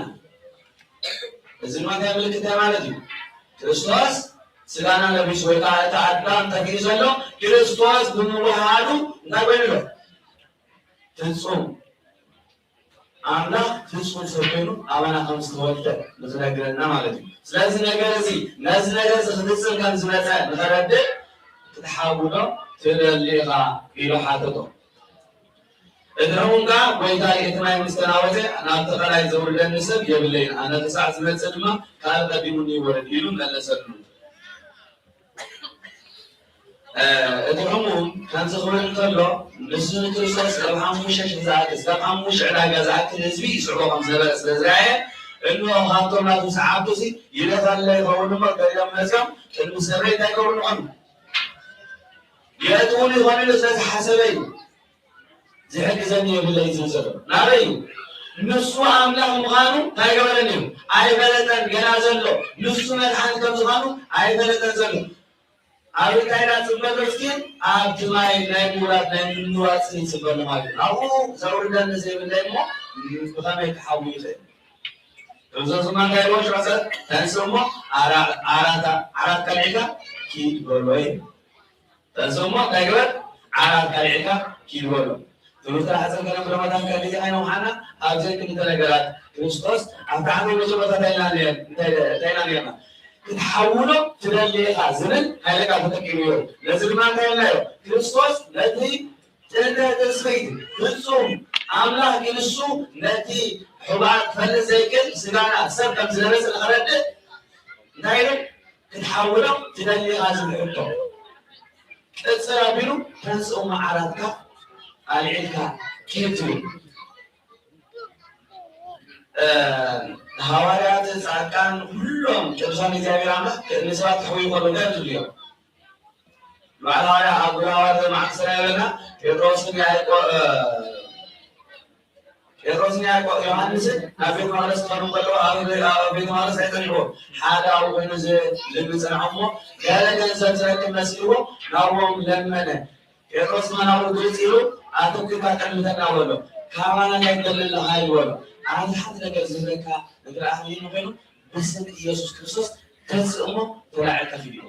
እዚ ድማ እንታይ ምልክት እንታይ ማለት እዩ? ክርስቶስ ስጋና ለቢሱ ወይ ከዓ እቲ ኣዳም ጠፊኡ ዘሎ ክርስቶስ ብምውሃዱ እንታይ ኮይኑ ኣሎ? ፍጹም ኣምላኽ ፍጹም ሰብ ኮይኑ ኣባና ከም ዝተወልደ ንዝነግረና ማለት እዩ። ስለዚ ነገር እዚ ነዚ ነገር እዚ ክፍጽም ከም ዝመጸ ንኸረድእ ክትሓውዶ ትደሊ ኢኻ ኢሉ ሓተቶ። እቲ ሕሙም ከኣ፣ ጐይታይ፣ እቲ ማይ ምስ ተናወጸ፣ ናብቲ ቀላይ ዘውርደኒ ሰብ የብለይን፣ ኣነ ክሳዕ ዝመጽእ ድማ ካልእ ቀዲሙኒ ይወርድ ኢሉ መለሰሉ። እቲ ሕሙም ከምዚ ክብል እንከሎ፣ ንሱ ንክርስቶስ ክሳብ ሓሙሽተ ሽሕ ዝኣክል፣ ክሳብ ሓሙሽተ ዕዳጋ ዝኣክል ህዝቢ ይስዕቦ ከም ዝነበረ ስለ ዝረኣየ፣ እንሆ ካብቶም ናቱ ሰዓብቱ ሲ ይልእኸለ ይኸውን እሞ፣ ገሊኦም መጺኦም ቅድሚ ሰበይ እንታይ ይገብሩ ይኾኑ? የእትዉኒ ይኾኑ ኢሉ ስለ ዝሓሰበ እዩ። ዝሕግዘኒ የብለይ ዝብል ዘሎ ናበይ እዩ? ንሱ ኣምላኽ ምዃኑ እንታይ ገበረን እዩ? ኣይፈለጠን። ገና ዘሎ ንሱ መድሓኒ ከም ዝኾኑ ኣይፈለጠን ዘሎ። ኣብ እንታይ ኢና ንጽበሎ እስኪ? ኣብቲ ማይ ናይ ምውራድ ናይ ምንዋጽ ንጽበሎ ማለት እዩ። ኣብኡ ዘውርደኒ ዘይብለይ እሞ ብኸመይ ክሓዊ ይኽእል? እዞ ዝማ እንታይ ኢልዎ ሽዑ ሰብ? ተንስእ እሞ ኣራ-፣ ዓራታ-፣ ዓራት ካልዒልካ ኪድ በሎ እዩ። ተንስእ እሞ እንታይ ግበር? ዓራት ካልዒልካ ኪድ በሎ። ትምህርትና ሕጽር ከነ ብረመዳን ከሊዚ ኣይነውሓና። ኣብዚ ክልተ ነገራት ክርስቶስ ኣብቲ ዓመት መጀመርታ እንታይ ኢልና ነር-፣ እንታይ፣ እንታይ ኢልና ነርና? ክትሓውሎ ትደሊ ኢኻ ዝብል ሓይለ ቃል ተጠቂሙ እዩ። ነዚ ድማ እንታይ ኢልናዮ? ክርስቶስ ነቲ ጥንተ ትስብእቲ ፍጹም ኣምላኽ እዩ። ንሱ ነቲ ሕቡኣት ክፈልጥ ዘይክእል ስጋና ሰብ ከም ዝለበሰ ንኸረድእ እንታይ ኢሉ? ክትሓውሎ ትደሊ ኢኻ ዝብል ሕቶ ቅጽል ኣቢሉ ተንስእ እሞ ዓራትካ ኣልዒልካ ኪድ ትብል። እ፣ ሃዋርያት፣ ጻድቃን፣ ኩሎም ቅዱሳን እግዚኣብሔር ኣምላኽ ንሰባት ክሕውዩ ከለዉ እንታይ እዮም ዝብሉ እዮም? በዓል ሃዋርያ ኣብ ግብረ ሃዋርያት ዘመዓልቲ ስራ ይብለና፣ ጴጥሮስን ያዕቆ-፣ እ፣ ጴጥሮስን ያዕቆ-፣ ዮሃንስን ናብ ቤተ መቕደስ ክኸዱ ከለዉ ኣብ፣ ኣብ ቤተ መቕደስ ኣይጸንሕዎ። ሓደ ኣብኡ ኮይኑ ዝ-፣ ዝብል ጸንሖ እሞ፣ ገለ ገንዘብ ዝረክብ መሲልዎ ናብኦም ለመነ። ጴጥሮስ ድማ ናብኡ ግልጽ ኢሉ፣ "ኣተኲርካ ጠምተና" በሎ። "ካባና እንታይ ትደሊ ኣለኻ?" ኢሉ በሎ። "ኣነ ሓንቲ ነገር ዝብለካ ነገር ኣኽሊሉ ኮይኑ፣ ብስም ኢየሱስ ክርስቶስ ተንስእ እሞ ተላዒልካ ኪድ" ይበሎ።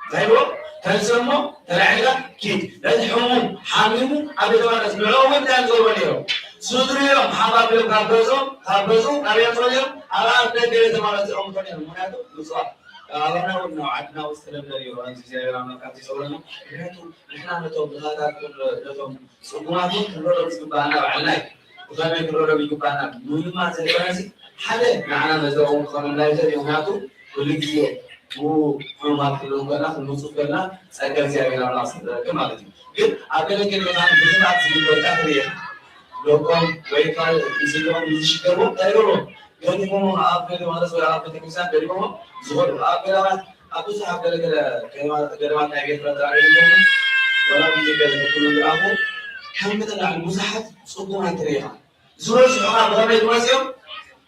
እንታይ ኢልዎ? "ተንስእ እሞ ተላዒልካ ኪድ። ነቲ ሕሙም ሓሚሙ ኣብ ቤተ መቕደስ" ንዕኡ እውን እንታይ እዮም ዝገብሩ ነይሮም? ስድርኦም ሓፍ ኣቢሎም ካብ ገዝኦም፣ ካብ ገዝኡ ናበይ ኣምፅኦም ነይሮም? ኣብ ኣፍ ደገ ቤተ መቕደስ የቐምጦም ነይሮም። ምኽንያቱ ብፁዓት ኣባና እውን ናብ ዓድና ውስጥ ተለምደ ነይሩ። ኣብዚ እግዚኣብሔር ኣምላኽ ካብዚ ይሰውረና። ምኽንያቱ ንሕና ነቶም ድኻታት፣ ነቶም ጽጉማት እውን ክንረዶም ዝግባኣና ባዕልና እዩ። ብኸመይ ክንረዶም ይግባኣና? ምምማር ዘድበረሲ ሓደ ንዓና መዘኦም ክኾነና ይኽእል እዩ። ምኽንያቱ ኩሉ ግዜ ብኡ ሕሙማት ክንርኢ ከለና፣ ክንምጹ ከለና ጸጋ እግዚኣብሔር ኣምላኽ ስለ ዝረክብ ማለት እዩ። ግን ኣብ ገለ ገለ ቦታ ብኽፋት ዝግበር ጣፍ ርኢኻ ደቆም ወይ ካልእ ምስልኦም ንዝሽገርዎም እንታይ ይገብርዎም? ገዲፎም ኣብ ቤተ መቕደስ ወይ ኣብ ቤተክርስትያን ገዲፎም ዝኸዱ። ኣብ ገዳማት፣ ኣብ ብዙሕ ኣብ ገለ ገለ ገዳማ-፣ ገዳማት ናይ ቤት ረድኣ ገዲፎም ወላ ኣብ ኢትዮጵያ ዝሕክሙ ዝረኣኹ ከም ምጥላዕ ብዙሓት ጽጉማት ትርኢ ኢኻ። ዝበዝሑ ኸኣ ብኸመይ ድዮም መጺኦም?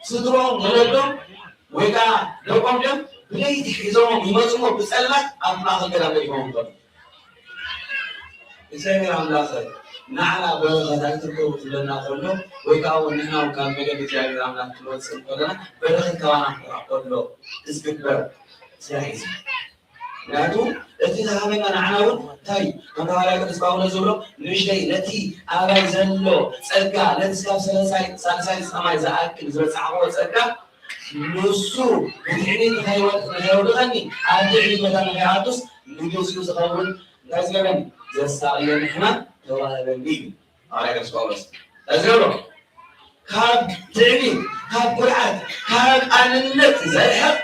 ስድርኦም፣ ወለዶም ወይ ከኣ ደቆም ድዮም ብለይቲ ሒዞምዎም ይመጹ እሞ ብጸልማት ኣብ ማእከል ገዳም ገዲፎምዎም ይኸዱ። እግዚኣብሔር ኣምላኽ ንዓና በረኸት ኣይትርከቡ ክብለና ከሎ፣ ወይ ከኣ እውን ንሕና እውን ካብ መገዲ እግዚኣብሔር ኣምላኽ ክንወጽእ ከለና በረኸት ካባና ክርሕቕ ከሎ ዝግበር ስራሕ እዩ። ምኽንያቱ እቲ ዝሃበና ንዓና እውን እንታይ እዩ? ከም ሃዋርያ ቅዱስ ጳውሎስ ዝብሎ፣ "ንእሽተይ ነቲ ኣባይ ዘሎ ጸጋ፣ ነቲ ስጋብ ሰለሳይ፣ ሳልሳይ ሰማይ ዝኣክል ዝበጻሕክዎ ጸጋ፣ ንሱ ብትዕቢት ንኸይወድ-፣ ንኸየውድቐኒ፣ ኣብ ትዕቢት ቦታ ንኸይኣቱስ፣ ንግዚኡ ዝኸውን እንታይ ዝገበኒ? ዘሳቕየኒ ሕማም ተዋህበኒ" እዩ ሃዋርያ ቅዱስ ጳውሎስ። እዚ ዝብሎ፣ ካብ ትዕቢት፣ ካብ ኩርዓት፣ ካብ ኣንነት ዘርሕቕ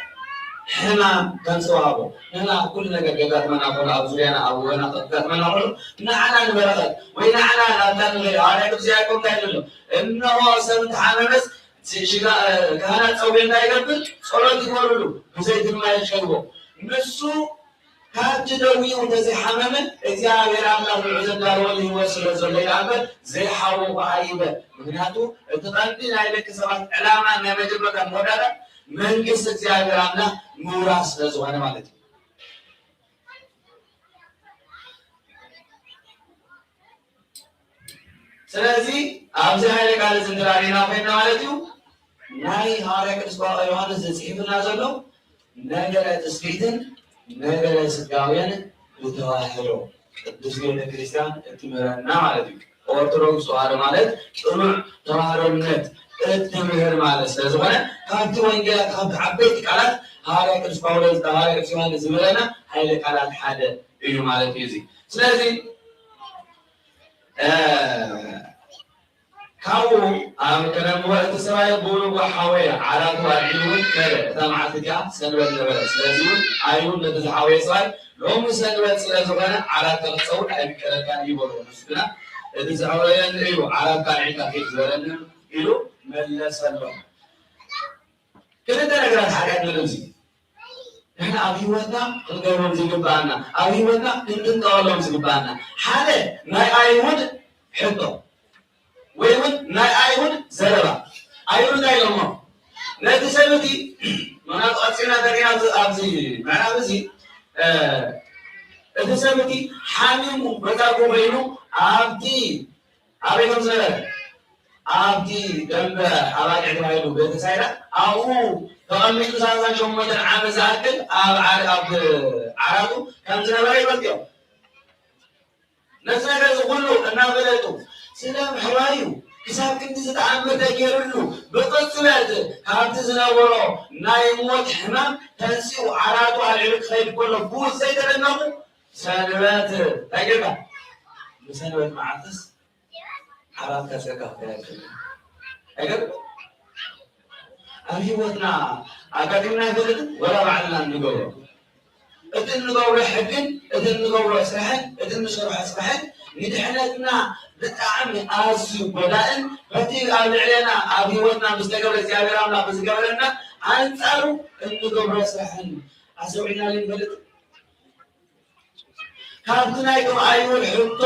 ሕማም ከም ዝተዋህቦ። ንሕና ኣብ ኩሉ ነገር ከጋጥመና ከሎ፣ ኣብ ዙርያና፣ ኣብ ወገና ከጋጥመና ከሎ፣ ንዓና ንበረኸት ወይ ንዓና ናብታ ንኸይድ። ሃዋርያ ቅዱስ ያዕቆብ እንታይ ይብል ኣሎ? "እንሆ ሰብ እንተሓመመስ፣ ሽጋ-፣ ካህናት ጸውዒ እንታይ ይገብር? ጸሎት ይግበርሉ፣ ብዘይቲ ድማ ይሸይዎ። ንሱ ካብቲ ደዊኡ እንተዘይሓመመ፣ እግዚኣብሔር ኣምላኽ ንዑ ዘዳለወሉ ህይወት ስለ ዘሎ ኢላ እምበር፣ ዘይሓወኹ ኣይበል። ምኽንያቱ፣ እቲ ቀንዲ ናይ ደቂ ሰባት ዕላማ ናይ መጀመርታ መወዳእታ መንግስቲ እግዚኣብሔር ኣምላኽ ምውራስ ስለ ዝኾነ ማለት እዩ። ስለዚ፣ ኣብዚ ሃይለ ቃል እዚ እንተራእይና ኮይና ማለት እዩ፣ ናይ ሃዋርያ ቅዱስ ዮሃንስ ዝጽሒፍና ዘሎ ነገረ ትስብእትን ነገረ ስጋውያን ብተዋህዶ ቅድስት ቤተ ክርስቲያን እትምህረና ማለት እዩ። ኦርቶዶክስ ተዋህዶ ማለት ጽኑዕ ተዋህዶነት እትምህር ማለት ስለ ዝኾነ፣ ካብቲ ወንጌላት፣ ካብቲ ዓበይቲ ቃላት ሃዋርያ ቅዱስ ጳውሎስ፣ ሃዋርያ ቅዱስ ዮሃንስ ዝምህረና ሃይለ ቃላት ሓደ እዩ ማለት እዩ። እዚ ስለዚ፣ እ፣ ካብኡ ኣብ ቀደም እቲ ሰብኣይ ብኡ ንግሆ ሓወየ፣ ዓራቱ ኣልዒሉ እውን ከደ። እታ መዓልቲ እቲኣ ሰንበት ነበረት። ስለዚ እውን ኣይሁድ ነቲ ዝሓወየ ሰብኣይ፣ "ሎሚ ሰንበት ስለ ዝኾነ ዓራትካ ክትጸውዕ ኣይፍቀደልካን እዩ" በልዎ። ንሱ ግና፣ "እቲ ዘዕወየኒ እዩ፣ ዓራትካ ኣልዒልካ ኪድ ዝበለኒ" ኢሉ መለሰሎም። ክልተ ነገራት ሓጢኣት ንርኢ። ንሕና ኣብ ህይወትና ክንገብሮም ዝግባኣና፣ ኣብ ህይወትና ክንጥንቀቐሎም ዝግባኣና ሓደ ናይ ኣይሁድ ሕቶ ወይ እውን ናይ ኣይሁድ ዘረባ። ኣይሁድ እንታይ ኢሎሞ? ነቲ ሰብ እቲ ምኽንያቱ ቀፂልና እንተሪና ኣብዚ ምዕራፍ እዚ እቲ ሰብ እቲ ሓሚሙ በታጉ ኮይኑ ኣብቲ ኣበይ ከም ዝነበረ ኣብቲ ደንበ ኣባጊዕ ተባሂሉ ቤተሳይዳ ኣብኡ ተቐሚጡ ሰላሳን ሸሞንተን ዓመት ዝኣክል ኣብ ዓራቱ ከም ዝነበረ ይፈልጡ እዮም። ነዚ ነገር እዚ ኩሉ እናፈለጡ ስለ ምሕራዩ ክሳብ ክንዲ ዝተኣምር ተገይሩሉ ብቕጽበት ካብቲ ዝነበሮ ናይ ሞት ሕማም ተንሲኡ ዓራቱ ኣልዒሉ ክኸይድ ከሎ ብኡ ዘይተደነቑ ሰንበት እንታይ ጌርካ? ብሰንበት መዓልትስ ዓራትካ ሰሪኻ ክትበልዕ ትኽእል። ኣይገርም? ኣብ ህይወትና ኣጋጢምና ይፈልጥ? ወላ ባዕልና እንገብሮ እቲ እንገብሮ ሕግን እቲ እንገብሮ ስራሕን እቲ እንሰርሖ ስራሕን ንድሕነትና ብጣዕሚ ኣዝዩ ጎዳእን በቲ ኣብ ልዕሌና ኣብ ህይወትና ምስ ተገብረ እግዚኣብሔር ኣምላኽ ብዝገበረና ኣንጻሩ እንገብሮ ስራሕን ኣስተውዒልና ንፈልጥ? ካብቲ ናይ ቶም ኣይሁድ ሕቶ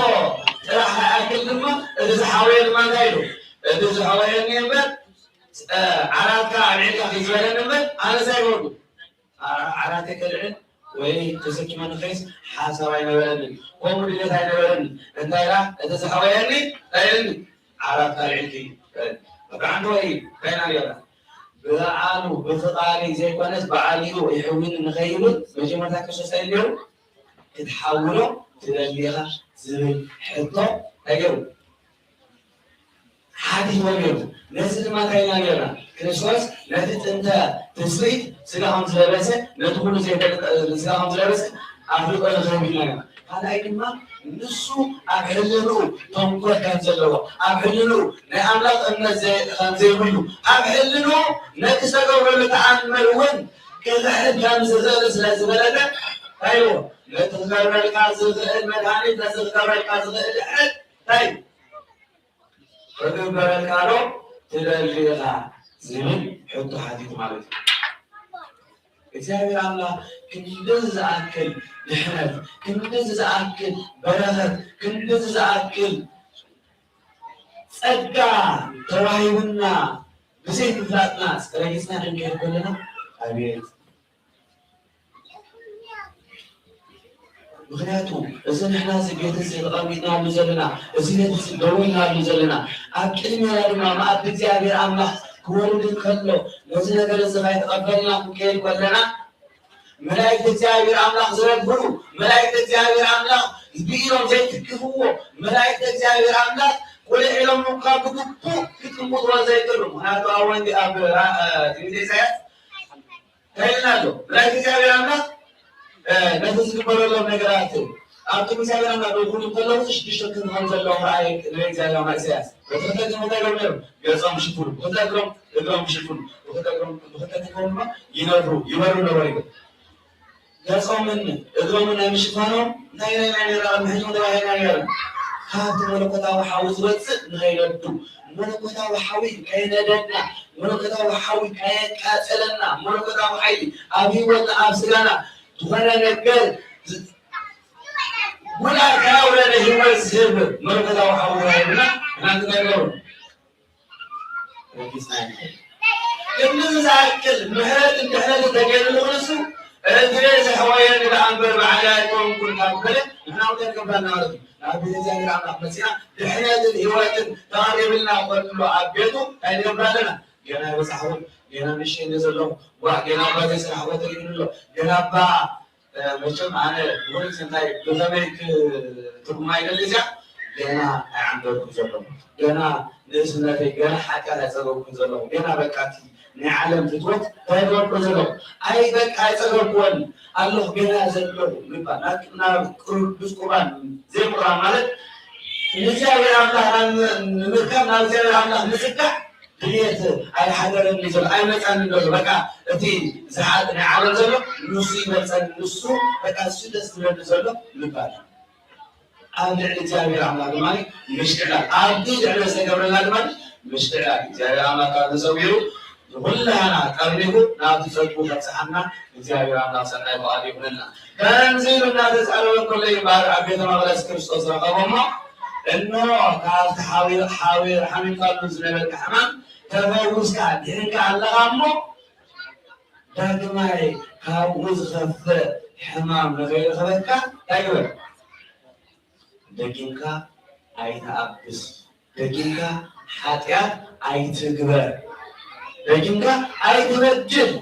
ጥራሕ ኣይኣክል ድማ እቲ ዝሓወየ ድማ እንታይ ኢሉ? እቲ ዝሓወየኒ እምበር ዓራትካ ኣልዒልካ ዝበለኒ እምበር ኣነስ ኣይበልኩ። ዓራተይ ከልዕል ወይ ተሰኪመ ንኸይስ ሓሳብ ኣይነበረንን፣ ከምኡ ድሌት ኣይነበረንን። እንታይ ኢላ? እቲ ዝሓወየኒ እንታይ ኢልኒ? ዓራትካ ኣልዒልኪ። በቃ ዓንዲ ወይ እንታይ ኢና ገርና? ብዓሉ ብፍቓሪ ዘይኮነስ ብዓሊኡ ይሕውኒ ንኸይብል መጀመርታ ክርስቶስ እንታይ ኢሉ? ክትሓውሎ ትደሊ ኢኻ ዝብል ሕቶ እንታይ ገይሩ? ሓቲትዎ ነይሩ። ነዚ ድማ እንታይ ኢና ጌርና? ክርስቶስ ነቲ ጥንተ ትስብእት ስጋ ከም ዝለበሰ፣ ነቲ ኩሉ ዘይፈልጥ ስጋ ከም ዝለበሰ ኣፍልጦ ንኽህብ ኢልና ኢና። ካልኣይ ድማ ንሱ ኣብ ሕልንኡ ተንኮል ከም ዘለዎ፣ ኣብ ሕልንኡ ናይ ኣምላኽ እምነት ዘይ-፣ ከም ዘይብሉ፣ ኣብ ሕልንኡ ነቲ ዝተገብረሉ ተኣምር እውን ክኽሕድ ከም ዝኽእል ስለ ዝፈለጠ እንታይ ኢልዎ? ነቲ ክገብረልካ ዝኽእል መድሃኒት፣ ነቲ ክገብረልካ ዝኽእል ድሕነት እንታይ እዩ? ክግበረልካ ዶ ትደሊ ኢኻ ዝብል ሕቶ ሓቲቱ ማለት እዩ። እግዚኣብሔር ኣምላኽ ክንድዚ ዝኣክል ድሕነት፣ ክንድዚ ዝኣክል በረኸት፣ ክንድዚ ዝኣክል ጸጋ ተዋሂቡና ብዘይ ምፍላጥና ረጊጽና ክንከይድ ከለና ኣቤት ምኽንያቱ እዚ ንሕና እዚ ቤት እዚ ተቐሚጥናሉ ዘለና፣ እዚ ቤት እዚ ደው ኢልናሉ ዘለና፣ ኣብ ቅድሜና ድማ መኣዲ እግዚኣብሔር ኣምላኽ ክወርድ እንከሎ፣ ነዚ ነገር እዚ ከይተቐበልና ክንከይድ ከለና፣ መላእክቲ እግዚኣብሔር ኣምላኽ ዝረግፍሉ፣ መላእክቲ እግዚኣብሔር ኣምላኽ ብኢዶም ዘይትክፍዎ፣ መላእክቲ እግዚኣብሔር ኣምላኽ ቁልዕ ኢሎም እኳ ብግቡእ ክጥምትዎ ዘይክእሉ። ምኽንያቱ ኣብ ወንጌ-፣ ኣብ ራ-፣ እ፣ ትንቢተ ኢሳያስ እንታይ ኢልና ኣሎ? መላእክቲ እግዚኣብሔር ኣምላኽ፣ እ፣ ነቲ ዝግበረሎም ነገራት ኣብ ቅድሚ እግዚኣብሔር ኣምላኽ ደው ክብሉ እንከለዉ ሽዱሽተ ክንዲ ከም ዘለዎም ረኣየ ንርኢ እግዚኣብሔር ኣምላኽ ኢሳያስ። በቲ ክልተ እግሮም እንታይ ይገብሩ ነይሮም? ገጾም ይሽፍኑ። ብኽልተ እግሮም፣ እግሮም ይሽፍኑ። ብኽልተ እግሮም፣ ብኽልተ ክንዶም ድማ ይነብሩ፣ ይበሩ ነበሩ ይብል። ገጾምን እግሮምን ናይ ምሽፋኖም እንታይ ናይ ናይ ነራ ቅድሚ ሕጂ ተባሂልና ነይሩ። ካብቲ መለኮታዊ ሓዊ ዝወጽእ ንኸይነዱ፣ መለኮታዊ ሓዊ ከይነደድና፣ መለኮታዊ ሓዊ ከየቃጸለና፣ መለኮታዊ ሓይሊ ኣብ ህይወትና፣ ኣብ ስጋና ዝኾነ ነገር ዝ-፣ ጉድኣት ከያውረደ ህይወት ዝህብ መለኮታዊ ሓዊ ተባሂልና ኢና ንነገሩ። ረጊጽና ይንከን። ክንድዚ ዝኣክል ምሕረትን ድሕነትን ተገይሩሉ ንሱ፣ እግሬ ዘሕወየኒ ደኣ እምበር ባዕለይ ኣይኮንኩን ካብ በለ፣ ንሕና እውን ኣይገባና ማለት እዩ። ናብ ቤተ እግዚኣብሔር ኣምላኽ መጺና ድሕነትን ህይወትን ተቐሪብልና ከሎ ኣብ ቤቱ እንታይ ንገብር ኣለና? ገና ኣይበጻሕኹን፣ ገና ንእሽተይ እንደ ዘለኹ፣ ዋእ፣ ገና እባ ዘይሰራሕዎ ተሪፉኒ ኣሎ፣ ገና እባ እ፣ መቸም ኣነ ብሁልጊዜ እንታይ ብኸመይ ክትርጉማ ይደሊ እዚኣ? ገና ኣይዓንደርኩን ዘለኹ፣ ገና ንእስነተይ፣ ገና ሓጢኣት ኣይጸገብኩን ዘለኹ፣ ገና በቃ እቲ ናይ ዓለም ፍትወት እንታይ ገበርኩ ዘለኹ? ኣይ በቃ ኣይጸገብኩዎን ኣለኹ፣ ገና ዘለኹ ምባል፣ ናብ፣ ናብ ቅዱስ ቁርባን ዘይምቕራብ ማለት ንእግዚኣብሔር ኣምላኽ ናብ ም-፣ ንምርካብ ናብ እግዚኣብሔር ኣምላኽ ምጽጋዕ ድልየት ኣይሓደረኒ ዘሎ፣ ኣይመጸኒ ዘሎ። በቃ እቲ ዝሓ-፣ ናይ ዓለም ዘሎ ንሱ ይመጸኒ፣ ንሱ በቃ ንሱ ደስ ዝብለኒ ዘሎ ምባል። ኣብ ልዕሊ እግዚኣብሔር ኣምላኽ ድማ ምሽክዕላል፣ ኣብቲ ልዕሊ ዝተገብረና ድማ ምሽክዕላል። እግዚኣብሔር ኣምላኽ ካብ ተሰዊሩ ንኹላህና ጠርኒፉ ናብቲ ጸድቁ ከብጽሓና እግዚኣብሔር ኣምላኽ ሰናይ ፍቓዱ ይኹነልና። ከምዚ ኢሉ እናተዛረበ እንከሎ እዩ እምበኣር ኣብ ቤተ መቕደስ ክርስቶስ ረኸቦ እሞ፣ እንሆ ካብቲ ሓዊ-፣ ሓዊ-፣ ሓሚምካሉ ዝነበርካ ሕማም ተፈዊስካ ድሒንካ ኣለኻ እሞ፣ ዳግማይ ካብኡ ዝኸፍእ ሕማም ንኸይረኽበካ እንታይ ግበር? ደጊምካ ኣይትኣብስ፣ ደጊምካ ሓጢኣት ኣይትግበር፣ ደጊምካ ኣይትበድል።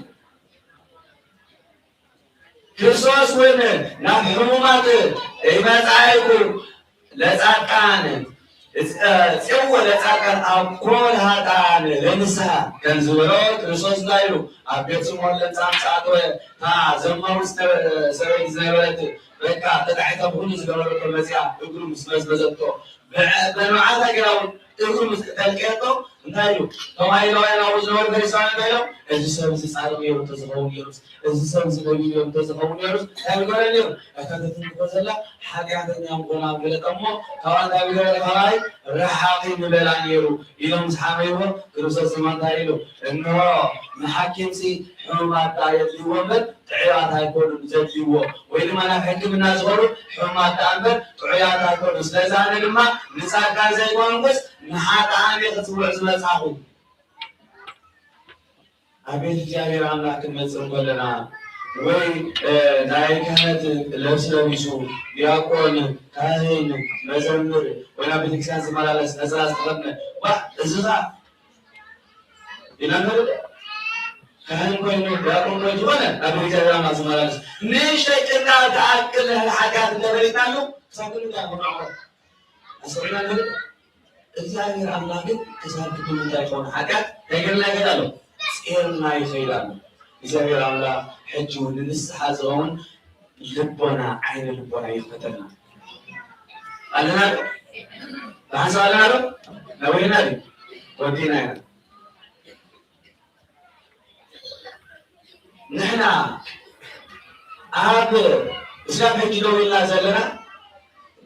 ክርስቶስ እውን ናብ ሕሙማት ይመጻእኩ ለጻድቃን፣ ጽዎ ለጻድቃን ኣብ ኮል ሃጣን ለንስሃ ከም ዝበሎ ክርስቶስ እንታይ ኢሉ ኣብ ቤት ስምዖን ለምጻም ዝኣተወ እታ ዘማዊት ሰበይቲ ዝነበረት በቃ ተጣሒሳ ብኹሉ ዝገበረቶ መጺኣ እግሩ ምስ መዝመዘቶ ብንብዓት ኣገራውን እግሩ ምስ ተልቀየቶ እንታይ ኢሉ? እቶም ኣይሁዳውያን ኣብኡ ዝነበሩ ፈሪሳውያን እንታይ ኢሎም? እዚ ሰብ እዚ ጻድቕ ነይሩ እንተዝኸውን ነይሩስ፣ እዚ ሰብ እዚ ነቢይ ነይሩ እንተዝኸውን ነይሩስ እንታይ ምገበረ ነይሩ? እታ ተትንክፎ ዘላ ሓጢኣተኛ ምዃና ኣፍለጠ እሞ ካብኣ እንታይ ምገበረ? ካባይ ርሓቒ ምበላ ነይሩ ኢሎም ምስ ሓመይዎ ክርስቶስ ድማ እንታይ ኢሉ? እንሆ ንሓኪምሲ ሕሙማት ደኣ የድልይዎ እምበር ጥዑያት ኣይኮኑን ዘድልይዎ፣ ወይ ድማ ናብ ሕክምና ዝኸዱ ሕሙማት ደኣ እምበር ጥዑያት ኣይኮኑን። ስለዚ ኣነ ድማ ንጻድቃን ዘይኮንኩስ ንሓጥኣን እየ ክጽውዕ ዝመጻኹ። ኣብ ቤት እግዚኣብሔር ኣምላኽ ክንመጽእ እንከለና ወይ ናይ ክህነት ልብሲ ለቢሱ ዲያቆን፣ ካህን፣ መዘምር ወይ ናብ ቤተክርስትያን ዝመላለስ ነጸላ ዝተኸድነ ዋ እዚ ኸኣ ኢላ ንፈልጥ። ካህን ኮይኑ ዲያቆን ኮይኑ ዝኾነ ናብ ቤተ እግዚኣብሔር ኣምላኽ ዝመላለስ ንእሽተይ ቅንጣብ ትኣክል ንሕና ሓጢኣት እንተበሊናሉ ክሳብ ክንደይ ኢና ክንዕቆብ? ኣስተውዒልና ንፈልጥ። እግዚኣብሔር ኣምላኽ ግን ክሳብ ክንደይ ዝኾነ ሓጢኣት እንታይ ገይርና ይገድ ኣሎ? ጼርና ይኸይድ ኣሎ። እግዚኣብሔር ኣምላኽ ሕጂ እውን ንንስሓ ዝኸውን ልቦና፣ ዓይነ ልቦና ይኽፈተልና። ኣለና ዶ? ብሓንሳብ ኣለና ዶ? ነዊሕና ድዩ? ወዲእና ኢና። ንሕና ኣብ እስላም ሕጂ ደው ኢልና ዘለና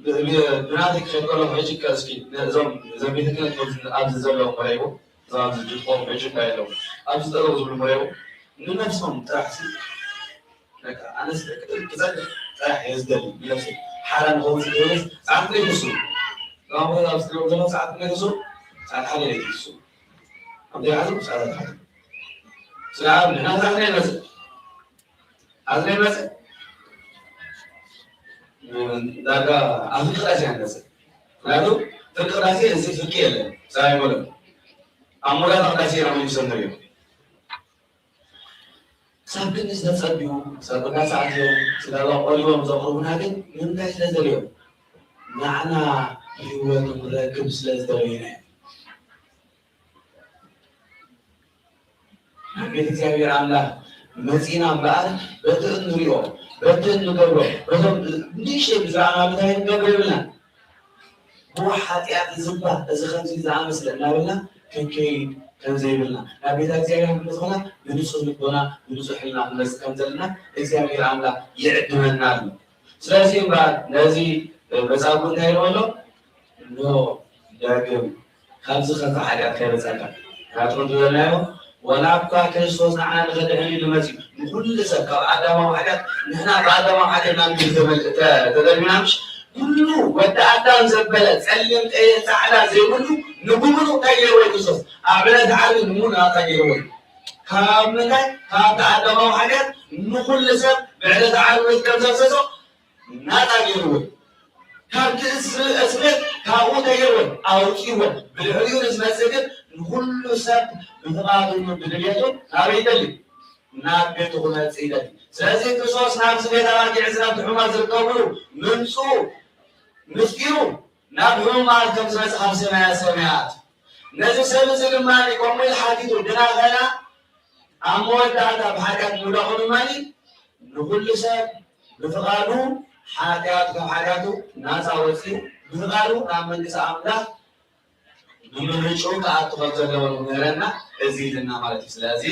ብ-፣ ብ-፣ ብናተይ ክኸይድ ከለኹ ሕጂ ከ እስኪ ነዞም፣ እዞም ቤተ ክህነት ኣብዚ ዘለዉ መረይቦ፣ እዞም ኣብዚ ጅቆም ሕጂ እኳ የለዉ። ኣብዚ ጠጠው ዝብሉ መረይቦ ንነብሶም ጥራሕ ሲ በቃ ኣነስ ክጸድቕ ጥራሕ እየ ዝደሊ። ንነብሰይ ሓራ ንኸውጽእ ዝብል ጻዕቂ ይትሱ። እዞም ኣብ ስክሪን ዘለዉ ጻዕቂ ይትሱ። ጻዕቂ ሓደ ይትሱ። ኣብ ዘይሓዙ ጻዕቂ ሓደ። ስለ ኣብ ንሕና ጻዕቂ ይመጽእ። ኣብ ዘይመጽእ ዳርጋ ኣብ ፍርቂ ዳሴ ኣይንመጽእ። ምክንያቱ ፍርቂ ዳሴ እዚ ፍርቂ የለን። ሰብኣይ ሞለም ኣብ መወዳእታ ቅዳሴ ኢና መንግስቶም ንሪኦ። ክሳብ ክንዲ ዝተጸብዩ፣ ክሳብ ቅዳሴ ኣትዮም፣ ስጋባ ቆሪቦም ዘቕርቡና ግን ንምንታይ ስለ ዝደልዮም? ንዓና ብህይወቶም ክንረክብ ስለ ዝደለዩና እዮም። ናብ ቤት እግዚኣብሔር ኣምላኽ መጺና እምበኣር፣ በቲ እንሪኦ፣ በቲ እንገብሮ፣ በቶም ንእሽተይ ብዝረኣናሉ እንታይ ክንገብር የብልናን። ብኡ ሓጢኣት እዚ እባ፣ እዚ ከምዚ ዝኣመስለ እናበልና ክንከይድ ከም ዘይብልና፣ ናብ ቤተ እግዚኣብሔር ክንመጽእ ከለና ብንጹህ ልቦና፣ ብንጹህ ሕልና ክንመጽእ ከም ዘለና እግዚኣብሔር ኣምላኽ ይዕድመና ኣሎ። ስለዚ እምበኣር ነዚ መጻጉዕ እንታይ ኢልዎ ኣሎ? እንሆ ዳግም ካብዚ ከፋ ሓጢኣት ከይበጽሐካ። ምክንያቱ ከምቲ ዝበልናዮ፣ ዋላ እኳ ክርስቶስ ንዓና ንኸድሕን ኢሉ መጺኡ፣ ንኹሉ ሰብ ካብ ኣዳማዊ ሓጢኣት፣ ንሕና ብኣዳማዊ ሓጢኣት ኢና ንብል ተመል-፣ ተ-፣ ተደርቢና ምሽ? ኩሉ ወዲ ኣዳም ዘበለ፣ ጸሊም፣ ቀይሕ፣ ጻዕዳ ዘይብሉ፣ ንብሙሉ እንታይ ገይርዎ እዩ ክርስቶስ? ኣብ ዕለተ ዓርቢ ንብሙሉ ናጻ ገይርዎ እዩ። ካብ ምንታይ? ካብቲ ኣዳማዊ ሓጢኣት ንኹሉ ሰብ ብዕለተ ዓርቢ ከም ዘፍሰሶ ናጻ ገይርዎ እዩ። ካብቲ እስ-፣ እስር ቤት ካብኡ እንታይ ገይርዎ? ኣውጺእዎ። ብድሕሪኡ ንዝመጽእ ግን ንኹሉ ሰብ ብፍቓዱን ብድልየቱን ናበይ ይደሊ? ናብ ቤቱ ክመጽእ ይደሊ። ስለዚ ክርስቶስ ናብዚ ቤት ኣባጊዕ እዚ ናብቲ ሕሙማት ዝርከብሉ ምምጽኡ ምስጢሩ ናብ ሕሙማት ከም ዝመጽእ ካብ ሰማያ ሰማያት። ነዚ ሰብ እዚ ድማ ከምኡ ኢሉ ሓቲቱ፣ ግና ገና ኣብ መወዳእታ ብሓጢኣት ምውዳቑ ድማ ንኹሉ ሰብ ብፍቓዱ ሓጢኣቱ፣ ካብ ሓጢኣቱ ናጻ ወጺኡ ብፍቓዱ ናብ መንግስቲ ኣምላኽ ብምርጭኡ ክኣቱ ከም ዘለዎ ንምህረና እዚ ኢልና ማለት እዩ። ስለዚ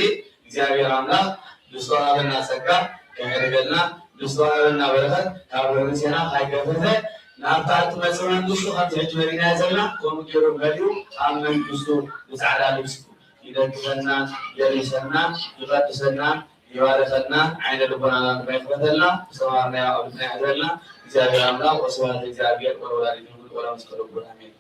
እግዚኣብሔር ኣምላኽ ብዝተዋህበና ጸጋ ከዕርገልና፣ ብዝተዋህበና በረኸት ካብ ርእሴና ካይገፈፈ ናብታ እትመጽእ መንግስቱ ከምቲ ሕጂ መሪናዮ ዘለና ከምኡ ገይሩ መሊኡ ኣብ መንግስቱ ብጻዕዳ ልብሲ ይደግፈና፣ ይደሪሰና፣ ይቐድሰና፣ ይባርኸና፣ ዓይነ ልቦናና ድማ ይኽፈተልና፣ ዝተማሃርናዮ ኣብ ልብና ይሕደረልና። እግዚኣብሔር ኣምላኽ ወስብሐት ለእግዚኣብሔር ወለወላዲቱ ድንግል ወለመስቀሉ ክቡር፣ ኣሜን።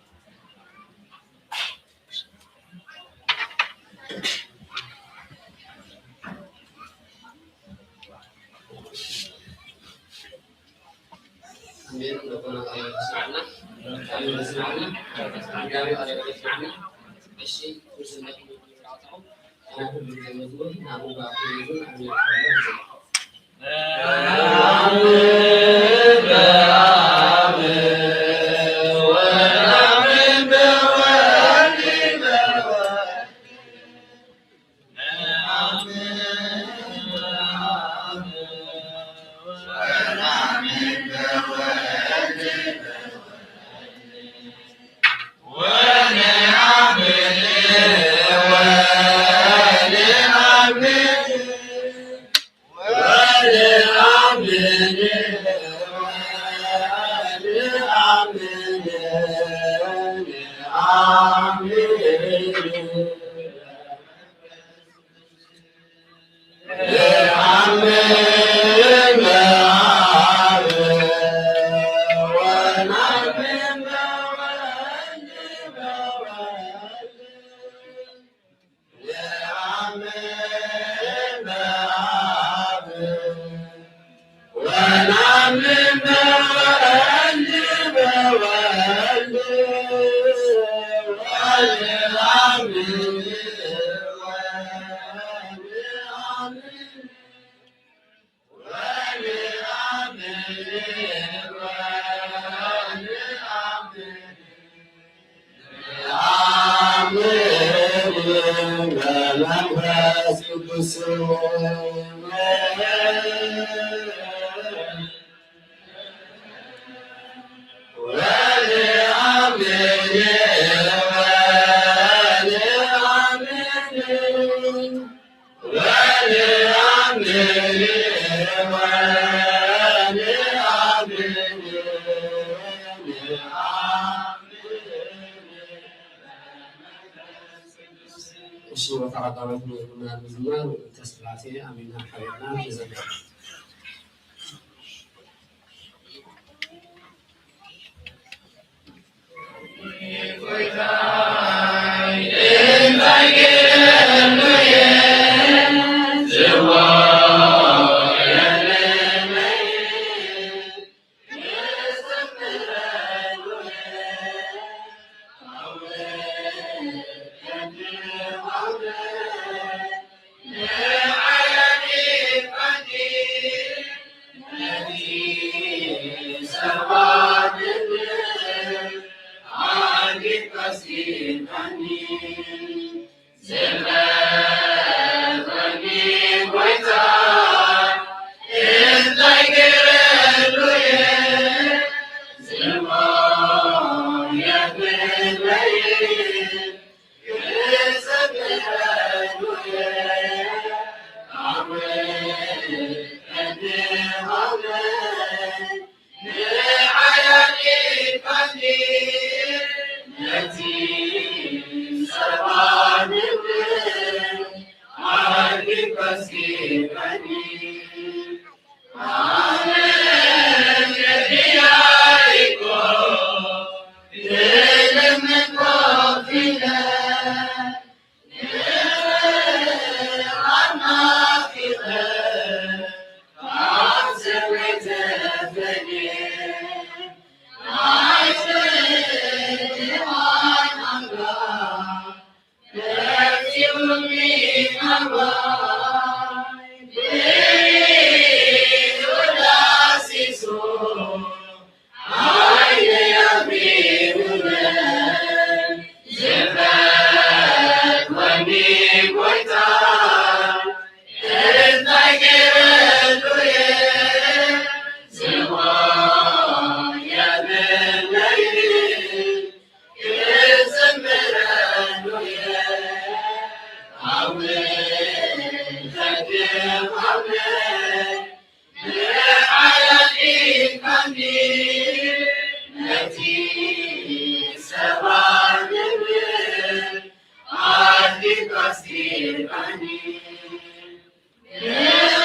እሺ፣ ወተዓቃበት መዝሙርና ንምዝማር ተስፋ ኣሚና ሓቢርና ንዘምር።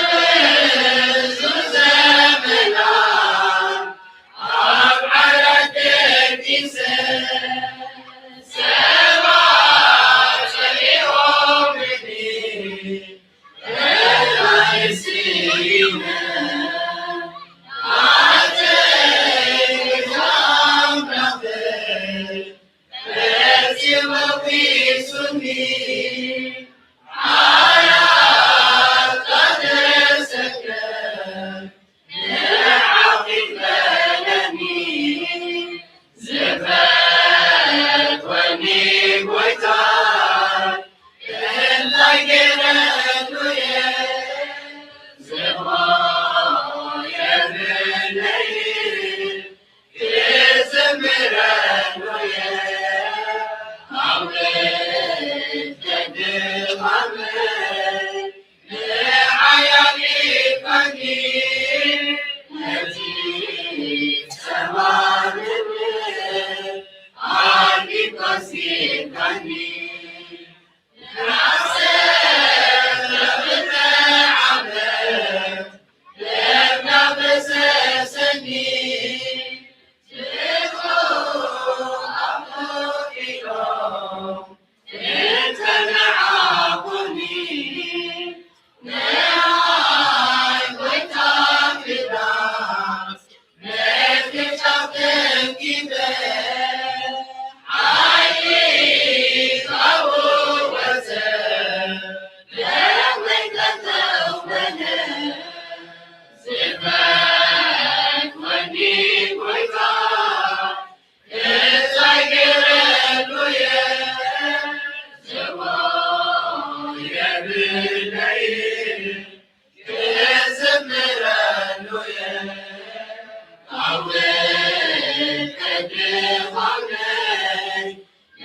ንብዙ ዘመናት ኣብ ዓራት ደቂሰ፣ ሰባት ጸሊኦምኒ፣ ዝፈትወኒ ጎይታ እንታይ ገይረሉ እየ ዝኽሮ የብለይን ክዝምረሉ እየ ዓወት ከድኻመይ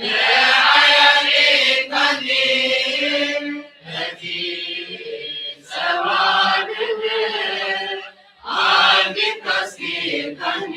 ንዓይ ኣልኢልካኒ ነቲ ጸማምኒ ኣልኢልካ ኣስኢልካኒ።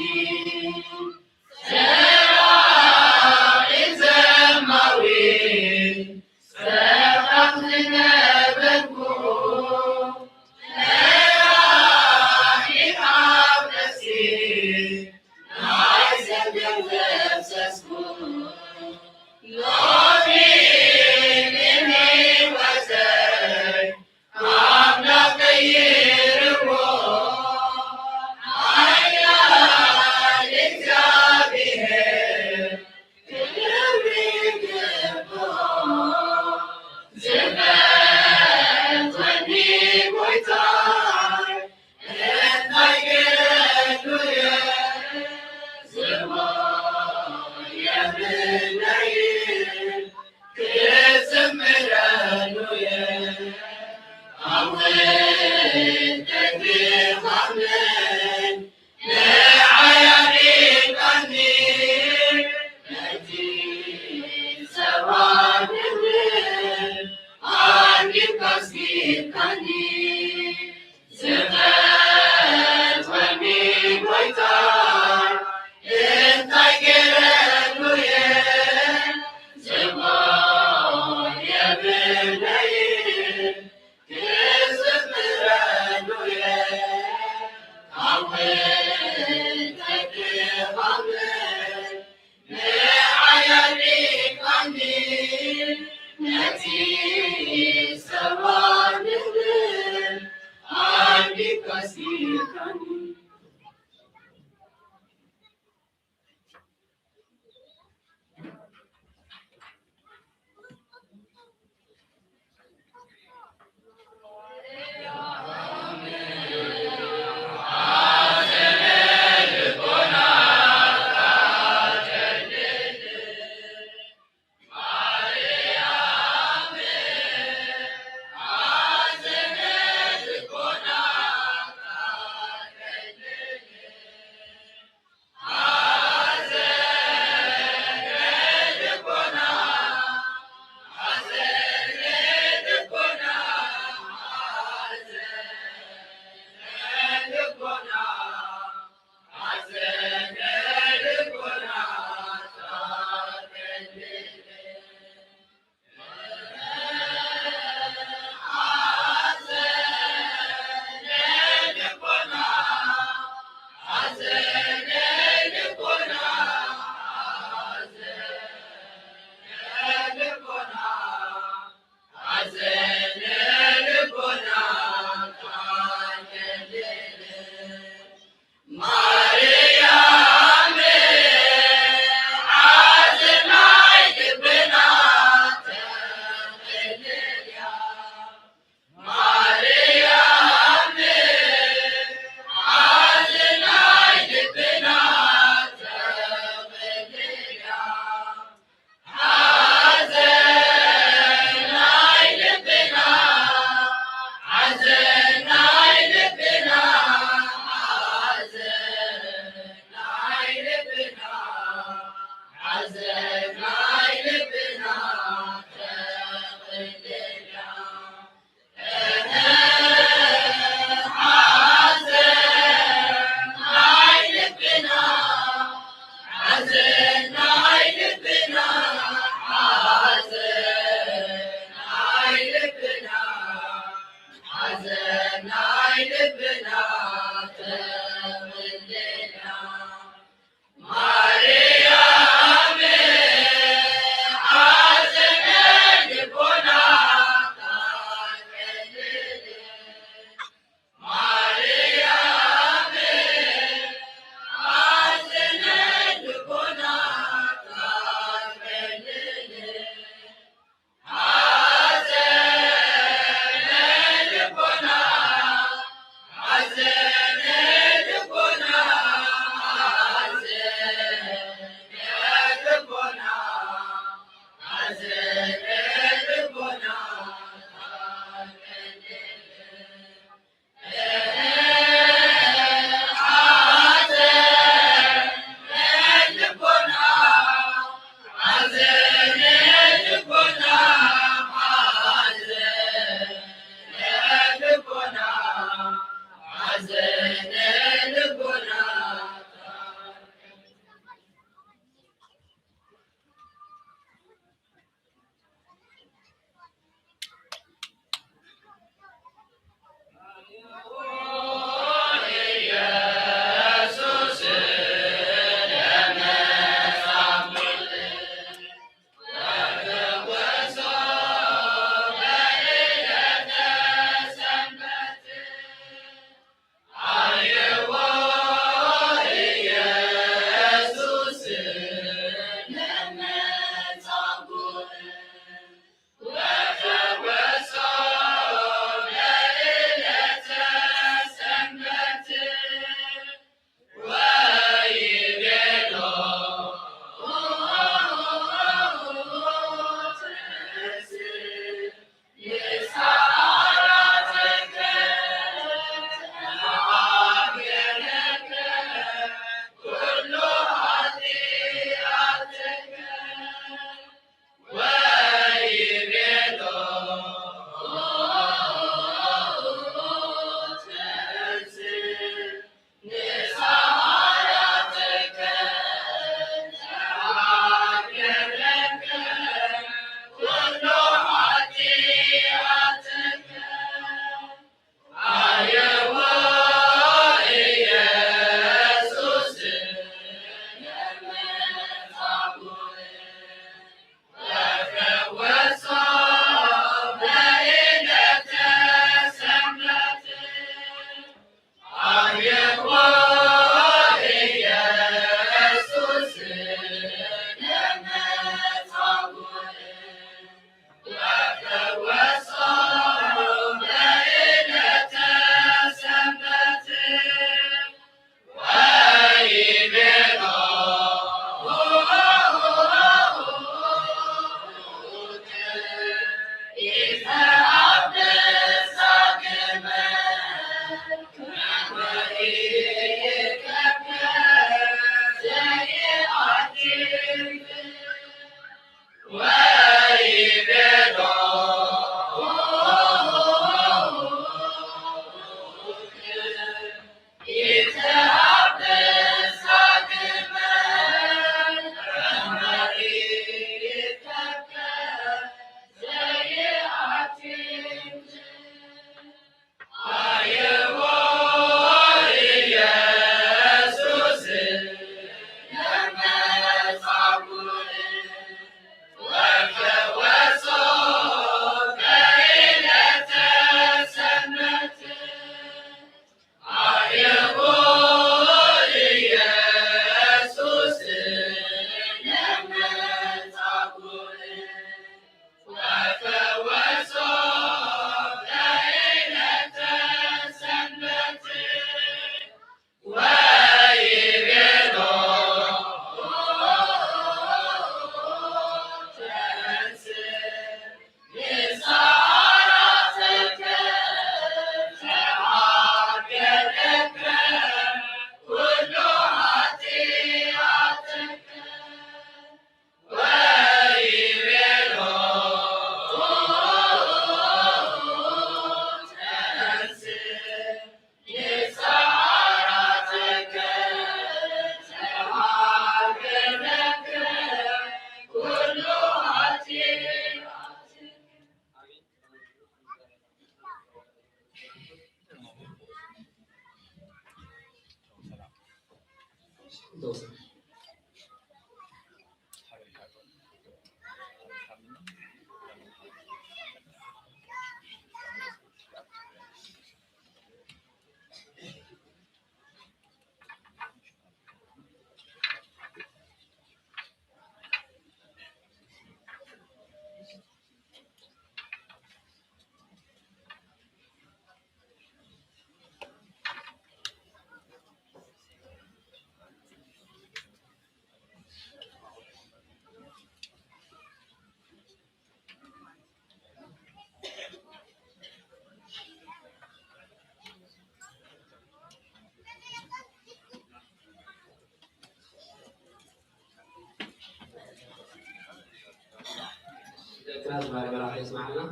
ደቅና ዝማሬ መላእክት የስማዓልና።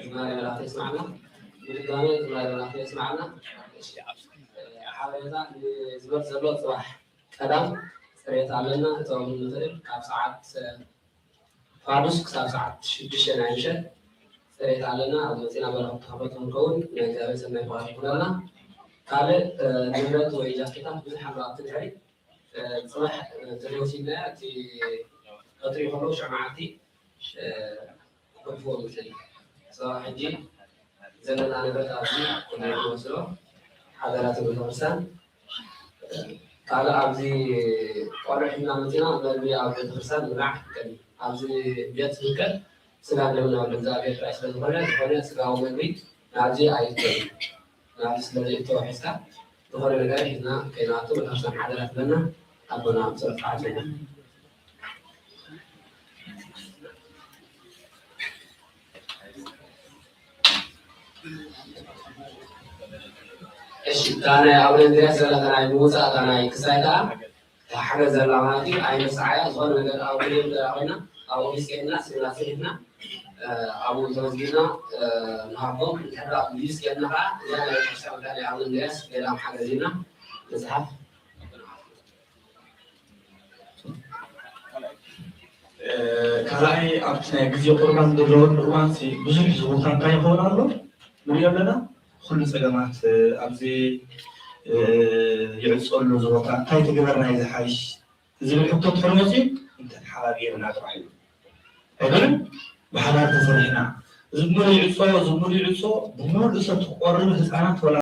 ዝማሬ መላእክት የስማዓልና። ብድጋሜ ዝማሬ መላእክት የስማዓልና። እሺ፣ ሓበሬታ ንዝበር ዘሎ ጽባሕ ቀዳም ጽሬት ኣለና። እቶም ንኽእል ካብ ሰዓት ፋዱስ ክሳብ ሰዓት ሽዱሽተ ናይ ምሸት ጽሬት ኣለና። ኣብ መጺና በረኸት ተኸፈቱ ክንከውን ናይ እግዚኣብሔር ሰናይ ፍቓድ ይኹነልና። ካልእ፣ እ፣ ንብረት ወይ ጃኬታት ብዙሕ ኣሎ ኣብቲ ድሕሪት። እ፣ ጽባሕ፣ እ፣ ተደውሲልና እቲ ቀትሪ ከሎ ሽዑ መዓልቲ፣ እ፣ ክጉሕፍዎ መስለኒ። ጽባሕ ሕጂ ዘለና ንብረት ኣብዚ ኩሉ ንወስዶ ሓደራት ቤተክርስትያን። ካልእ ኣብዚ ቆልዑ ሒዝና መጺና መግቢ ኣብ ቤተክርስትያን ምብላዕ ኣይፍቀድን። ኣብዚ ቤት ዝምቀል ስጋን ደምን ወልደ እግዚኣብሔር ጥራይ ስለ ዝኾነ፣ ዝኾነ ስጋዊ መግቢ ናብዚ ኣይእተውን። ናብዚ ስለ ዘይእተው ሒዝካ ዝኾነ ነገር ሒዝና ከይንኣቱ ቤተክርስትያን ሓደራ ትብለና። ኣቦና ብጸሎት ክዓጽውና። እሺ፣ እታ ናይ ኣቡነ እንድርያስ ዘላ እታ ናይ ምውጻእ እታ ናይ ክሳይ ከኣ እታ ሓገዝ ዘላ ማለት እዩ። ኣይንርስዓያ፣ ዝኾነ ነገር ኣብ ክልል እንተ ኮይና፣ ኣብ ኦፊስ ከይድና፣ ስምና ጽሒፍና፣ እ፣ ኣብኡ ተመዝጊብና፣ እ፣ ንሃቦም። እንድሕር ደኣ ኣብ ሊስ ከይድና ከኣ፣ እዛ ናይ ቤተክርስትያን እታ ናይ ኣቡነ እንድርያስ ገዳም ሓገዝ ኢልና ንጽሓፍ። እ፣ ካልኣይ፣ ኣብቲ ናይ ግዜ ቁርባን ዘለወሉ እዋንሲ ብዙሕ እዚ ቦታ እንታይ ይኸውን ኣሎ ንሪኦ ኣለና። ኩሉ ጸገማት፣ እ፣ ኣብዚ፣ እ፣ ይዕጾ ኣሎ እዚ ቦታ። እንታይ ተገበርና እዩ ዝሓይሽ ዝብል ሕቶ እንድሕር መጺኡ፣ እንተተሓባቢርና ጥራሕ እዩ። ኣይኮነን? ብሓባር ተሰሪሕና፣ ዝሙሉ ይዕጾ፣ ዝሙሉ ይዕጾ፣ ብምሉእ ሰብ ትቆርብ ህጻናት ወላ